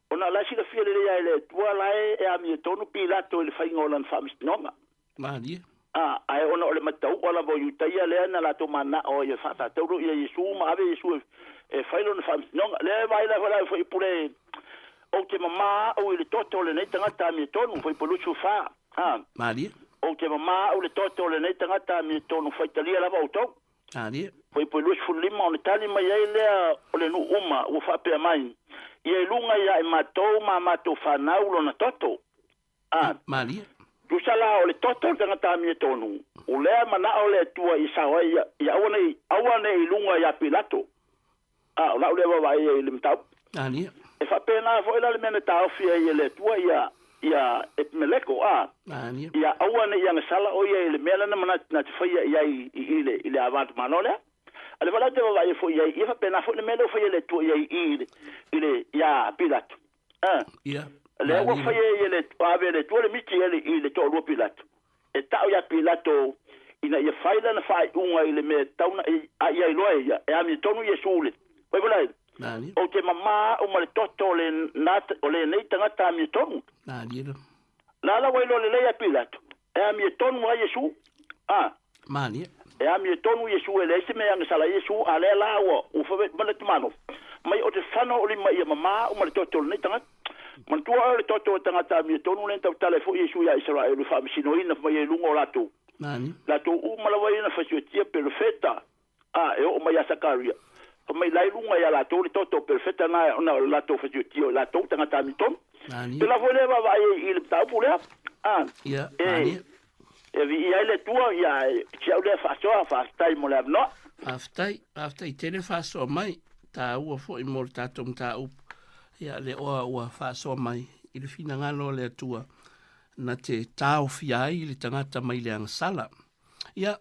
ona o la e silafia lelei lava e le Atua la e, e amiotonu Pilato i le faiga o lana faamasinoga. Malie. A, ae ona o le matau'a lava o Iutaia lea na latou mana'o ai e faatataulo ia Iesu ma ave Iesu e, e fai lona faamasinoga. Lea e vaai la foi la e fuaipule, Ou te mamā a'u i le toto o lenei tagata amiotonu, fuaipule 24. A. Malie. Ou te mamā a'u i le toto o lenei tagata amiotonu, faitalia lava outou. Malie. Fuaipule 25, ona tali mai ai lea o le nuu uma, ua faapea mai, Ia i luga ia i matou ma a matou fanau lona toto. A. Malie. Tusa la o le toto o le tagata amiotonu, o lea mana'o le Atua i sao ai ia, ia aua nei, aua nei i luga iā Pilato. A, o la'u lea vaavaai ai i le mataupu. Malie. E faapena foi la le mea na taofi ai e le Atua ia, ia Epimeleko, a. Malie. Ia aua ne i agasala o ia i le mea lea na manatu na te faia i ai i i le, i le ava tamānoa lea. A le valaau te vaavaai ai foi i ai, ia faapena foi le mea lea ua faia e le Atua i ai i i le, i le, iā Pilato. A. Ia. Lea ua fai e le ave e le Atua le miti i le toalua Pilato, e ta'u iā Pilato ina ia fai lana faaiuga i le mea e tatau ona a ia iloa e ia, e amiotonu Iesu le Fai mai, Ou te mamā a'u ma le toto o le o lenei tagata amiotonu. La la ua iloa lelei ia Pilato, e amiotonu ai Iesu. A. E amiotonu Iesu, e leai se mea e agasala ai Iesu, a lea la ua ua fai mai le tamānofo mai, Ou te fano o lima ia mamā a'u ma le toto o lenei tagata. Manatua oe o le toto o le tagata amiotonu lea na tautala ai foi Iesu iā Isaraelu e faamasinoina mai ai luga o latou. Latou uma lava ia na fasiotia pelofeta, a e oo mai iā Sakaria. Fai mai la i luga iā latou le toto o pelofeta na ona o le latou fasiotia o latou tagata amiotonu. Pēlā foi lea e vaavaai ai i le mataupu lea, a e e viia ai le Atua, ia si au lea faasoa, faafetai mo le avanoa. Faafetai, faafetai tele faasoa mai, tāua foi mo le tatou mataupu. Ia le oa ua faasoa mai i le finagalo o le Atua na te taofia ai le tagata mai le agasala. Ia,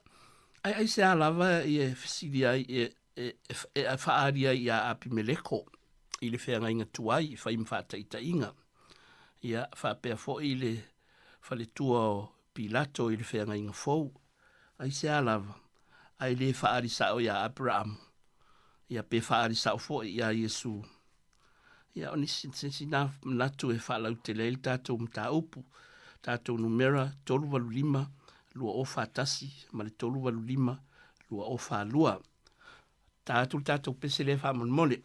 ai aisea lava i e fesili ai e, e, e, e faaali ai iā Apimeleko i le feagaiga tuai i fai ma faataitaiga. Ia, faapea foi le faletua o Pilato i le feagaiga fou. Aisea lava, ae le faaali sa'o iā Aperaamu, ia pe faaali sa'o foi iā Iesu. Ia, o nisi, se nā manatu e faalautele ai le tatou mataupu, tatou numera 385 2041 ma le 385 2042. Ta atu le tatou pese lea faamolemole.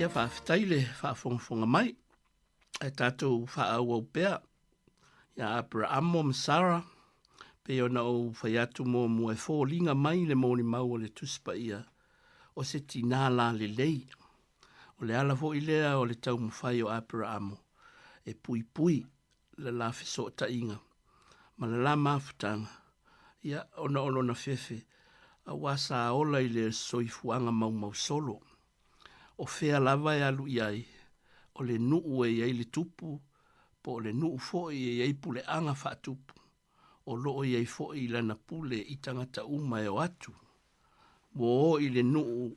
Ia faafetai le faafogafoga mai. Ae tatou faaauau pea ia Aperaamo ma Sara, pei ona ou fai atu muamua e foliga mai le molimau o le Tusi Paia o se tinā lalelei. O le ala foi lea o le taumafai o Aperaamo e puipui le la fesootaiga ma le la mafutaga, ia, ona o lona fefe, aua sa ola i le soifuaga maumausolo. O fea lava e alu i ai, o le nuu e i ai le tupu, po o le nuu foi e i ai puleaga faatupu, o lo o i ai foi lana pule i tagata uma e o atu. Ua o i le nuu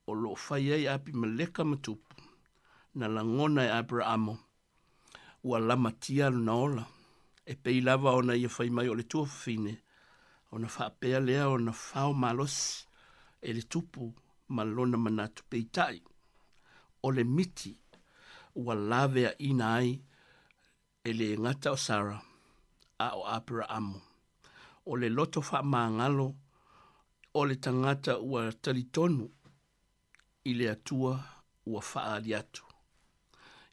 o lo o fai ai Apimeleka ma tupu, na lagona e Aperamo, ua lamatia lona ola, e pei lava ona ia fai mai o le tuafafine, ona faapea lea ona fao malosi e le tupu ma lona manatu peitai, o le miti ua laveaina ai e le gata o Sara, a o Aperaamo. O le loto faamagalo o le tagata ua talitonu i le Atua ua faaali atu.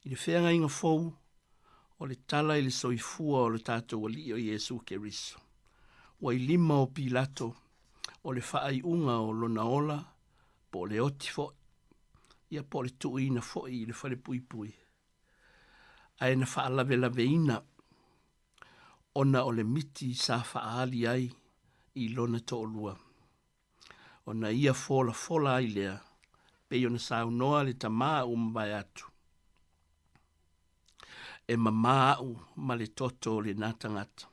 I le feagaiga fou, o le tala i le soifua o lo tatou Alii o Iesu Keriso, ua i lima o Pilato o le faaiuga o lona ola po o le oti foi, ia po o le tuuina foi i le falepuipui, ae na faalavelaveina ona o le miti sa faaali ai i lona toalua. Ona ia folafola ai lea, pei ona saunoa le tama ua mavae atu, E mamā au ma le toto o lena tagata.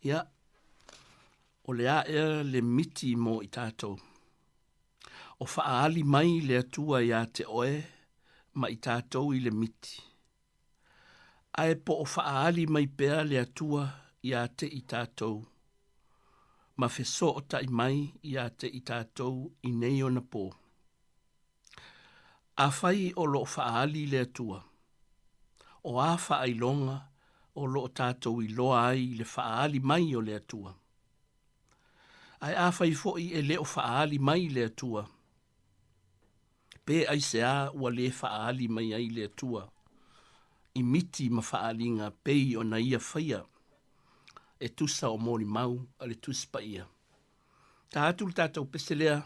Ia, o le a ea le miti mo i tatou? O faaali mai le Atua iā te oe ma i tatou i le miti. Ae po o faaali mai pea le Atua iā te i tatou, ma fesootai mai iā te i tatou i nei ona pō. Afai o lo o faaali le Atua, o a faailoga o lo o tatou iloa ai i le faaali mai o le Atua? Ae afai foi e le o faaali mai le Atua, pe aisea ua le faaali mai ai le Atua i miti ma faaaliga pei ona Ia faia e tusa o molimau a le Tusi Paia? Ta atu le tatou pese lea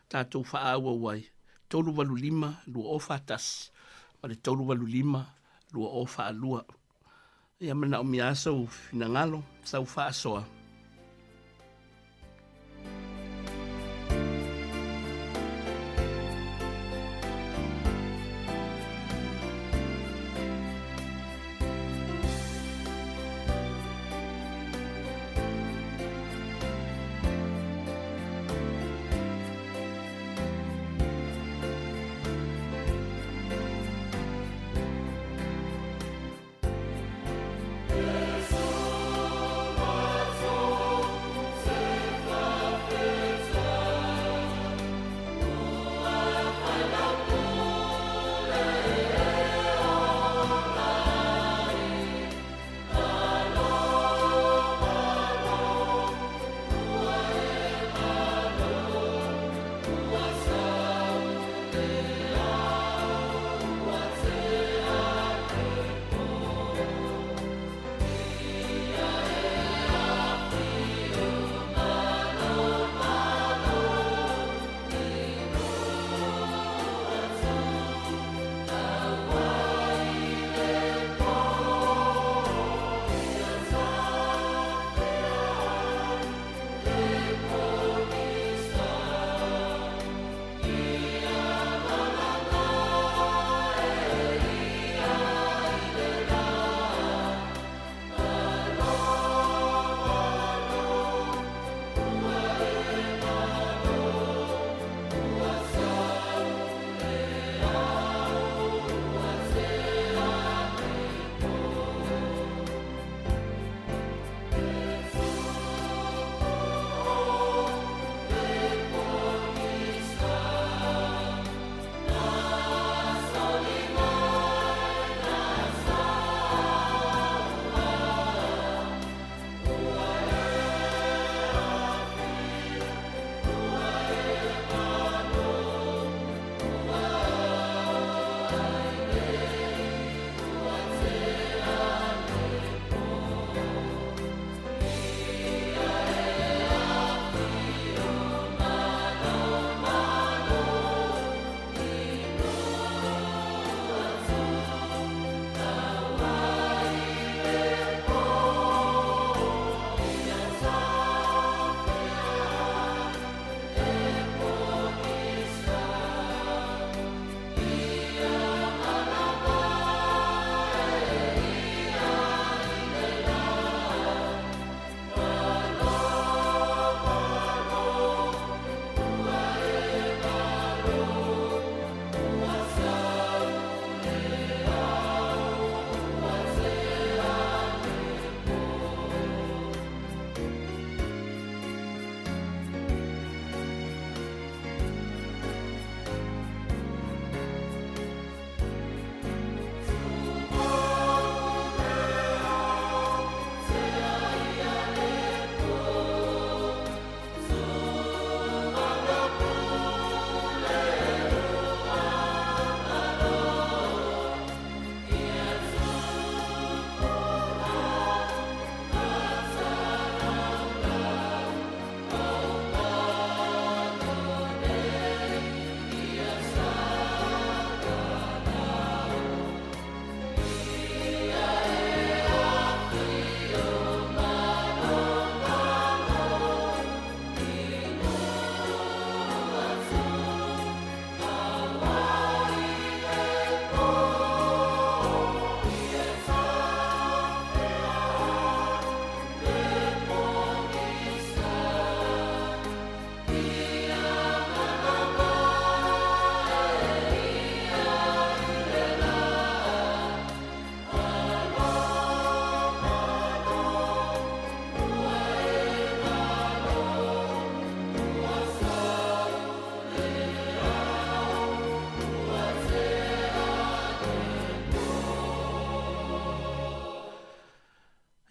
tatou faaauau ai, 385 2041 ma le 385 2042. Ia manaomia lava sou finagalo, sau faasoa.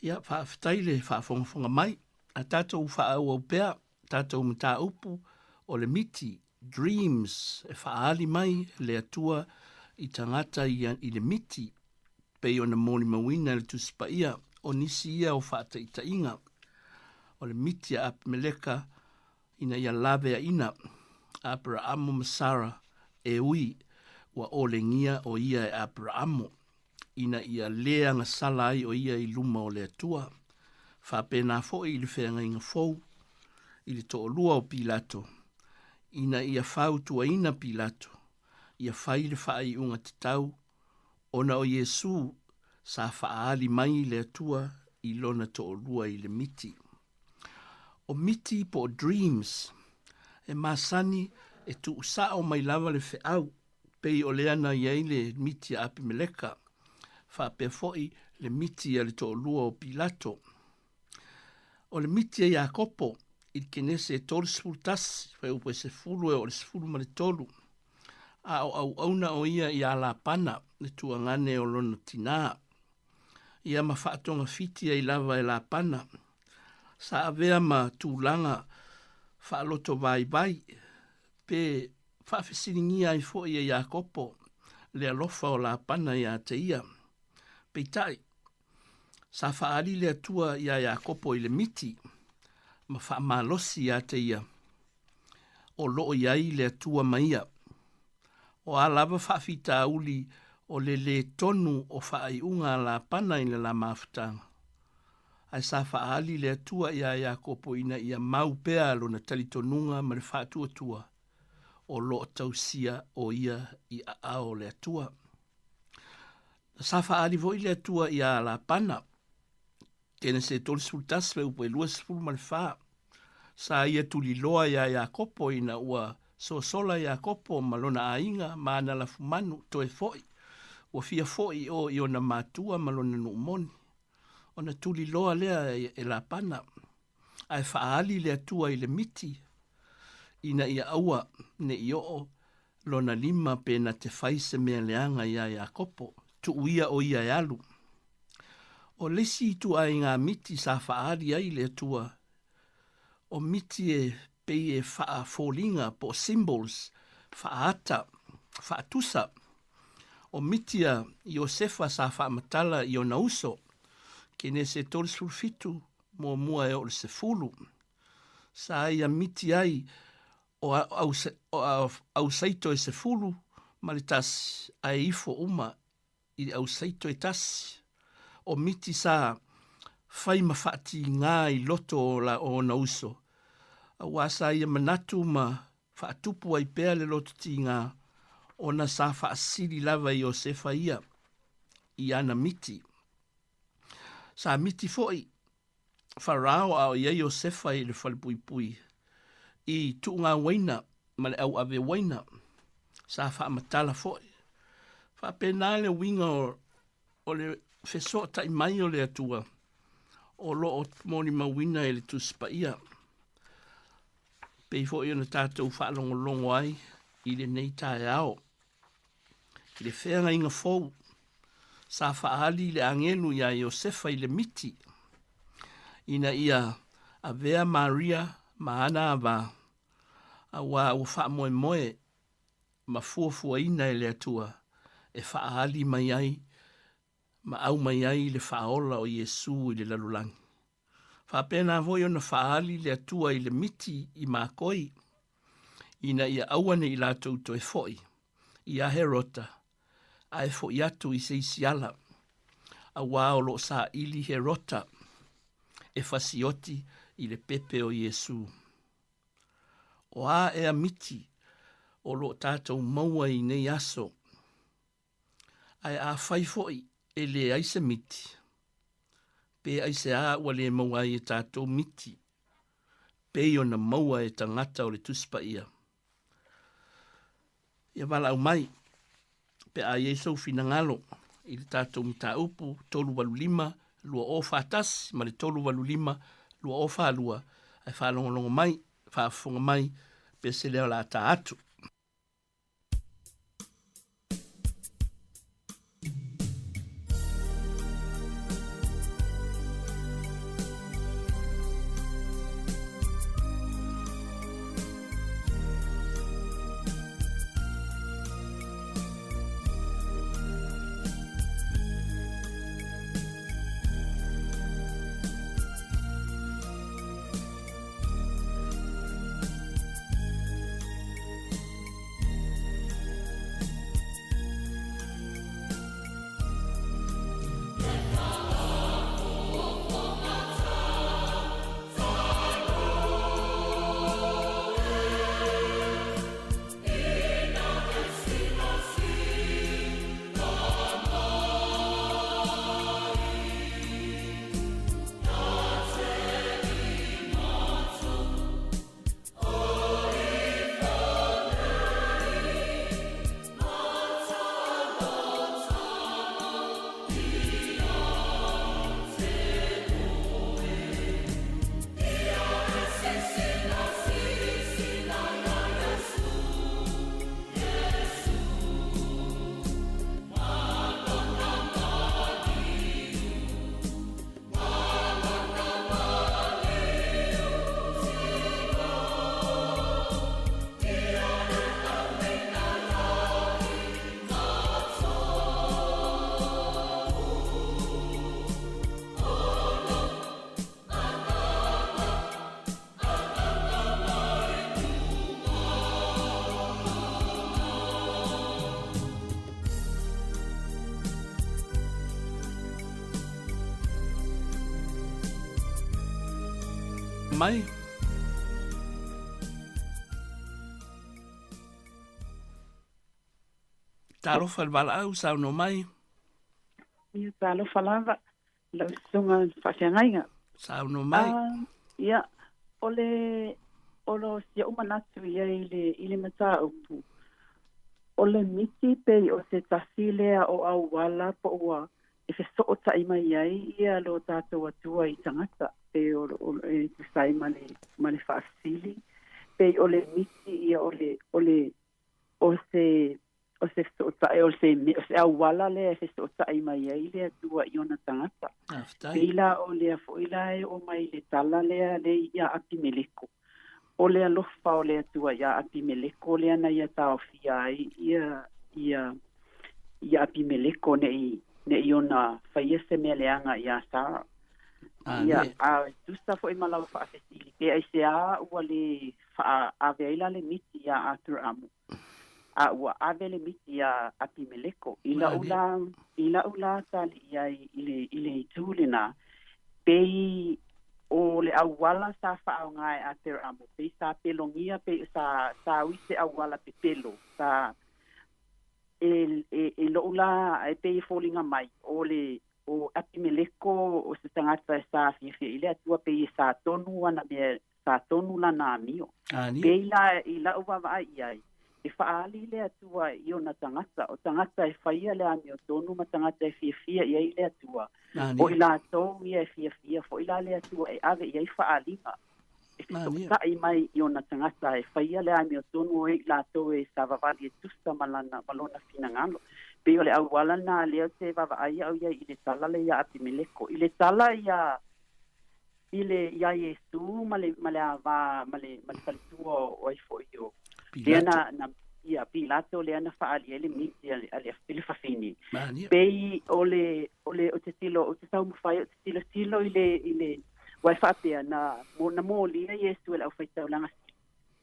Ia, faafetai le faafogafoga mai. A tatou faaauau pea tatou mataupu o le miti, dreams, e faaali mai le Atua i tagata ia i le miti, pei ona molimauina e le Tusi Paia, o nisi ia o faataitaiga o le miti a Apimeleka ina ia laveaina Aperaamo ma Sara e ui ua olegia o ia e Aperaamo ina ia lē agasala ai o ia i luma o le Atua. Faapena foi i le feagaiga fou i le toʻalua o Pilato, ina ia fautuaina Pilato ia fai le faaiuga tatau ona o Iesu sa faaali mai le Atua i lona toʻalua i le miti. O miti po o dreams, e masani e tuusao mai lava le feau, pei o lea na i ai le miti a Apimeleka, faapea foi le miti a le toʻalua o Pilato. O le miti a Iakopo i le Kenese e 31, fuaiupu e 10 e oo i le 13, a o auauna o ia iā Lapana, le tuagane o lona tinā. Ia ma faatogafiti ai lava e Lapana. Sa avea ma tulaga faaloto vaivai, pe faafesiligia ai foi e Iakopo le alofa o Lapana iā te ia. Peitai, sa faaali le Atua iā Iakopo i le miti ma faamalosi iā te ia, o loo i ai le Atua ma ia. O a lava faafitauli o le lē tonu o faaiuga a Lapana i le la mafutaga. Ae sa faaali le Atua iā Iakopo ina ia mau pea lona talitonuga ma le faatuatua o loo tausia o ia i aao o le Atua. Na sa faaali foi le Atua iā Lapana, Kenese 31 fuaiupu e 24. Sa ia tuliloa iā Iakopo ina ua sosola Iakopo ma lona aiga ma ana lafumanu toe foʻi, ua fia foʻi i o i ona matua ma lona nuu moni. Ona tuliloa lea e Lapana, ae faaali le Atua i le miti ina ia aua ne i oo lona lima pe na te fai se mea leaga iā Iakopo, tuu ia o ia e alu. O le isi ituaiga miti sa faaali ai le Atua, o miti e pei e faafoliga po o symbols, faaata, faatusa. O miti a Iosefa sa faamatala i ona uso, Kenese 37, muamua e oo i le 10. Sa ia miti ai o ausaito e 11 ae ifo uma i le ausaito e tasi. O miti sa fai ma faatigā i loto o la o ona uso, auā sa ia manatu ma faatupu ai pea le loto tigā, ona sa faasili lava e Iosefa ia i ana miti. Sa miti foi Farao a o i ai Iosefa i le falepuipui i tuuga uaina ma le auave uaina, sa faamatala foi. Faapena le uiga o, o le fesootai mai o le Atua o lo o molimauina e le Tusi Paia. Pei foi ona tatou faalogologo ai i lenei taeao. I le feagaiga fou, sa faaali le agelu iā Iosefa i le miti, ina ia avea Maria ma ana avā, auā ua faamoemoe ma fuafuaina e le Atua e faaali mai ai ma aumai ai le Faaola o Iesu i le lalolagi. Faapena foi ona faaali le Atua i le miti i makoi, ina ia aua ne i latou toe foʻi iā Herota, ae foʻi atu i se isi ala, auā o lo o saili Herota e fasioti i le pepe o Iesu. O a ea miti o lo o tatou maua i nei aso? Ae afai foi e leai se miti, pe aisea ua le maua ai e tatou miti pei ona maua e tagata o le Tusi Paia? Ia valaau mai pe a i ai sou finagalo i le tatou mataupu 385 2041 ma le 385 2042 ae faalogologo mai, faafofoga mai pe se leo o le a ta atu. mai. Talofa le valaau, saunoa mai. Ia, talofa lava, lau susuga i le faafeagaiga. Saunoa mai. Uh, ia, o le, o lo si ou manatu ia i le, i le mataupu, o le miti pei o se tasi lea o auala po ua e fesootai mai ai ia lo tatou Atua i tagata, pei o, o, e tusa ai ma le, ma le faafesili, pei o le miti ia o le, o le, o se o se fesootai o se o se auala lea e fesootai mai ai le Atua i ona tagata. Pei la o lea foi la e oo mai i le tala lea le iā Apimeleko. O le alofa o le Atua iā Apimeleko lea na ia taofia ai ia ia ia Apimeleko ne'i ne'i ona faia se mea leaga iā Sara. Ia, a e tusa foi ma lau faafesili, pe aisea ua lē faaave ai la le miti iā Aperamu, a ua ave le miti iā Apimeleko. I la'u la, i la'u la tali i ai i le, i le itu lenā, pei o le auala sa faaaoga e Aperamu, pei sa pelogia, pei sa, sa ui se auala pepelo, sa, e, e, i lo'u la, e pei e foliga mai, o le, o Apimeleko o se tagata e sa fiafia i le Atua, pei e sa tonu ana mea sa tonu lana amio. Pei la i la'u vaavaai i ai, e faaali le Atua i ona tagata, o tagata e faia le amiotonu ma tagata e fiafia i ai le Atua, o i latou ia e fiafia foi la le Atua e ave i ai faaaliga, e fesootai mai i ona tagata e faia le amiotonu o i latou e savavali e tusa ma lana ma lona finagalo. Pei o le auala lena lea ou te vaavaai au i ai i le tala lea iā Apimeleko. I le tala iā i le iā Iesu ma le ma le ava ma le ma le faletua o ai foi o lea na na ia Pilato lea na faaali ai le miti a le a le i le fafine. Pei o le o le o te tilo o te taumafai o te tilotilo i le i le ua e faapea na mo na molia Iesu e le aufaitaulaga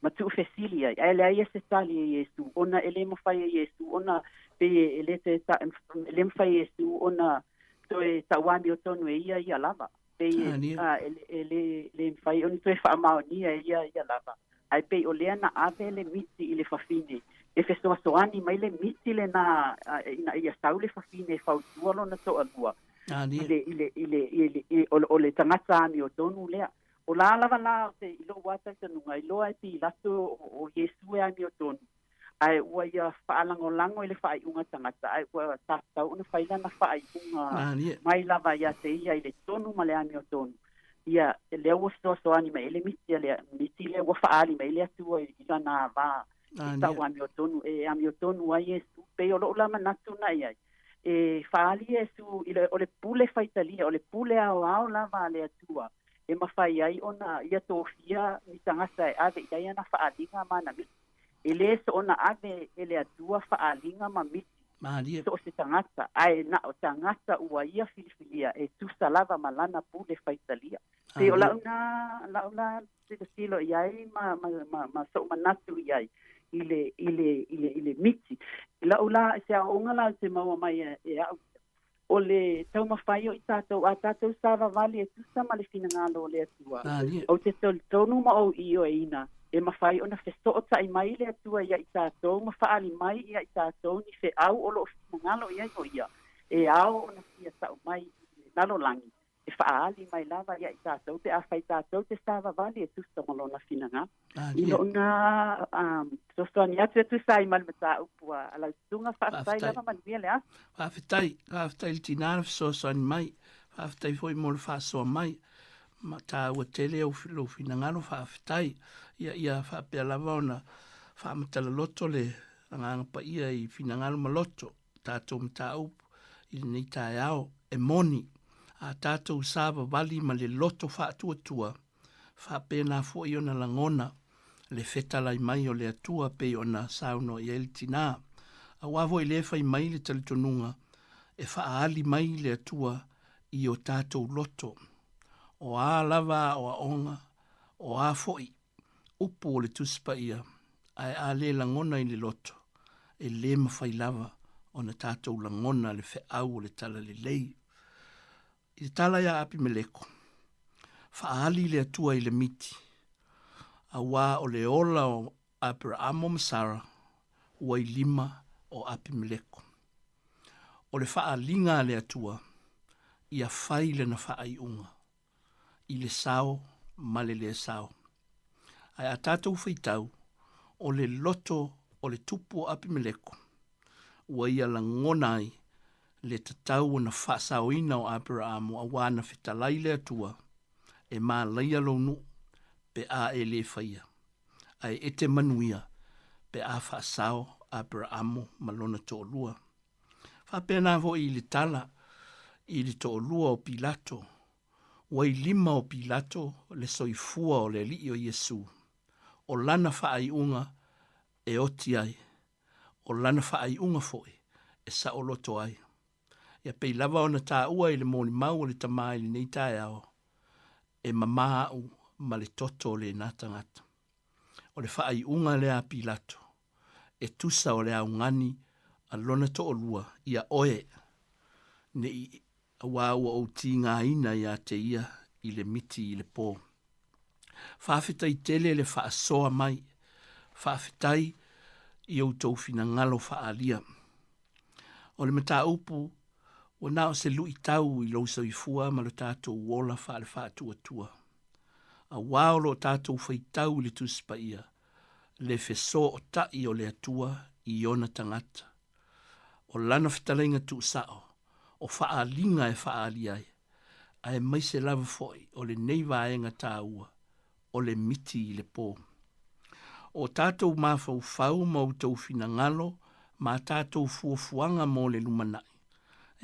ma tuufesili ai, ae leai se tali e Iesu, ona e lē mafai e Iesu ona pei e lē toe ta, e lē mafai e Iesu ona toe tauamiotonu e ia ia lava. Pei e, a, e, e lē, lē mafai ona toe faamaonia e ia ia lava. Ae pei o lea na ave le miti i le fafine, e fesoasoani mai le miti lenā ina ia sau le fafine e fautua lona toalua i le, i le, i le, i le, i, o, o le tagata amiotonu lea. O la lava la o te i lou a talitonuga, iloa e Pilato o Iesu e amiotonu, ae ua ia faalagolago i le faaiuga tagata, ae ua tatau ona fai lana faaiuga mai lava ia te ia i le tonu ma le amiotonu. Ia, lea ua fesoasoani mai ai le miti a le miti lea ua faaali mai le Atua i lana ava e tau amiotonu, e amiotonu ai Iesu. Pei o lou la manatu na i ai, e faaali Iesu i le, o le pule faitalia, o le pule aoao lava a le Atua, e mafai ai ona ia tofia ni tagata e ave i ai ana faaaliga ma ana miti. E lē soona ave e le Atua faaaliga ma miti Malie. so o se tagata, ae na o tagata ua ia filifilia e tusa lava ma lana pule faitalia. Pei o la'u na, la'u la tilotilo i ai ma, ma, ma, ma so'u manatu i ai i le, i le, i le, i le miti. I la'u la, se aoaoga la ou te maua mai e, e a'u o le taumafai o i tatou, a tatou savavali e tusa ma le finagalo o le Atua. Ou te tolitonu ma ou ioeina, e mafai ona fesootai mai le Atua ia i tatou ma faaali mai ia i tatou ni feau o loo finagalo i ai o Ia, e ao ona fia tau mai i le lalolagi. E faaali mai lava ia i tatou pe afai tatou te savavali e tusa ma Lona finagalo. I lou na fesoasoani atu e tusa ai ma le mataupu a lau susuga, faafetai lava, manuia le aso. Faafetai, faafetai i le tinā le fesoasoani mai, faafetai foi mo le faasoa mai. Ma tāua tele ou lou finagalo, faafetai. Ia, ia faapea lava ona faamatala loto le Agaga Paia i finagalo ma loto. tatou mataupu i lenei taeao, e moni, a tatou savavali ma le loto faatuatua, faapena foi ona lagona le fetalai mai o le Atua pei ona saunoa i ai le tinā. Aua foi lea e fai mai le talitonuga e faaali mai le Atua i o tatou loto. O a lava aoaoga, o a foi upu o le Tusi Paia, ae a le lagona i le loto, e lē mafai lava ona tatou lagona le feau o le Talalelei. I le tala iā Apimeleko, Faaali le Atua i le miti, auā o le ola o Aperaamo ma Sara ua i lima o Apimeleko. O le faaaliga a le Atua, ia fai lana faaiuga i le sao ma le lē sao. Ae a tatou faitau, o le loto o le tupu o Apimeleko, ua ia lagona ai le tatau ona faasaoina o Aperaamo auā na fetalai le Atua, E malaia lou nuu pe a e lē faia, ae e te manuia pe a faasao Aperaamo ma lona toalua. Faapena foi i le tala i le toalua o Pilato, ua i lima o Pilato le soifua o le Alii o Iesu, o lana faaiuga e oti ai, o lana faaiuga foi e saoloto ai. Ia pei lava ona taua i le molimau o le tama i lenei taeao, e mamā au ma le toto o lena tagata. O le faaiuga lea a Pilato, e tusa o le augani a lona toalua ia oe, ne i auā ua ou tigaina iā te ia i le miti i le pō. Faafetai tele le faasoa mai, faafetai i outou finagalo faaalia. O le mataupu, ua na o se luitau i lou soifua ma lo tatou ola faale-faatuatua. Auā o lo o tatou faitau i le Tusi Paia, le fesootai o le Atua i ona tagata. O lana fetalaiga tuusao, o faaaliga e faaali ai, aemaise lava foi o lenei vaega taua, o le miti i le pō. O tatou mafaufau ma outou finagalo ma a tatou fuafuaga mo le lumanai,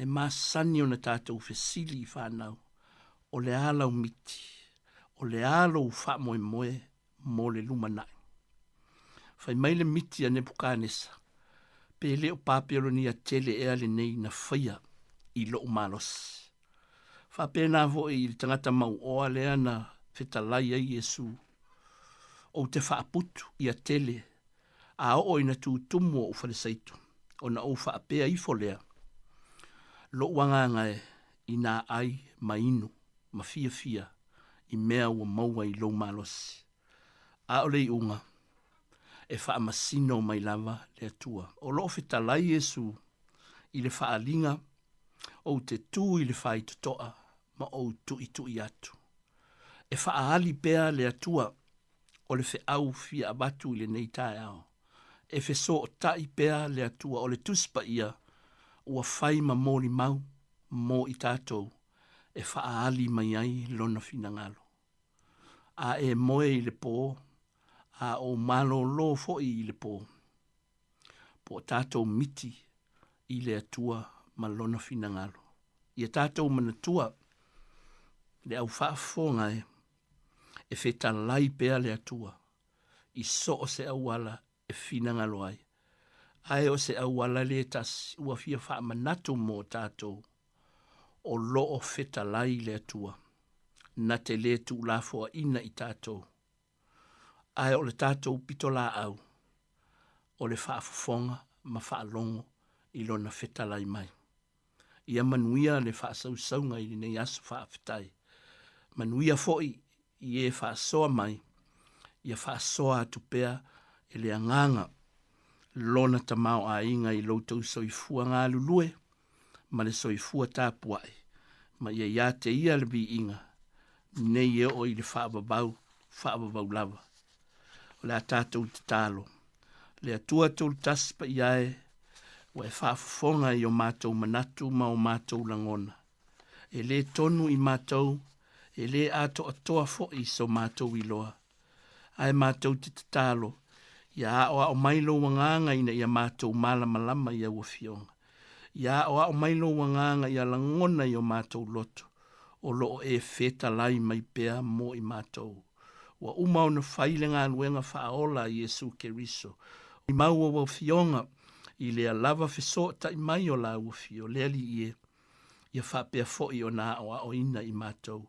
e masani ona tatou fesili i fanau, O le a lau miti? O le a lou faamoemoe mo le lumanai? Fai mai le miti a Nepukanesa, Pe le o Papeolonia tele ea lenei na faia i lou malosi? Faapena foi i le tagata mauoa lea na fetalai ai Iesu, Ou te faaputu ia tele, a oo ina tutumu ou falesaito, ona ou faapea ifo lea, Lou agaga e, inā ai ma inu ma fiafia i mea ua maua i lou malosi. A o le iuga, e faamasino mai lava le Atua. O lo o fetalai Iesu i le faaaliga Ou te tū i le faitotoa ma ou tuitui atu. E faaali pea le Atua o le feau fia avatu i lenei taeao. E fesootai pea le Atua o le Tusi Paia ua fai ma molimau mo i tatou e faaali mai ai Lona finagalo. A e moe i le pō, a ou malōlō foi i le pō, po o tatou miti i le Atua ma Lona finagalo. Ia tatou manatua le au faafofoga e, e fetalai pea le Atua i so o se auala e finagalo ai, ae o se auala le tasi ua fia faamanatu mo tatou, o lo o fetalai le Atua, na te lē tuulafoaina i tatou. Ae o le tatou pitolaau, o le faafofoga ma faalogo i Lona fetalai mai. Ia manuia le faasausauga i lenei aso faafetai. Manuia foi i e faasoa mai, ia faasoa atu pea e le Agaga Lona tamaoaiga i lo outou soifua galulue ma le soifua tapuai, ma ia ia te ia le viiga, nei e oo i le faavavau, faavavau lava. O le a tatou tatalo. Le Atua Tolutasi Paia e, ua e faafofoga i o matou manatu ma o matou lagona. E lē tonu i matou, e lē atoatoa foi so matou iloa. Ae matou te tatalo, ia aoao mai lou Agaga ina ia matou malamalama i au Afioga. Ia aoao mai lou Agaga ia lagona i o matou loto, o lo o e fetalai mai pea mo i matou. Ua uma ona fai le galuega faaola a Iesu Keriso. I mau au Afioga i lea lava fesootai mai o lau Afio, le Alii e, ia faapea foi ona aoaoina i matou.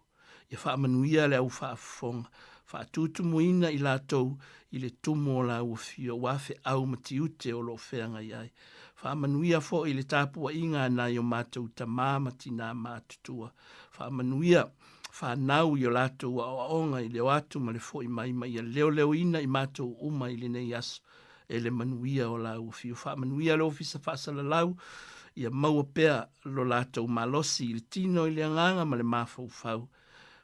Ia faamanuia le au faafofoga, faatutumuina i latou i le tumu o lau afio, aua feau ma tiute o lo o feagai ai. Faamanuia foi le tapuaiga a nai o matou tama ma tinā matutua. Faamanuia. fanau i o latou aoaoga i le o atu ma le fo'i mai ma ia leoleoina i matou uma i lenei aso e le manuia o lau afio. Faamanuia le Ofisa Faasalalau ia maua pea lo latou malosi i le tino i le agaga ma le mafaufau.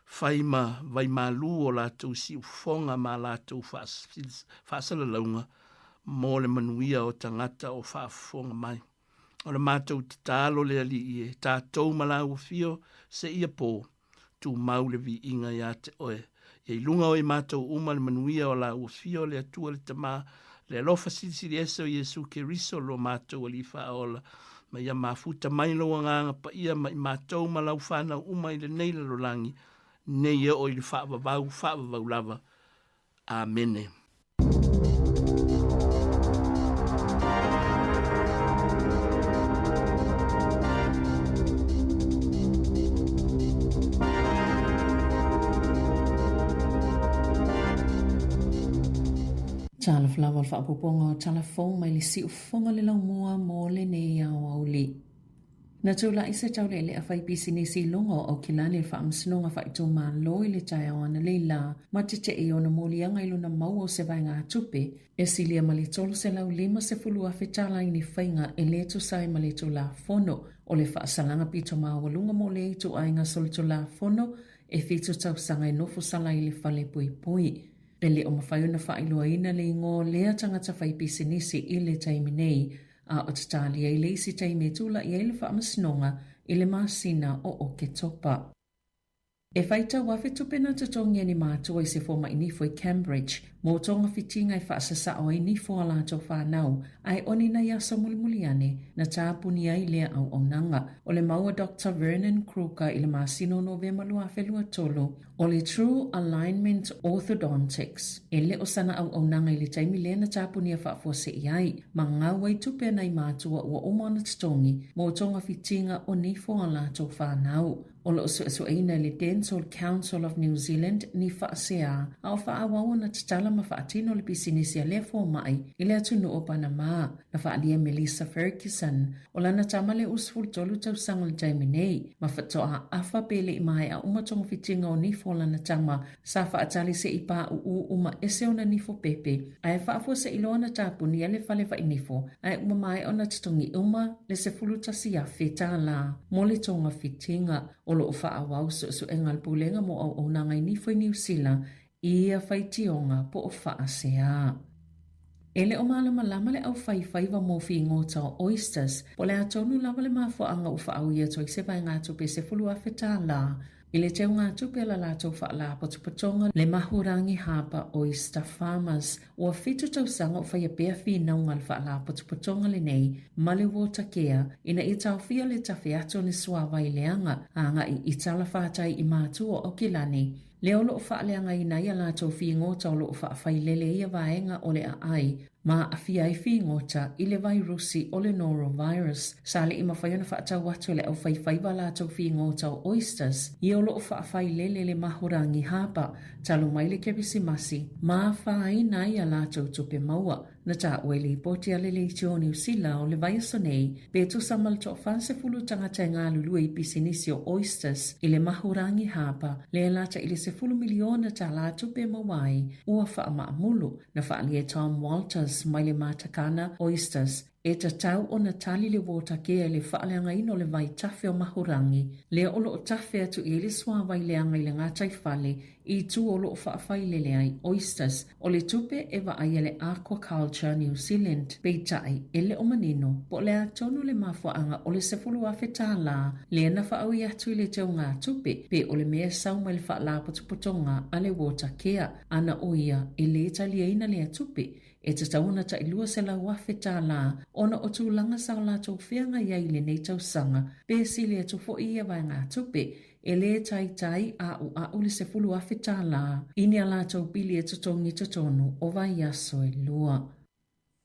Fai ma vaimalu o latou siufofoga ma latou faasalalauga mo le manuia o tagata o faafofoga mai. O le matou tatalo le Alii e, tatou ma lau afio seia po, tumau le viiga ia te oe. Ia i luga o i matou uma le manuia o lau afio le Atua le Tama, le alofa silisili ese o Iesu Keriso lo matou Alii Faaola, ma ia mafuta mai lou Agaga Paia ma i matou ma lau fanau uma i lenei lalolagi, nei e oo i le faavavau, faavavau lava. Amene. Talofa lava le faaopoopoga o tala fou mai le siufofoga le laumua mo lenei aoauli. Na tulai se taulealea fai pisinisi i luga o Aukilani i le Faamasinoga Faaitumalo i le taeao analeila ma teteʻe i ona moliaga i lona maua o se vaegatupe e silia ma le $350,000 tala i ni faiga e le tusa ai ma le Tulafono o le Faasalaga Pito Maualuga mo lea ituaiga solitulafono e fitu tausaga e nofo sala i le fale puipui. E le o mafai ona faailoaina le igoa o lea tagata fai pisinisi i le taimi nei, a o tatali ai le isi taimi e tula'i ai le faamasinoga i le masina o Oketopa. E faitau afe tupe na totogi e ni mātua i se fomaʻi nifo i Cambridge mo togafitiga e faasasao ai nifo a latou fanau, ae o ni nai aso mulimuli ane na tapuni ai lea auaunaga. O le mau a Doctor Vernon Kruger i le masina o Novema 2023, O le True Alignment Orthodontics, e le o sana auaunaga i le taimi lea na tapunia faafuasei ai, ma gau ai tupe a nai mātua ua uma ona totogi mo togafitiga o nifo a latou fanau. O lo o suesueina e le Dental Council of New Zealand ni faasea a o faaauau ona tatala ma faatino le pisinisi a lea fomaʻi i le atunuu o Panama. Na faaalia Melissa Ferguson, O lana tama le 13 tausaga o le taimi nei, ma faatoa afa pe le i maea uma togafitiga o nifo o lana tama, sa faatali se i pāʻūʻū uma ese ona nifo pepe, ae faafuasei loa ona tapunia le fale vaʻi nifo, ae ua maea ona totogi uma le $11,000 tālā mo le togafitiga. O lo o faaauau suesuega a le Pulega mo Auaunaga i Nifo i Niu Sila i ia faitioga po o faasea. E le o malamalama le aufaifaiva mo figota o oysters, po o le a tonu lava le mafuaaga ua faaui atu ai se vaegatupe e $10,000 i le teugatupe a la latou faalapotopotoga le Mahurangi Harbour Oyster Farmers. Ua fitu tausaga o faia pea finauga a le faalapotopotoga lenei ma le Watercare ina ia taofia le tafe atu o ni suavai leaga agai i talafatai i matua o Aukilani lea o lo o faaleagaina ai a latou figota o lo o faafailele ia vaega o le aai ma aafia ai figota i le vairusi o le norovirus. Sa le i mafai ona faatau atu e le aufaifaiva a latou figota o oysters ia o lo o faafailele le Mahurangi Harbour talu mai le Kerisimasi ma afaina ai a latou tupe maua. Na taua i lipoti a le Leitio Niu Sila o le vaiaso nei, pe tusa ma le toa-40 tagata e galulue i pisinisi o oysters i le Mahurangi Harbour, lea e lata i le $10 miliona tālā tupe e maua ai, ua faamaamulu. Na faaalia e Tom Walters mai le Matakana Oysters, e tatau ona tali le Watercare i le faaleagaina o le vai tafe o Mahurangi, lea o lo o tafe atu i ai le suavai leaga i le gataifale i itu o lo o faafailele ai oysters, o le tupe e vaai e le Aquaculture New Zealand. Peitai, e le o manino po o le a tonu le mafuaaga o le $10,000 lea na faaui atu i le teugatupe pe o le mea e sau mai le faalapotopotoga a le Watercare ana o ia e le taliaina lea tupe e tatau ona tai $200,000 ona o tulaga sa o latou feagai ai i lenei tausaga pe sili atu foi ia vaegatupe E lē taitai ʻaʻuʻaʻu le $10,000 i ni a latou pili e totogi i totonu o vaiaso e lua.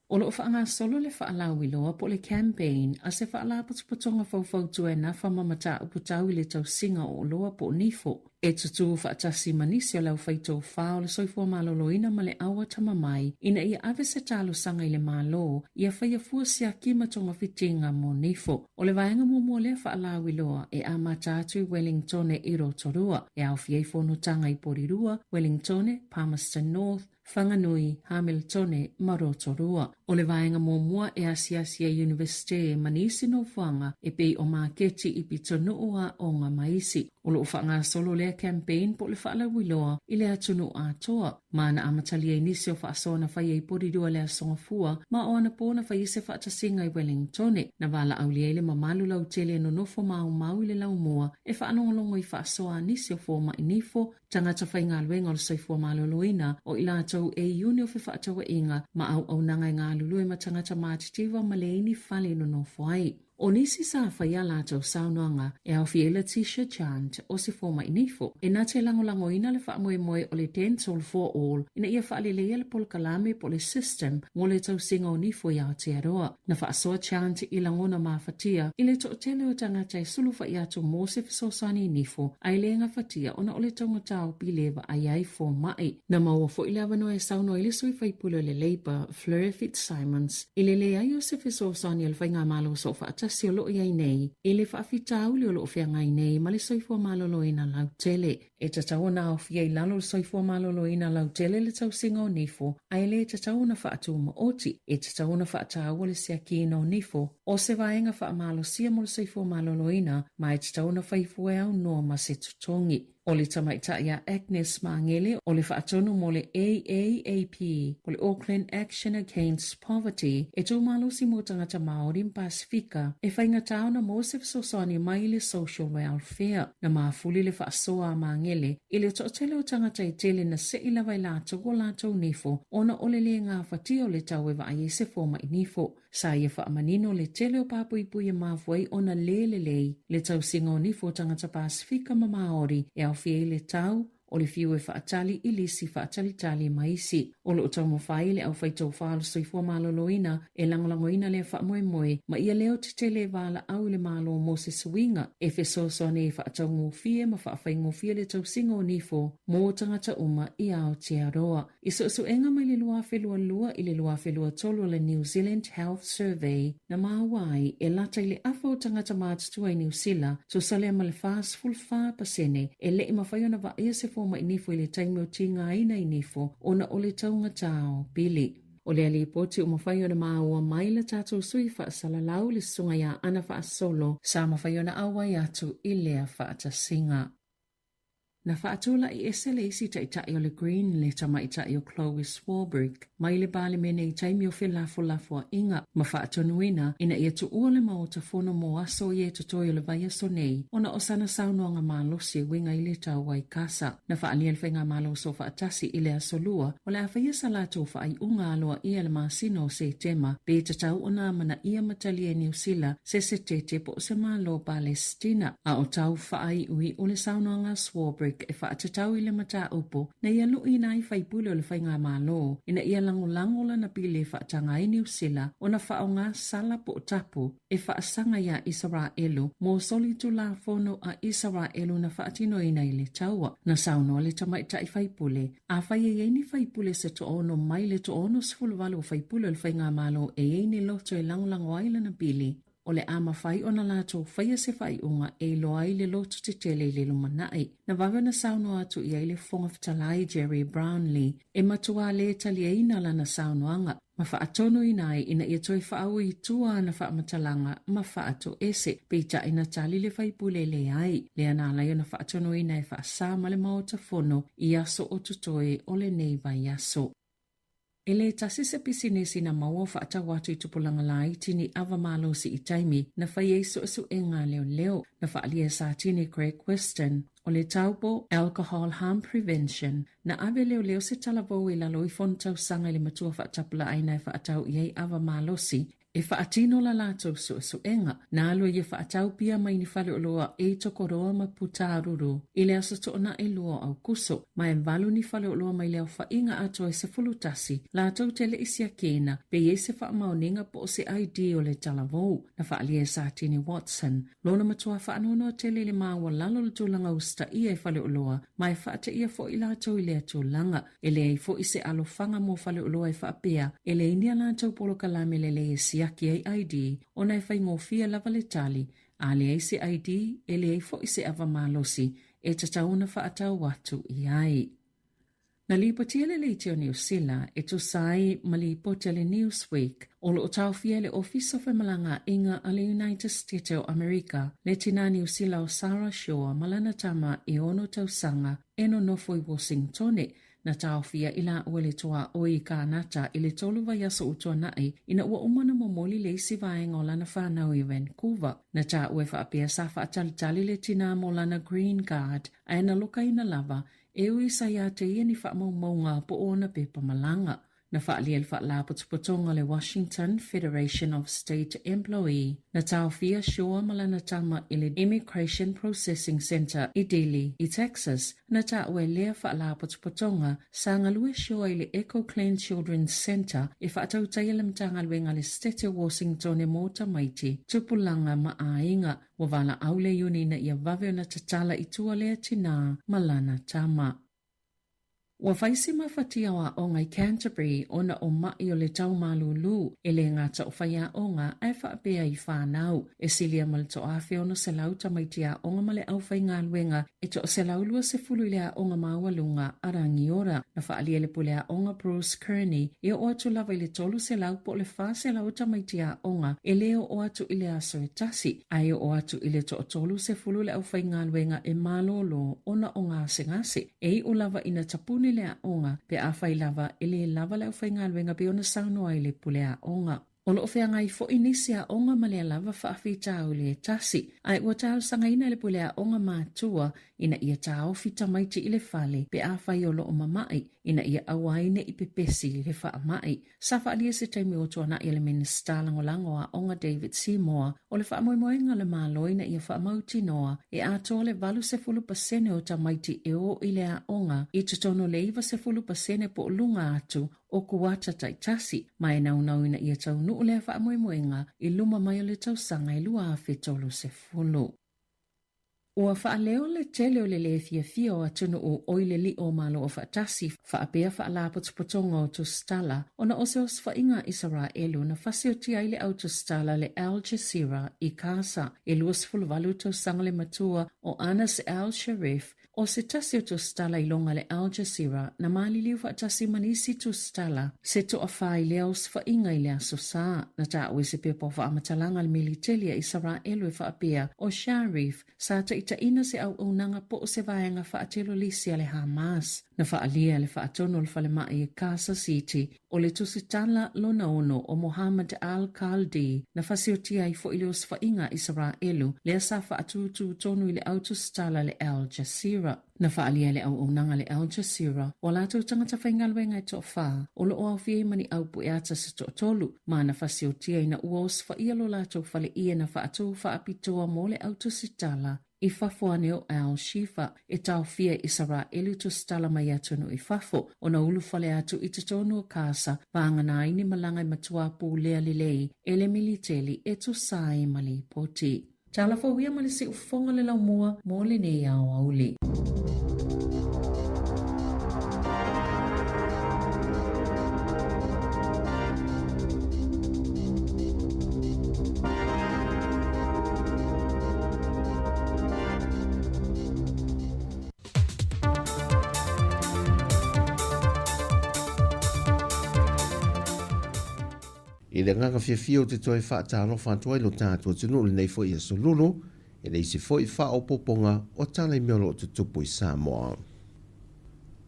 O lo o faagasolo le faalauiloa po o le campaign a se faalapotopotoga faufautua e nafa ma mataupu tau i le tausiga o oloa po o nifo, e tutū faatasi ma nisi o le aufaitofā o le soifua maloloina ma le au atamamai ina ia ave se talosaga i le Malo ia faia fua siaki ma togafitiga mo nifo. O le vaega muamua lea faalauiloa e amata atu i Wellingtone i Rotorua, e aofia ai fonotaga i Porirua, Wellingtone, Palmerston North, Whanganui, Hamiltone ma Rotorua. O le vaega muamua e asiasi ai Iunivesite ma nisi nofoaga e pei o maketi i pitonuu aoga ma isi. O lo o faagasolo lea campaign po o le faalauiloa i le atunuu atoa. Ma na amatalia i nisi o faasoa na faia i Porirua le Aso Gafua ma o anapō na fai ai se faatasiga i Wellingtone. Na valaaulia ai le mamalu lautele e nonofo maumau i le laumua e faalogologo i faasoa a nisi o fomai nifo, tagata faigaluega o le soifua maloloina, o i latou e iuni o fefaatauaiga ma auaunaga e galulue ma tagata matitiva ma leai ni fale e nonofo ai. O nisi sa fai a latou saunoaga e aofia ai Letitia Chant o se fomai nifo, e na te lagolagoina le faamoemoe o le Dental for All ina ia faaleleia le polokalame po o le system mo le tausiga o nifo i Aotearoa. Na faasoa Chant i lagona mafatia i le toatele o tagata e sulufai atu mo se fesoasoani i nifo, ae le gafatia ona o le taugata o pili e vaai ai fomai. Na maua foi le avanoa e saunoa ai le sui faipule o le Labour, Fleur Fitzsimons, i le leai o se fesoasoani a le Faigamalo Soofaatasi o lo o i ai nei i le faafitauli o lo o feagai nei ma le soifua maloloina lautele. E tatau ona aofia i lalo o le soifua maloloina lautele le tausiga o nifo, ae le tatau ona faatumaoti. E tatau ona faataua le siakiina o nifo, o se vaega faamalosia mo le soifua maloloina, ma e tatau ona fai fua e aunoa ma se totogi. O le tamaitai a Agnes Magele o le faatonu mo le AAAP, o le Auckland Action Against Poverty, e tūmalosi mō tagata Māori ma Pasifika e faigata ona maua se fesoasoani mai i le social welfare. Na mafuli le faasoa a Magele i le toatele o tagata e tele na se'i lava e latou o latou nifo ona o le lē gafatia o le tau e vaai ai se fomai nifo. Sa ia faamanino le tele o pāpuipui e mafua ai ona lē lelei le tausiga o nifo o tagata Pasifika ma Māori e aofia ai le tau o le fiu e faatali i lisi faatalitali ma isi. O lo o taumafai le aufaitofā o le soifua maloloina e lagolagoina lea faamoemoe ma ia leo tetele e valaau i le Malo mo se suiga e fesoasoani e faataugofie ma faafaigofie le tausiga o nifo mo tagata uma i Aotearoa. I suesuega mai le 2022 i le 2023 o le New Zealand Health Survey, na maua ai e lata i le afa o tagata matutua i Niu Sila, tusa lea ma le 44 pasene, e le i mafai ona vaaia se fomai nifo i le taimi o tigaina i nifo ona o le taugata o pili. O lea lipoti ua mafai ona maua mai la tatou sui faasalalau le Susuga ia Ana Faasolo sa mafai ona auai atu i lea faatasiga. Na faatula'i ese le isi taitai o le Green le tamaitai o Chloe Swarbrick mai le Palemene i taimi o felafolafoa'iga ma faatonuina ina ia tuua le Maota Fono mo aso ia e totoe o le vaiaso nei ona o sana saunoaga malosi e uiga i le taua i Kasa. Na faaalia le Faigamalo Soofaatasi i le Aso Lua o le a faia sa latou faaiuga aloaia i le masina o Setema pe tatau ona amanaia ma talia e Niu Sila se setete po o se Malo Palesitina, a o tau faaiuiu le saunoaga a Swarbrick e faatatau i le mataupu na ia luʻiina ai faipule o le Faigamalo ina ia lagolago lana pili e faataga ai Niu Sila ona faaaoga sala po o tapu e faasaga iā Isaraelu mo solitulafono a Isaraelu na faatinoina i le taua. Na saunoa le tamaitai faipule, afai e i ai ni faipule se toaono mai le toaonosefuluvalu o faipule o le Faigamalo e i ai ni loto e lagolago ai lana pili, o le a mafai ona latou faia se faaiuga e iloa ai le loto tetele i le lumanai. Na vave ona saunoa atu i ai le Fofoga Fetalai Gerry Brownlee e matuā lē taliaina lana saunoaga ma faatonuina ai ina ia toe faaui i tua ana faamatalaga ma faatoese. Peitai na tali le faipule e leai, lea na ala ai ona faatonuina e faasā ma le Maota Fono i aso o totoe o lenei vaiaso. E le tasi se pisinisi na maua o faatau atu i tupulaga laiti ni ava malosi i taimi na fai ai suesuega a leoleo. Na faaalia e Satini Greg Weston o le Taupo Alcohol Harm Prevention na ave leoleo se talavou i lalo ifo o na tausaga i le matua faatapulaaina e faatau i ai ava malosi. e faatino la latou suesuega. Na alu ai e faatau pia mai ni faleoloa i Tokoroa ma Putaruru i le aso Toonai 2 o Aukuso, ma e valu ni faleoloa mai le aofaiga atoa e 11 latou te le i siakiina pe i ai se faamaoniga po o se ID o le talavou. Na faaalia e Satini Watson lona matua faanoanoa tele i le maualalo o le tulaga usitaia i faleoloa ma e faateia foi latou i lea tulaga. E leai foi se alofaga mo faleoloa e faapea e leai ni a latou polokalame lelei e siaki ai ID ona e faigofie lava le tali, a leai se ID e leai foi se ava malosi e tatau ona faatau atu i ai. Na lipotia le leitio Niu Sila e tusa ai ma lipoti a le Newsweek o lo o taofia e le Ofisa o Femalagaaiga a le United Stete o Amerika le tinā Niu Sila o Sarah Shaw ma lana tama e ono tausaga e nonofo i Washingtone. Na taofia i laua le tuaoi i Kānata i le tolu vaiaso ua tuanai ina ua uma ona momoli le isi vaega o lana whānau i Vancouver. Na taua e faapea sa faatalitali le tinā mo lana green card ae na lokaina lava e ui sa iā te ia ni faamaumauga po o ona pepa malaga. Na faaalia e le Faalapotopotoga o le Washington Federation of State Employee, na taofia Shaw ma lana tama i le Immigration Processing Center i Dilley, i Texas. Na taua e lea Faalapotopotoga sa galue Shaw i le Echo Clean Children's Center e faatautaia le Matagaluega a le Setete o Washingtone mo tamaiti, tupulaga ma aiga. Ua valaau le iuni ina ia vave ona tatala i tua lea tinā ma lana tama. Ua fai si mafatia o aoga i Canterbury ona o maʻi o le tau malūlū, e le gata o faiaoga ae faapea i whānau. E silia ma le 1,600 tamaiti aoga ma le aufaigaluega e 120 i le aoga maualuga a Rangiora. Na faaalia e le pule aoga Bruce Kearney e oo atu lava i le 300 po o le 400 tamaiti aoga e le oo atu i le aso e tasi, ae oo atu i le 30 le aufaigaluega e malōlō ona o gasegase. E iʻu lava ina tapuni le aoga pe afai lava e le lava le aufaigaluega pei ona saunoa ai le pule aoga. O lo o feagai foi nisi aoga ma lea lava faafitauli e tasi, ae ua talosagaina e le pule aoga matua ina ia taofi tamaiti i le fale pe afai o lo o mamaʻi, ina ia aua ai ne i pepesi le faamaʻi. Sa faaalia se taimi ua tuanai e le Minisita Lagolago o Aoga David Seymour o le faamoemoega o le Malo ina ia faamautinoa e atoa le 80% o tamaiti e o i le aoga i totonu o le 90% po o luga atu o kuata taitasi, ma e naunau ina ia taunuu lea faamoemoega i luma mai o le tausaga e 2030. Ua faaleo le tele o le lē fiafia o atunuu o i le liʻo o Malo Aufaatasi faapea faalapotopotoga o tusitala ona o se osofaiga a Isaraelu na fasiotia ai le au tusitala le Al Jazeera i Gaza. E 28 tausaga le matua o Anas Al Sharif O se tasi o tusitala i loga le Al Jazeera na maliliu faatasi ma nisi tusitala se toafā i lea osofaiga i le Aso Sa. Na taua i se pepa o faamatalaga a le militeli a Isaraelu e faapea o Sharif sa taitaiina se auaunaga po o se vaega faatelolisi a le Hamas. Na faaalia e le faatonu o le falemai i Gaza City o le tusitala lona ono o Mohammed al-Khaldi na fasiotia ai foi le osofaiga a Isaraelu lea sa faatūtū tonu i le au tusitala le Al Jazeera. Na faaalia e le auaunaga le Al Jazeera o a latou tagata faigaluega e toafā o lo o aofia ai ma ni au pueata se toatolu ma na fasiotia ina ua osofaia lo latou faleie na faatū faapitoa mo le au tusitala I fafo ane o Al Shifa e taofia e Isaraelu tusitala mai atunuu i fafo, ona ulufale atu i totonu o Kasa, vagana ai ni malaga e matuā pulea lelei e le militeli e tusa ai ma lipoti. Tala fou ia ma le siufofoga o le laumua mo lenei aoauli. I le agaga fiafia ou te toe faatalofa atu ai lo tatou atunuu i lenei foi aso lulu, e le isi foi faaopoopoga o tala i mea o lo o tutupu i Samoa.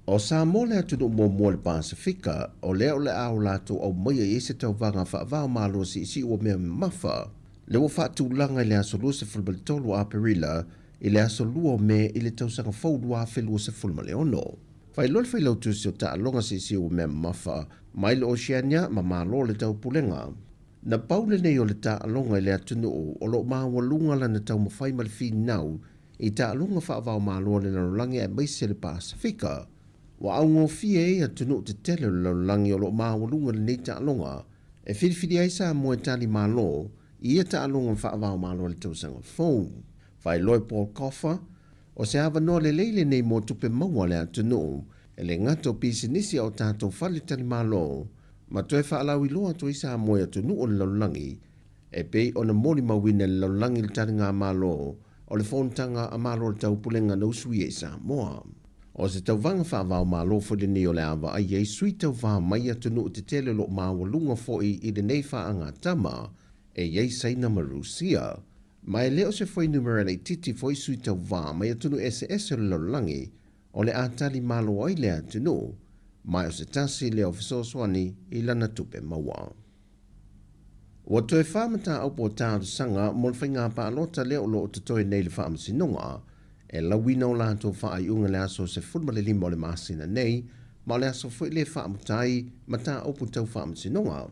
O Samoa le atunuu muamua o le Pasefika, o lea o le a o latou aumaia i ai se tauvaga faava-o-Malo siisii ua mea mamafa, lea ua faatulaga i le aso 23 o Aperila i le aso 2 o Me i le tausaga fou 2026. Faailoa le Failautusi o Taaloga Siisii ua mea mamafa mai le Oceania ma Malo o le Taupulega. Na pau lenei o le taaloga i le atunuu o lo o maualuga lana taumafai ma le finau i taaloga faava-o-Malo a le lalolagi aemaise le Pasefika. Ua augofie ai atunuu tetele o le lalolagi o lo o maualuga lenei taaloga e filifili ai Samoa e tali malo i ia taaloga faava-o-Malo i le tausaga fou. Faailoa e Paul Coffer, o se avanoa lelei lenei mo tupe maua a le atunuu e le gata o pisinisi a o tatou fale talimalo ma toe faalauiloa atu ai Samoa i atunuu o le lalolagi e pei ona molimauina e le lalolagi le taligamalo o le Fonotaga a Malo o le Taupulega na usuia i Samoa. O se tauvaga faava-o-Malo foi lenei o le a vaai ai sui tauva mai atunuu tetele o lo o maualuga foi i lenei faagatama e i ai Saina ma Rusia. Ma e le o se fuainumera laitiiti foi sui tauva mai atunuu eseese o le lalolagi o le a tali malo ai le atunuu, ma o se tasi lea o fesoasoani i lana tupe maua. Ua toe fā mataupu o talosaga mo le faiga palota lea o lo o totoe nei i le Faamasinoga e lauina o latou faaiuga i le aso 15 o le masina nei, ma o le aso foi lea e faamuta ai mataupu tau Faamasinoga.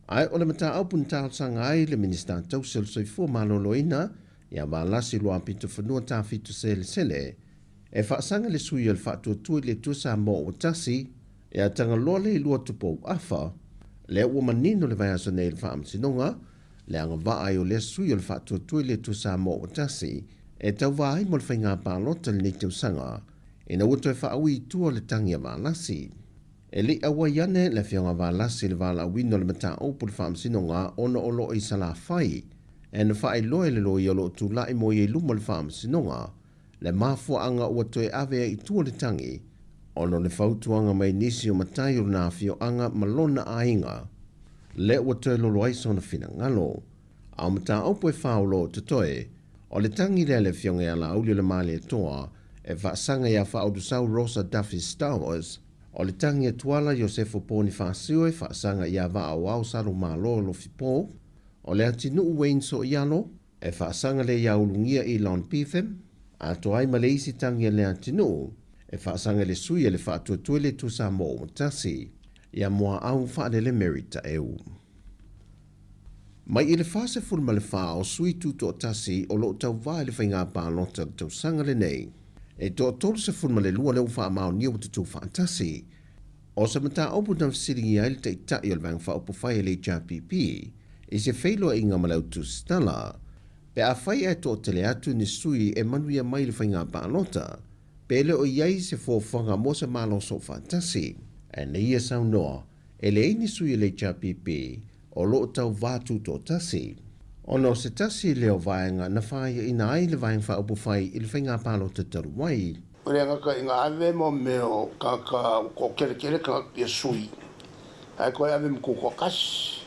Ae o le mataupu na talosaga ai le Minisita Tausi o le Soifua Maloloina ia Valasi Luapitofanua Tafito Selesele e faasaga le sui o le Faatuatua i le Atua Samoa ua tasi ia Tagaloa Leilua Tupou Afa, lea ua manino le vaiaso nei i le Faamasinoga le agavaa ai o lea sui o le Faatuatua i le Atua Samoa ua tasi e tauva ai mo le faiga palota i lenei tausaga ina ua toe faaui i tua le tagi a Valasi. E le i auai ane le Afioga Valasi i le valaauina o le mataupu i le Faamasinoga ona o lo o i Salafai e na faailoa e le loia o lo o tulai mo ia i luma o le Faamasinoga le mafuaaga ua toe ave ai i tua le tagi ona o le fautuaga mai nisi o matai o lona afioaga ma lona aiga lea ua toe lolo ai sona finagalo. A o mataupu e fā o lo o totoe, o le tagi lea a le Afioga ia Laauli o le Malietoa e faasaga iā Faaulusau Rosa Duffy Stowers, o le tagi a Tuala Iosefo Ponifasio e faasaga iā Vaaoao Salomalo Lofipo, o le atinuu Wayne Soialo e faasaga lea iā Ulugia Elon Pitham, atoa ai ma le isi tagi a le atinuu e faasaga i le sui a le Faatuatua i le Itu Samoa ua tasi, iā Muaau Faalele Mary Taeu. Mai i le 44 o sui tutoatasi o lo o tauva i le faiga palota i le tausaga lenei, e toa 32 lea ua faamaonia ua tutu faatasi. O se mataupu na fesiligia ai le Taitai o le Vaega Faaupufai a le HRPP i se feiloaiga ma le au tusitala, pe afai ae toatele atu ni sui e manuia mai i le faiga palota, pe le o i ai se fuafuaga mo se Malo Soofaatasi. Ae na ia saunoa, E leai ni sui o le HRPP o lo o tauva tutoatasi, ona o se tasi lea o vaega na whāiaina ai le Vaega Faaupufai i le faiga palota talu ai. O le agaga ina ave mo mea o tagata ua toateletele tagata ia sui, ae toe ave ma tutoatasi.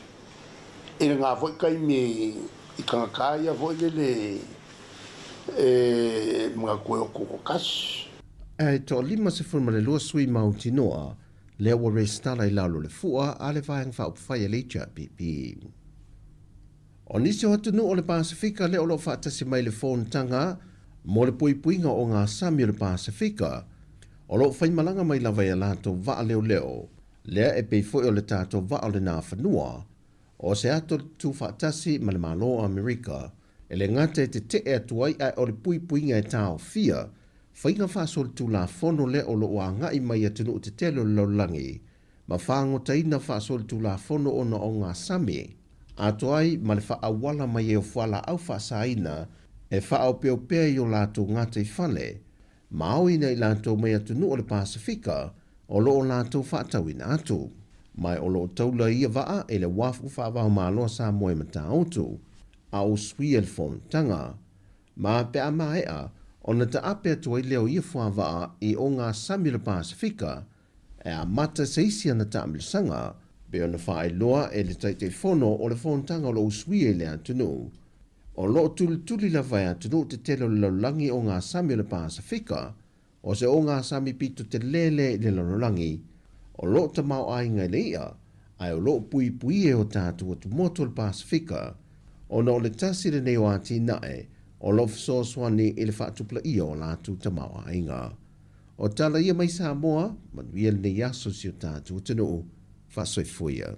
I lena foi taimi i tagata ia foi lele e manatu ai o tutoatasi. E toa 52 sui mautinoa Lea ua resitala i lalo o le fua a le Vaega Faaupufai a le HRPP. O nisi o atunuu o le Pasefika lea o lo o faatasi mai i le fonotaga mo le puipuiga o ngā sami o le Pasefika, o lo o faimalaga mai lava i a latou vaa leoleo, lea e pei foi o le tatou vaa o le Nafanua, o se ato tuufaatasi ma le Malo o Amerika, e le gata e tetee atu ai ae o le puipuiga e taofia faiga faasolitulafono lea o lo o agai mai i atunuu tetele o le lalolagi ma fagotaina faasolitulafono ona o ngā sami, atoa ai ma le faaauala mai ai o fualaau faasaina e faaopeopea i o latou gataifale ma aoina i latou mai atunuu o le Pasefika o lo o latou faatauina atu. Ma o lo o taula ia vaa e le Uafu Faavaomalo a Samoa i Matautu, a o usuia le fonotaga. Ma pe a maea, ona taape atu ai lea o ia fuavaa i o ngā sami o le Pasefika, e amata se isi ana taamilosaga, pei ona faailoa e le Taitaifono o le fonotaga o lo o usuia i le atunuu. O lo o tulituli lava e atunuu tetele o le lalolagi o ngā sami o le Pasefika, o se o ngā sami pito telē lea i le lalolagi, o lo o tamaoaiga i le i'a, ae o lo o puipui e o tatou atumotu o le Pasefika, ona o le tasi lenei o atinae o lo o fesoasoani i le faatupulaia o latou tamaoaiga. O tala ia mai Samoa, manuia lenei aso i si o tatou atunuu. Faasoifua ia.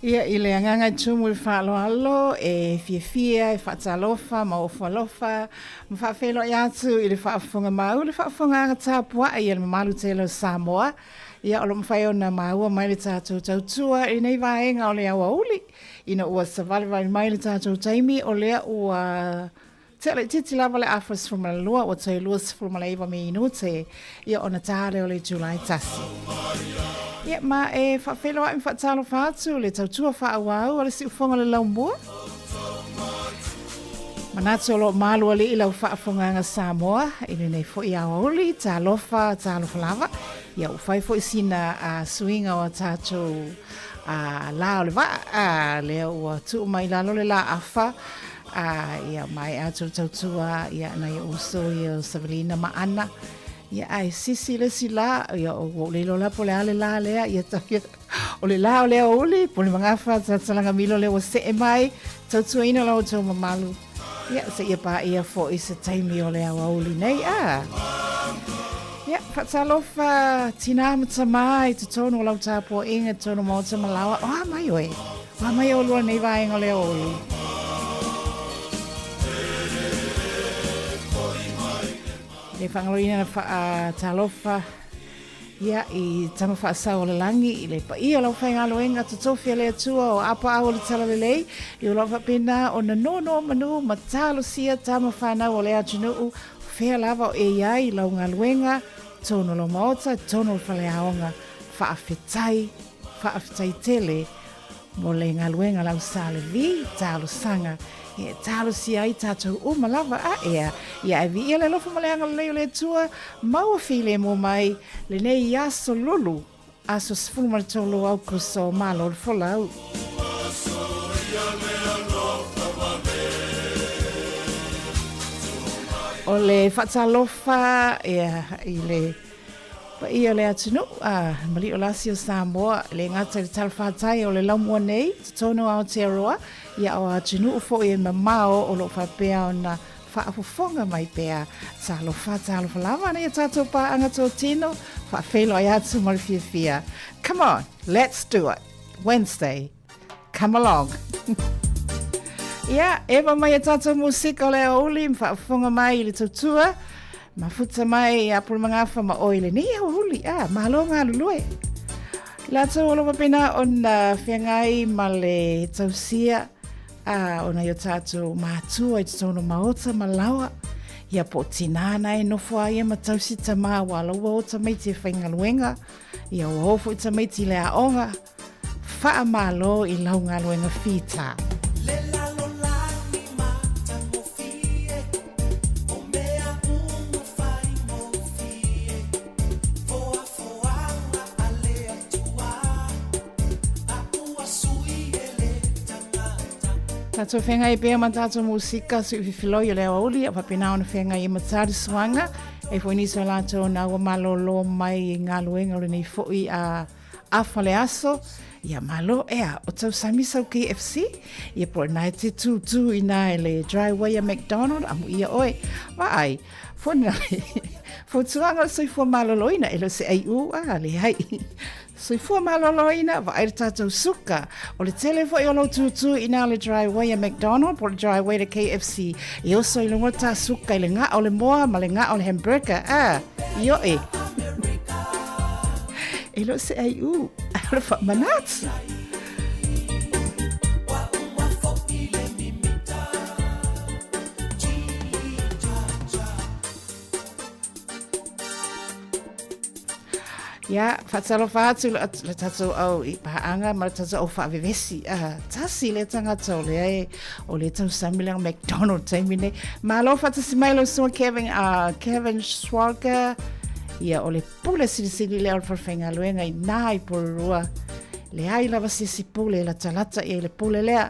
Ia, i le agaga e tumu i le faaaloalo, e fiafia, e faatalofa ma ofo alofa ma faafeiloai atu i le faafofoga mau, le faafofogaaga tapuai a le mamalu tele o Samoa. Ia, o lo o mafai ona maua mai le tatou tautua i lenei vaega o le aoauli, ina ua savalivali mai le tatou taimi, o lea ua Tea laitiiti lava le afa 12 ua toe 29 minute ia ona ta lea o le itula e tasi. Ia ma e faafeiloai ma faatalofa atu le tautua faaauau a le siufoga o le laumua. Manatu o lo o malualii lau faafofogaaga Samoa i lenei foi aoauli, talofa, talofa lava. Ia ua fai foi sina suiga o a tatou la o le vaa, lea ua tuu mai i lalo le la afa, A, ia, maea atu le tautua, ia, nai ou uso ia o Savelina ma Ana, ia, ae sisi le isi la, ia, ua ou le iloa la po o le a le la lea, ia, tau, ia, o le la o le aoauli, Pule Magafa, Talatalaga Milo lea ua see mai, tautuaina la outou mamalu, ia, seia paia foi se taimi o le aoauli nei, a. Ia, faatalofa tinā ma tamā i totonu o lau tapuaiga i totonu o Maota ma Laoa, o a mai oe? Ua mai olua nei vaega o le aoauli. Le faagaloina na faatalofa ia i tama faasau o le lagi i le paia o lau faigaluega totofi a le Atua o apaau o le Talalelei i o lo o faapena ona nonomanu ma talosia tama fanau o le atunuu fea lava o e i ai lau galuega tonu o lau maota tonu o le faleaoga faafetai faafetai tele Mo le galuega lau Sa Levi, talosaga e talosia ai tatou uma lava a ea ia e viia le alofa ma le agalelei o le Atua, maua filemu mai lenei aso lulu, aso 13 o Aukuso, malo le folau. O le faatalofa ia i le Paia o le atunuu, a, maliu lasi o Samoa, e le gata i le talafatai o le laumua nei, totonu o Aotearoa, ia o atunuu foi e mamao o lo o faapea ona faafofoga mai pea. Talofa, talofa lava nei a tatou paaga totino, faafeiloai atu ma le fiafia. Come on, let's do it. Wednesday. Come along. Ia, eva mai a tātou musika o le aoauli, ma faafofoga mai i le tautua, mafuta mai a Pule Magafa ma oe i lenei aoauli. Ah, malo galulue. I latou o lo faapena ona feagai ma le tausia a o nai o tātou mātua i totonu o maota ma laoa, ia po o tinā na e nofo a ia ma tausi tamā ua laua o tamaiti e faigaluega, ia ua o foi tamaiti i le aoga, Faamalo i lau galuega fita. Tatou feagai pea ma tatou musika suififiloi o le aoauli a faapena ona feagai ai ma Tari Suaga e foi nisi o latou na ua malolo mai i galuega o lenei foi a Afa le aso, ia malo ea, o tau sami sau KFC, ia po na e te tūtū i nā e le driveway a McDonald, amu ia oe, vaai, fona le, fautuaga o le soifua maloloina, e le o se ai u a, leai. Soifua maloloina, vaai le tatou suka, o le tele foi o lou tūtū i nā le driveway a McDonald, po le driveway le KFC, e oso i luga o le tā suka i le ga'a o le moa ma le ga'a o le hamburger, a, ioe. E le o se aiʻu, ae o le faamanatu. Ia, faatalofa atu le, le tatou au i paaga ma le tatou au faavevesi. Ah, tasi le tagata o lea e, o le tausami lea McDonald taimi nei. Malo faatasi mai lau susuga Kevin, Kevin Schwalger. Ia, o le pule silisili lea o le falefaigaluega i nā i Porirua. Leai lava se isi pule e latalata i ai le pule lea.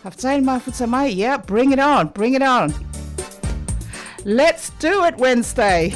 Faafetai le mafuta mai. Yeah, bring it on, bring it on. Let's do it Wednesday.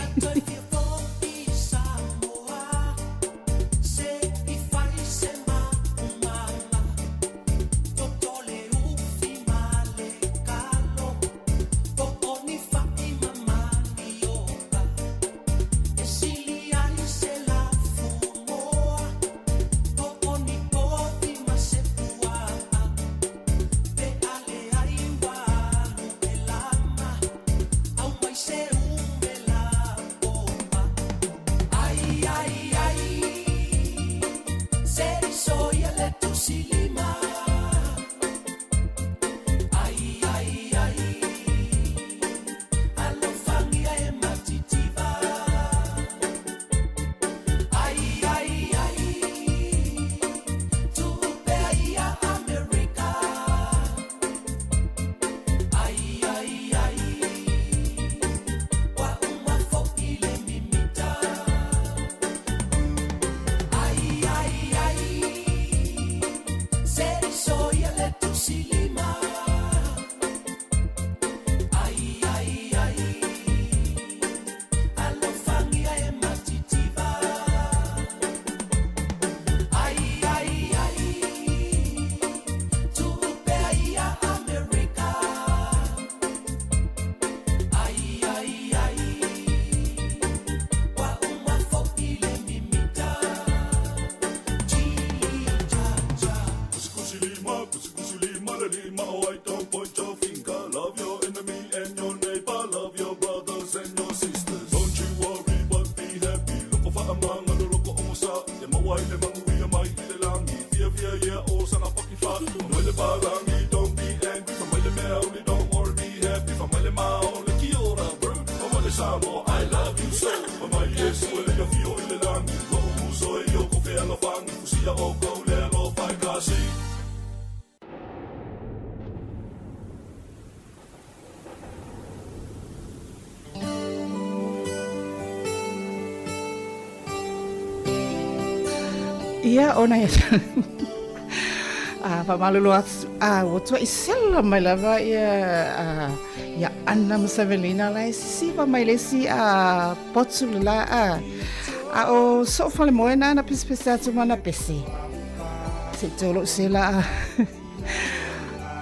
Ia, ona ia a faamalulu atu, a ua tuai sela mai lava ia a, ia Anna ma Savelina la e sisiva mai le isi a potu le la a. A o so'u falemoe na na pesepese atu ma na pese. Se i tolo sela a.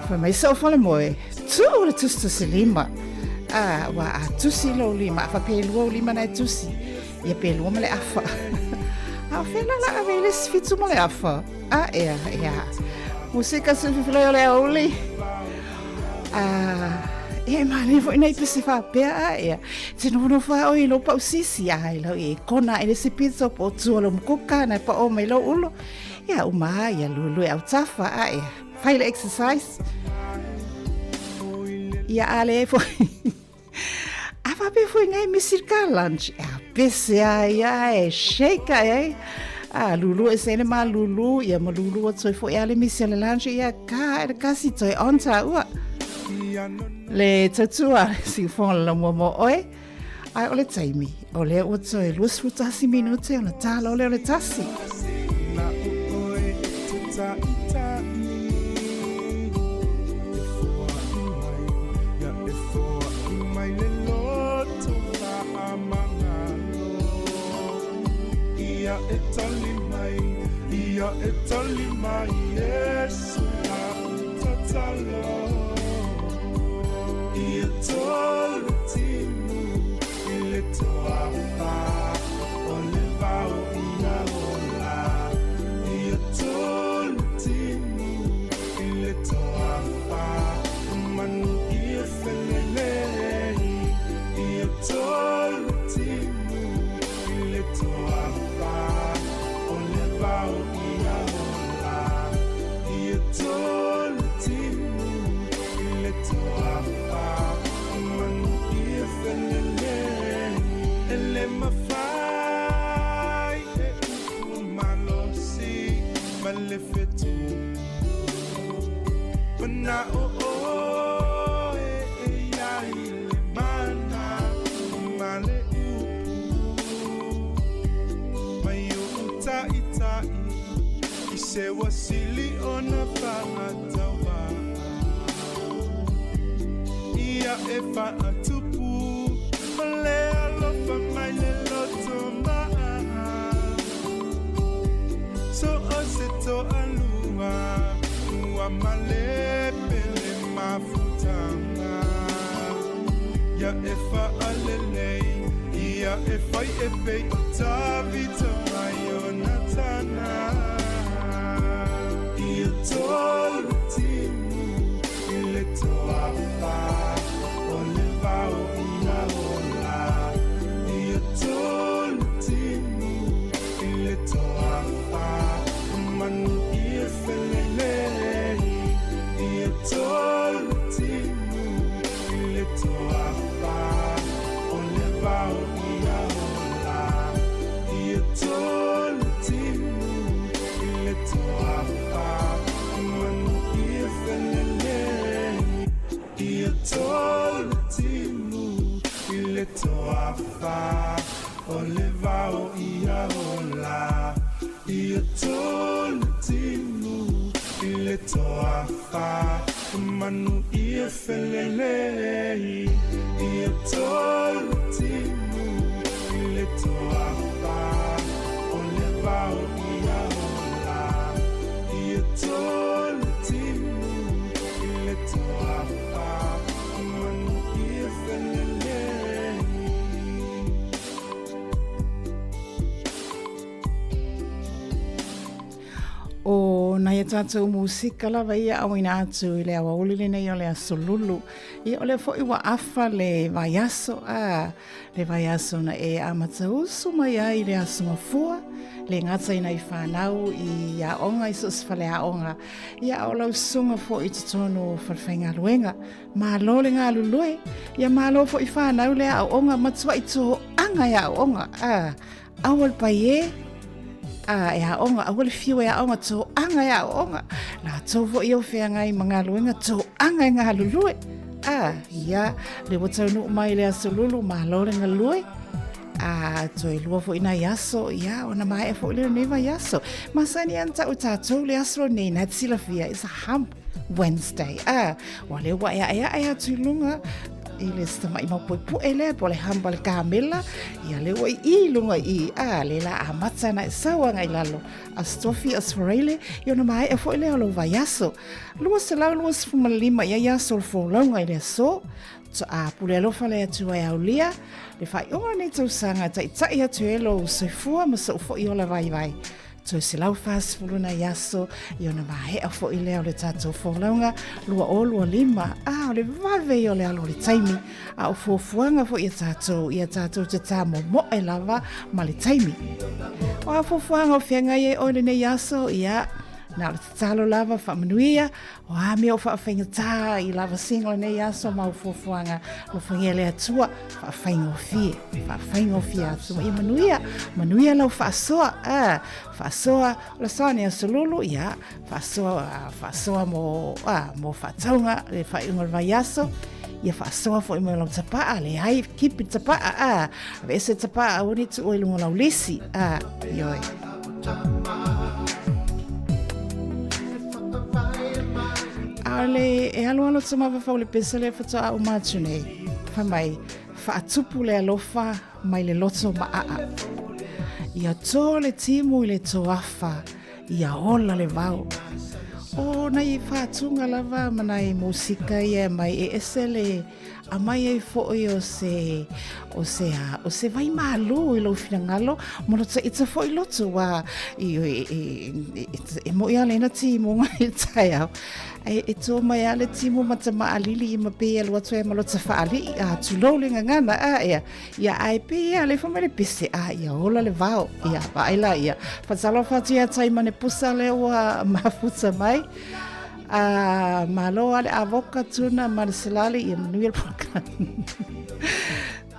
Fai mai so'u falemoe, tuu le tusitusi lima. A, ua a tusi lou lima, a faapelua ou lima na e tusi. Ia pe lua ma le afa. A o fea la la ave i le isi fitu ma le afa? A ea, ea. Musika sufifilai o le aouli. A, e manaia foi nai pese faapea a ea. Te nofonofo a oi i lou pausisi a i lau e kona i le isi pito po o tua lou mukuka na e pao mai lou ulo. Ia uma a ia luelue au tafa a ea. Fai le exercise. Ia a le foi. A faapea foi ngai misi le ka lunch. E a pese a ia e shake a e. A lulu e sene ma lulu ia ma lulu atu ai foi a le misi o le lunch ia ka e le kasi toe on ta ua. Le tautua siufoga le laumua mo oe. Ai o le taimi, o lea ua toe 21 minute ona tāla o lea o le tasi. O nai a tātou musika lava ia auina atu i le aoauli lenei o le aso Lulu. Ia o lea foi ua afa le vaiaso, a, le vaiaso na e amata usu mai ai i le aso mafua, le gata i nai whānau i aoga i so o se faleaoga. Ia a o lau susuga foi i totonu o falefaigaluega. Malo le galulue, ia malo foi whānau le aoga, matuai toaga e aoga, a, Aua le pai e, a e aoga, aua le fiu e aoga, toaga e aoga. Latou foi o feagai ma galuega, toaga e galulue. A, ia, le ua taunuu mai le aso Lulu, malo le galue. A toe lua foi nai aso, ia, ona maea foi lea o lenei vaiaso. Masani ana ta'u tātou le aso lenei, na te silafia, it's a hump Wednesday. A, ua lea ua e a'ea'e atu i luga i le tama'i mau puepu'e lea po o le hump a le kamela, ia lea ua i i luga i i, a, lea la amata ana e sau agai lalo. Aso Tofi, Aso Faraile, ia ona maea foi lea o lou vaiaso. 225 i ai aso o le folauga i le aso. A pule alofa le Atua e aulia le faaiuga o lenei tausaga e taitai atu e lou soifua ma sou foi ola vaivai. Toe 140 nai aso i ona maea foi lea o le tatou folauga 2025. A o le vave ia o le alo o le taimi, a o fuafuaga foi a tatou ia tatou te tāmomoe lava ma le taimi. O a fuafuaga o feagai ai oe lenei aso, ia, na o le tatalo lava faamanuia O a mea o faafaigata i lavasiga o lenei aso ma au fuafuaga, alofagia le Atua, faafaigofie, faafaigofie atu. Ia manuia, manuia lau faasoa, a, faasoa, o le aso nei aso lulu, ia, faasoa, faasoa mo, a, mo faatauga, le faaiuga o le vaiaso, ia faasoa foi mo lau tapaa, leai, kipi tapaa, a, aveese tapaa, aua ne i tuua i luga o lau lisi, a, ioe. A o le e aloalo atu mafaufau le pesa lea faatoa uma atu nei. Fai mai, faatupu le alofa mai le loto maaa. Ia tō le timu i le toafa, ia ola le vao. O nai whātūnga lava ma nai musika ia mai e ese le Aumai ai foi o se, o se, a, o se vai malū i lou finagalo, mo lo taʻita foi loto, uā i, i, i, i, e moʻi a lena timuga i le taeao. E, e tō mai a le timu ma ta maʻalili i ma pei e alu atu ai ma lota faaliʻi, a tulou le gagana, a, ia, ia, ae pei e alefa mai le pese, a, ia ola le vao, ia, vaai la, ia. Faatalofa atu ia Taimane Pusa lea ua mafuta mai. A malo a le avoka tuna ma le selali ia manuia le polokalame.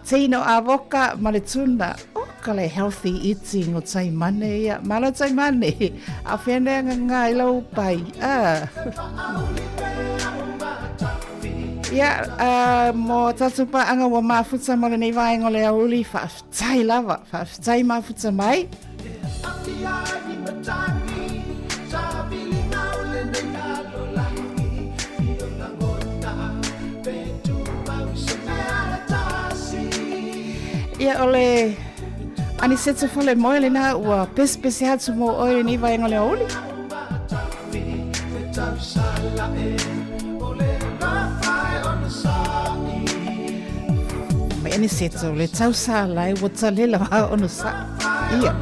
Tino avoka ma le tuna. O ka le healthy eating o Taimane ia. Malo Taimane. A whenea nga ngā i lau pai. Ah. Ia, uh, mo tātou paanga ua mafuta mo lenei vaenga o le auli, whaafetai lava, whaafetai mafuta mai. Ia, o le Anisete Falemoe lena ua pesepese atu mo oe lenei vaega o le aoauli. Mai Anisete, o le tausala e ua talela va ono sa. Ia.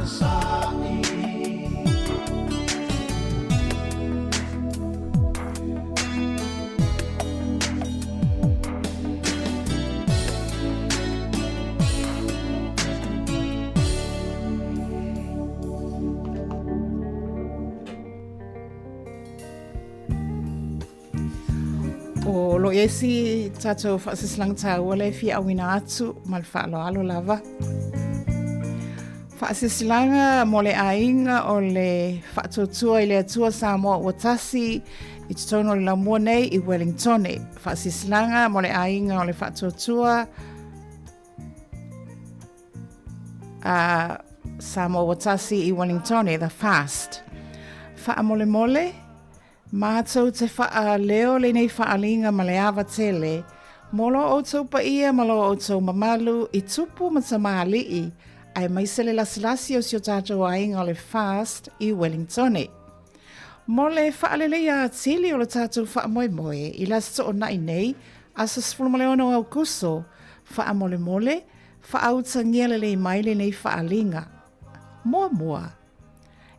O lo i ai si tātou faasilasilaga taua lea e fia auina atu ma le faaaloalo lava. Faasilasilaga mo le aiga o le Faatuatua i le Atua Samoa ua tasi i totonu o le laumua nei i Wellingtone. Faasilasilaga mo le aiga o le Faatuatua a Samoa ua tasi i Wellingtone, The Fast. Faamolemole, mātou te whaaleo lenei whaaliga ma le ava tele, mo lo outou paia ma lo outou mamalu i tupu ma tamalii, aemaise le lasilasi o si o tatou aiga o le Fast i Wellingtone. Mo le faaleleia atili o lo tatou faamoemoe i le Aso Toonai nei, aso 16 o Aukuso, faamolemole, faautagia lelei mai lenei faaaliga. Muamua,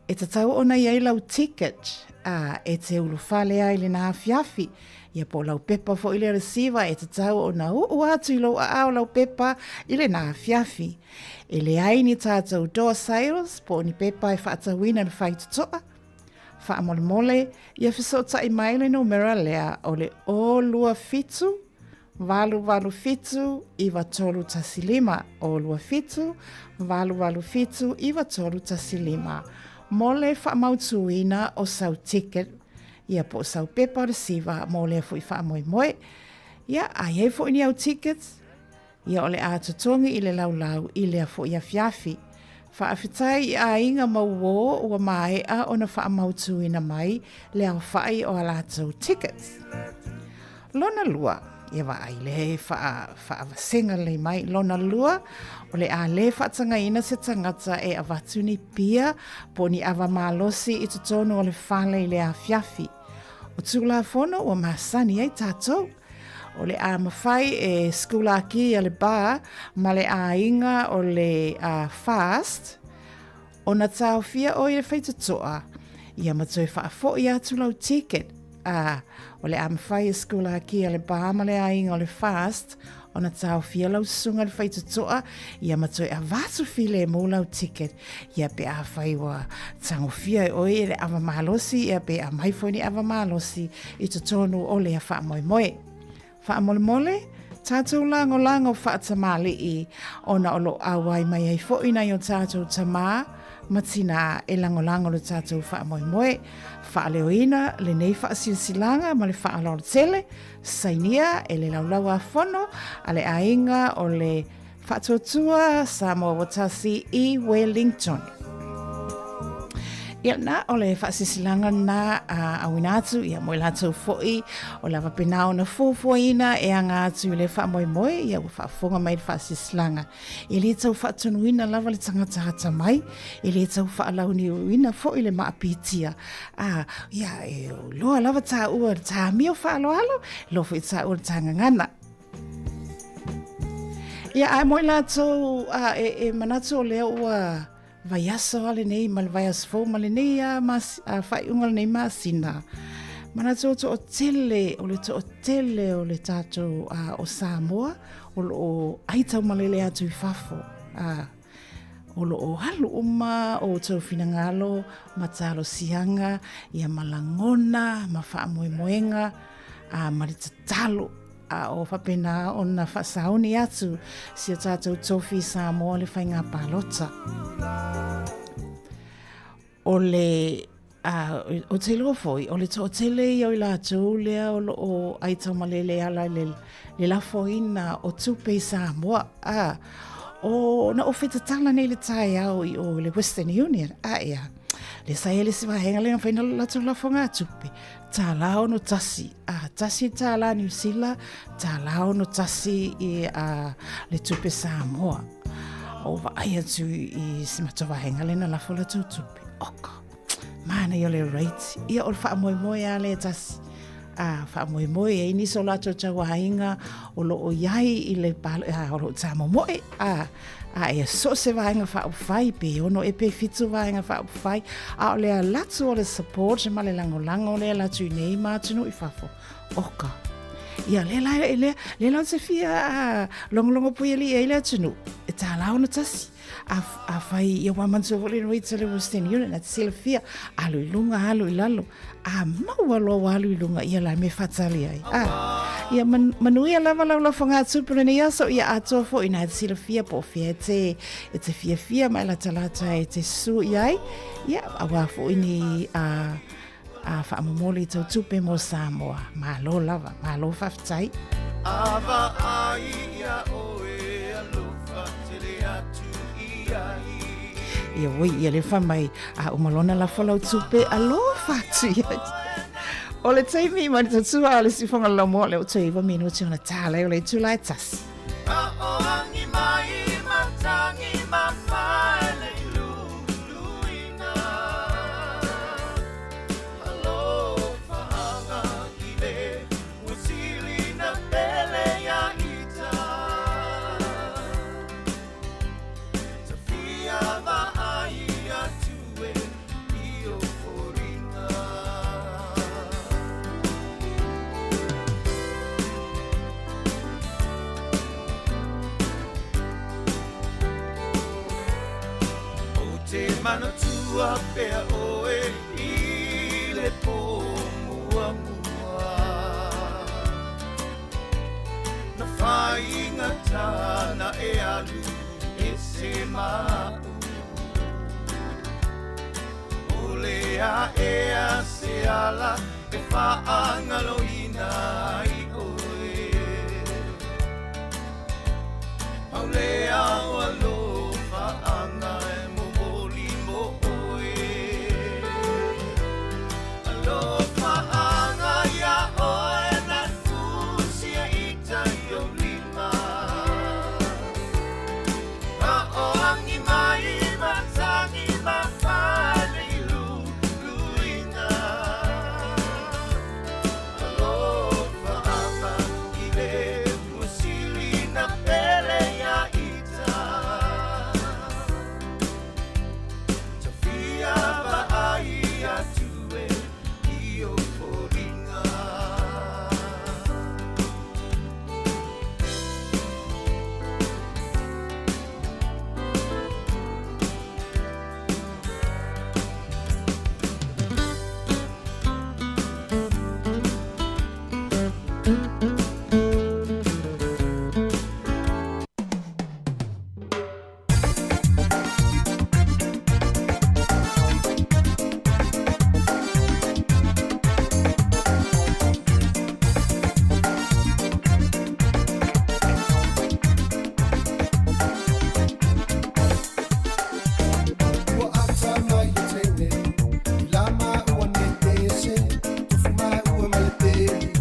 e tatau ona i ai lau ticket, a e te ulufale ai i lena afiafi, ia po o lau pepa foi lea receiver e tatau ona uu atu i lou aao lau pepa i lena afiafi. E leai ni tatou door sales po o ni pepa e faatauina i le faitotoa. Faamolemole, ia fesootai mai le numera lea o le 027 887 9315, 027 887 9315 mo le faamautuina o sau ticket, ia po o sau pepa o le siva mo lea foi faamoemoe. Ia, a i ai foi ni au tickets, Ia o le a totogi i le laulau i lea foi afiafi. Faafetai i aiga ma uō ua maea ona faamautuina mai le aofai o a latou tickets. Lona lua, ia vaai le faavasega lelei mai. Lona lua, o le a le faatagaina se tagata e avatu ni pia po o ni ava malosi i totonu o le fale i le afiafi. O Tulafono ua masani ai tatou. O le a mafai e Skulaki a le Bar ma le aiga o le Fast ona taofia oe i le faitotoa ia ma toe faafoi atu lau ticket. A, o le a mafai e Skulaki a le Bar ma le aiga o le Fast ona taofia lau susuga i le faitotoa ia ma toe avatu filemu lau ticket ia pe afai ua tagofia e oe e le ava malosi ia pe aumai foi ni ava malosi i totonu o lea faamoemoe. Faamolemole, tatou lagolago faatamalii ona o lo o auai mai ai foi nai o tatou tamā ma tinā e lagolago lo tatou faamoemoe. Faaleoina lenei faasilasilaga ma le faaaloalo tele, sainia e le Laulau-a-Fono a le Aiga o le Faatuatua Samoa Ua Tasi i Wellington. Ia na, o le faasisilaga na a auina atu, ia mo i latou foi, o lava pena ona fuafuaina e aga atu i le faamoemoe, ia ua faafofoga mai le faasisilaga. E le tau faatonuina lava le tagata atamai, e le tau faalauniuina foi le maapitia. A, ia, e loa lava tāua le tāmio faaaloalo, loa foi tāua le tāgagana. Ia, ae mo i latou a, e, e manatu o lea ua vaiaso a lenei ma le vaiaso fou ma lenei a, mas, a faaiuga o lenei masina. Manatu o toatele, o le toatele o le tatou a, o Samoa o lo o ai taumalele atu i fafo. A, o lo o alu uma o outou finagalo ma talosiaga, ia ma lagona ma faamoemoega a, ma le tatalo a o faapena ona faasauni atu si o tatou tofi i Samoa le faiga palota. O le a, o te iloa foi, o le toatele ia o i latou lea o lo o ai taumalele ala i le, le lafoina o tupe i Samoa. A, o na ofe tatala nei le taeao i o le Western Union. A ea, le sa ia le isi vaega lea na fai na latou lafoga tupe. Tālā 61, a, tasi tālā Niu Sila, tālā 61 i a, le tupe Samoa. O vaai atu i si matou vaega lena lafo latou tupe. Oka, mānaia o le rate. Ia o le faamoemoe a lea tasi. A, faamoemoe e ai nisi o latou tauaiga o lo o iai i le, a, o lo o tāmomoe. A, A e so o se vaega faaupufai, pe ono e pe fitu vaega faaupufai, a o le alu atu o le support ma le lagolago le alu atu i nei ma atunuu i fafo. Oka. Ia, le la, le, le la o te fia a, logologo pui ali ai le atunuu, e tālā ono tasi. A, a fai, ia ua manatua foi le rate o le Western Union, a te silafia, alu i luga, alu i lalo. A maua loa ua alu i luga, ia la me whatali ai. A, ia man, manuia lava lau lafoga atu o lenei aso, ia atoa foi nā te silafia po o fea e te, e te fiafia ma e latalata e te susu i ai. Ia, auā foi ni a, a whaamomoli tau tupe mo Samoa. Malo lava, malo faafetai. Ava ai ia oe alofa tele atu i ai. Ia oi, ia le fai mai, a uma loa ona lafo lau tupe, alofa atu i ai. O le taimi mai le tatua a le siufoga le laumua, o lea ua toe iwa minuti ona tā lea o le itula e tasi. Aoangi mai matangi mafaele i luluina. Alofa anga i le usilina pele ia ita. Tāna e alu e se ma'u O le aʻe se ala e faagaloina ai ʻoe. Ua ata mai le teine i la maua nei pese, tofu maua ma le peli,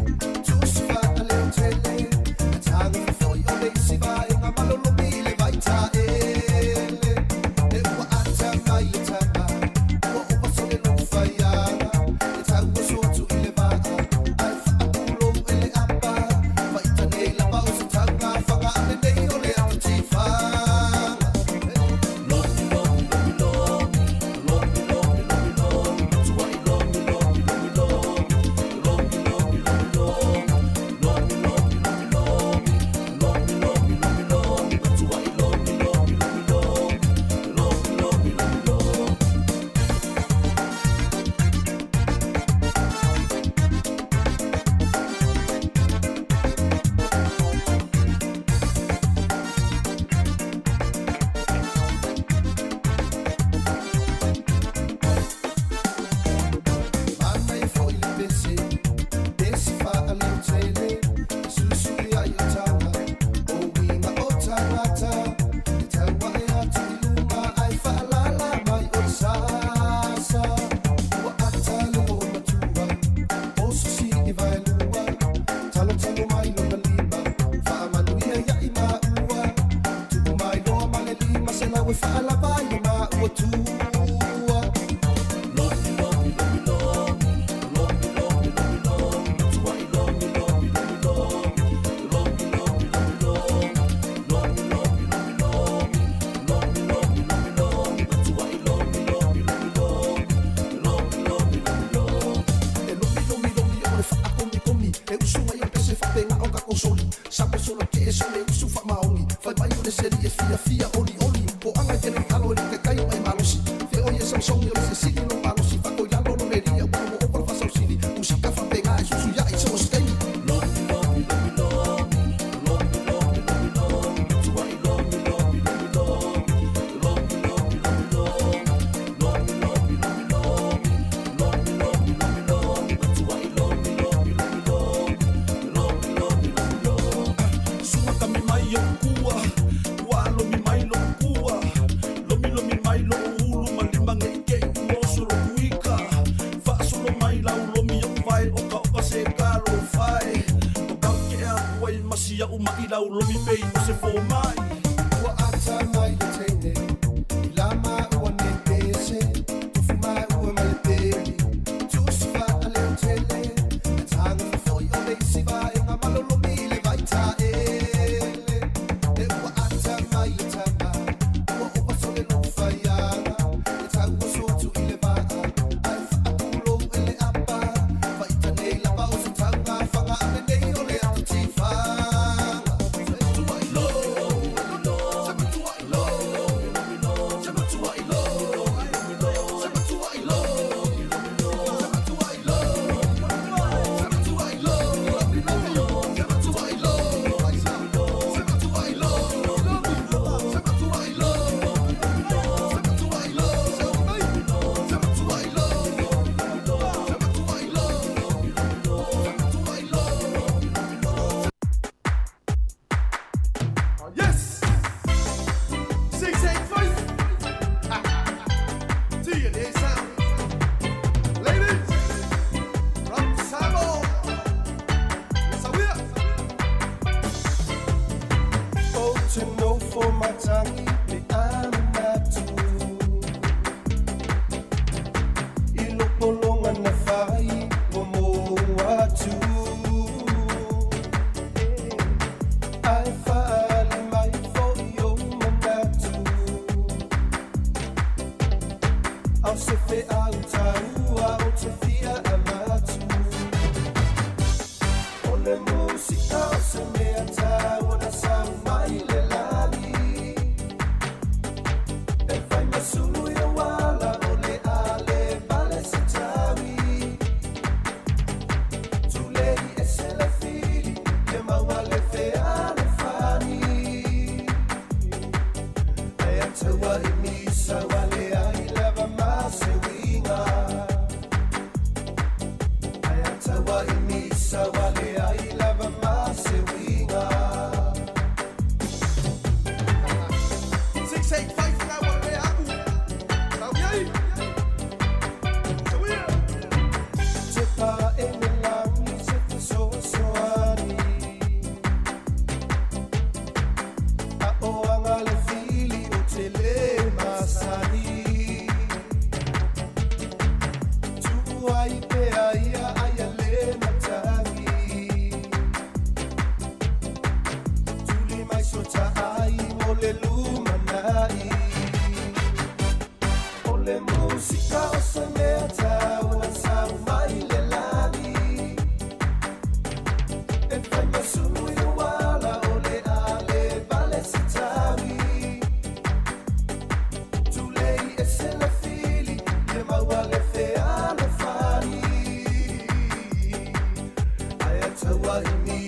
tusi faaleotele, e taga foi o le isi vaega malolomi i le vaitaele. E ua ata mai le tama, ua ova sole lou faiaga, e tau oso atu i le vaa, ae faapulou e le apa, faita nei lava o se tauga faga a lenei o le ata tifaga. Manaia foi le pese, pese faaleotele, e susui ai o taga, o uiga o tagata, e tau ae atu i luma ae faalala mai o le sasa. Ua ata le loomatua, oso sii vaelua, talotalo mai lona lima, faamanuia ia i maua, tuu mai loa ma le 500 e faalava ai le maua tua. E lomi lomi lomi o le faakomikomi, e usu mai o pese faapega o kakosoli, sapo solo ke e sole usu faamaoni, fai mai o le seli e fiafia olioli, poaga e tele talo e le kekai o e malosi, feoi e saosaogi o le sesili lo malosi, fakoilalo lo melia ua ua opa le faasausili, musika faapega e susuiai so o se taimi. Sua kami mai o kua, ua lomi mai lo kua, lomi lomi mai lo ulu ma lima nge ke i oso lo kuika, faasolo mai lau lomi o vai o ka oka se ka lo fai, o kau ke a ua i masia u mai lau lomi pei o se fō mai. Ua ata mai le teine, i la maua nei pese, tofu maua ma le peli, tusi faaleotele, e taga foi o le isi vaega malolomi i le vaitaele. E ua ata mai le tama, ua ova sole lou faiaga, e tau oso atu i le vaa, ae faapulou e le apa, faita nei lava o se tauga faga a lenei o le ata tifaga. Yes! 685! DNA sound. Ladies! From Samoa! Sawia! Ou te nofo matagi pe a manatu i lopologa na fai ua mou atu ae faali mai fo'i ou manatu ao se feau taua o te fia avatu o le musika o se mea taua na sau mai le lagi e fai masulu i auala o le ale vale se taui tulei e se le fili.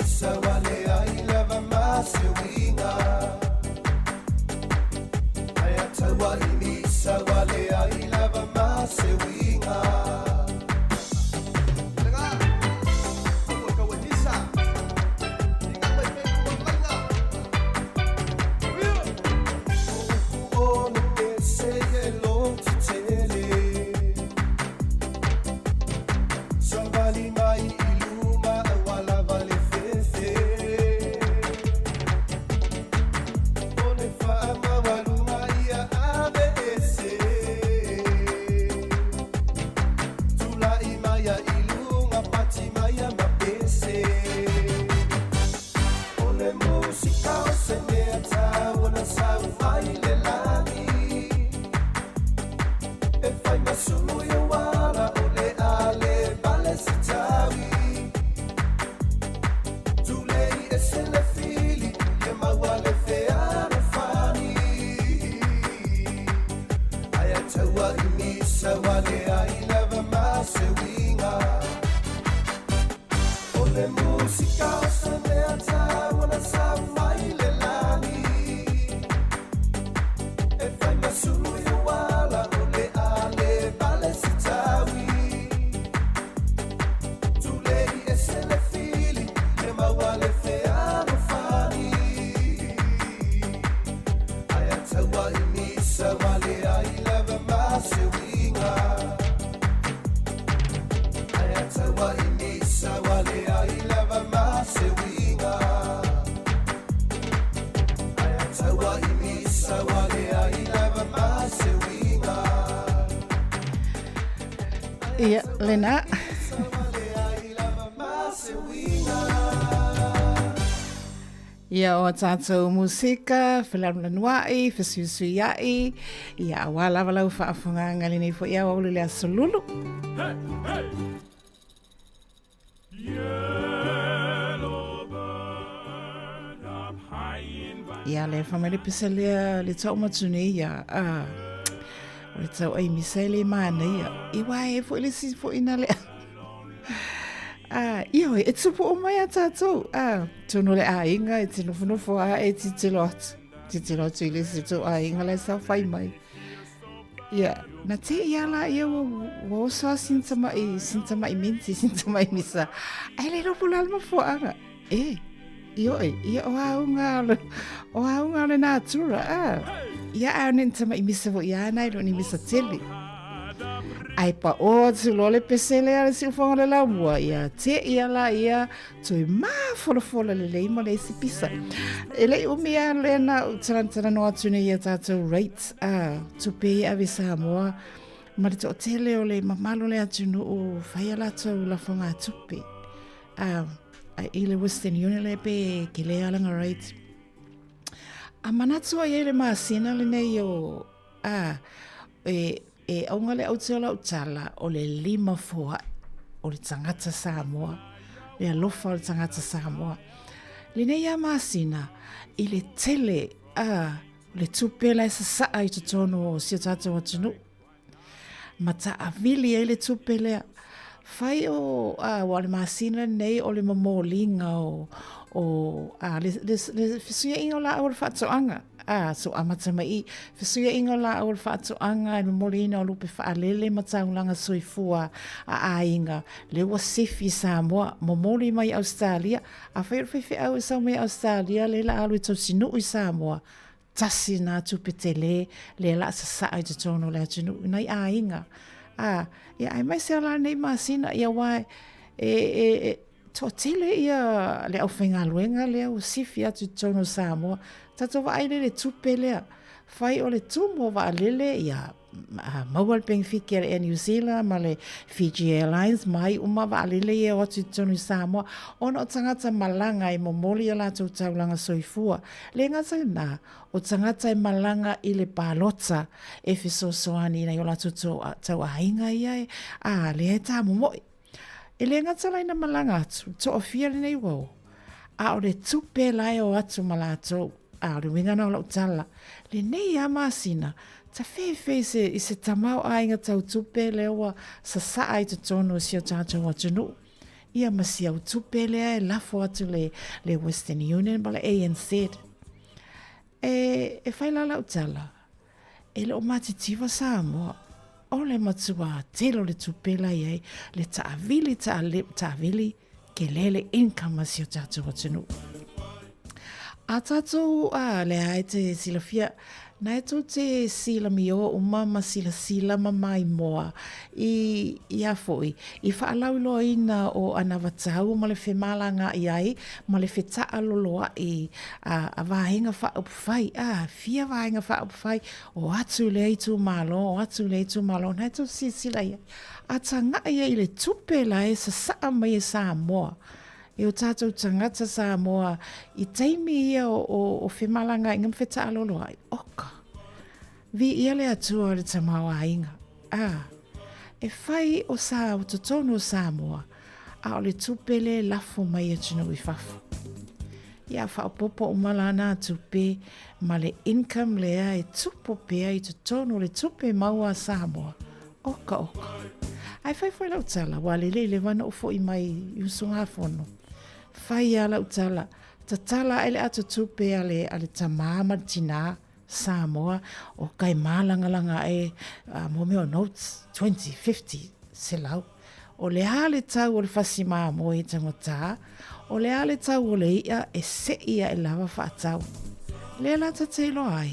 misa ua leai lava ma se uiga. Ae a taua i misa ua leai lava ma se uiga. Ia, lena. Ia, o a tātou musika, felanulanua'i, fesuisuia'i, ia, auā lava lau faafogaga lenei foi aoauli le aso lulu. Hey, hey. Ia le fa mai le pese lea le tau matu nei ia a o le tau ai misa le mana ia i wa e fo le si fo ina le a ia e tupu o mai a tātou a tonu le aiga e te nofonofo a e titilo atu titilo atu i le si tau aiga le sa whai mai. Ia, na te ia la ia ua, ua oso a sin tama'i, sin tama'i minti, sin tama'i misa. Ai le ropo la le mafua'aga. E, ioe, ia o auga o le, o auga o le natura, a. Ia a ne tama'i misa fo ia nai lo ni misa tele. Ai pa o atu lo le pese lea le siufoga le laumua, ia te ia la ia Toe māfolafola lelei ma le isi pisa. E lei umi a lena u talanoa atu nei ia tātou rates a tupe i ave Samoa ma le toatele o le mamalu o le atunuu whai a lātou lafonga tupe. A, a i le Western Union le pe ke le alanga rate. A manatu ai e le masina lenei o a e E auga le aute o lau tala, o le lima foa'i o le tagata Samoa, le alofa o le tagata Samoa. Lenei a masina, i le tele a le tupe la e sasa'a i totonu o si o tatou atunuu. Ma taavili ai le tupe lea. Fai o, a, ua o le masina lenei o le momoliga o, o, a, le, le, le fesuiaiga o laau o le faatoaga. A, so amata mai i, fesuiaiga o laau o le faatoaga e momoliina o lupe faalele ma taulaga soifua a aiga, le ua sifi i Samoa, momoli mai i Ausetalia, afai o le faifeau e sau mai Ausetalia le la alu e tausinuu i Samoa, tasi nā tupe telē lea la sasaa i totonu o le atunuu i nai aiga. A, ia aemaise a la nei masina, ia wā e, e, e, toatele ia le aufaigaluega lea ua sifi atu i totonu o Samoa. Tatou vaai lea i le tupe lea. Fai o le tumu o vaalele ia maua le penefiti a le Air New Zealand ma le Fiji Airlines mai uma vaalele ia e o atu i totonu i Samoa ona o tagata malaga e momoli i a latou taulaga soifua. Le gata i lena, o tagata e malaga i le palota e fesoasoani i nai o latou tauaiga ia e, a, lea e tāmomo'i. E le gata la ina malaga atu, toafia lenei ua o, a o le tupe la e o atu ma latou, a o le uiga na o lau tala, lenei a masina, ta fefe i se, i se tamaoaiga tau tupe lea ua sasaa i totonu o si o tatou atunuu. Ia ma si au tupe lea e lafo atu le, le Western Union ma le ANZ. E, e fai la lau tala, e le o matitiva Samoa. O le matua tele o le tupe la i ai, le taavili, taavili, Tele le income a si o tatou atunuu. A tatou, a, lea e te silafia, na e tou te silamio uma ma silasila ma maimoa i, ia foi, i faalauiloaina o anavatau ma le femalagaai ai ma le fetaaloloai a, a vaega faaupufai, a, fia vaega faaupufai, o atu i lea itumalo, o atu i lea itumalo, na e tou silasila i ai. A tagaʻi ai i le tupe la e sasaa mai e Samoa, e o tatou tagata Samoa i taimi ia o femalagaaiga ma fetaaloloai, oka! Viia le Atua o le tamaoaiga. A, e fai o sa o totonu o Samoa, a o le tupe le lafo mai atunuu i fafo. Ia faaopoopo uma la nā tupe ma le income lea e tupu pea i totonu o le tupe maua a Samoa. Oka oka. Ae fai foi lau tala, ua lelei leva ona ou foi mai i usugafono. Fai lava lau tala, tatala ae le ato tupe a le, a le tamā ma le tinā Samoa, o kai mālangalanga ae mo mea o notes, 20, 50, 100. O le a le tau o le fasi mamoe i taugata, o le a le tau o le iʻa e seʻi ae lava faatau. Lea la ta te iloa ai,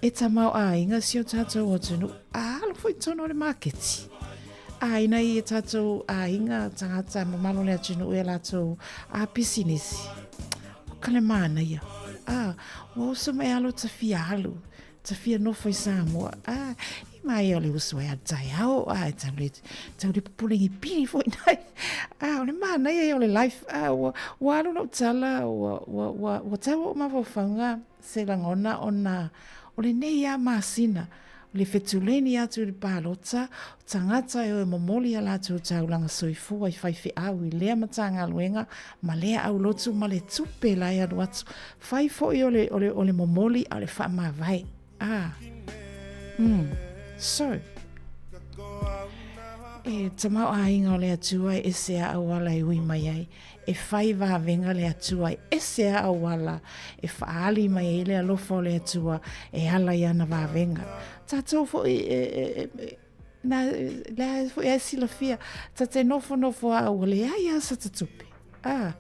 E tamaoaiga si o tatou atunuu, a alu foi tonu o le maketi. A ina ia tatou aiga, tagata mamalo o le atunuu e latou a pisinisi. O ka le manaia. A, ua uso mai alo ta fia alu, ta fia nofo i Samoa. A, i mai o le uso e alu taeao, a, e tau le, tau le pupulegi pili foi nai. A, o le manaia ia o le life. A, ua, ua alu lau tala, ua, ua, ua, ua tau ou mafaufauga. Se lagona ona o lenei lava masina, o le fetuleni atu i le palota, o tagata e o e momoli a latou taulaga soifua i faifeau i lea Matagaluega ma lea aulotu ma le tupe la e alu atu. Fai foi o le, o le, o le momoli a o le faamavae. Ah. Mm. So, e tamaoaiga o le Atua e ese a auala e ui mai ai. E whai vāwenga le Atua e ese a auala e whaali mai ai le alofa o le Atua e ala i ana vāwenga. Tātou foi e, e, e, e nā, lea foi e silafia, ta te nofonofo a ua leai a sa ta tupe. Ah,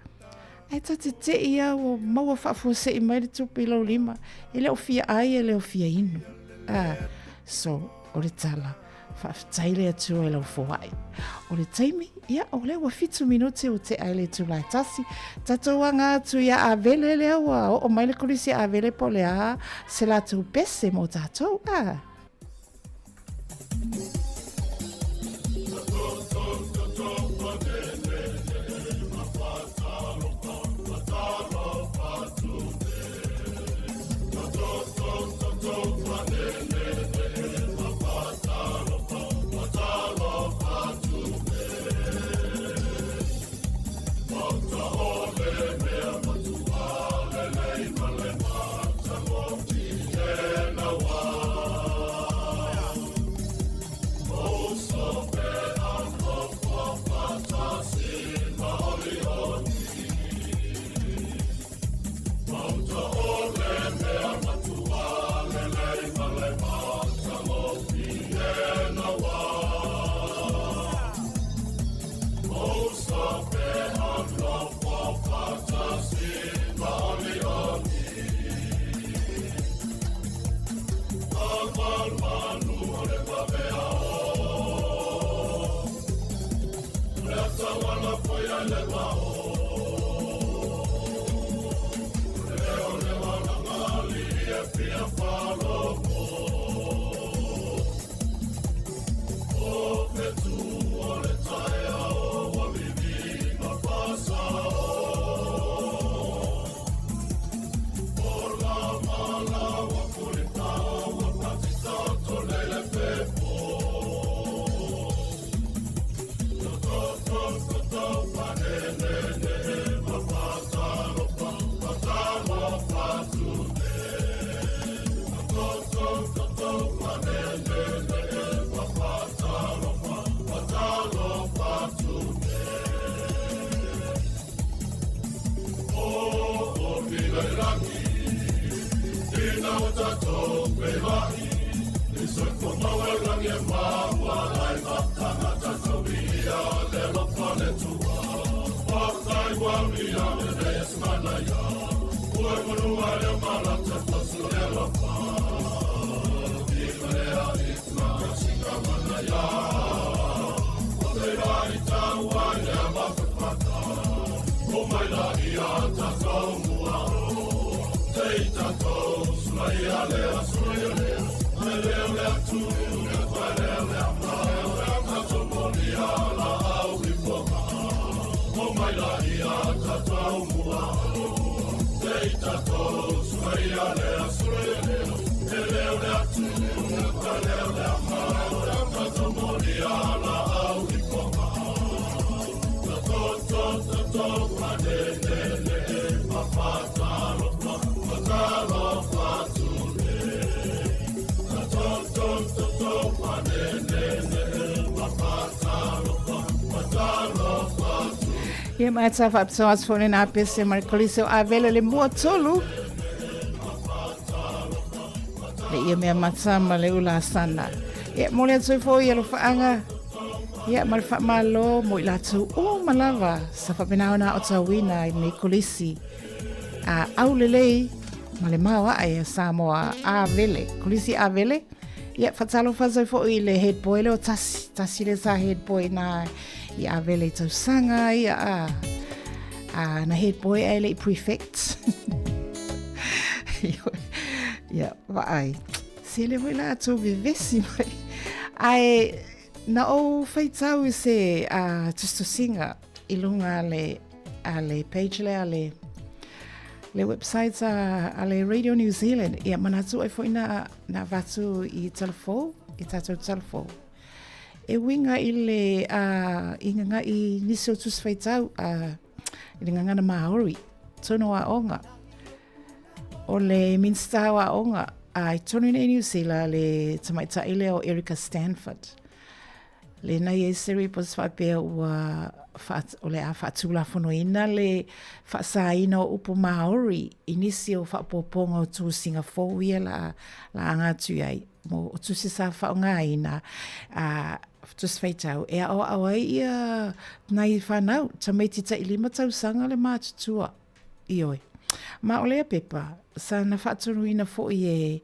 ae ta te te i au o maua faafuasei mai le tupe i lou lima, e le o fia ai, e le o fia inu. Ah, so, o le tala, Faafetai le Atua i lau foai. O le taimi, ia, o lea ua fitu minute o tea i le itula e tasi. Tatou aga atu ia Avele lea ua oo mai le kolisi a Avele po o le a se latou pese mo tatou. Ah. Ia ma sa faapitoa atu foi lena pese ma le kolisi o Avele le mua tolu. Le ia mea mata ma le ula sana. Ia mo le atu foi ia alofaaga. Ia ma le faamalo mo i latou uma lava sa faapena ona aotauina i lenei kolisi a aulelei ma le maoae a Samoa Avele, kolisi Avele. Ia faatalofa atu foi i le head boy lea o Tasi, Tasi lea sa head boy na i Avele i tausaga ia a a na head boy ae le i prefect. Ia, vaai. Se le foi la tou vevesi mai. Ae na ou faitau i se uh, tusitusiga i luga a le, a le page lea a le, le website a, a le Radio New Zealand. Ia manatu ai foi na, na avatu i telefou, i tātou telefou. E uiga i le uh, i nganga i nisi o tusi faitau uh, i le gagana Māori, tonu aoga. O le Minista o Aoga a i tonu nei New Zealand le tamaitai lea o Erica Stanford. Lena i ai se reports faapea ua wha, o le a faatulafonoina le faasaina o upu Māori i nisi o faaopoopoga o tusiga fou ia la, la aga atu i ai. Mo o tusi sa faaaogaina a tusi faitau e aoao ai ia nai whanau, tamaiti tailima tausaga le matutua. Ioe. Ma o lea pepa, sa na faatonuina foi e,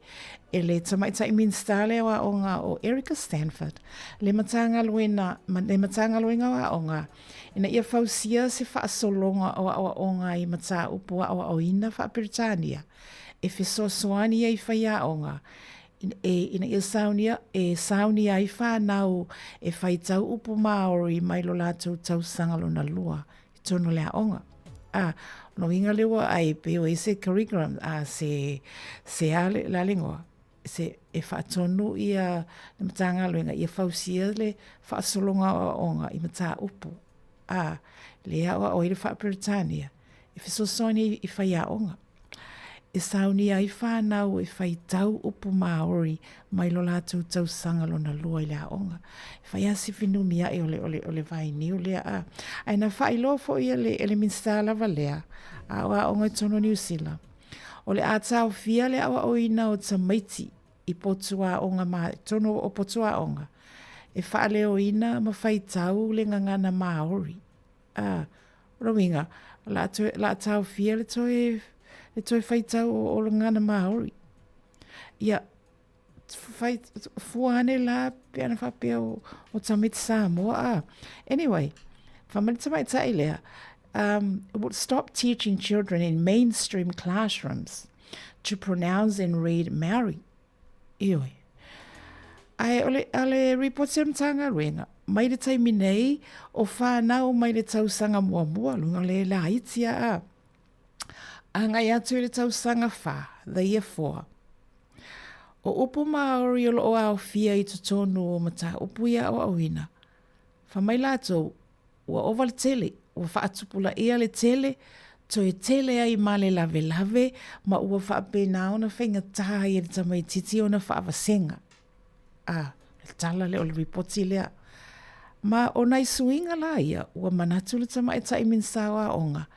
e le Tamaitai Minista lea o Aoga o Erica Stanford, le Matagaluena, le Matagaluega o Aoga, ina ia fausia se faasologa o aoaoga i mataupu aoaoina faa-Peretania e fesoasoani ai faiaoga e, ina ia saunia, e saunia ai whanau e whaitau upu Māori mai lo latou tausaga lona lua i tonu o le aoga. A, no uiga lea ua ai pei ua i se curriculum a se, se a le, la le igoa, se e faatonu ia le Matagaluega ia fausia le faasologa o aoaoga i mataupu a le aoao ai le faa-Peretania e fesoasoani i faiaoga. E saunia ai whanau e whaitau upu Māori mai lo latou tausaga lona lua i le aoga. E whai a se whenumi ae o le, o le, o le vainiu lea a. Ae na whaailoa foi e le, e le Minista lava lea, a o aoga i totonu o Niu Sila. O le a taofia le aoaoina o tamaiti i potu aoga ma totonu o potu aoga e faaleoina ma faitau le gagana Māori. A, o lona uiga, o le a toe, o le a taofia le toe, le toe faitau o, o le gagana Māori. Ia, whai, fua ane la, pe ana whapea o, o tamaiti Samoa, a. Anyway, whamari tamaitai lea, um, it would stop teaching children in mainstream classrooms to pronounce and read Maori. Ioe. Ae o le, o le ripoti a le Matagaluega, mai le taimi nei, o whanau mai le tausaga muamua, lunga o le laiti a, a agai atu i le tausaga wha, the year 4. O upu Māori o loo aofia i totonu o mataupu i aoaoina, wha mai latou, Ua ova le tele, ua faatupulaia le tele, toe tele ai ma le lawelawe, ma ua faapena ona faigata ai e le tamaitiiti ona faavasega. A, le tala lea o le ripoti lea. Ma o nai suiga la ia, ua manatu le tamaitai Minisita o Aoga,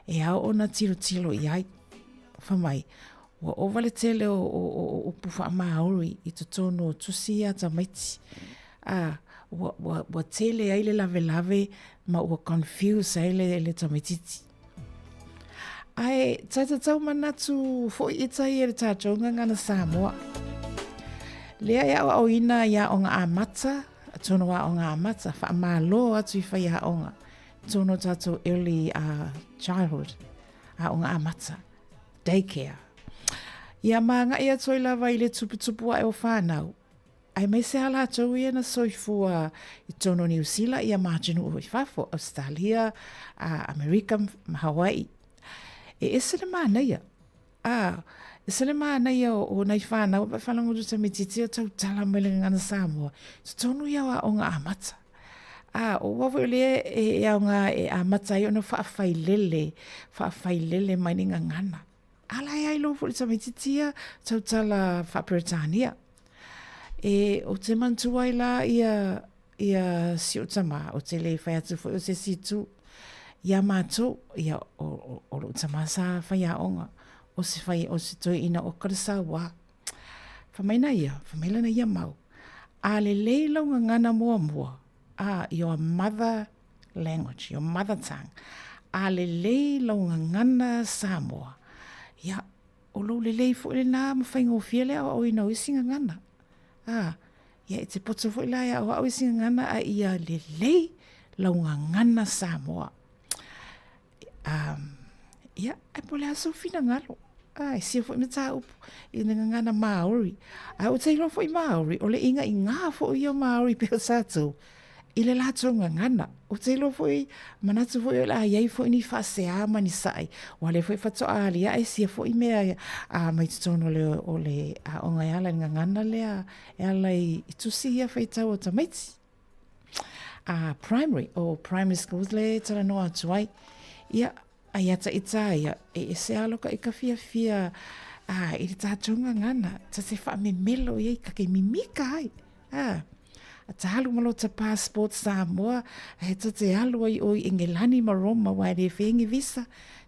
e ao ona tilotilo i ai. Fai mai, ua ova le tele o, o, o, o upu faa-Māori i totonu o tusi ia a tamaiti. Ā, ua, ua, ua tele ai le lawelawe ma ua confuse ai le, le tamaititi. Ae ta tatau manatu foi ita ia le tātou gagana Samoa. Lea e aoaoina i aoga amata, tonu aoga amata, faamalo atu i faiaoga, tonu tātou early childhood, aoga amata, daycare. Ia māngai atu ai lava i le tuputupu ae o whānau, Aemaise a latou ia na soifua i totonu o Niu Sila ia ma atunuu i fafo, Ausetalia, Amerika ma Hawaii. E ese le manaia. A, ese le manaia o, o nai whanau pa whalangotu tamaititi o tautala mai le gagana Samoa. Totonu ia o aoga amata. A, o ua foi lea e, e aoga e amata ai ona whaafailele, whaafailele mai le gagana. Ala e ai lo foi le tamaititi ia tautala faa-Peretania. E, o te manatua ai la ia, ia si o tama, o te le whai atu foi o se si tū. Ia mātou, ia o, o, o lou tama sa whai aonga, o se whai, o se toi ina o karasa wā. Whamaina ia, whamailana ia mau. A le lei lau ngangana mua mua, a your mother language, your mother tongue. A lelei lau gagana Samoa, ia, o lou lelei foi lenā ma faigofie le aoaoina o isi gagana. A, ia e te poto foi la e aoao isi gagana a ia lelei lau gagana Samoa. Um, ia, ai po le aso finagalo. Ai, sia foi mataupu i le gagana Māori. Ai, o te iloa foi Māori, o le inga i ngā foi ia Māori pe o tātou. I le lātou gagana. O te iloa foi, manatu foi o le a iai foi ni whaasea ma ni sa'i. Ua le foi whatoa ali ae sia foi mea a mai totonu o le, o le a onga e ala i gagana lea e ala i, i tusi ia whaitau o tamaiti. A primary, o primary schools le talanoa atu ai. Ia, ai ata i tā ia, e ese aloka i ka fiafia a, i le tātou gagana, ta te whaamemelo i ai, ka ke mimika ai. A, a ta alu ma lota passport Samoa, a he ta te alu ai o i Engelani ma Roma wai le whengi visa,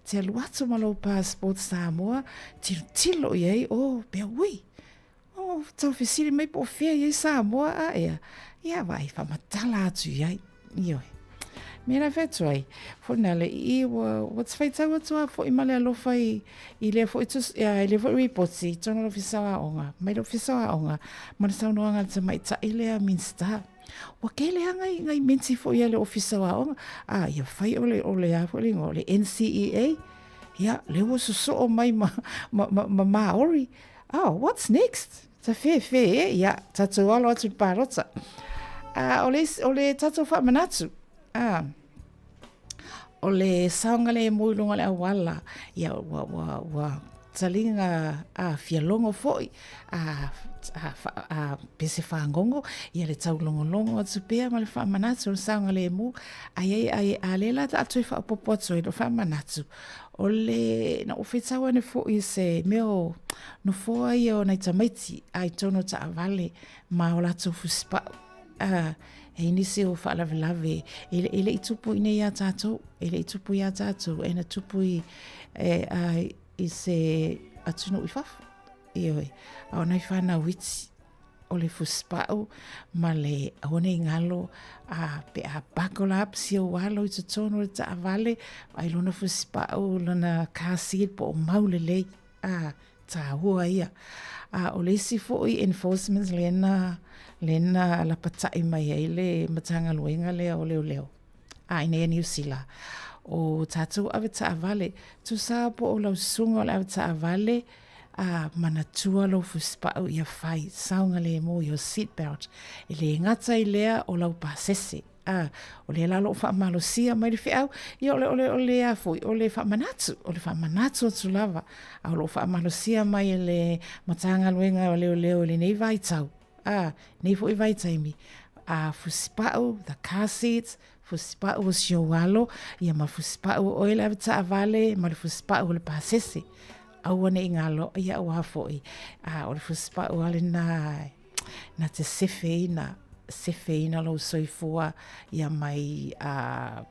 te alu atu ma lou passport Samoa, tilo tilo i ai, oh, pea ui, Oh, tau fesili mai po o fea i ai Samoa a ea. Ia vai, whamatala atu i ai. Ioe. Me la whetu ai. Fo na le i ua, ua te whaitau atu a fo i male alofa i, i lea fo i tus, ia, i lea fo i ripoti, tono lo fisa a onga, mai lo fisa a onga, ma le saunoanga le tamaitai lea Minista. Ua kele a ngai, ngai menti fo i a le ofisa o aoga, a ia whai o le, o le a fo le ingoa, o le NCEA, ia, le ua sosoo mai ma, ma, ma, ma Māori, Oh, what's next? Ta whēwhē, e? Ia, tatou alo atu i pārota. O le, o le tatou whaamanatu. O le saonga le mo i lunga le auala. Ia, ua, ua, ua talinga a fialongo foi, a, a, a, pese whangongo, ia le taulongolongo atu pea ma le whaamanatu o le saonga le mu. Ai, ai, ai, a le la ta atu i whaapopo atu ai lo whaamanatu. O le, na o whetau ane fo'i se mea o nofoa ia o nai tamaiti a i tonu taavale ma o latou fusipa'u. A, e i nisi o faalavelave e, e le i tupu i nei iā tātou, e le i tupu iā tātou, e na tupu i, e, a, i se atunuu i fafo. Ioe, a o nai whanau iti, o le fusipa'u ma le aua nei galo a pe a buckle up si ou alo i totonu o le taavale ai lona fusipa'u lona car seat po o mau lelei a tāua ia a o le isi fo'i enforcements lena lena lapata'i mai ai le Matagaluega lea o Leoleo a i nei Niu Sila o tātou ave taavale tusa po o lau susuga o le ave taavale A manatua lou fusipa'u ia whai saogalēmū your seat belt, e lē gata i lea o lau pasese. A, o lea la o lo'o faamalosia mai le feau, ia o le, o le, o le a foi, o le faamanatu, o le faamanatu atu lava, a o lo'o faamalosia mai e le Matagaluega o Leoleo i lenei vaitau, a, nei foi vaitaimi, a fusipa'u, the car seats, fusipa'u o si ou alo, ia ma fusipa'u o oe le avetaavale, ma le fusipa'u o le pasese. Aua ne i ngalo, ia aua foi, a o le fusipa'u a lenā na te sefeina, sefeina lou soifua ia mai a.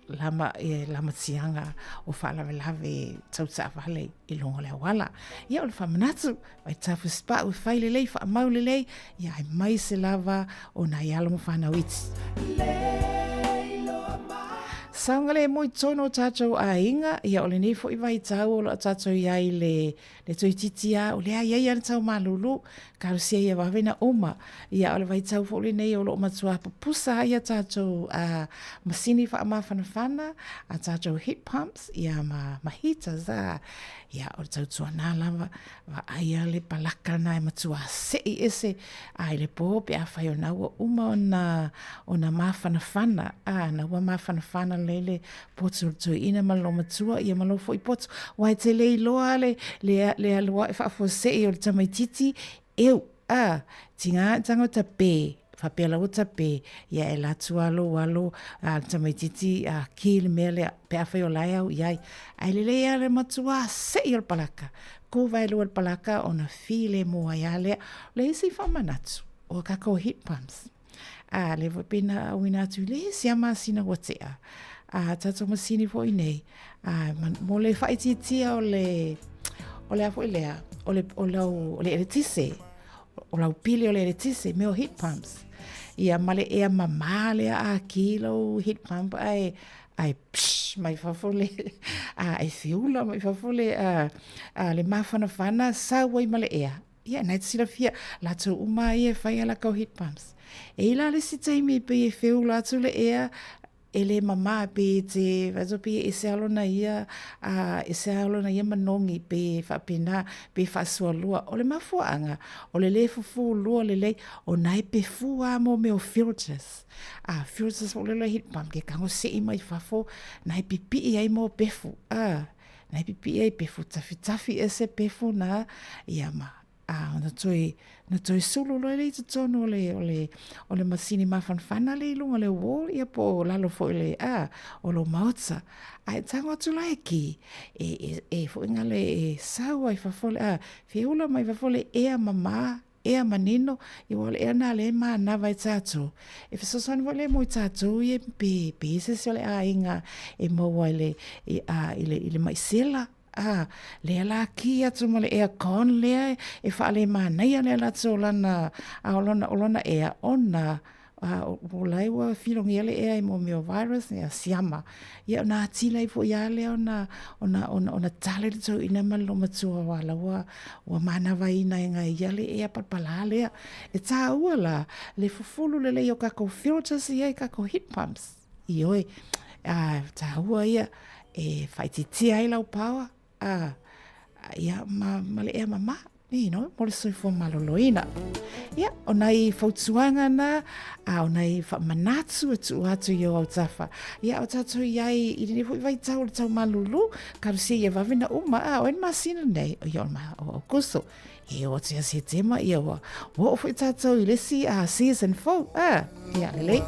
lama e lamatiaga o faalavelave tau taavale i luga o le auala. Ia o le faamanatu, vaitafe sipau e fai lelei, faamau lelei, ia aemaise lava o nai alo ma fanau iti. Saogalemu i totonu o tatou aiga, ia o lenei foi vaitau o lo o tatou i ai i le Le toeitiiti a, o lea e i ai a le tau malulu, talosia ia vave na uma. Ia, o le vaitau foi lenei o lo o matua pupusa ai a tatou a, masini faamafanafana, a tatou heat pumps, ia ma, ma heaters a. Ia, o le tautuana lava, vaai a le palaka na e matua se'i ese a i le pō pe afai o na ua uma ona, ona mafanafana, a, na ua mafanafana lelei le poto o le toeaina ma le loomatua ia ma lou foi poto. Aua e te le iloa le, le, le alu ae faafuasei o le tamaititi, eu, a, tiga tagata pe, faapea laua tape, ia e alu atu lava lou alo, a, le tamaititi, a, ki le mea lea, pe afai o la e au i ai. Ae lelei lava le matua sei o le palaka, ku waelua le palaka ona filemu ai lava lea. O le isi faamanatu, o a tatou heat pumps, A, lea foi pei na auina atu i le isi a masina ua tea. A, tatou masini foi nei, a, mo le faaitiitia o le, o le a foi lea, o le, o lau, o le eletise, o lau pili o le eletise, mea o heat pumps. Ia, ma le ea mamā lea a ki lou heat pump ae, ae psh mai fafo le, a, e feula mai fafo le, a, a, le mafanafana sau ai ma le ea. Ia, na e te silafia, latou uma a ia e fai a latou heat pumps. E i la le isi taimi pei e feula atu le ea, e le mamā pei e te, vaeatu pei e ese lava lona ia, a, ese lava lona ia manogi pei e faapena, pei e faasualua. O le mafuaaga, o le lē fufū lua lelei, o na e pefu lava mo mea o filters. A, filters foi lea o le heat pump, ke tago se'i mai fafo, na e pipii ai mo pefu, a. Nei pipii ai pefu tafitafi ese pefu na, ia ma, a, ona toe, na toe sulu loa lea i totonu o le, o le, o le masini mafanafana lea i luga o le wall, ia po o lalo foi o le, a, o lou maota. Ae tago atu la e ki, e, e, e foi ngale e sau ai fafo le, a, feula mai fafo le ea mamā, Ea manino, ia ua o le ea na lea e manava e tatou. E fesoasoani foi lea mo i tatou ia pe, pe i se isi o le aiga e maua i le, i, a, i le, i le mai sela. A, lea la ki atu ma le air con lea e faalemanaia lea latou lana, a o lona, o lona ea ona A o la e ua filogia le ea i mo mea o virus, ia siama. Ia ona atili ai foi lava lea ona, ona, ona, ona tale le toeaina ma le loomatua aua la ua, ua manavaina e ngai ia le ea palapala lea. E tāua la le fufulu lelei o kakou filters ia i kakou heat pumps. Ioe, a tāua ia e faaitiitia ai lau power, a, ia, ma, ma le ea mamā. You know, mo le soifua maloloina. Ia, o nai fautuaga na, a o nai faamanatu e tuu atu i o autafa. Ia, o tatou i ai i lenei foi vaitau o le tau malulu, kalosia ia vave na uma, a o ai le masina nei, o ia o le ma, o Aukuso. E o atu ia Setema, ia ua, ua oo foi tatou i le isi a season fou, a, ia, lelei.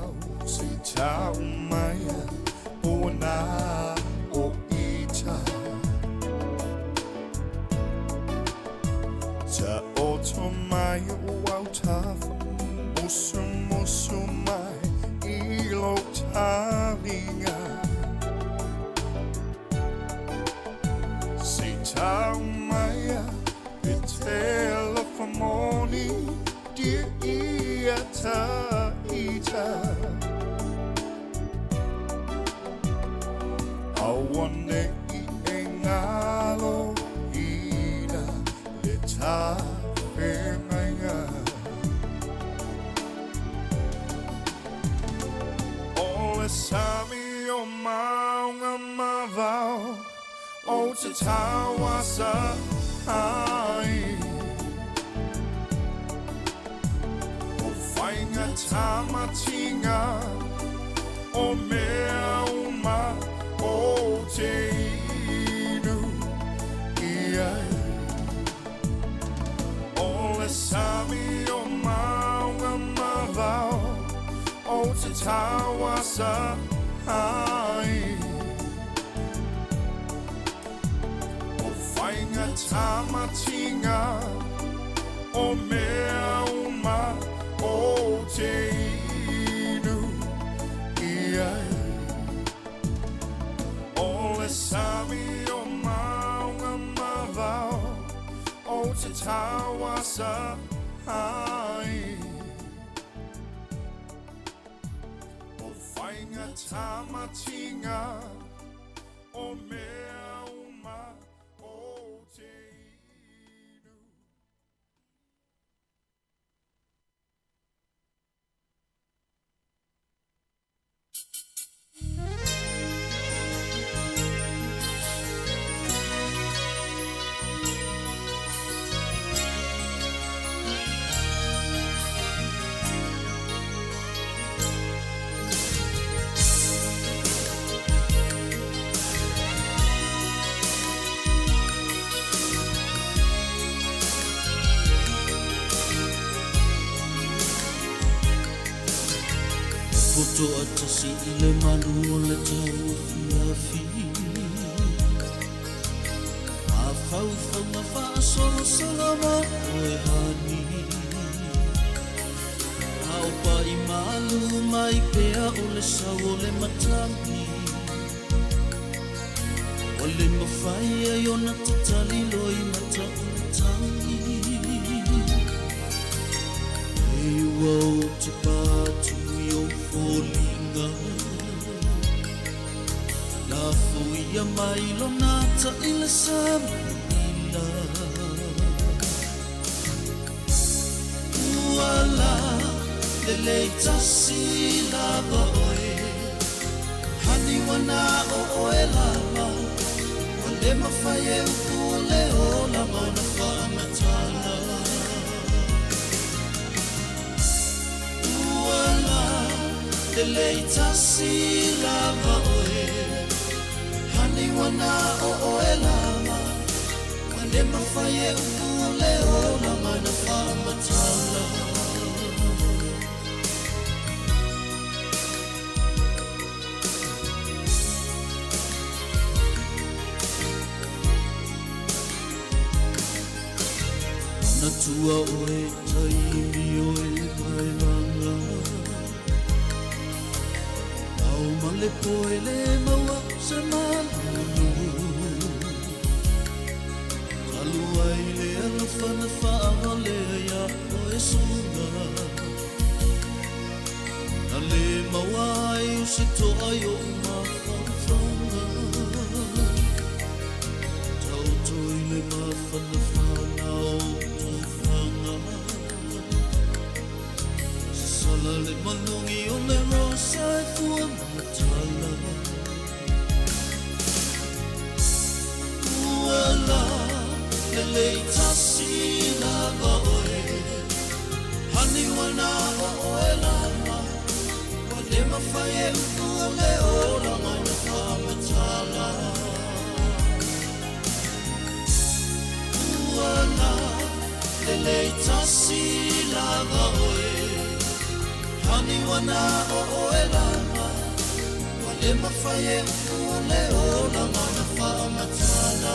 te tauasa ai. O whainga tamatinga o mea uma o te inu. Toatasi i le malu o le tauafiafi Mafaufauga faasolosolo ma oe hani A o paʻi malu mai pea o le sau o le matagi Ua le mafai ai ona tatali loi mata o le tagi E ua ou te atu i ou foliga Lafoia mai lona ata i le samaila Ua la lelei tasi lava oe Hani ua na o oe lava Ua le mafai e upu o le ola ma ona faamatala Ua la lelei tasi lava oe Hani ua na o oe lava Ua le mafai e upu o le ola ma ona faamatala Manatua oe taimi o e paelaga Ao ma le po e le maua se malulu Talu ai le alofa na faavalea iā oe suga Na le maua ai o se toa i ou mafaufauga Taoto i le mafanafana o tufaga Sasala le manogi o le rosa e fua matala Ua la lelei tasi lava oe Hani ua na o oe lava Ua le mafai e upu o le ola ma ona faamatala Ua la lelei tasi lava oe Hani ua na o oe lava Ua le mafai e upu o le ola ma ona faamatala.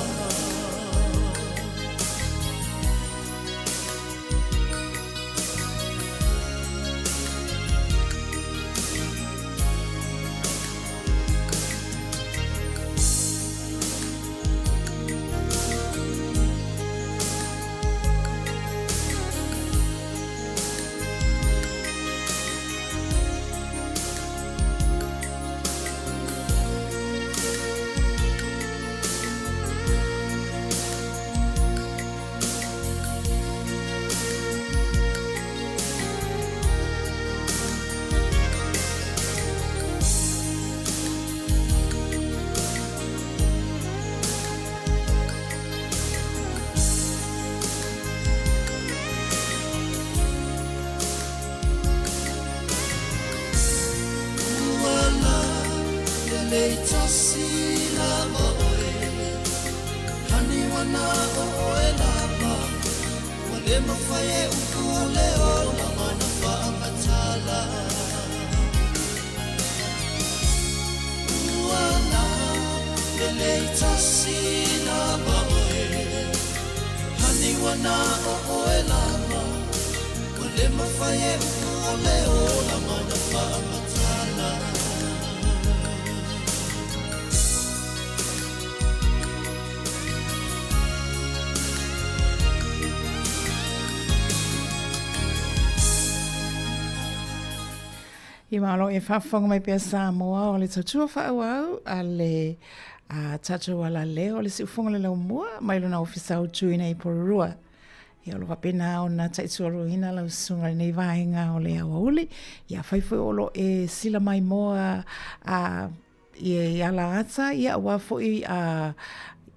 Ua la lelei tasi lava oe Hani ua na o oe lava Ua le mafai e upu o le ola ma ona faamatala Ua la lelei tasi lava oe Hani ua na o oe lava Ua le mafai e upu o le ola ma ona faamatala. Ia ma o lo o e faafofoga mai pea Samoa o le tautua faaauau a le a tatou alaleo o le siufofoga o le laumua mai lona ofisa autu ina i Porirua. Ia o lo o faapena ona taitualuaina lau susuga i lenei vaega o le aoauli. Ia afai foi o lo o e sila maimoa a i ala ata, ia aua foi a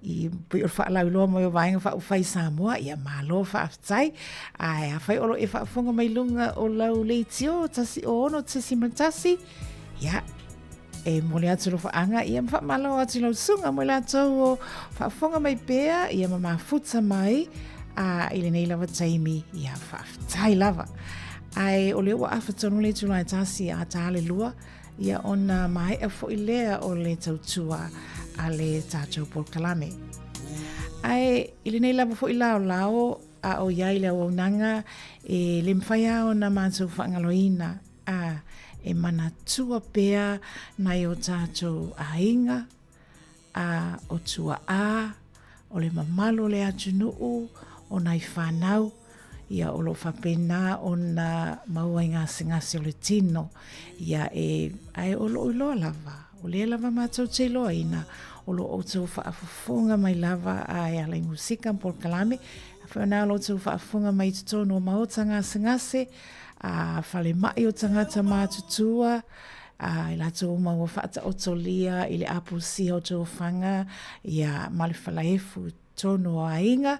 i pei o le faalauiloa mai o Vaega Faaupufai Samoa, ia malo faafetai. Ae afai o lo o e faafofoga mai luga o lau leitio 106.1, ia e momoli atu alofaaga ia ma faamalo atu i lau susuga mo i latou o faafofoga mai pea ia ma mafuta mai a i lenei lava taimi, ia faafetai lava. Ae o lea ua afa tonu le itula e tasi a ta le lua, ia ona maea foi lea o le tautua a le tatou polokalame. Ae i lenei lava foi laolao a o i ai le auaunaga e le mafai lava ona matou faagaloina a e manatua pea nai o tatou aiga, a o tuaa, o le mamalu o le atunuu, o nai fanau, ia o lo o faapena ona maua i gasegase o le tino, ia e, ae o lo o iloa lava, o lea lava matou te iloaina, o lo o outou faafofoga mai lava a e ala i musika ma polokalame, afai o na lo outou faafofoga mai i totonu o maota gasegase, a falemai o tagata matutua, a i latou uma ua faataotolia i le aposia o tofaga, ia, ma le falaefu tonu o aiga,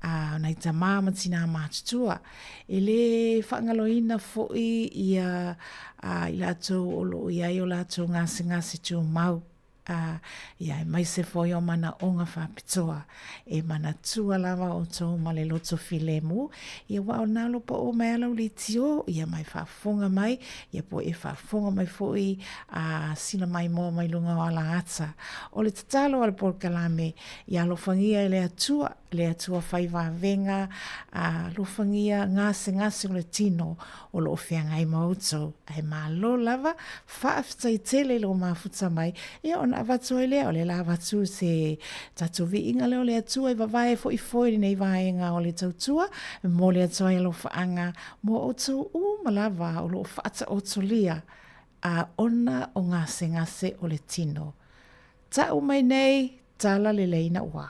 a o nai tamā ma tinā matutua. E le faagaloina foi ia a i latou o lo o i ai o latou gasegase tumau, a ia aemaise foi o manaoga faapitoa. E manatua lava outou ma le loto filemu, ia aua o lena o lo o pau mai lava lau leitio, ia ma e faafofoga mai, ia po o e faafofoga mai foi a sila maimoa mai luga o ala ata. O le tatalo a le polokalame, ia alofagia e le Atua, le Atua fai vavega, a alofagia gasegase o le tino o lo o feagai ma outou. Ae malo lava, faafetai tele i lou mafuta mai, ia ona avatu ai lea, o lea la avatu se tatou viiga lea o le Atua e vavae foi foe lenei vaega o le tautua, e momoli atu ai alofaaga mo outou uma lava o lo o faataotolia a ona o gasegase o le tino. Tau mai nei, tala lelei na ua.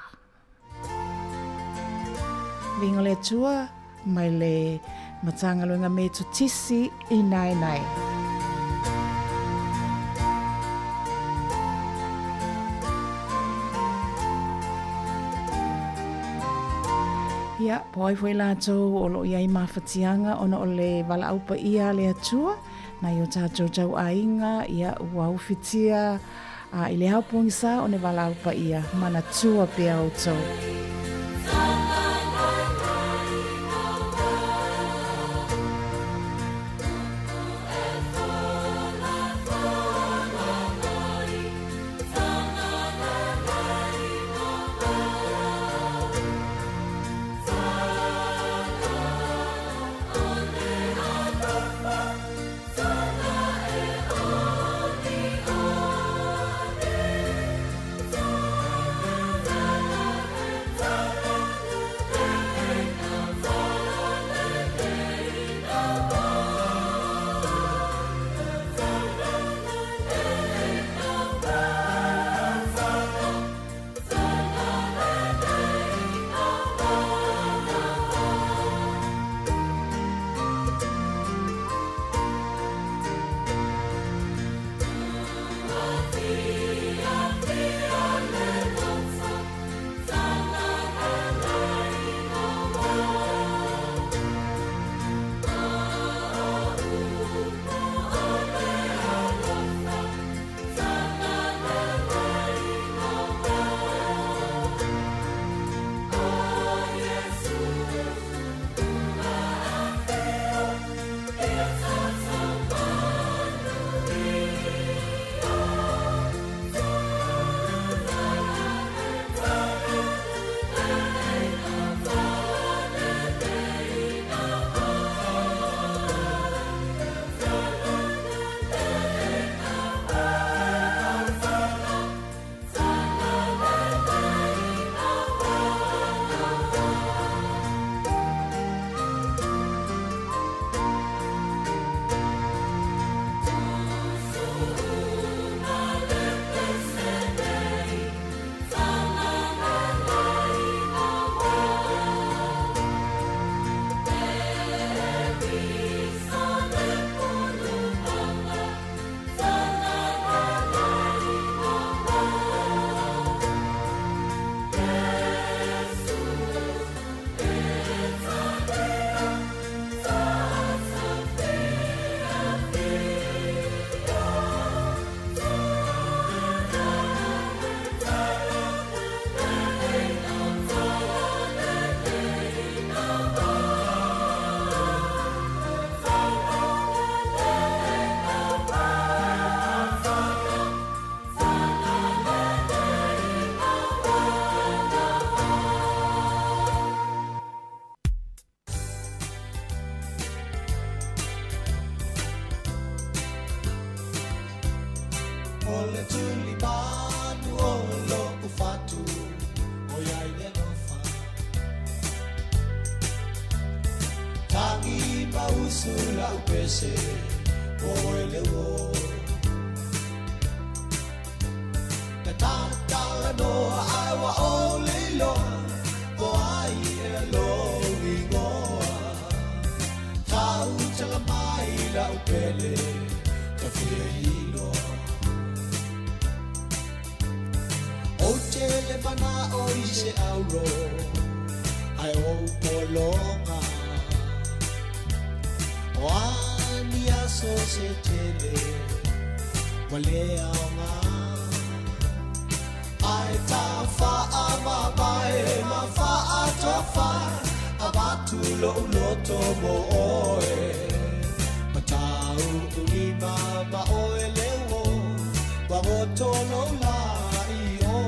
Viiga le Atua mai le Matagaluega Metotisi i Naenae. Ia, po ai foi latou o lo o i ai mafatiaga ona o le valaau paia a le Atua, nai o tatou tauaiga, ia, ua ufitia A i le ao pogisa o ne valaau paia, manatua pea outou. mausu lau pese po oe le uo. Na tatalanoa ae ua ou le iloa po ai ea lou igoa. Tau tala mai lau pele ta fia iloa. Ou te le mana'o i se auro ae ou pologa. O a ni aso se tele ua le aoga. Ae ta faamavae ma faatofa avatu lou loto mo oe. Matau ulima ma oe le uo ua goto lou lai o.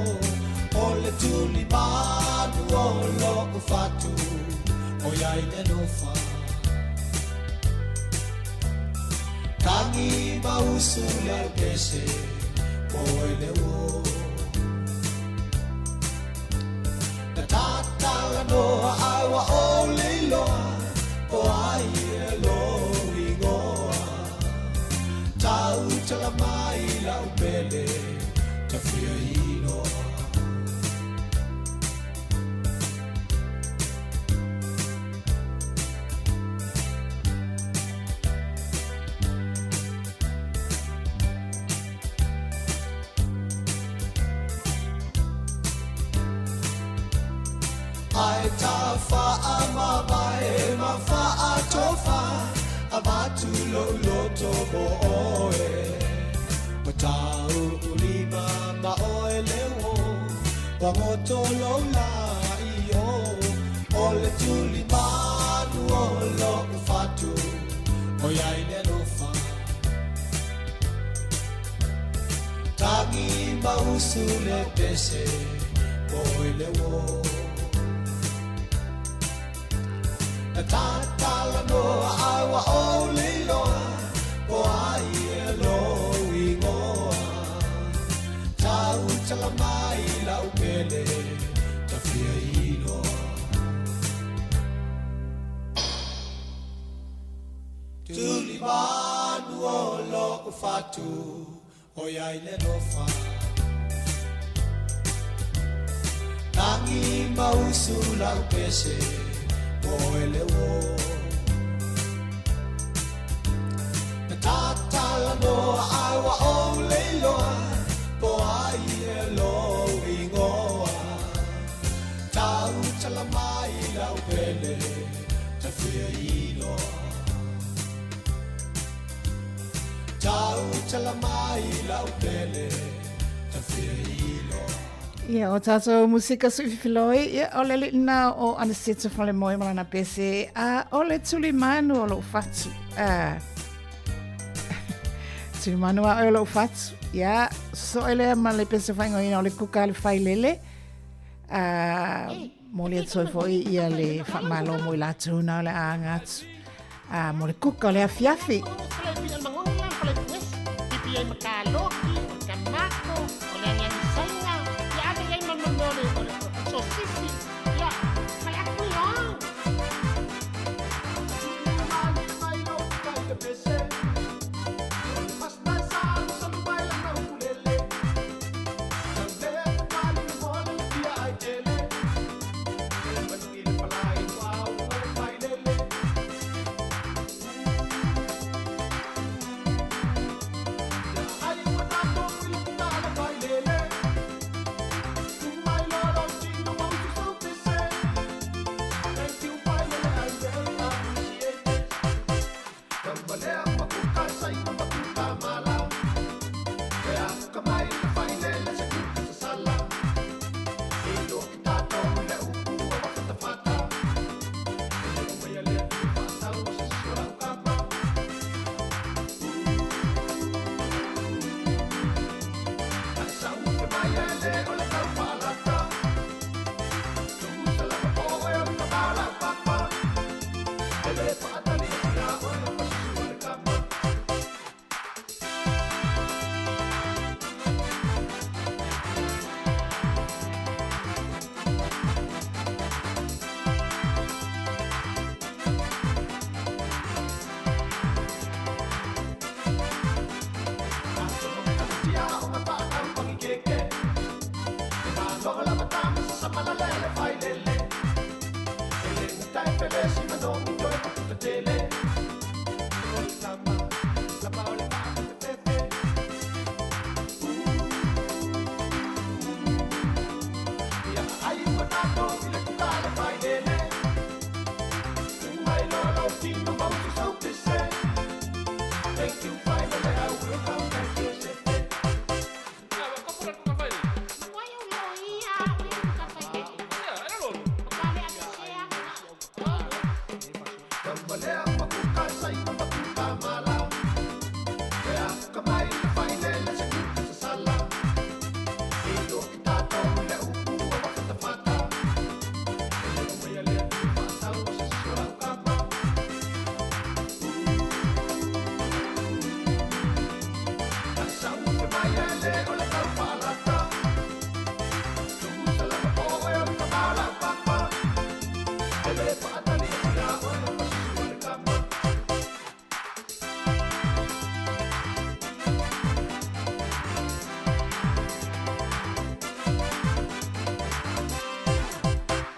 O le tulimanu o lou fatu ʻoiai le alofa. Tagi ma usu le aupese po oe le uo. Na tatalanoa ae ua ou le iloa po ai ea lou igoa. Tau tala mai lau pele ta fia iloa. Ae ta faamavae ma faatofa avatu lou loto mo oe. Ua tau ulima ma oe le uo ua goto lou lai o. O le tulimanu o lou fatu ʻoiai le alofa. Tagi ma usu le pese po oe le uo. Na tatalanoa ae ua ou le iloa po ai ea lou igoa. Tau tala mai lau pele ta fia iloa. Tulimanu o lou fatu ʻoiai le alofa. Tagi ma usu lau pese po oe le uo. Na tatalanoa ae ua ou le iloa po ai ea lou igoa. Tau tala mai lau pele ta fia iloa. Tau tala mai lau pele ta fia iloa. Ia, o tātou musika suififiloi, ia, o le alii o Aneseto Falemoe ma lana pese, a o le tulimanu o lou fatu. A, tulimanu a oe o lou fatu. Ia, soe lea ma le pese faaigoaina o le kuka a le failele. A, momoli atu ai foi ia le faamalo mo i latou na o le a aga atu. A, mo le kuka o le afiafi.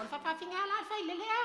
O le faafafiga la le failele a.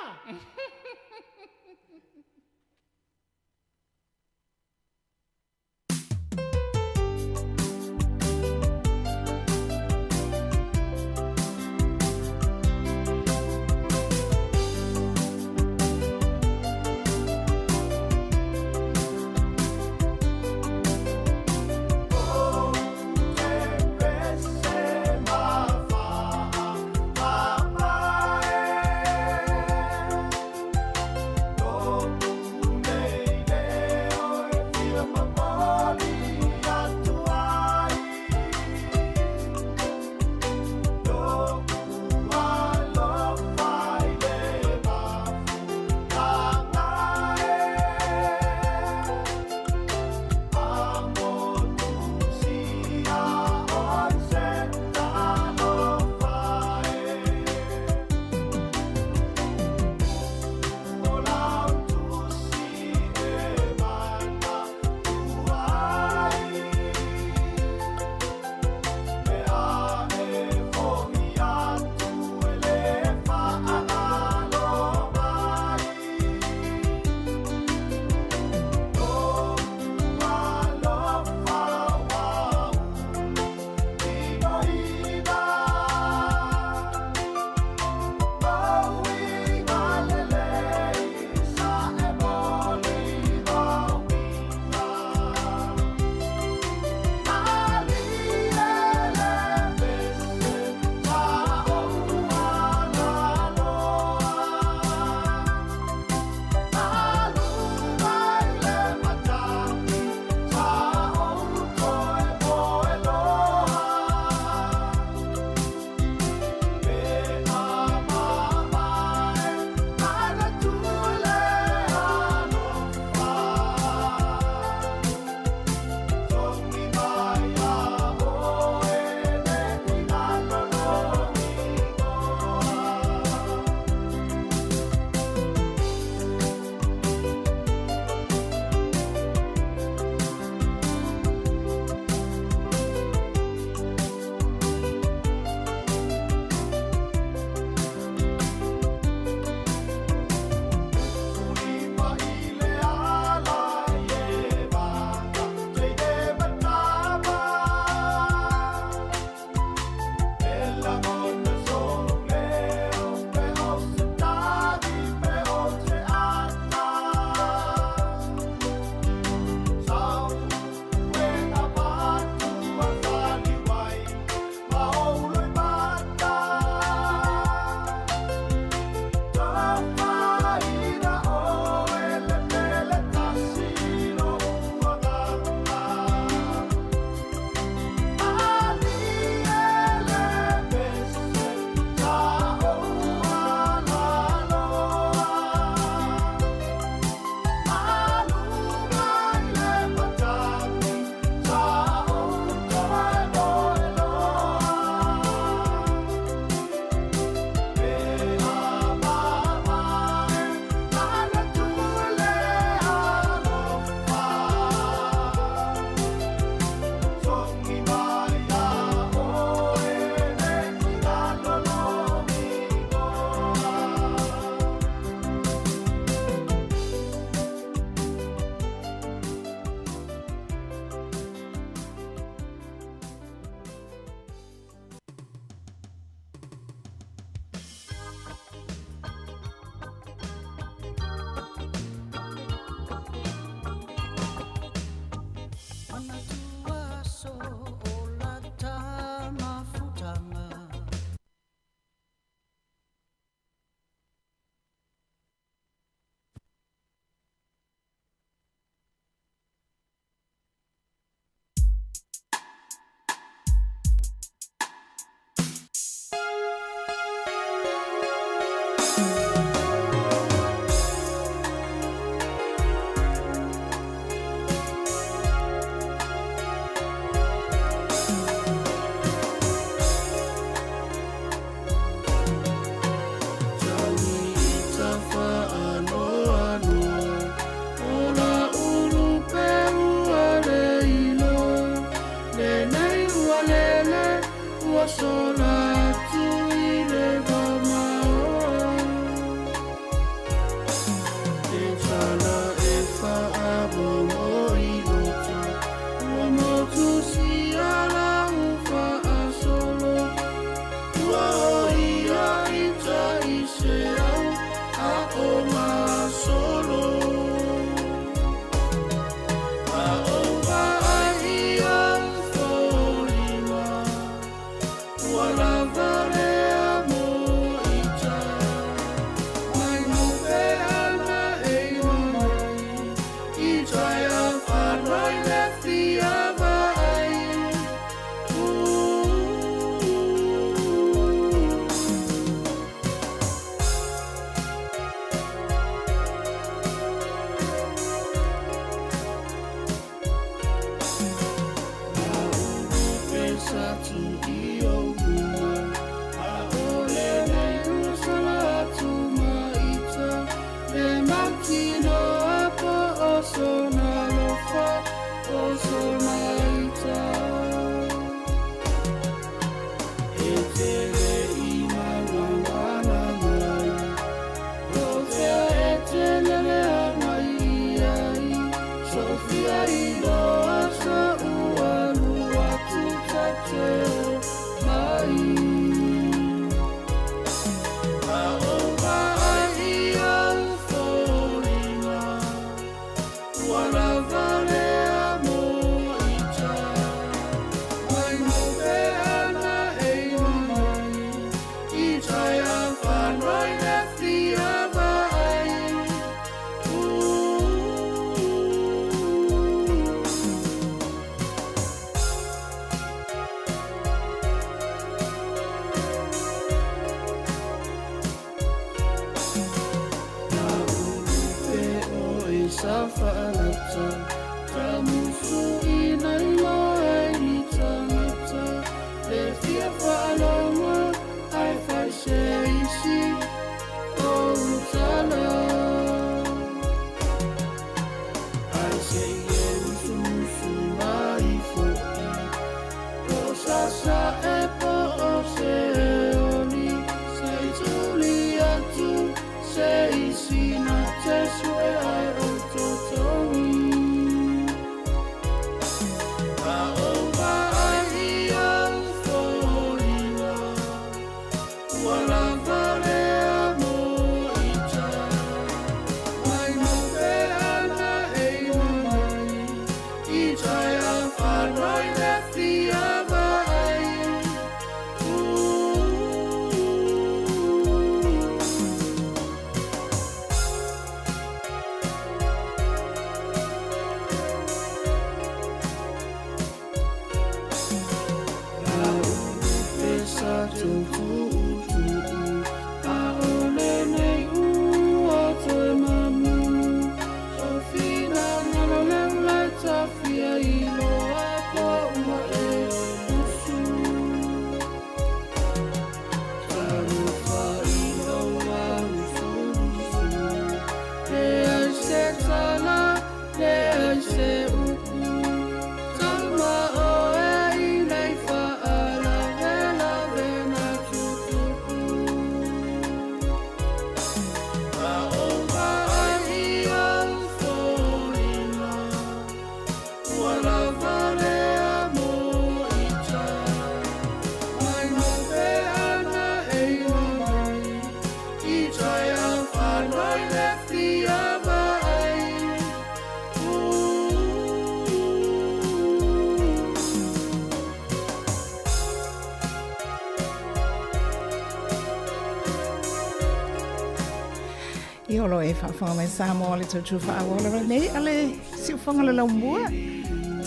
I olo e faafofoga mai Samoa le tautua faaauau lava nei a le siufoga le laumua.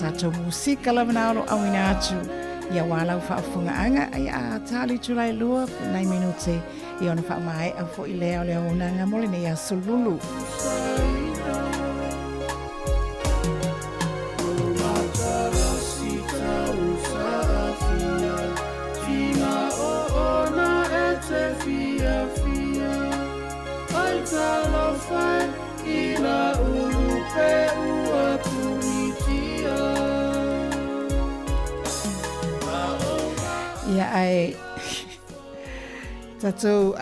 Tatou musika lava na olo auina atu ia wā lau faafofogaaga ai a tali tulai lua nai minute i ona faamaea foi lea o le auaunaga mo lenei aso lulu. Ia ae tatou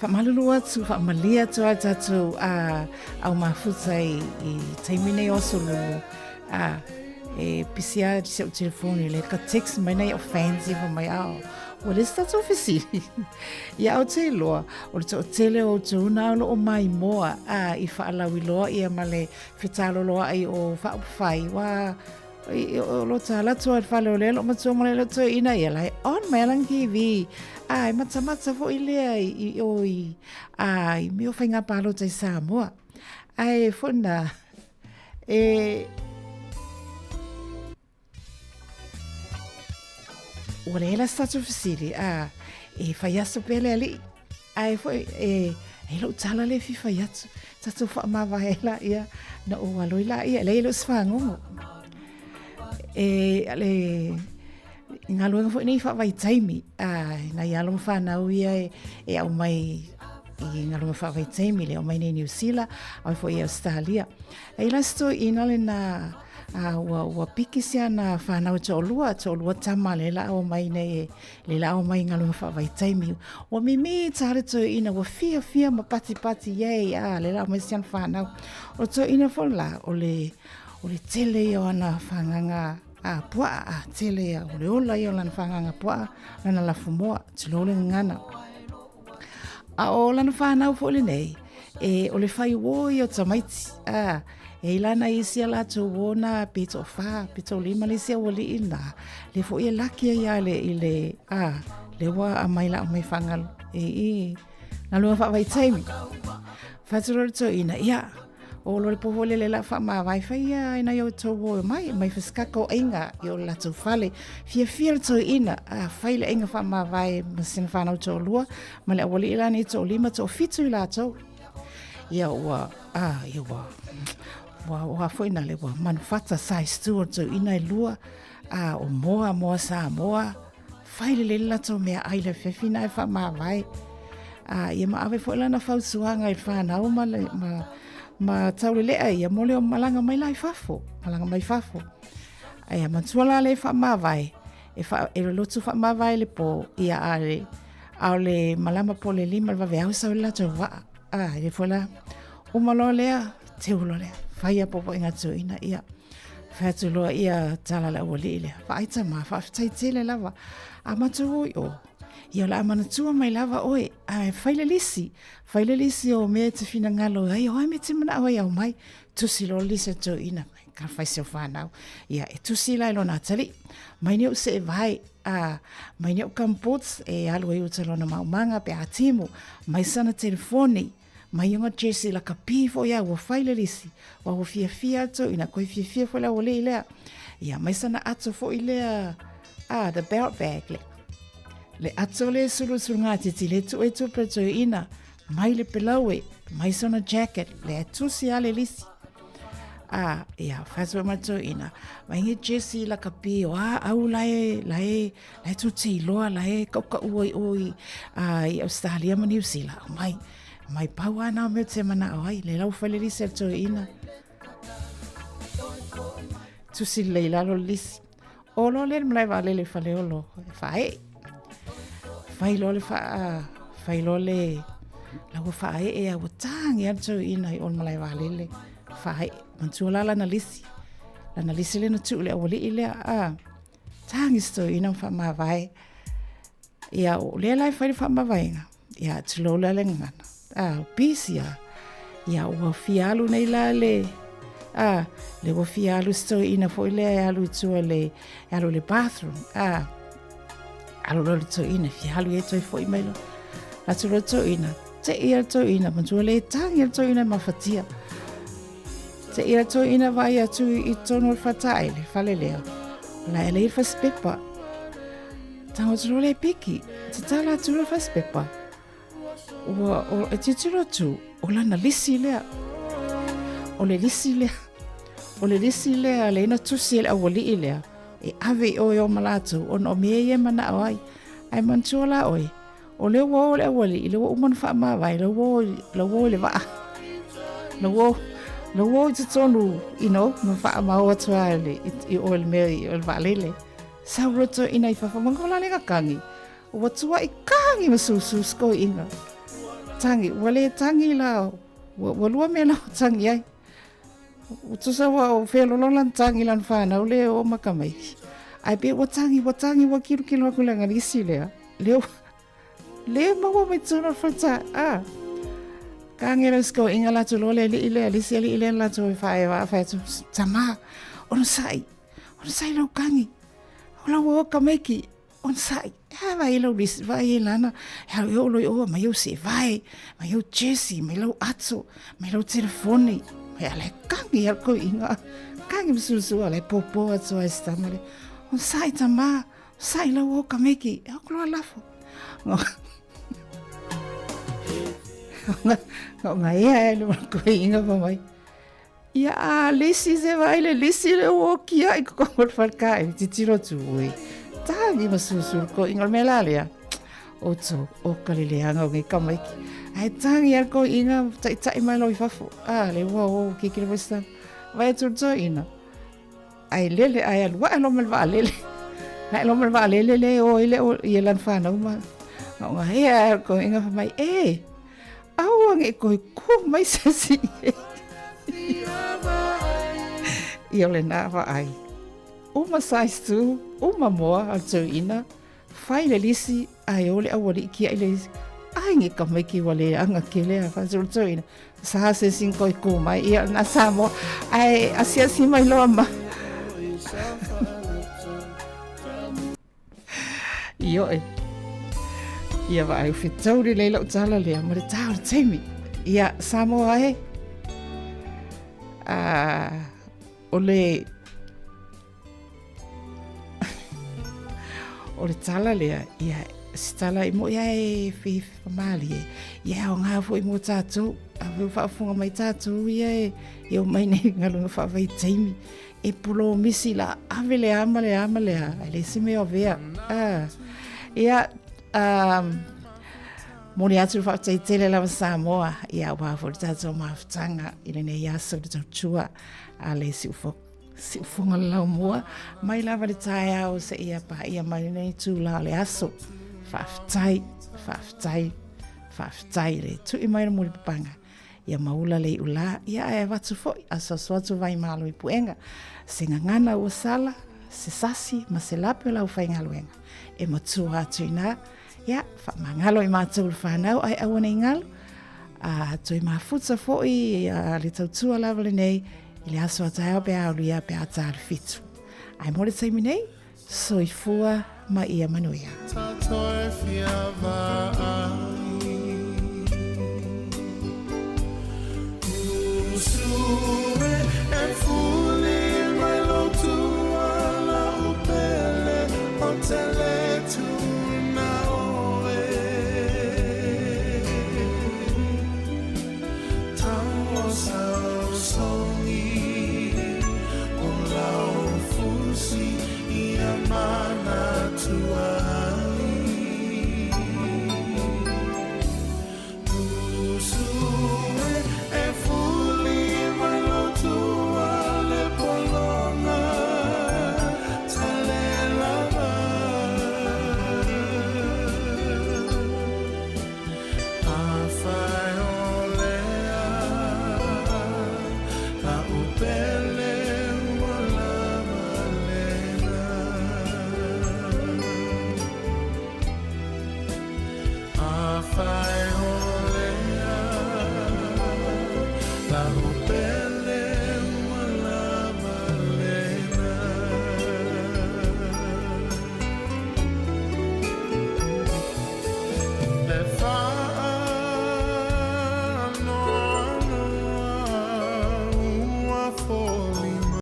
faamalulu atu, faamalie atu ai tatou au mafuta i taimi nei o aso lulu. E pisi a si au telefoni le ka text mai nei o fans i mai ao. Ua le se tatou fesili. Ia ou te iloa, o le toatele o outou na o loo maimoa a i faalauiloa ia ma le fetaloloai o faaupufai ua o lo tala atu ai le fale o lea loo matua ma le loto ina ia lai on mai ala TV a e matamata foi lea i o i a i mea o faiga palota i Samoa ae foi na e Ua leai la se tatou fesili, a, e fai aso pea le alii. Ae foi, e, e lou tala le fia fai atu. Tatou faamavae la ia, na ou alo i la ia, leai e le o se fagogo. E, le, galuega foi nei faavaitaimi, a, nai alo ma fanau ia e, e aumai i galuega faavaitaimi, le aumai nei Niu Sila, au foi i Australia. E la se toeaina lena a ua ua piki si ana whanau to'olua, to'olua tama le la o mai nei e le la o mai galuega faavaitaimi. Ua mimi tā le toeaina ua fiafia ma patipati iei a le la o mai si ana whanau. O le toeaina foi la o le o le tele ia o ana whanganga a puaa a tele ia o le ola ia o lana whanganga puaa lana lafumoa tulou le gagana. A o lana whanau foi lenei, e o le whai uo ia o tamaiti. A, e i lana isi a latou uo na pe to wha, pe to lima le isi a ualii na. Le foi e laki ai a le i le, a, le ua a mai la o mai whangalu. E i, ngā lua whaawai taimi. Whaturo le toina, ia, o lo le poho lele la whaamāwae whai ia e nai o tau o mai, mai whaskaka o ainga i o latou fale. Fia fia le toeina, a whai le ainga whaamāwae ma sina whanau tō lua, ma le awali ilani tō lima tō fitu i latou. Ia ua, a, ia ua, Ua ua foi na le ua manufata size 2 o toeaina e lua, a o moa moa Samoa, fai lelei le latou meaai i le afiafi na e faamavae. A ia ma ave foi lana fautuaga i le fanau ma le ma ma taulelea ia mo le malaga mai la i fafo, malaga mai fafo. Ae matua la le faamavae, e fa e lolotu faamavae i le po, ia a le a o le malama po le lima le vaveao sau le latou vaa. A e foi la uma loa lea, teu loa lea, fai a popoʻiga toeaina ia. Fai atu loa ia tala le aualii lea, vaai tama, faafetai tele lava. A matou o i o, ia o le a manatua mai lava oe, ae fai le lisi, fai le lisi o mea e te finagalo ai, o a mea e te manao ai aumai, tusi loa le lisi a toeaina, ka fai se o whanau. Ia, e tusi la i lona atalii. Mai nei ou seevae, a, mai nei ou gumboots, e alu ai uta lona maumaga pe a timu, mai sana telefoni, mai ona jersey lakapi foi a ua fai le lisi, ua ua fiafia atu, ina koe fiafia foi le aualii lea. Ia, mai sana ato foi lea, a, the belt bag, le, le ato le sulu sulu ngā titi, le tu e tupe toeaina, mai le pelaue, mai sona jacket, le tusi a le lisi. A, ia, whai mai toeaina, mai nge jersey lakapi o a au lae, lae, lae tu te iloa, lae kaukau ai o i, a, i Australia ma New Zealand. O mai, mai pau a nā mea te mana o ai, le lau whai le lisi a toeaina. Tusi lei lalo le lisi. O loa lea le malae vaalele i Faleolo e faaee. Fai loa le faa, fai loa le, la ua faaee a ua tagi lava le toeaina i o le malae vaalele, faaee. Manatua la lana lisi, lana lisi lea na tuu i le aualii lea, a, tagi si toeaina ma faamavae. Ia, o lea la e fai le faamavaega, ia, tulou la le gagana, a, busy a, ia, ua fia alu nei la le, a, le ua fia alu si toeaina foi lea e alu i tua le, e alu i le bathroom, a, alu loa le toeaina, fia alu ia toe foi mai loa. Atu loa le toeaina, tei le toeaina, matua le tagi le toeaina e mafatia. Tei le toeaina vaai atu i totonu o le faletaele, fale lea, o la e lei le fasipepa. Tago atu loa le piki, tatala atu le fasipepa. Ua, o, e tilotilo atu, o lana lisi lea. O le lisi lea. O le lisi lea, lea na tusi e le aualii lea. E ave i oe o ma latou, ona o mea ia e manao ai. Ae manatua la oe, o lea ua o le aualii, lea ua uma ona faamavae, lea ua o, lea ua o i le vaa. Lea ua o, lea ua o i totonu, you know, ma faamao atu lava i, le, i, i oe le mea i o le vaalele. Sau loa toeaina i fafo, manatua la le kagi. Ua tuai kagi ma susu sikoiina. Tangi, ua le tangi la, ua, ua lua mea na o tangi ai. Ua tusa ua o whealolo lan tangi lan whanau le o makamaiki. Ai pe ua tangi, ua tangi, ua kilo kilo aku le ngalisi lea. Leo, le maua mai tona whata, ah. Ka ngera siko inga la tu lole li ile, lisi li ile la tu whae wa whae tu, tama, ono sai, ono sai lau kangi. O lau o kamaiki, onosai, a vaai lau lisi, vaai e lana, e au e olo i oa, mai au seevae, mai au jersey, mai lau ato, mai lau telefoni, mai ala e kangi au kou inga, kangi masusu ala e pōpō atu ai si tama le, onosai tama, onosai lau o kamaiki, e au loa lafo. Nga nga ea e le koe inga pa mai. Ia a lisi se vai le lisi le o kia i ko ko whalka e titiro tu ui. Tāgi ma susu ko inga me la lea. O tō, o ka le leanga o nge kamaiki. Ai tāgi a ko inga tai tai mai lo i fafo. A le ua o ki ki le westa. Vai tu tō ina. Ai lele ai alu wa lo mal va lele. Nai lo mal va lele le o ile o i lan whanau ma. Nga nga hea ko inga fa mai e. Aua nge koe ku mai se si. Ia o le nā vaai. Uma size 2, uma moa a toeaina, fai le lisi, ae o le aualii kiaʻi le lisi. Ai nge tamaiti ua le aga tele a fai le toeaina. Sa se sin koe ku mai, ia na Samoa. Ae asiasi mai loa ma. Ioe. Ia vaai, u fetau lelei lau tala lea, ma le tā o le taimi. Ia, Samoa e. O le... o le tala lea, ia, se tala i moʻi ae femalie, ia e aoga foi mo tatou, afai ua faafofoga mai tatou ia e e omai nei i galuega faavaitaimi, e polomisi la ave le a ma le a ma le a, ae leai se mea o avea. Ah, ia, um, momoli atu le faafetai tele lava Samoa, ia aua foi le tatou mafutaga i lenei aso i le tautua a le siufogo. Siufoga le laumua, mai lava le taeao seia paia mai lenei itulā o le aso. Faafetai, faafetai, faafetai i le tui mai o le mulipapaga. Ia maula le iulā, ia ae avatu foi, asuasu atu vai malo i puega, se gagana ua sala, se sasi ma se lape o le aufaigaluega. E matua atu inā, ia, faamagalo i matou le whanau ae aua nei galo, a toe mafuta foi a le tautua lava lenei i le aso a taeao pe a alu ia pe a tā le fitu. Ae mo le taimi nei, soifua ma ia manuia. Tātou fia vaai.